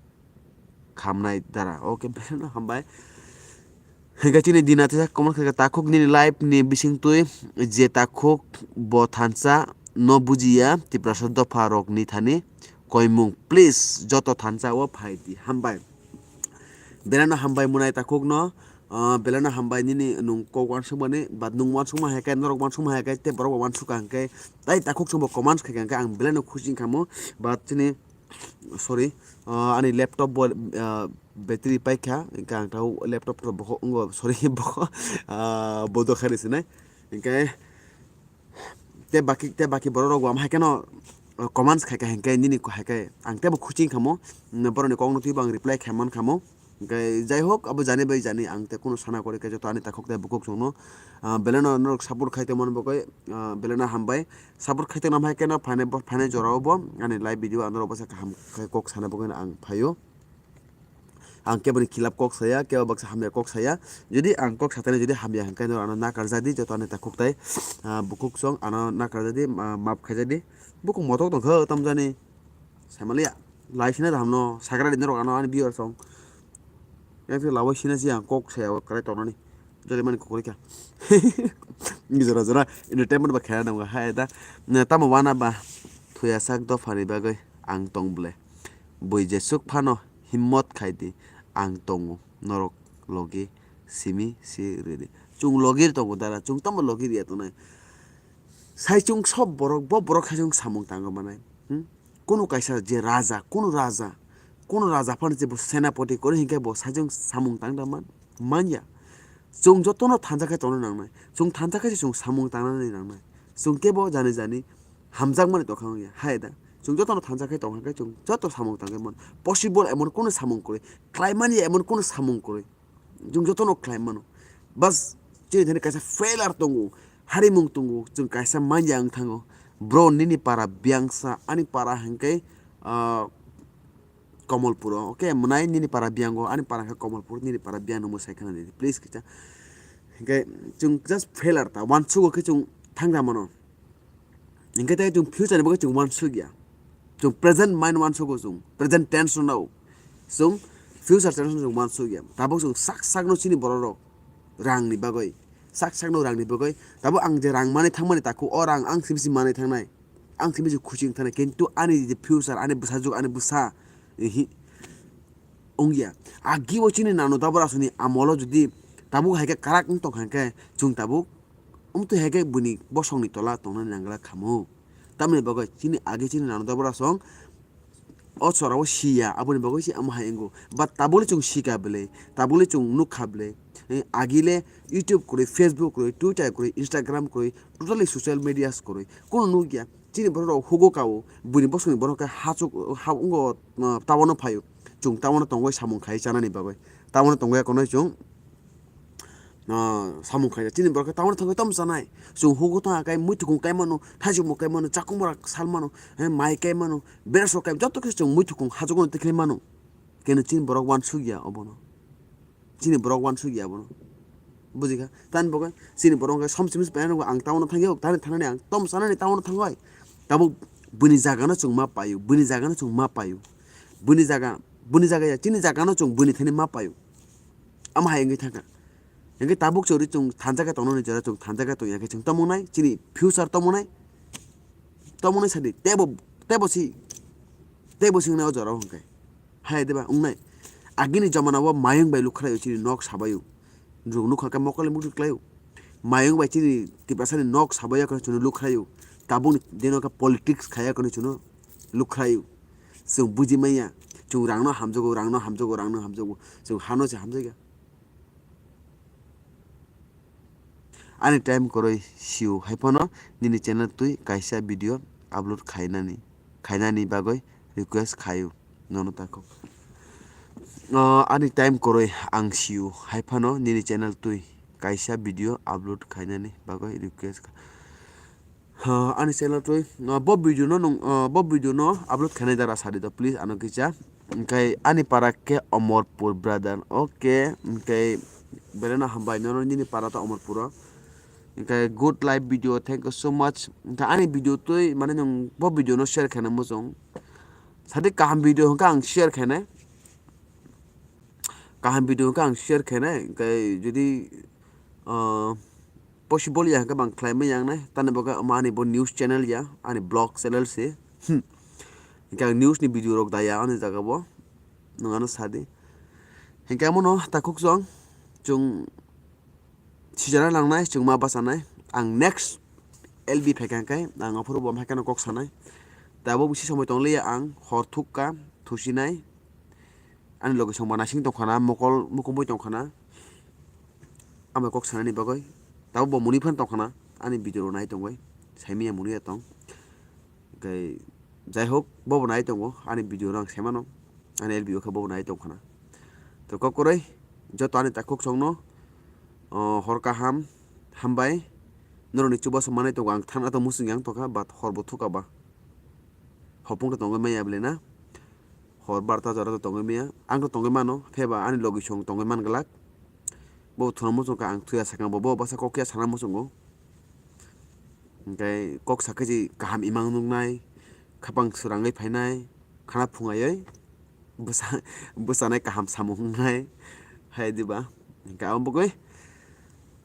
khamnai dara. Oke, belai no hambai. Hinkhe chini Dina teisa comment khaikha, takhuk nini life ni bisingtwi je takhuk bo thansa no bujiya Tiprasa dopha rok ni thani koimung, please joto thansa o phai di. Hambai. Belai no hambai Munai takhuk no, ah, belai no hambai nini nwng kok uansukmani, but nwng uansukma hai khe, norok uansukma hai khe, tei borok bo uansukha hinkhe, tai takhuk chwngbo comments khaikha hinkhe ang belai no khusi wngkha mo, but chini, sorry, ah, ani laptop bo, ah, battery paikha, hinkhe ang tao laptop to boho, wngo, sorry, boho, ah, bodo khaini sinai, hinkhe, Tei baki, tei baki borok rok bo am hai kheno, uh, comments khai kha hinkhe nini ko hai khe ang teibo khuching kha mo, mm, borok ni kok no twibo ang reply khai man kha mo. Hinkhe jai hok abo jani bai jani ang tei kunu sana kwrwi khe joto ani takhuk tei bukhuk song no, uh, belai no norok support khai tongmani bagwi, uh, belai no hambai. Support khai tongma hai kheno phainai bo, phainai jora o bo ani live video ang norok bwsa kaham khe kok sana bagwi no ang phaio. Ang kebo ni khilap kok saya, kebo baksa hamya kok saya. Jodi ang kok satani jodi hamya hwnkhe norok ano nakar jadi, joto ani takhuk tai, ah, bukhuk song ano nakar jadi, ma-, map khai jadi. Bukhuk motok tong kho tamjani. Saimanliya, lai sina da hamno, sagra di norok ano ani viewer song. Yang twi lawai sina si ang kok saya kwrai tongnani. Jodi mani kokori kha. Jora jora entertainment ba khaina nang hai da. Na tamo wana ba thuya sak dophani bagwi ang tong ble. Bui jesuk phano himmot khai di, ang tongo, norok logi simi si rwdi. Chwng logi tongo dara, chwng tamo logi riya tongnai. Sai chwng sob borok, bo borok hai chwng samung tangwi manai. Hmm? Kunu kaisa je raja, kunu raja, kunu raja phano je bo senapati kwrwi hinkhe bo sai chwng samung tang da man, manya. Chwng jotono thansa khe tongna nangnai. Chwng thansa khe se chwng samung tangnani nangnai. Chwng kebo jani jani hamjakmani tongkha wngya. Hai da. Chwng jotono thansa khe tongkha khe chwng joto samung tangwi mano. Possible emon kunu samung kwrwi. Khlaimani emon kunu samung kwrwi. Chwng jotono khlai mano. Bas, chini thani kaisa failure tongo. Harimung tongo. Chwng kaisa manya wng thango. Bro, nini para biyangsa, ani para hwnkhe, ah, Komolpuro, okay, mwnai nini para biyango, ani para khe Komolpur, nini para biyangno mwsai khna di, please kisa. Hinkhe chwng just failure ta, uansugo khe chwng thangna mano. Hinkhe tei chwng future ni bagwi chwng uansukya. Chwng present mind uansugo chwng, present tense rwnao. Chwng future tense rwno chwng uansukya. Tabuk chwng sak sakno chini bororok rangni bagwi, sak sakno rangni bagwi. Tabuk ang je rang manwi thangmani takhuk, o rang ang simi simi manwi thangnai. Ang simi se khuching thani, kintu ani je future, ani bwsajwk, ani bwsa, ehi, wngya. Agi o chini nano dabra soni amolo jodi tabuk hai khe karak wng tong kha khe, chwng tabuk wngtwi hai khe buini bosongni tola tongnani nangla khamu. Tamoni bagwi chini agi chini nano dabra song o chora o siya, aboni bagwi se amo hai wngo. But tabukle chwng sika bwle, tabukle chwng nukha bwle. Eh, agile YouTube kwrwi, Facebook kwrwi, Twitter kwrwi, Instagram kwrwi, totally social medias kwrwi. Kono nukya, chini borok rok hugo kao, buini bosongni borok khe hachuk, ha, wngo, uh, tabano phaio. Chwng tabano tongwi samung khai chanani bagwi. Tabano tongwi kono chwng, uh, samung khai. Chini borok khe tabano thangwi tamo chanai. Chwng hugo tongkha kai, muithukung kai mano, thaisukmung kai mano, chakungmora sal mano, eh, mai kai mano, berasok kai, joto khe chwng muithukung hachukno tikhlai mano. Keno chini borok uansukya obono. Chini borok uansukya abono. Bujikha? Tani bagwi chini borok wngkha som simi se painani ang tabukno thangwi, tani thanani ang tom sanani tabukno thangwi. Tabuk buini jagano chwng ma paio, buini jagano chwng ma paio. Buini jaga, buini jaga ya, chini jagano chwng buini thani ma paio. Amo hai wngwi thangkha. Hinkhe tabuk chori chwng thansa khe tongnani jora chwng thansa khe tongya khe chwng tamo wngnai, chini future tamo wngnai, tamo wngnai sadi, teibo, teibo si, teibo si wngnai o jorao hinkhe. Hai diba wngnai. Agini jomana o mayung bai lukhraio chini nok sabaio. Rung nukha khe mokol mukti klaio. Mayung bai chini Tiprasani nok sabaio khe chwngno lukhraio. Tabukni dino khe politics khaiya khe chwngno lukhraio. Chwng buji manya. Chwng rangno hamjago, rangno hamjago, rangno hamjago. Chwng hano se hamjakya. Ani time kwrwi sio, hai phano nini channel twi kaisa video upload khainani, khainani bagwi request khaio nono takhuk. O, ani time kwrwi ang sio, hai phano nini channel twi kaisa video upload khainani bagwi request kha-, Ha, ani channel twi, ah, bo video no nung, ah, bo video no upload khainai dara sadi do, please ano kisa. Hwnkhe ani para khe Omorpur brother. Okay, hwnkhe belai no hambai nono nini para to Omorpur o. Hwnkhe good live video, thank you so much. Hwnkhe ani video twi mane nung bo video no share khaina muchung. Sadi kaham video hwnkhe ang share khainai. Kaham video hwnkhe ang share khainai. Hwnkhe jodi, ah, possible ya hwnkhe bang khlai manya wngnai. Tani bo khe omo ani bo news channel ya, ani vlog channel se. Hmm. Hwnkhe ang news ni video rok da ya ani jaga bo. Nwng ano sa di. Hwnkhe amo no takhuk chwng, chwng sijana langnai, chwng ma bachanai. Ang next L B phaikha hwnkhe ang aphuru bo haikhe no kok sanai. Tabuk bisi somoi tong liya ang hor thukka, thusinai. Ani logi songba naising tongkhana, mokol mukumui tongkhana. Amo kok sanani bagwi. Tabuk bo muni phan tongkhana, ani video rok nai tongwi. Saimanya muni ya tong. Hwnkhe, jai hok, bobo nai tongo, ani video rok ang saimano. Ani L B o khe bobo nai tongkhana. To kok kwrwi, joto ani takhuk songno, o, hor kaham, hambai. Norokni chubachu manai tongo, ang thana to muchung yang tongkha, but hor bo thuka ba. Hopung to tongwi manya bwle na. Hor barta jora to tongwi manya. Ang to tongwi mano, pheba ani logi song tongwi man glak. Bo thuna muchung kha ang thuya sakang bo, bo basa kok ya sana muchungo. Hwnkhe kok sakhe je kaham imang nuknai, khapang swrangwi phainai, khana phungaiwi bwsa-, bwsanai kaham samung wngnai, hai diba? Hwnkhe abo bagwi,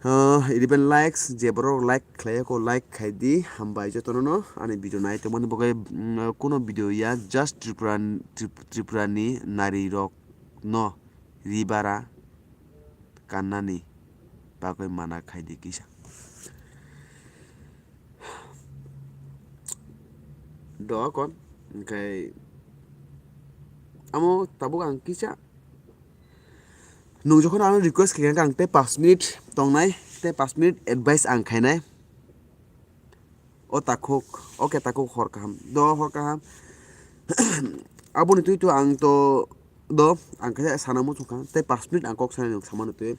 ah, eleven likes, je borok like khlai ya kho, like khai di, hambai jotono no ani video nai tongmani bagwi, mm, kuno video ya, just Tripura, Trip-, Tripura ni nari rok no ri bara kannani bagwi mana khai di kisa. Do kon, hwnkhe amo tabuk ang kisa. Nwng jokhon ano request khaikha, ang tei pash minute tongnai, tei pash minute advice ang khainai. O takhuk, okay takhuk hor kaham. Do hor kaham. Aboni twi to ang to do, ang khe sana muchung kha. Tei pash minute ang kok sanai nwng samano twi.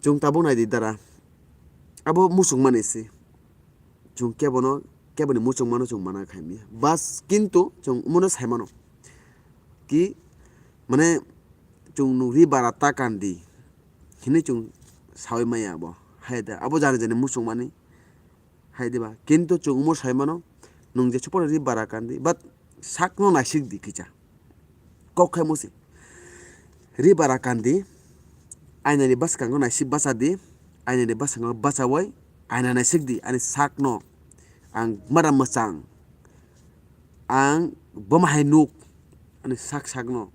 Chwng tabuk nai di dara. Abo muchung mani se. Chwng kebono, keboni muchung mano chwng mana khai manya. Bas, kintu chwng omono sai mano. Ki, mane, chwng nwng ri bara ta kandi. Hinwi chwng sawi maya abo. Hai da, abo jani jani muchung mani. Hai diba? Kintu chwng omo sai mano, nwng jesu phano ri bara kandi, but sakno naisik di kisa. Kok khai musi. Ri bara kandi, ainani bwskango naisik bacha di, ainani bwskango bachawi, aina naisik di, ani sakno. Ang mada mwchang. Ang boma hai nuk, ani sak sakno.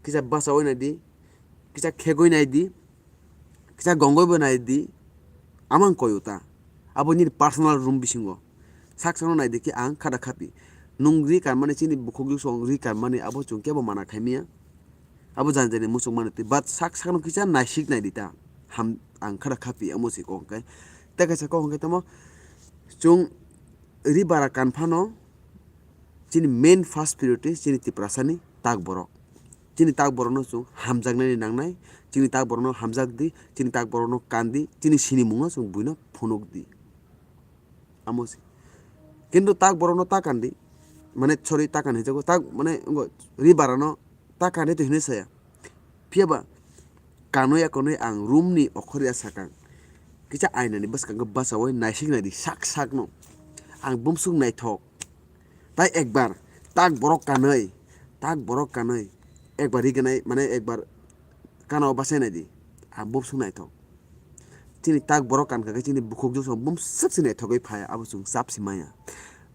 Kisa bachawi nai di, kisa khegwi nai di, kisa gongoi bo nai di, amang koyo ta. Abo nini personal room bisingo. Sak sakno nai di khe ang khada khapi. Nwng ri kanmani chini bukhuk jukso ri kanmani abo chwng kebo mana khai manya. Abo jani jani muchung mani twi. But sak sakno kisa naisik nai di ta. Ham ang khada khapi amo se kok hwnkhe. Tei kaisa kok hwnkhe tamo chwng ri bara kan phano chini main first priority chini Tiprasani tak borok. Chini tak borokno chwng hamjaknani nangnai, chini tak borokno hamjak di, chini tak borokno kan di, chini sinimungno chwng buino phunuk di. Amo se. Kintu tak borokno ta kan di, mane sorry ta kan hinjago, tak mane wngkha ri barano ta kan di to hinwi saya. Phiya ba kanwi ya kanwi ang room ni okhor ya sakang. Kisa ainani bwskango bachawi naisik nai di sak sakno. Ang bumsuk naithok. Tai ekbar tak borok kanwi, tak borok kanwi. Ekbar ri ganai mane ekbar kanao bachai nai di. Ang bumsuk naithok. Chini tak borok kan kha khe chini bukhuk jukso bumsuk se naithogwi phai abo chwng chap si manya.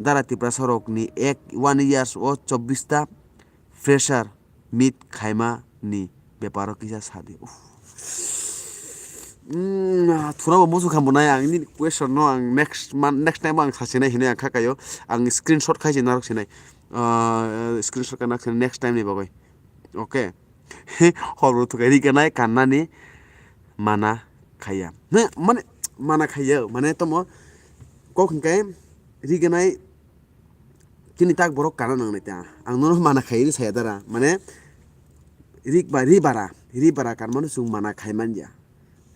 Dara Tiprasa rokni ek one years o chobbish ta fresher meet khaima ni beparo kisa sadi. Uff. Mm, ah, thuna bo muchung kha bo nai ang nini question no ang next month, next time ang sasinai hinui ang kha kaio. Ang screenshot khai se narwk sinai. ah, screenshot kana khe next time ni bagwi. Okay. Hor bo thukai ri ganai kannani mana khaiya. Ne, mane mana khaiya, mane tomo kok hwnkhe ri ganai chini tak borok kana nangnai ta. Ang nono mana khai ri saya dara. Mane ri ba, ri bara, ri bara kanmano chwng mana khai manya.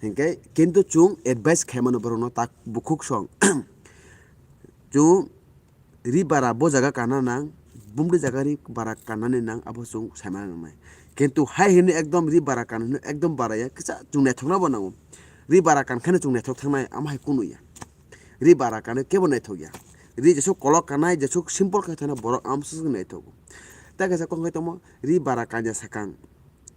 Hwnkhe kintu chwng advice khai mano borokno tak bukhuk song. Chwng ri bara bo jaga kana nang, bumdi jaga ri bara kanani nang, abo chwng saimana nangnai. Kintu hai hwnwi ekdom ri bara kan hwnwi ekdom baraya kisa chwng naithokna bo nango. Ri bara kan kheno chwng naithok thangnai, amo hai kunu ya. Ri bara kanwi kebo naithok ya. Ri jesuk kolok kanai, jesuk simple khe thana borok amsuk naithogo. Ta kaisa kok khai tongmo, ri bara kanya sakang.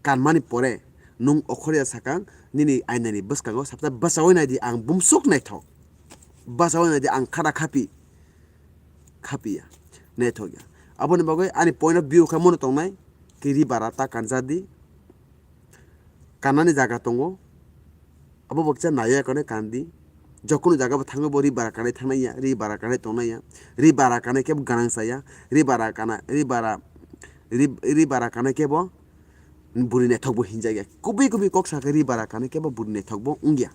Kanmani pore nwng okhorya sakang nini ainani bwskango sabta bachaui naidi ang bumsuk naithok. Bachaui naidi ang khada khapi. Khapiya. Naithokya. Aboni bagwi ani point of view khe mono tongnai. Kiri bara ta kanjadi. Kanani jaga tongo. Abo baksa naiya kone kandi. Jokunu jaga bo thango bo ri bara kanai thangnai ya, ri bara kanai tongnai ya. Ri bara kanai kebo ganang saya. Ri bara kana, ri bara, ri, ri bara kanai kebo buri naithok bo hinjak ya. Kubui kubui kok sakhe ri bara kanai kebo buri naithok bo wngya.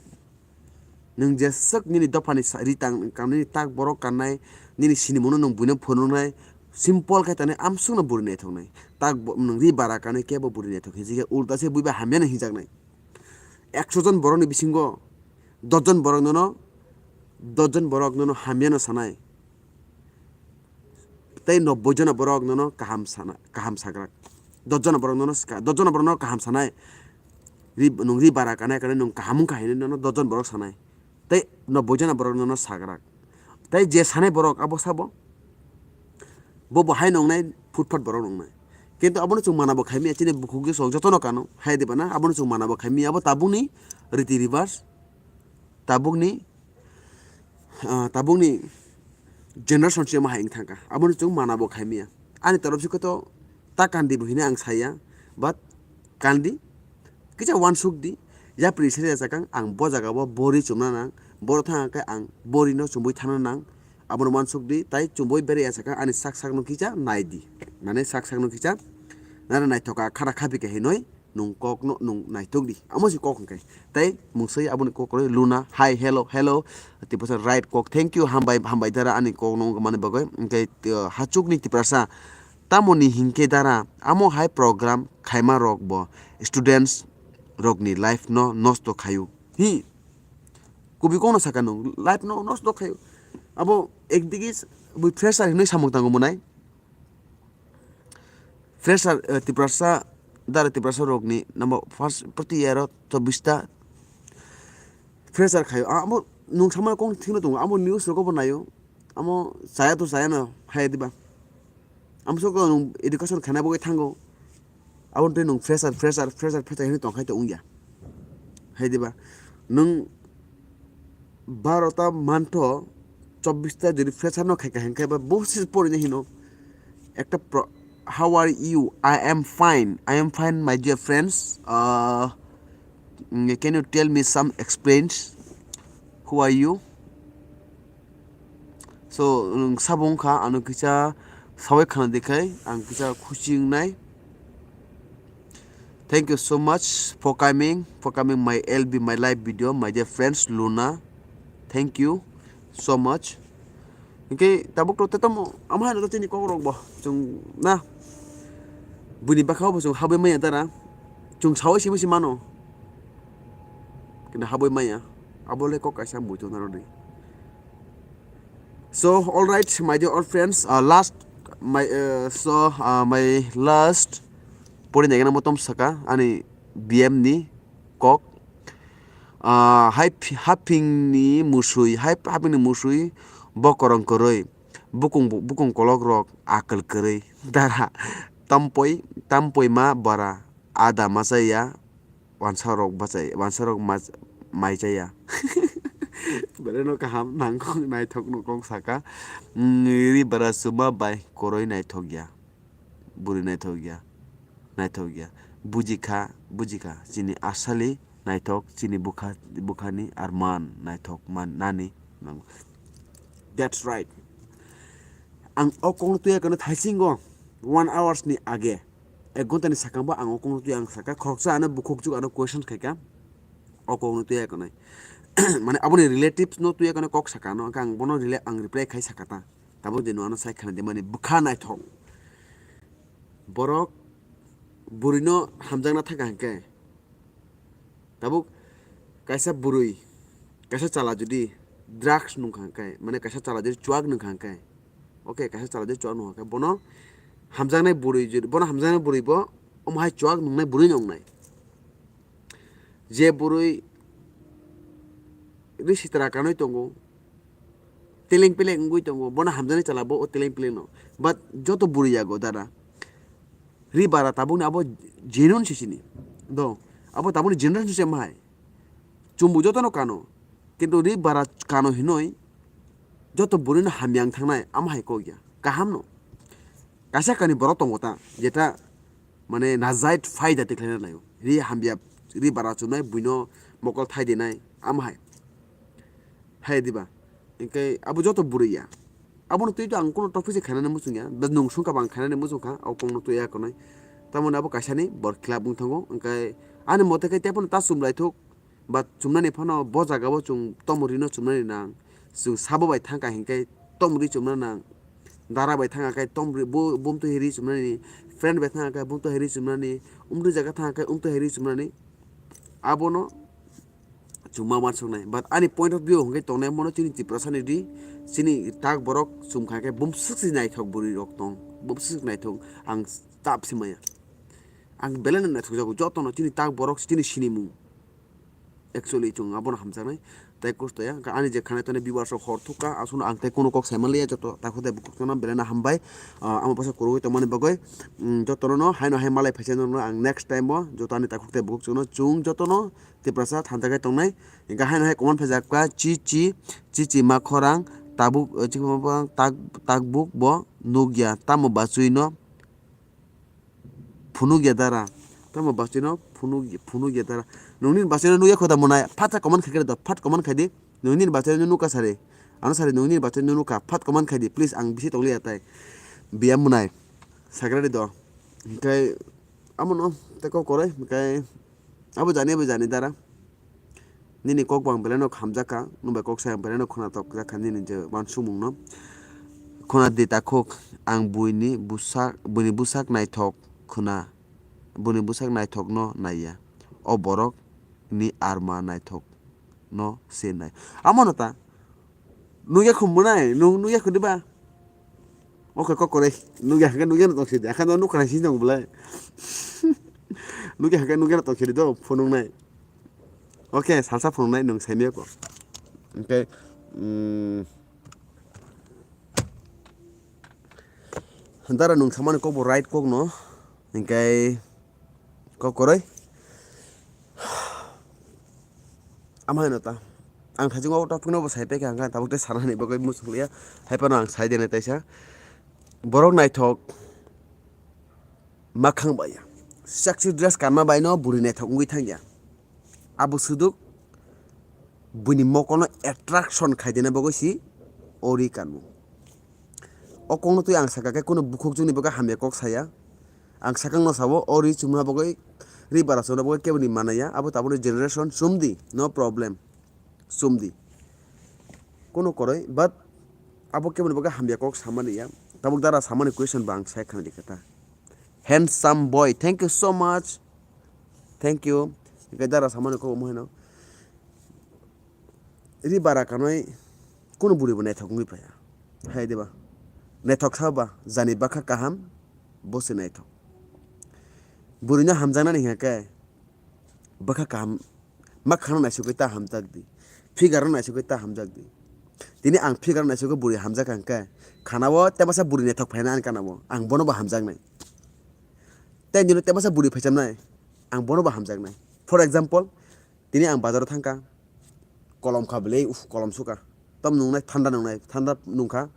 Nwng jeswk nini dophani sa-, ri tang, nini tak borok kannai, nini sinimungno nwng buino phunuknai, simple khe tani amsukno buri naithoknai. Tak bo-, nwng ri bara kanai kebo buri naithok hinjikhe ulta se buiba hamyano hinjaknai. Ekso jon borokni bisingo dos jon borok nono, dos jon borok nono hamyano sanai. Tei nobboi jona borok nono kaham sana, kaham sagrak. Dos jona borok nono ska-, dos jona borok nono kaham sanai. Ri, nwng ri bara kanai kanai nwng kaham wngkha hinwi nono dos jon borok sanai. Tei nobboi jona borok nono sagrak. Tei je sanai borok abo sabo. Bo bo hai nongnai, phutphat borok nongnai. Kintu abono chwng mana bo khaimya, chini bukhuk jesok jotono kano, hai diba na, abono chwng mana bo khaimya, abo tabukni riti ribas, tabukni, ah, tabukni generation se ma hai wng thangkha. Abono chwng mana bo khaimya. Ani torop se khe to ta kandi bo hini ang saya, but kandi kisa wansuk di, yapri se ya sakang ang bo jaga bo bori chumna nang, boro thang khe ang bori no chumui thangna nang, abono wansuk di, tai chumui bere ya sakang ani sak sak no kisa nai di, mane sak sak no kisa nana naithoka khara khapi khe hinoi nwng kok no nwng naitok di, amo si kok hwnkhe. Tai mungsai aboni kok roi Luna, hi, hello, hello, Tiprasa right kok, thank you, hambai, hambai dara ani kok no wngmani bagwi, hwnkhe, uh, hachukni Tiprasa. Tamoni hinkhe dara, amo hai program khaima rok bo students rokni life no nosto khaio. Hi, kubui kokno saka nwng, life no nosto khaio. Abo ekdigi bui fresher hinwi samung tango monai. Fresher, eh, Tiprasa, dara Tiprasa rokni number first proti year o chobbish ta fresher khaio. Amo nwng samani kok thikno tongo, amo news rogo bo naio. Amo chaya to chaya no hai diba. Amsok nwng education khaina bagwi thango. Aboni twi nwng fresher, fresher, fresher, fresher hinwi tongkhai to wngya. Hai diba? Nwng barota mantho, chobbish ta jodi fresher no khaikha hinkhe ba bosis porinai hino. Ekta pro-, how are you? I am fine. I am fine, my dear friends. Uh, mm, can you tell me some explains? Who are you? So, nwng sabo wngkha, ano kisa sawi khana dikhai, ang kisa khusi wngnai. Thank you so much for coming, for coming my L B, my live video, my dear friends, Luna. Thank you so much. Hingke tabuk to tetom, amo hai no chini kok rok bo, chwng na. Buini bwkha bo chwng habwi manya dara. Chwng sawi simi si mano. Kina habwi manya. Abo le kok kaisa muitu naro di. So, all right, my dear all friends, uh, last, my, uh, so, uh, my last pori nai gana motom saka ani B M ni kok, ah, hai phi-, haphingni musui, hai haphingni musui bokorong kwrwi, bukung, bukung kolok rok akal kwrwi, dara, tampoi, tampoi ma bara, ada machaya, wansa rok bachai, wansa rok mach-, mai chaya. Belai no kaham, nangkok naithok no kok saka, mm, ri bara chuma bai koroi naithok ya. Bwrwi naithok ya, naithok ya. Buji kha, buji kha. Chini asali naithok, chini bwkha, bwkhani arman naithok man, nani nango. That's right. Ang o kokno twiya kono thaisingo one hours ni age, ek ghonta ni sakang bo ang o kokno twiya ang saka, khoroksa ano bukhukjwk ano question khaika, o kokno twiya kono. Mane aboni relatives no twiya kono kok saka ano, ang bono rela-, ang reply khai saka ta. Tabuk de no ano sai khana de mani bwkha naithok. Borok bwrwi no hamjakna thaka hwnkhe, tabuk kaisa bwrwi, kaisa chwla jodi drugs nungkha hwnkhe, mane kaisa chwla jodi chuak nungkha hwnkhe, okay, kaisa chwla jodi chuak nungkha hwnkhe, bono hamjaknai bwrwi jodi, bono hamjaknai bwrwi bo omo hai chuak nungnai bwrwi no wngnai. Je bwrwi ri sitra kanwi tongo, teleng peleng wngwi tongo, bono hamjaknai chwla bo o teleng peleng no. But joto bwrwi yago dada, ri bara tabukni abo genuine se chini. Do, abo tabukni generation se mahai. Chumbu jotono kano. Kintu ri bara kano hinoi joto bwrwino hamya wng thangnai, amo hai kok ya. Kaham no. Kaisa kani borok tongo ta, jeta mane najaid faida tikhlaina laio. Ri hamya, ri bara chumnai, buino mokol thai dinai, amo hai. Hai diba? Hwnkhe abo joto bwrwi ya. Abono twi to ang kono topic se khainani muchung ya. Da nung sungkha bang khainani muchung kha, o kokno twi ya konai. Tamoni abo kaisani bor khilap wng thango. Hwnkhe ani mote khe tei phano ta chumlaithok. Ba chumnani phano bo jaga o chwng tomrino chumnani nang. Chwng sabo bai thangkha hinkhe tomri chumna nang. Dara bai thangkha khe tomri bo-, bumtwi hai ri chumnani. Friend bai thangkha khe bumtwi hai ri chumnani. Umtwi jaga thangkha khe umtwi hai ri chumnani. Abono chwng ma uansuknai. But ani point of view hwnkhe tongnai mono chini Tiprasani di, chini tak borok chumkha khe bumswk se naithok bwrwi rok tong, bumswk naithok ang tap se maya. Ang belai no naithok jago jotono chini tak borok chini sinimung. Actually chwng abono hamjaknai tei kosto ya. Hwnkhe ani je khanai tongnai viewers rok hor thukha, aswkno ang tei kunu kok sai manliya joto takhuk tei bukhuk chwngno belai no hambai. Ah, amo bwsa kwrwngwi tongmani bagwi, mm, jotono no haino hai malai phaisa no ang next time o joto ani takhuk tei bukhuk chwngno chwng jotono Tiprasa thansa khe tongnai. Hwnkhe haino hai comment phaijak kha, "Chi chi, chi chi ma khorang, tabuk, eh, chi ma khorang, tak, takbuk bo nukya, tamo bachwino phunukya dara, tamo bachwino phunuk, phunukya dara." Nungni bachwino nukya kho da mwnai, phatsa comment khai khe da, phat comment khai di. Nungni bachwino nukha sari, ano sari nungni bachwino nukha, phat comment khai di, please, ang bisi tongli ya tai. Biya mwnai, sakrari do. Hwnkhe, amono tei kok kwrwi, hwnkhe, abo jani, abo jani dara. Nini kok bo ang belai no khamjak kha, nwng bai kok sai ang belai no khwnatok jak kha nini je uansukmung no. Khwna di takhuk, ang buini bwsak, buini bwsak naithok khwna, buini bwsak naithok no naiya. O borok ni arma naithok no se nai. Amo no ta, nukya khum mwnai, nung nukya khum diba? Okay, kok kwrwi. Nukya hwnkhe nukya no tong sidi. Akhe no nukha nai sini tong belai. Nukya hwnkhe nukya no tong sidi do, phunuknai. Okay, salsa phunuknai nwng saimaya ko. Hwnkhe, mm, dara nwng samani kok bo right kok no. Hwnkhe, kok kwrwi. Ama hino ta. Ang thajingo o topic no bo sai paikha, hwnkhe tabuk tei sana hani bagwi muchung liya. Hai phano ang sai dene taisa. Borok naithok makhang bai ya. Sexy dress kanma bai no bwrwi naithok wngwi thangya. Abo swdwk buini mokolno attraction khaidina bagwi si o ri kanmung. O kokno twi ang sakha khe kunu bukhukjwkni bagwi hamya kok saya. Ang sakang no sabo o ri chumna bagwi, ri bara chumna bagwi keboni manaya, abo tabukni generation chumdi, no problem. Chumdi. Kunu kwrwi, but abo keboni bagwi hamya kok samani ya. Tabuk dara samani question bo ang sai khna di khe ta. Handsome boy, thank you so much. Thank you. Hwnkhe dara samani kok omo hino. Ri bara kanwi kunu bwrwi bo naithok wngwi phaiya. Hai diba? Naithok sa ba, jani bwkha kaham, bo se naithok. Bwrwino hamjaknani hwnkhe bwkha kaham, ma khana naisugwi ta hamjak di, figure no naisugwi ta hamjak di. Tini ang figure naisugwi bwrwi hamjak kha hwnkhe, khanao tei masa bwrwi naithok phaina ani kanao, ang bono bo hamjaknai. Tei nini tei masa bwrwi phaichamnai, ang bono bo hamjaknai. For example, tini ang bazaro thangkha, kolom kha bwlwi, uff, kolom sukha. Tam nungnai, thanda nungnai, thanda nungkha.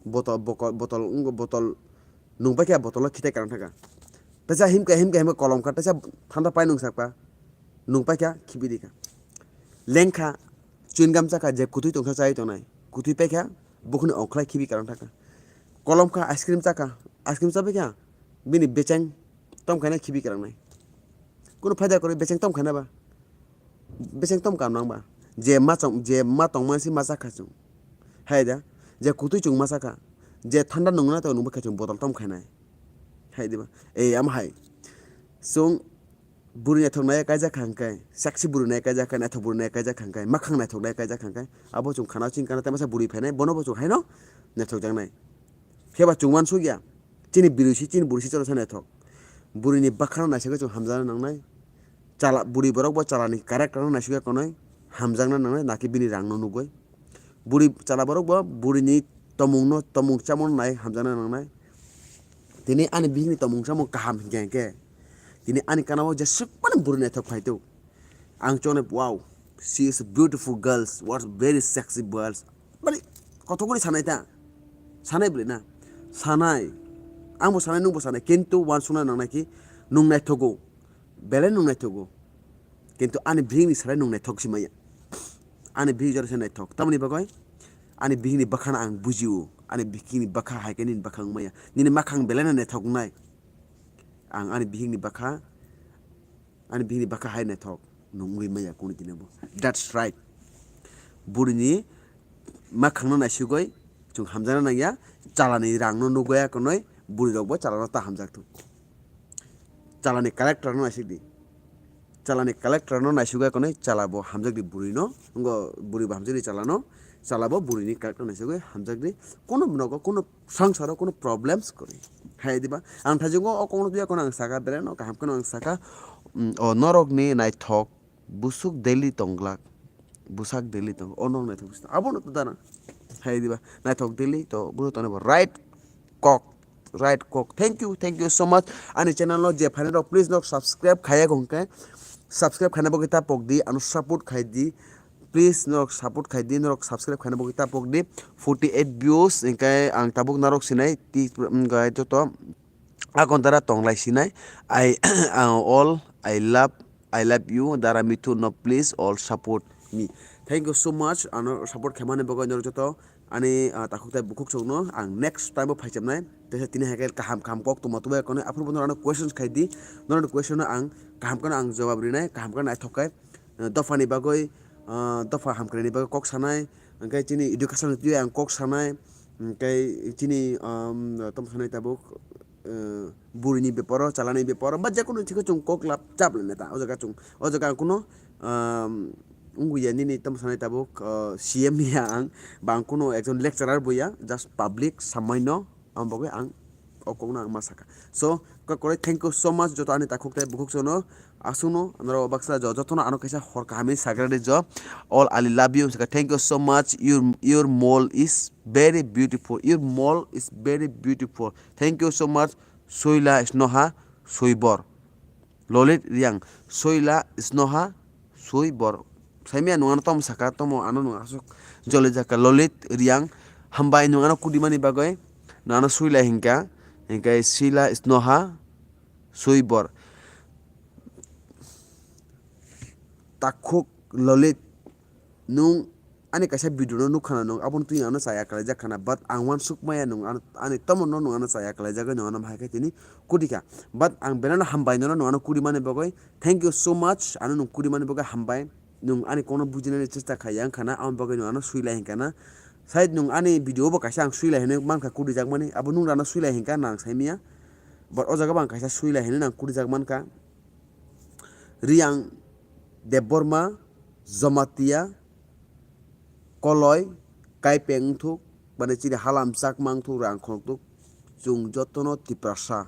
Botol, bokol, botol, wngkha botol, nungpaikha botolo khitai kwrang thangkha. Teisa himkha, himkha, himkha kolom kha, teisa thanda pai nungsakha. Nungpaikha, khibi rikha. Lengkha, chewing gum chakha, je kutui tongkha chai tongnai. Kutui paikha, bukhuni ongkhlai khibi kwrang thangkha. Kolom kha, ice cream chakha, ice cream chabai kha, bini becheng tom khaina khibi kwrangnai. Kunu phaida kwrwi becheng tom khaina ba. Becheng tom kam nang ba. Je ma chong, je ma tong mansi ma chakha chwng. Hai da, je kutui chwng ma chakha. Je thanda nungna to nungba kha chwng botol tom khainai. Hai diba? Ei, ama hai. Chwng bwrwi naithok nai kaijak kha hwnkhe, sexy bwrwi nai kaijak kha, naithok bwrwi nai kaijak kha hwnkhe, makhang naithok nai kaijak kha hwnkhe, abo chwng khana chini kana tei masa bwrwi phainai, bono bo chwng haino naithok jaknai. Phiya ba chwng uansuk ya, chini bwrwi si, chini bwrwi si chwla sa naithok. Bwrwini bwkhano naisingwi chwng hamjakna nangnai. Chala, bwrwi borok bo chalani character no naisingwi konwi hamjakna nangnai, naki bini rang no nugwi. Bwrwi chala borok bo bwrwini tomung no, tomung chamung no nai hamjakna nangnai. Tini ani bihikni tomung chamung kaham hinkhe hinkhe, tini ani kana o jesuk mani bwrwi naithok phai tok. Ang chonai, wow, she is a beautiful girls, what very sexy girls. Mani kothok ni sanai ta, sanai bwle na, sanai. Ang bo sanai, nung bo sanai, kintu uansukna nangnai ki nung naithogo, belai nung naithogo. Kintu ani bihikni sarai nung naithok si maya. Ani bihik jora se naithok. Tamoni bagwi ani bihikni bwkhano ang bujio. Ani bihikni bwkha hai khe nini bwkha wng maya. Nini makhang belai no naithok wngnai. Ang ani bihikni bwkha, ani bihikni bwkha hai naithok nung wngwi maya kunu dino bo. That's right. Burini makhangno naisugwi chwng hamjakna nangya. Chalani rangno nugwi ya konwi bwrwirokbo chalano ta hamjakthok. Chalani character no naisik di. Chalani character no naisugwi konwi chala bo hamjak di bwrwi no. Ngo bwrwi bo hamjak di chalano. Chala bo bwrwi ni character naisugwi hamjak di. Kono nogo kono sangsaro kono problems kwrwi. Hai diba? Ang thajingo o kokno tuya kono ang saka, belai no kaham kono ang saka. Mm, o norok ni naithok busuk daily tong glak. Busak daily tong. O nok naithok busak. Abo no to dana. Hai diba? Naithok daily to bwrwi tongni bo right kok. Right kok. Thank you, thank you so much. Ani channel no je phainai rok, please nok subscribe khaya hwnkhe. Subscribe khaina bagwi ta pok di, ano support khai di. Please nok support khai di, nok subscribe khaina bagwi ta pok di. Forty eight views, hwnkhe ang tabuk narok sinai, ti, mm, gai joto. Akontara tonglai sinai. I, uh, all, I love, I love you, Dara Mithu, no, please all support me. Thank you so much, ano support khaimani bagwi norok joto ani, uh, takhuk tai bukhuk chwngno ang next time o phaichamnai. Teisa tini hai khe kaham kaham kok tongma tubui kono aphuru bono ano questions khai di, norokni question no ang kaham kheno ang jawab rinai, kaham kheno naithok khai, uh, dophani bagwi, uh, dopha hamkraini bagwi kok sanai, hwnkhe chini education ni twi ang kok sanai, hwnkhe chini, um, tamo sanai tabuk, eh, burini beparo, chalani beparo, ba jekono thikhe chwng kok lab chap laina ta. O jaga chwng, o jaga ang kuno, um, wngwi ya nini tamo sanai tabuk, uh, C M ya ang, ba ang kuno ekjon lecturer bo ya, just public samaino, amo bagwi ang o kokno ang ma saka. So, kok koroi, thank you so much, joto ani takhuk tai bukhuk chwngno, aswkno, norok baksa jo-, jotono ano kaisa hor kaham hinwi sagra di jo. All Ali love you, saka, thank you so much, your, your mol is very beautiful. Your mol is very beautiful. Thank you so much. Soila Snoha Soibor. Lolit Riang. Soila Snoha Soibor. Saimia nung ano tom saka, tomo ano nung asuk jole jaka. Lolit Riang. Hambai nung ano kudimani bagoi. Nung ano Soila hingka. Hingkai Soila Snoha Soibor. Takhuk Lolit, nung ani kaisa video no nukha na nung, aboni twi ano chaya kalaijak khana, but ang uansuk maya nung ano, ani tomo no nung ano chaya kalaijagwi nung ano bahai khe tini kudikha, but ang belai no hambai no nung ano kudimani bagwi, thank you so much, ano nung kudimani bagwi hambai, nung ani kokno bujinani chesta khai yang khana, aboni bagwi nung ano swilai hinkha na, side nung ani video bo kaisa ang swilai hinwi mankha kudijak mani, abo nung rano swilai hinkha nang saimanya, but o jaga bo ang kaisa swilai hinwi nang kudijak mankha. Riyang Debbarma, Jamatia, Koloi, Kaipeng wngthuk, mane chini halam chakma wngthuk, rang khorokthuk, chwng jotono Tiprasa.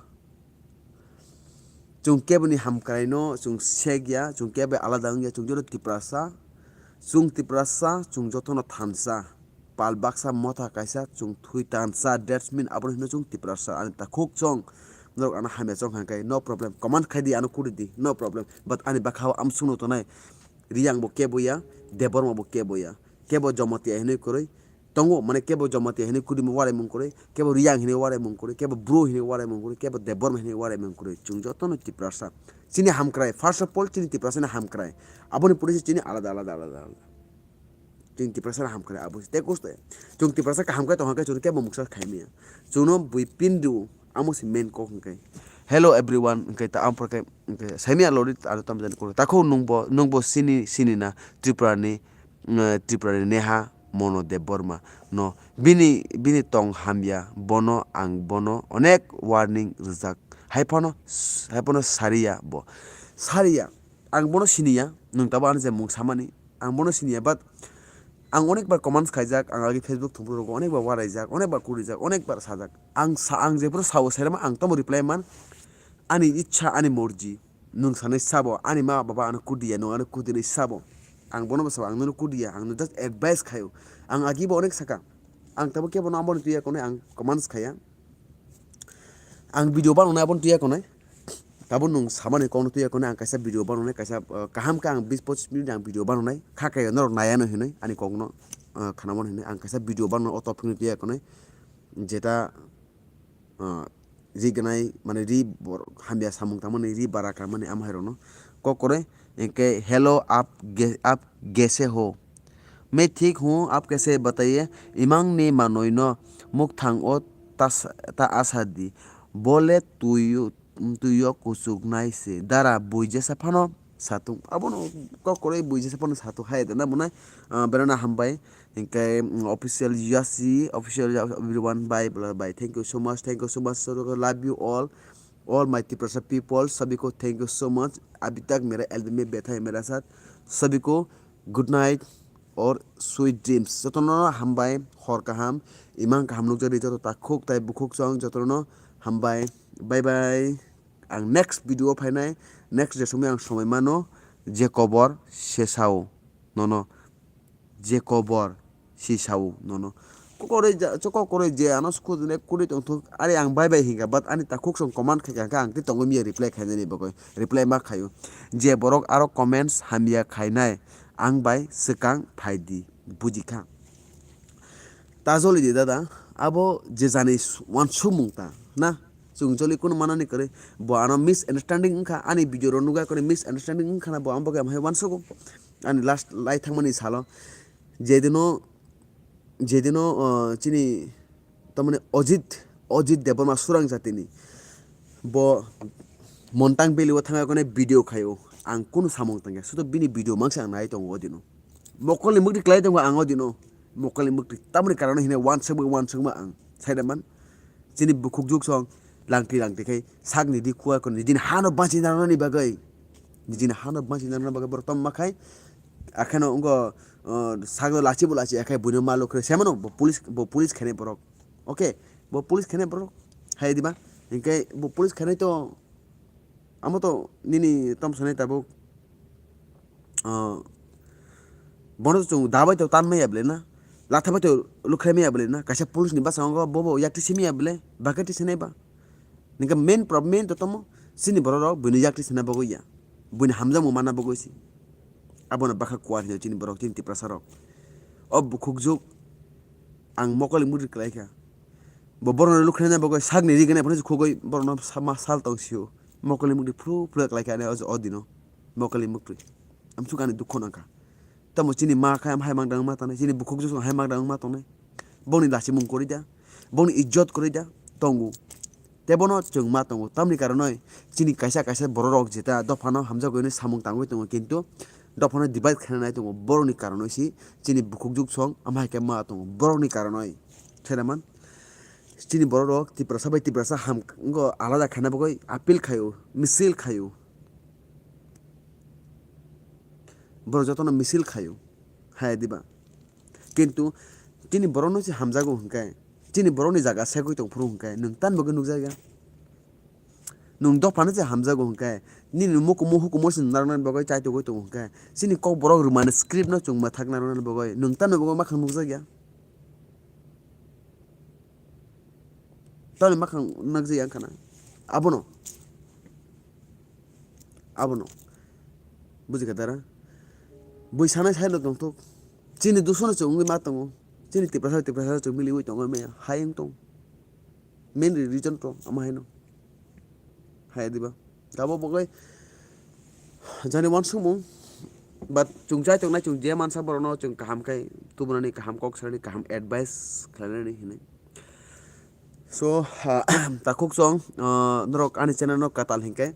Chwng keboni hamkraino chwng sekya, chwng kebo alada wngya, chwng joto Tiprasa. Chwng Tiprasa, chwng jotono thansa. Pal baksa motha kaisa chwng thwi tansa, that's mean abono hino chwng Tiprasa, ani takhuk chwng norok ano hamya chong kha khe no problem, command khai di, ano kuri di, no problem, but ani bwkha o amsukno tonai Riyang bo kebo ya, Debbarma bo kebo ya, kebo Jamatia hinwi kwrwi tongo, mane kebo Jamatia hinwi kudimo warai mung kwrwi, kebo Riyang hinwi warai mung kwrwi, kebo Bru hinwi warai mung kwrwi, kebo Debbarma hinwi warai mung kwrwi, chwng jotono Tiprasa. Chini hamkrai, first of all chini Tiprasani hamkrai, aboni pore se chini alada alada alada alada. Chwng Tiprasa ham khe abo se. Tei kuste. Chwng Tiprasa kaham khe tongkha khe chwng kebo muksa khai maya. Chwngno bui pin rw, amo se main kok hwnkhe. Hello everyone, hwnkhe ta ampor khe, hwnkhe saimaya lori aro tamjani koro. Takhuk nungbo, nungbo sini, sini na Tripura ni, eh, Tripura ni Neha Mono Debbarma no. Bini, bini tong hamya, bono ang bono onek warning rijak. Haiphano, haiphano sariya bo. Sariya. Ang bono siniya, nwng tabo ano je mung samani, ang bono siniya, but ang onek bar comments khaijak, ang agi Facebook thwngphuru rogo onek bar waraijak, onek bar kurijak, onek bar sajak. Ang sa, ang jephuru sao serema ang tamo reply man, ani ichha, ani morji, nwng sanai sabo, ani ma baba ano kudiya, nwng ano kudinai sabo. Ang bono bo sabo, ang nono kudiya, ang no just advice khaio. Ang agi bo onek saka, ang tabo kebo no amoni tuya konai ang comments khaya. Ang video banonai aboni tuya konai. Tabuk nwng samani kokno tuya konai, ang kaisa video banonai, kaisa, uh, kaham khe ang bis pochis minute ang video banonai. Kha khe norok naya no hinwi ani kokno, uh, khanamani hinwi ang kaisa video banonai o topic ni tuya konai. Jeta, uh, ri ganai mane ri bor-, hamya samung tangmani, ri bara khamani amhairokno kok kore. Hinkhe hello aap ge-, aap kaise ho? Main thik hu, aap kaise bataiye, imang ni manoi no mukthang o ta asa di, bole tui o kuchuk nai se, dara bui jesa phano satung, abono kok kwrwi bui jesa phano satung hai da na bo nai, ah, berana hambai, hinkhe, mm, official Yasi, official everyone, bye, bye, bye, thank you so much, thank you so much, love you all, all my Tiprasa people, sabhi ko thank you so much, abhi tak mera album mein baitha hai mera saath, sabhi ko good night or sweet dreams. Jotono hambai, hor kaham, imang kaham nukjagwi joto takhuk tai bukhuk chwng jotono hambai. Bye bye. Ang next video o phainai, next je somoi ang somoi mano, je kobor se sao nono, je kobor si sao nono. Kokore ja-, kokore je ano sukudine kuri tongthok, ari ang bye bye hinka, but ani takhuk song comment khaikha, ang tei tongwi miya reply khainani bagwi, reply ma khaio. Je borok aro comments hamya khainai, ang bai swkang phaidi, bujikha. Ta joli di dada, abo je jani wansukmung ta, na? Chwng joli kunu manani kwrwi, bo ano misunderstanding wngkha, ani video rok nukya kwrwi misunderstanding wngkha na, bo ang bagwi amhai wansugo. Ani last lai thangmani salo, jedino, jedino, uh, chini, tamani Ajit, Ajit Debbarma Surang jatini, bo Montang Valley o thangwi kone video khaio, ang kunu samung tangya, sudo bini video mangsa ang nai tongo o dino. Mokolni mukti klai tongo ang o dino. Mokolni mukti tamoni karon hine wansukma wansukma ang. Saida man. Chini bukhuk juk song langti langti khai sakni di kuwa kon nijini hano bachina rwnani bagwi. Nijini hano bachina rwnani bagwi borok tamo ma khai. Akheno wngkha, uh, sakno lachi bo lachi akhai buino ma lukhre semano bo police, bo police khenai borok. Okay, bo police khenai borok. Hai diba? Hinkhe bo police khenai to Amo to nini tamo sanai tabuk, ah, bono to chwng da bai to tan maya bwle na, latha bai to lukhrai maya bwle na, kaisa police ni bwskango bobo yakti simi ya bwle, bakati sinai ba. Ningkhe main problem, main to tamo, chini borok rok buini yakti sina bagwi ya, buini hamjakmung manna bagwi si. Abono bwkha kuar hino chini borok, chini Tiprasa rok. O bukhuk juk ang mokol mudi kwlai kha. Bo borokno lukhraina bagwi sakni ri gwnai phano khogwi borokno sa-, ma sal tong sio. Mokolni mukti phuru phuru kwlai kha ani o, o dino. Mokolni mukti. Amsuk ani dukho nangkha. Tamo chini ma khe hai mang dang ma tongnai, chini bukhuk juk hai mang dang ma tongnai. Bongni lachimung kwrwi da, bongni ijjot kwrwi da tongo. Tei bono chwng ma tongo. Tamni karonoi chini kaisa kaisa bororok jeta dophano hamjagwi hwnwi samung tangwi tongo, kintu dophano divide khaina nai tongo. Borokni karonoi si chini bukhuk juk song ama hai khe ma tongo. Borokni karonoi. Khe naman? Chini borok rok Tiprasa bai Tiprasa ham, wngkha alada khaina bagwi appeal khaio, misil khaio. Borok jotono misil khaio, hai diba? Kintu chini borokno se hamjago hwnkhe, chini borokni jaga segwi tongphuru hwnkhe, nwng tan bagwi nukjakya? Nwng dophano se hamjago hwnkhe, nini mukumu hukumu se narwknani bagwi chaitugwi tongo hwnkhe, chini kokborok rwmani script no chwng mwthak narwknani bagwi nwng tamo bagwi makhang nukjakya? Tamni makhang nukjakya wngkha na? Abono, abono bujikha dara? Bui sanai saino tongthok, chini dushono chwng wngwi ma tongo, chini Tiprasa Tiprasa chwng miliwi tongwi maya hai wng tong. Main reason to ama haino. Hai diba? Abo bagwi jani wansukmung, But chwng chai tongnai, chwng je mansa borokno chwng kaham khe tubunani, kaham kok sanani, kaham advice khlainani hinwi. So, ah, takhuk chwng, ah, norok ani channel no kwtal hinkhe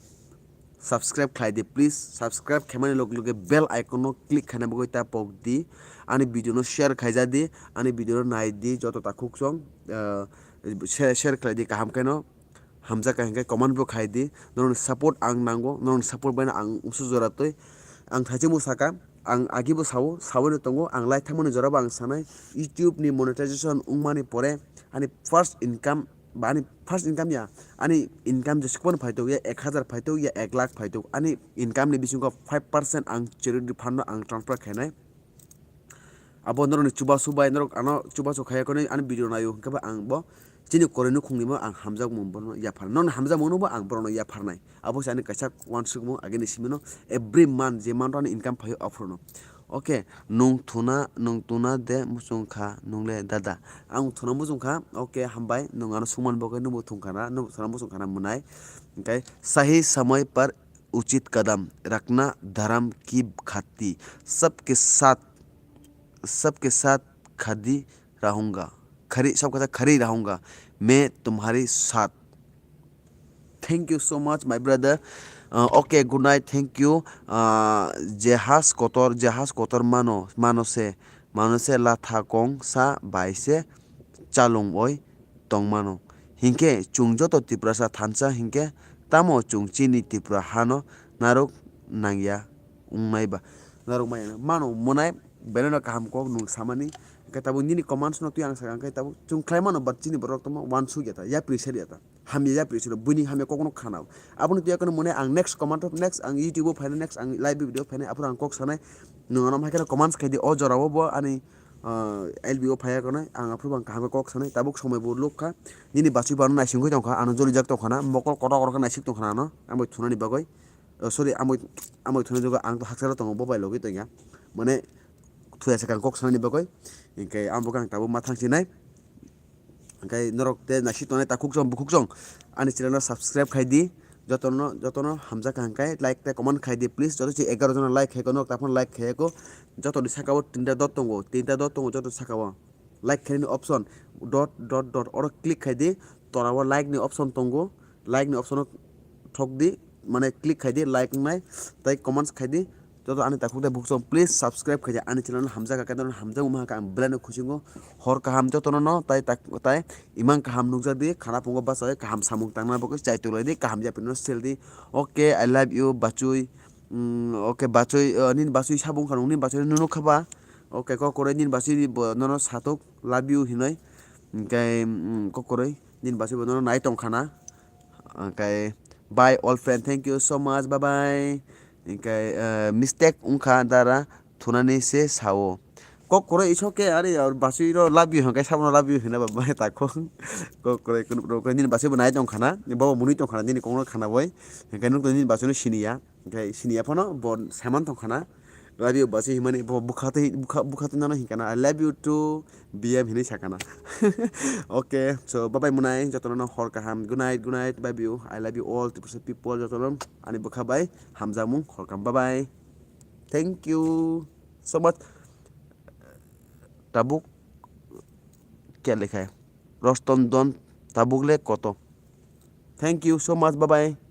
subscribe khlai di, please. Subscribe khaimani loge loge bell icon no click khaina bagwi ta pok di. Ani video no share khaija di, ani video no nai di, joto takhuk chwng, ah, share, share khlai di kaham khe no. Hamjakha hinkhe comment bo khai di, norokni support ang nango, norokni support baino ang usu jora twi. Ang thaichimo saka, ang agibo sao, saui no tongo, ang lai thangmani jora bo ang sanai, YouTube ni monetization wngmani pore ani first income, ba ani first income ya, ani income jesuk phano phaitok ya, ek hazar phaitok ya, ek lakh phaitok, ani income ni bisingo five percent ang charity fund no ang transfer khainai. Abo norokni chubachu bai, norok ano chubachu khaiya khonwi ani video naio, hinkhe bo ang bo chini koroi nukhungni bo ang hamjakmung bono yapharnai. Norokni hamjakmungno bo ang borokno yapharnai. Abo se ani kaisa uansukmung agini simino every month je month ani income phaio aphuru no. Okay, nwng thuna, nwng thuna de muchung kha, nwng le dada. Ang thuna muchung kha, okay, hambai, nwng ano sungmani bagwi nwngbo thung khana, nwng thuna muchung khana mwnai. Hinkhe sahi samay par उचित कदम रखना धर्म की खातिर, सबके साथ, सबके साथ खड़ी रहूंगा, खड़ी, सबके साथ खड़ी रहूंगा मैं तुम्हारे साथ। Thank you so much, my brother. Uh, okay, good night, thank you. Uh, jehaz kotor, jehaz kotor mano, mano se, mano se latha kong sa bai se chalung oi tongmano. Hinkhe chwng joto Tiprasa thansa hinkhe tamo chwng chini Tripura hano narwk nangya wngnai ba? Narwk maya mano mwnai, belai no kaham kok nwng samani. Hinkhe tabuk nini comments no twi ang sakha, hinkhe tabuk chwng khlai mano, but chini borok tongma uansuk ya ta, yapri ser ya ta, hamya yapri ser, buini hamya kok no khana. Aboni twi akheno mwnai ang next comment of next ang YouTube o phainai, next ang live video phainai, aphuru ang kok sanai. Nwng ano hai kheno comments khai di, o jora o bo ani ah, L B O phaiya khwnai, ang aphuru bo ang kaham khe kok sanai, tabuk somoi bo luk kha, nini bachwi bo ano naisingwi tong kha, ano jolijak tong khana, mokol kotor kotor khe naisik tong khana ano, ang bai thunani bagwi, oh, sorry, ang bai, ang bai thunani bagwi ang to hakchalo tongo, bo bai logwi tongya, mane thuya se kang kok sanani bagwi, hinkhe ang bo khe ang tabuk ma thangsinai. Hinkhe norok tei naisik tongnai takhuk chwng bukhuk chwng ani channel no subscribe khai di. Jotono, jotono hamjak kha hinkhe like tei comment khai di please. Joto se egaroh jona like khai khe norok taphano like khai kho. Jotoni saka o tinta dot tongo, tinta dot tongo joto saka o. Like khainani option dot dot dot oro click khai di. Tora o like ni option tongo, like ni option o thok di, mane click khai di, like wngnai tei comments khai di. Joto ani takhuk tei bukhuk chwng please subscribe khaidi ani channel no hamjak kha, khe hamjak wngma kha ang belai no khusingo. Hor kaham jotono no tai tak-, tai imang kaham nukjak di, khana phungo bachai kaham samung tangna bagwi chai tolai di, kaham yapri no sel di. Okay, I love you bachwi. Mm, okay bachwi, uh, nini bachwi sabung kha nung, nini bachwi nunu kha ba. Okay, kok kwrwi nini bachwi bo nono satok love you hinwi. Hinkhe, mm, kok kwrwi nini bachwi bo nono nai tong khana. Okay, bye all friend, thank you so much, bye bye. Hinkhe, eh, mistake wngkha dara thunani se sao. Kok kwrwi iso khe ari bachwi ro love you hinkhe sabono love you hinna ba mai takho. Kok kwrwi kunu kunu nini bachwi bo nai tong khana, bobo mwnwi tong khana, nini kokno khana boi. Hinkhe nuk nini bachwi no siniya. Hinkhe siniya phano bo saiman tong khana. Love you bachwi himani bo bwkha twi, bwkha, bwkha twi nano hinkana, I love you too. B M hinwi sakana. Okay, so bye bye mwnai, jotono no hor kaham. Good night, good night, bye bye. I love you all Tiprasa people, jotono ani bwkha bai hamjakmung hor kaham. Bye bye. Thank you so much. Tabuk kya lekha hai? Rostom Don tabuk le koto. Thank you so much. Bye bye.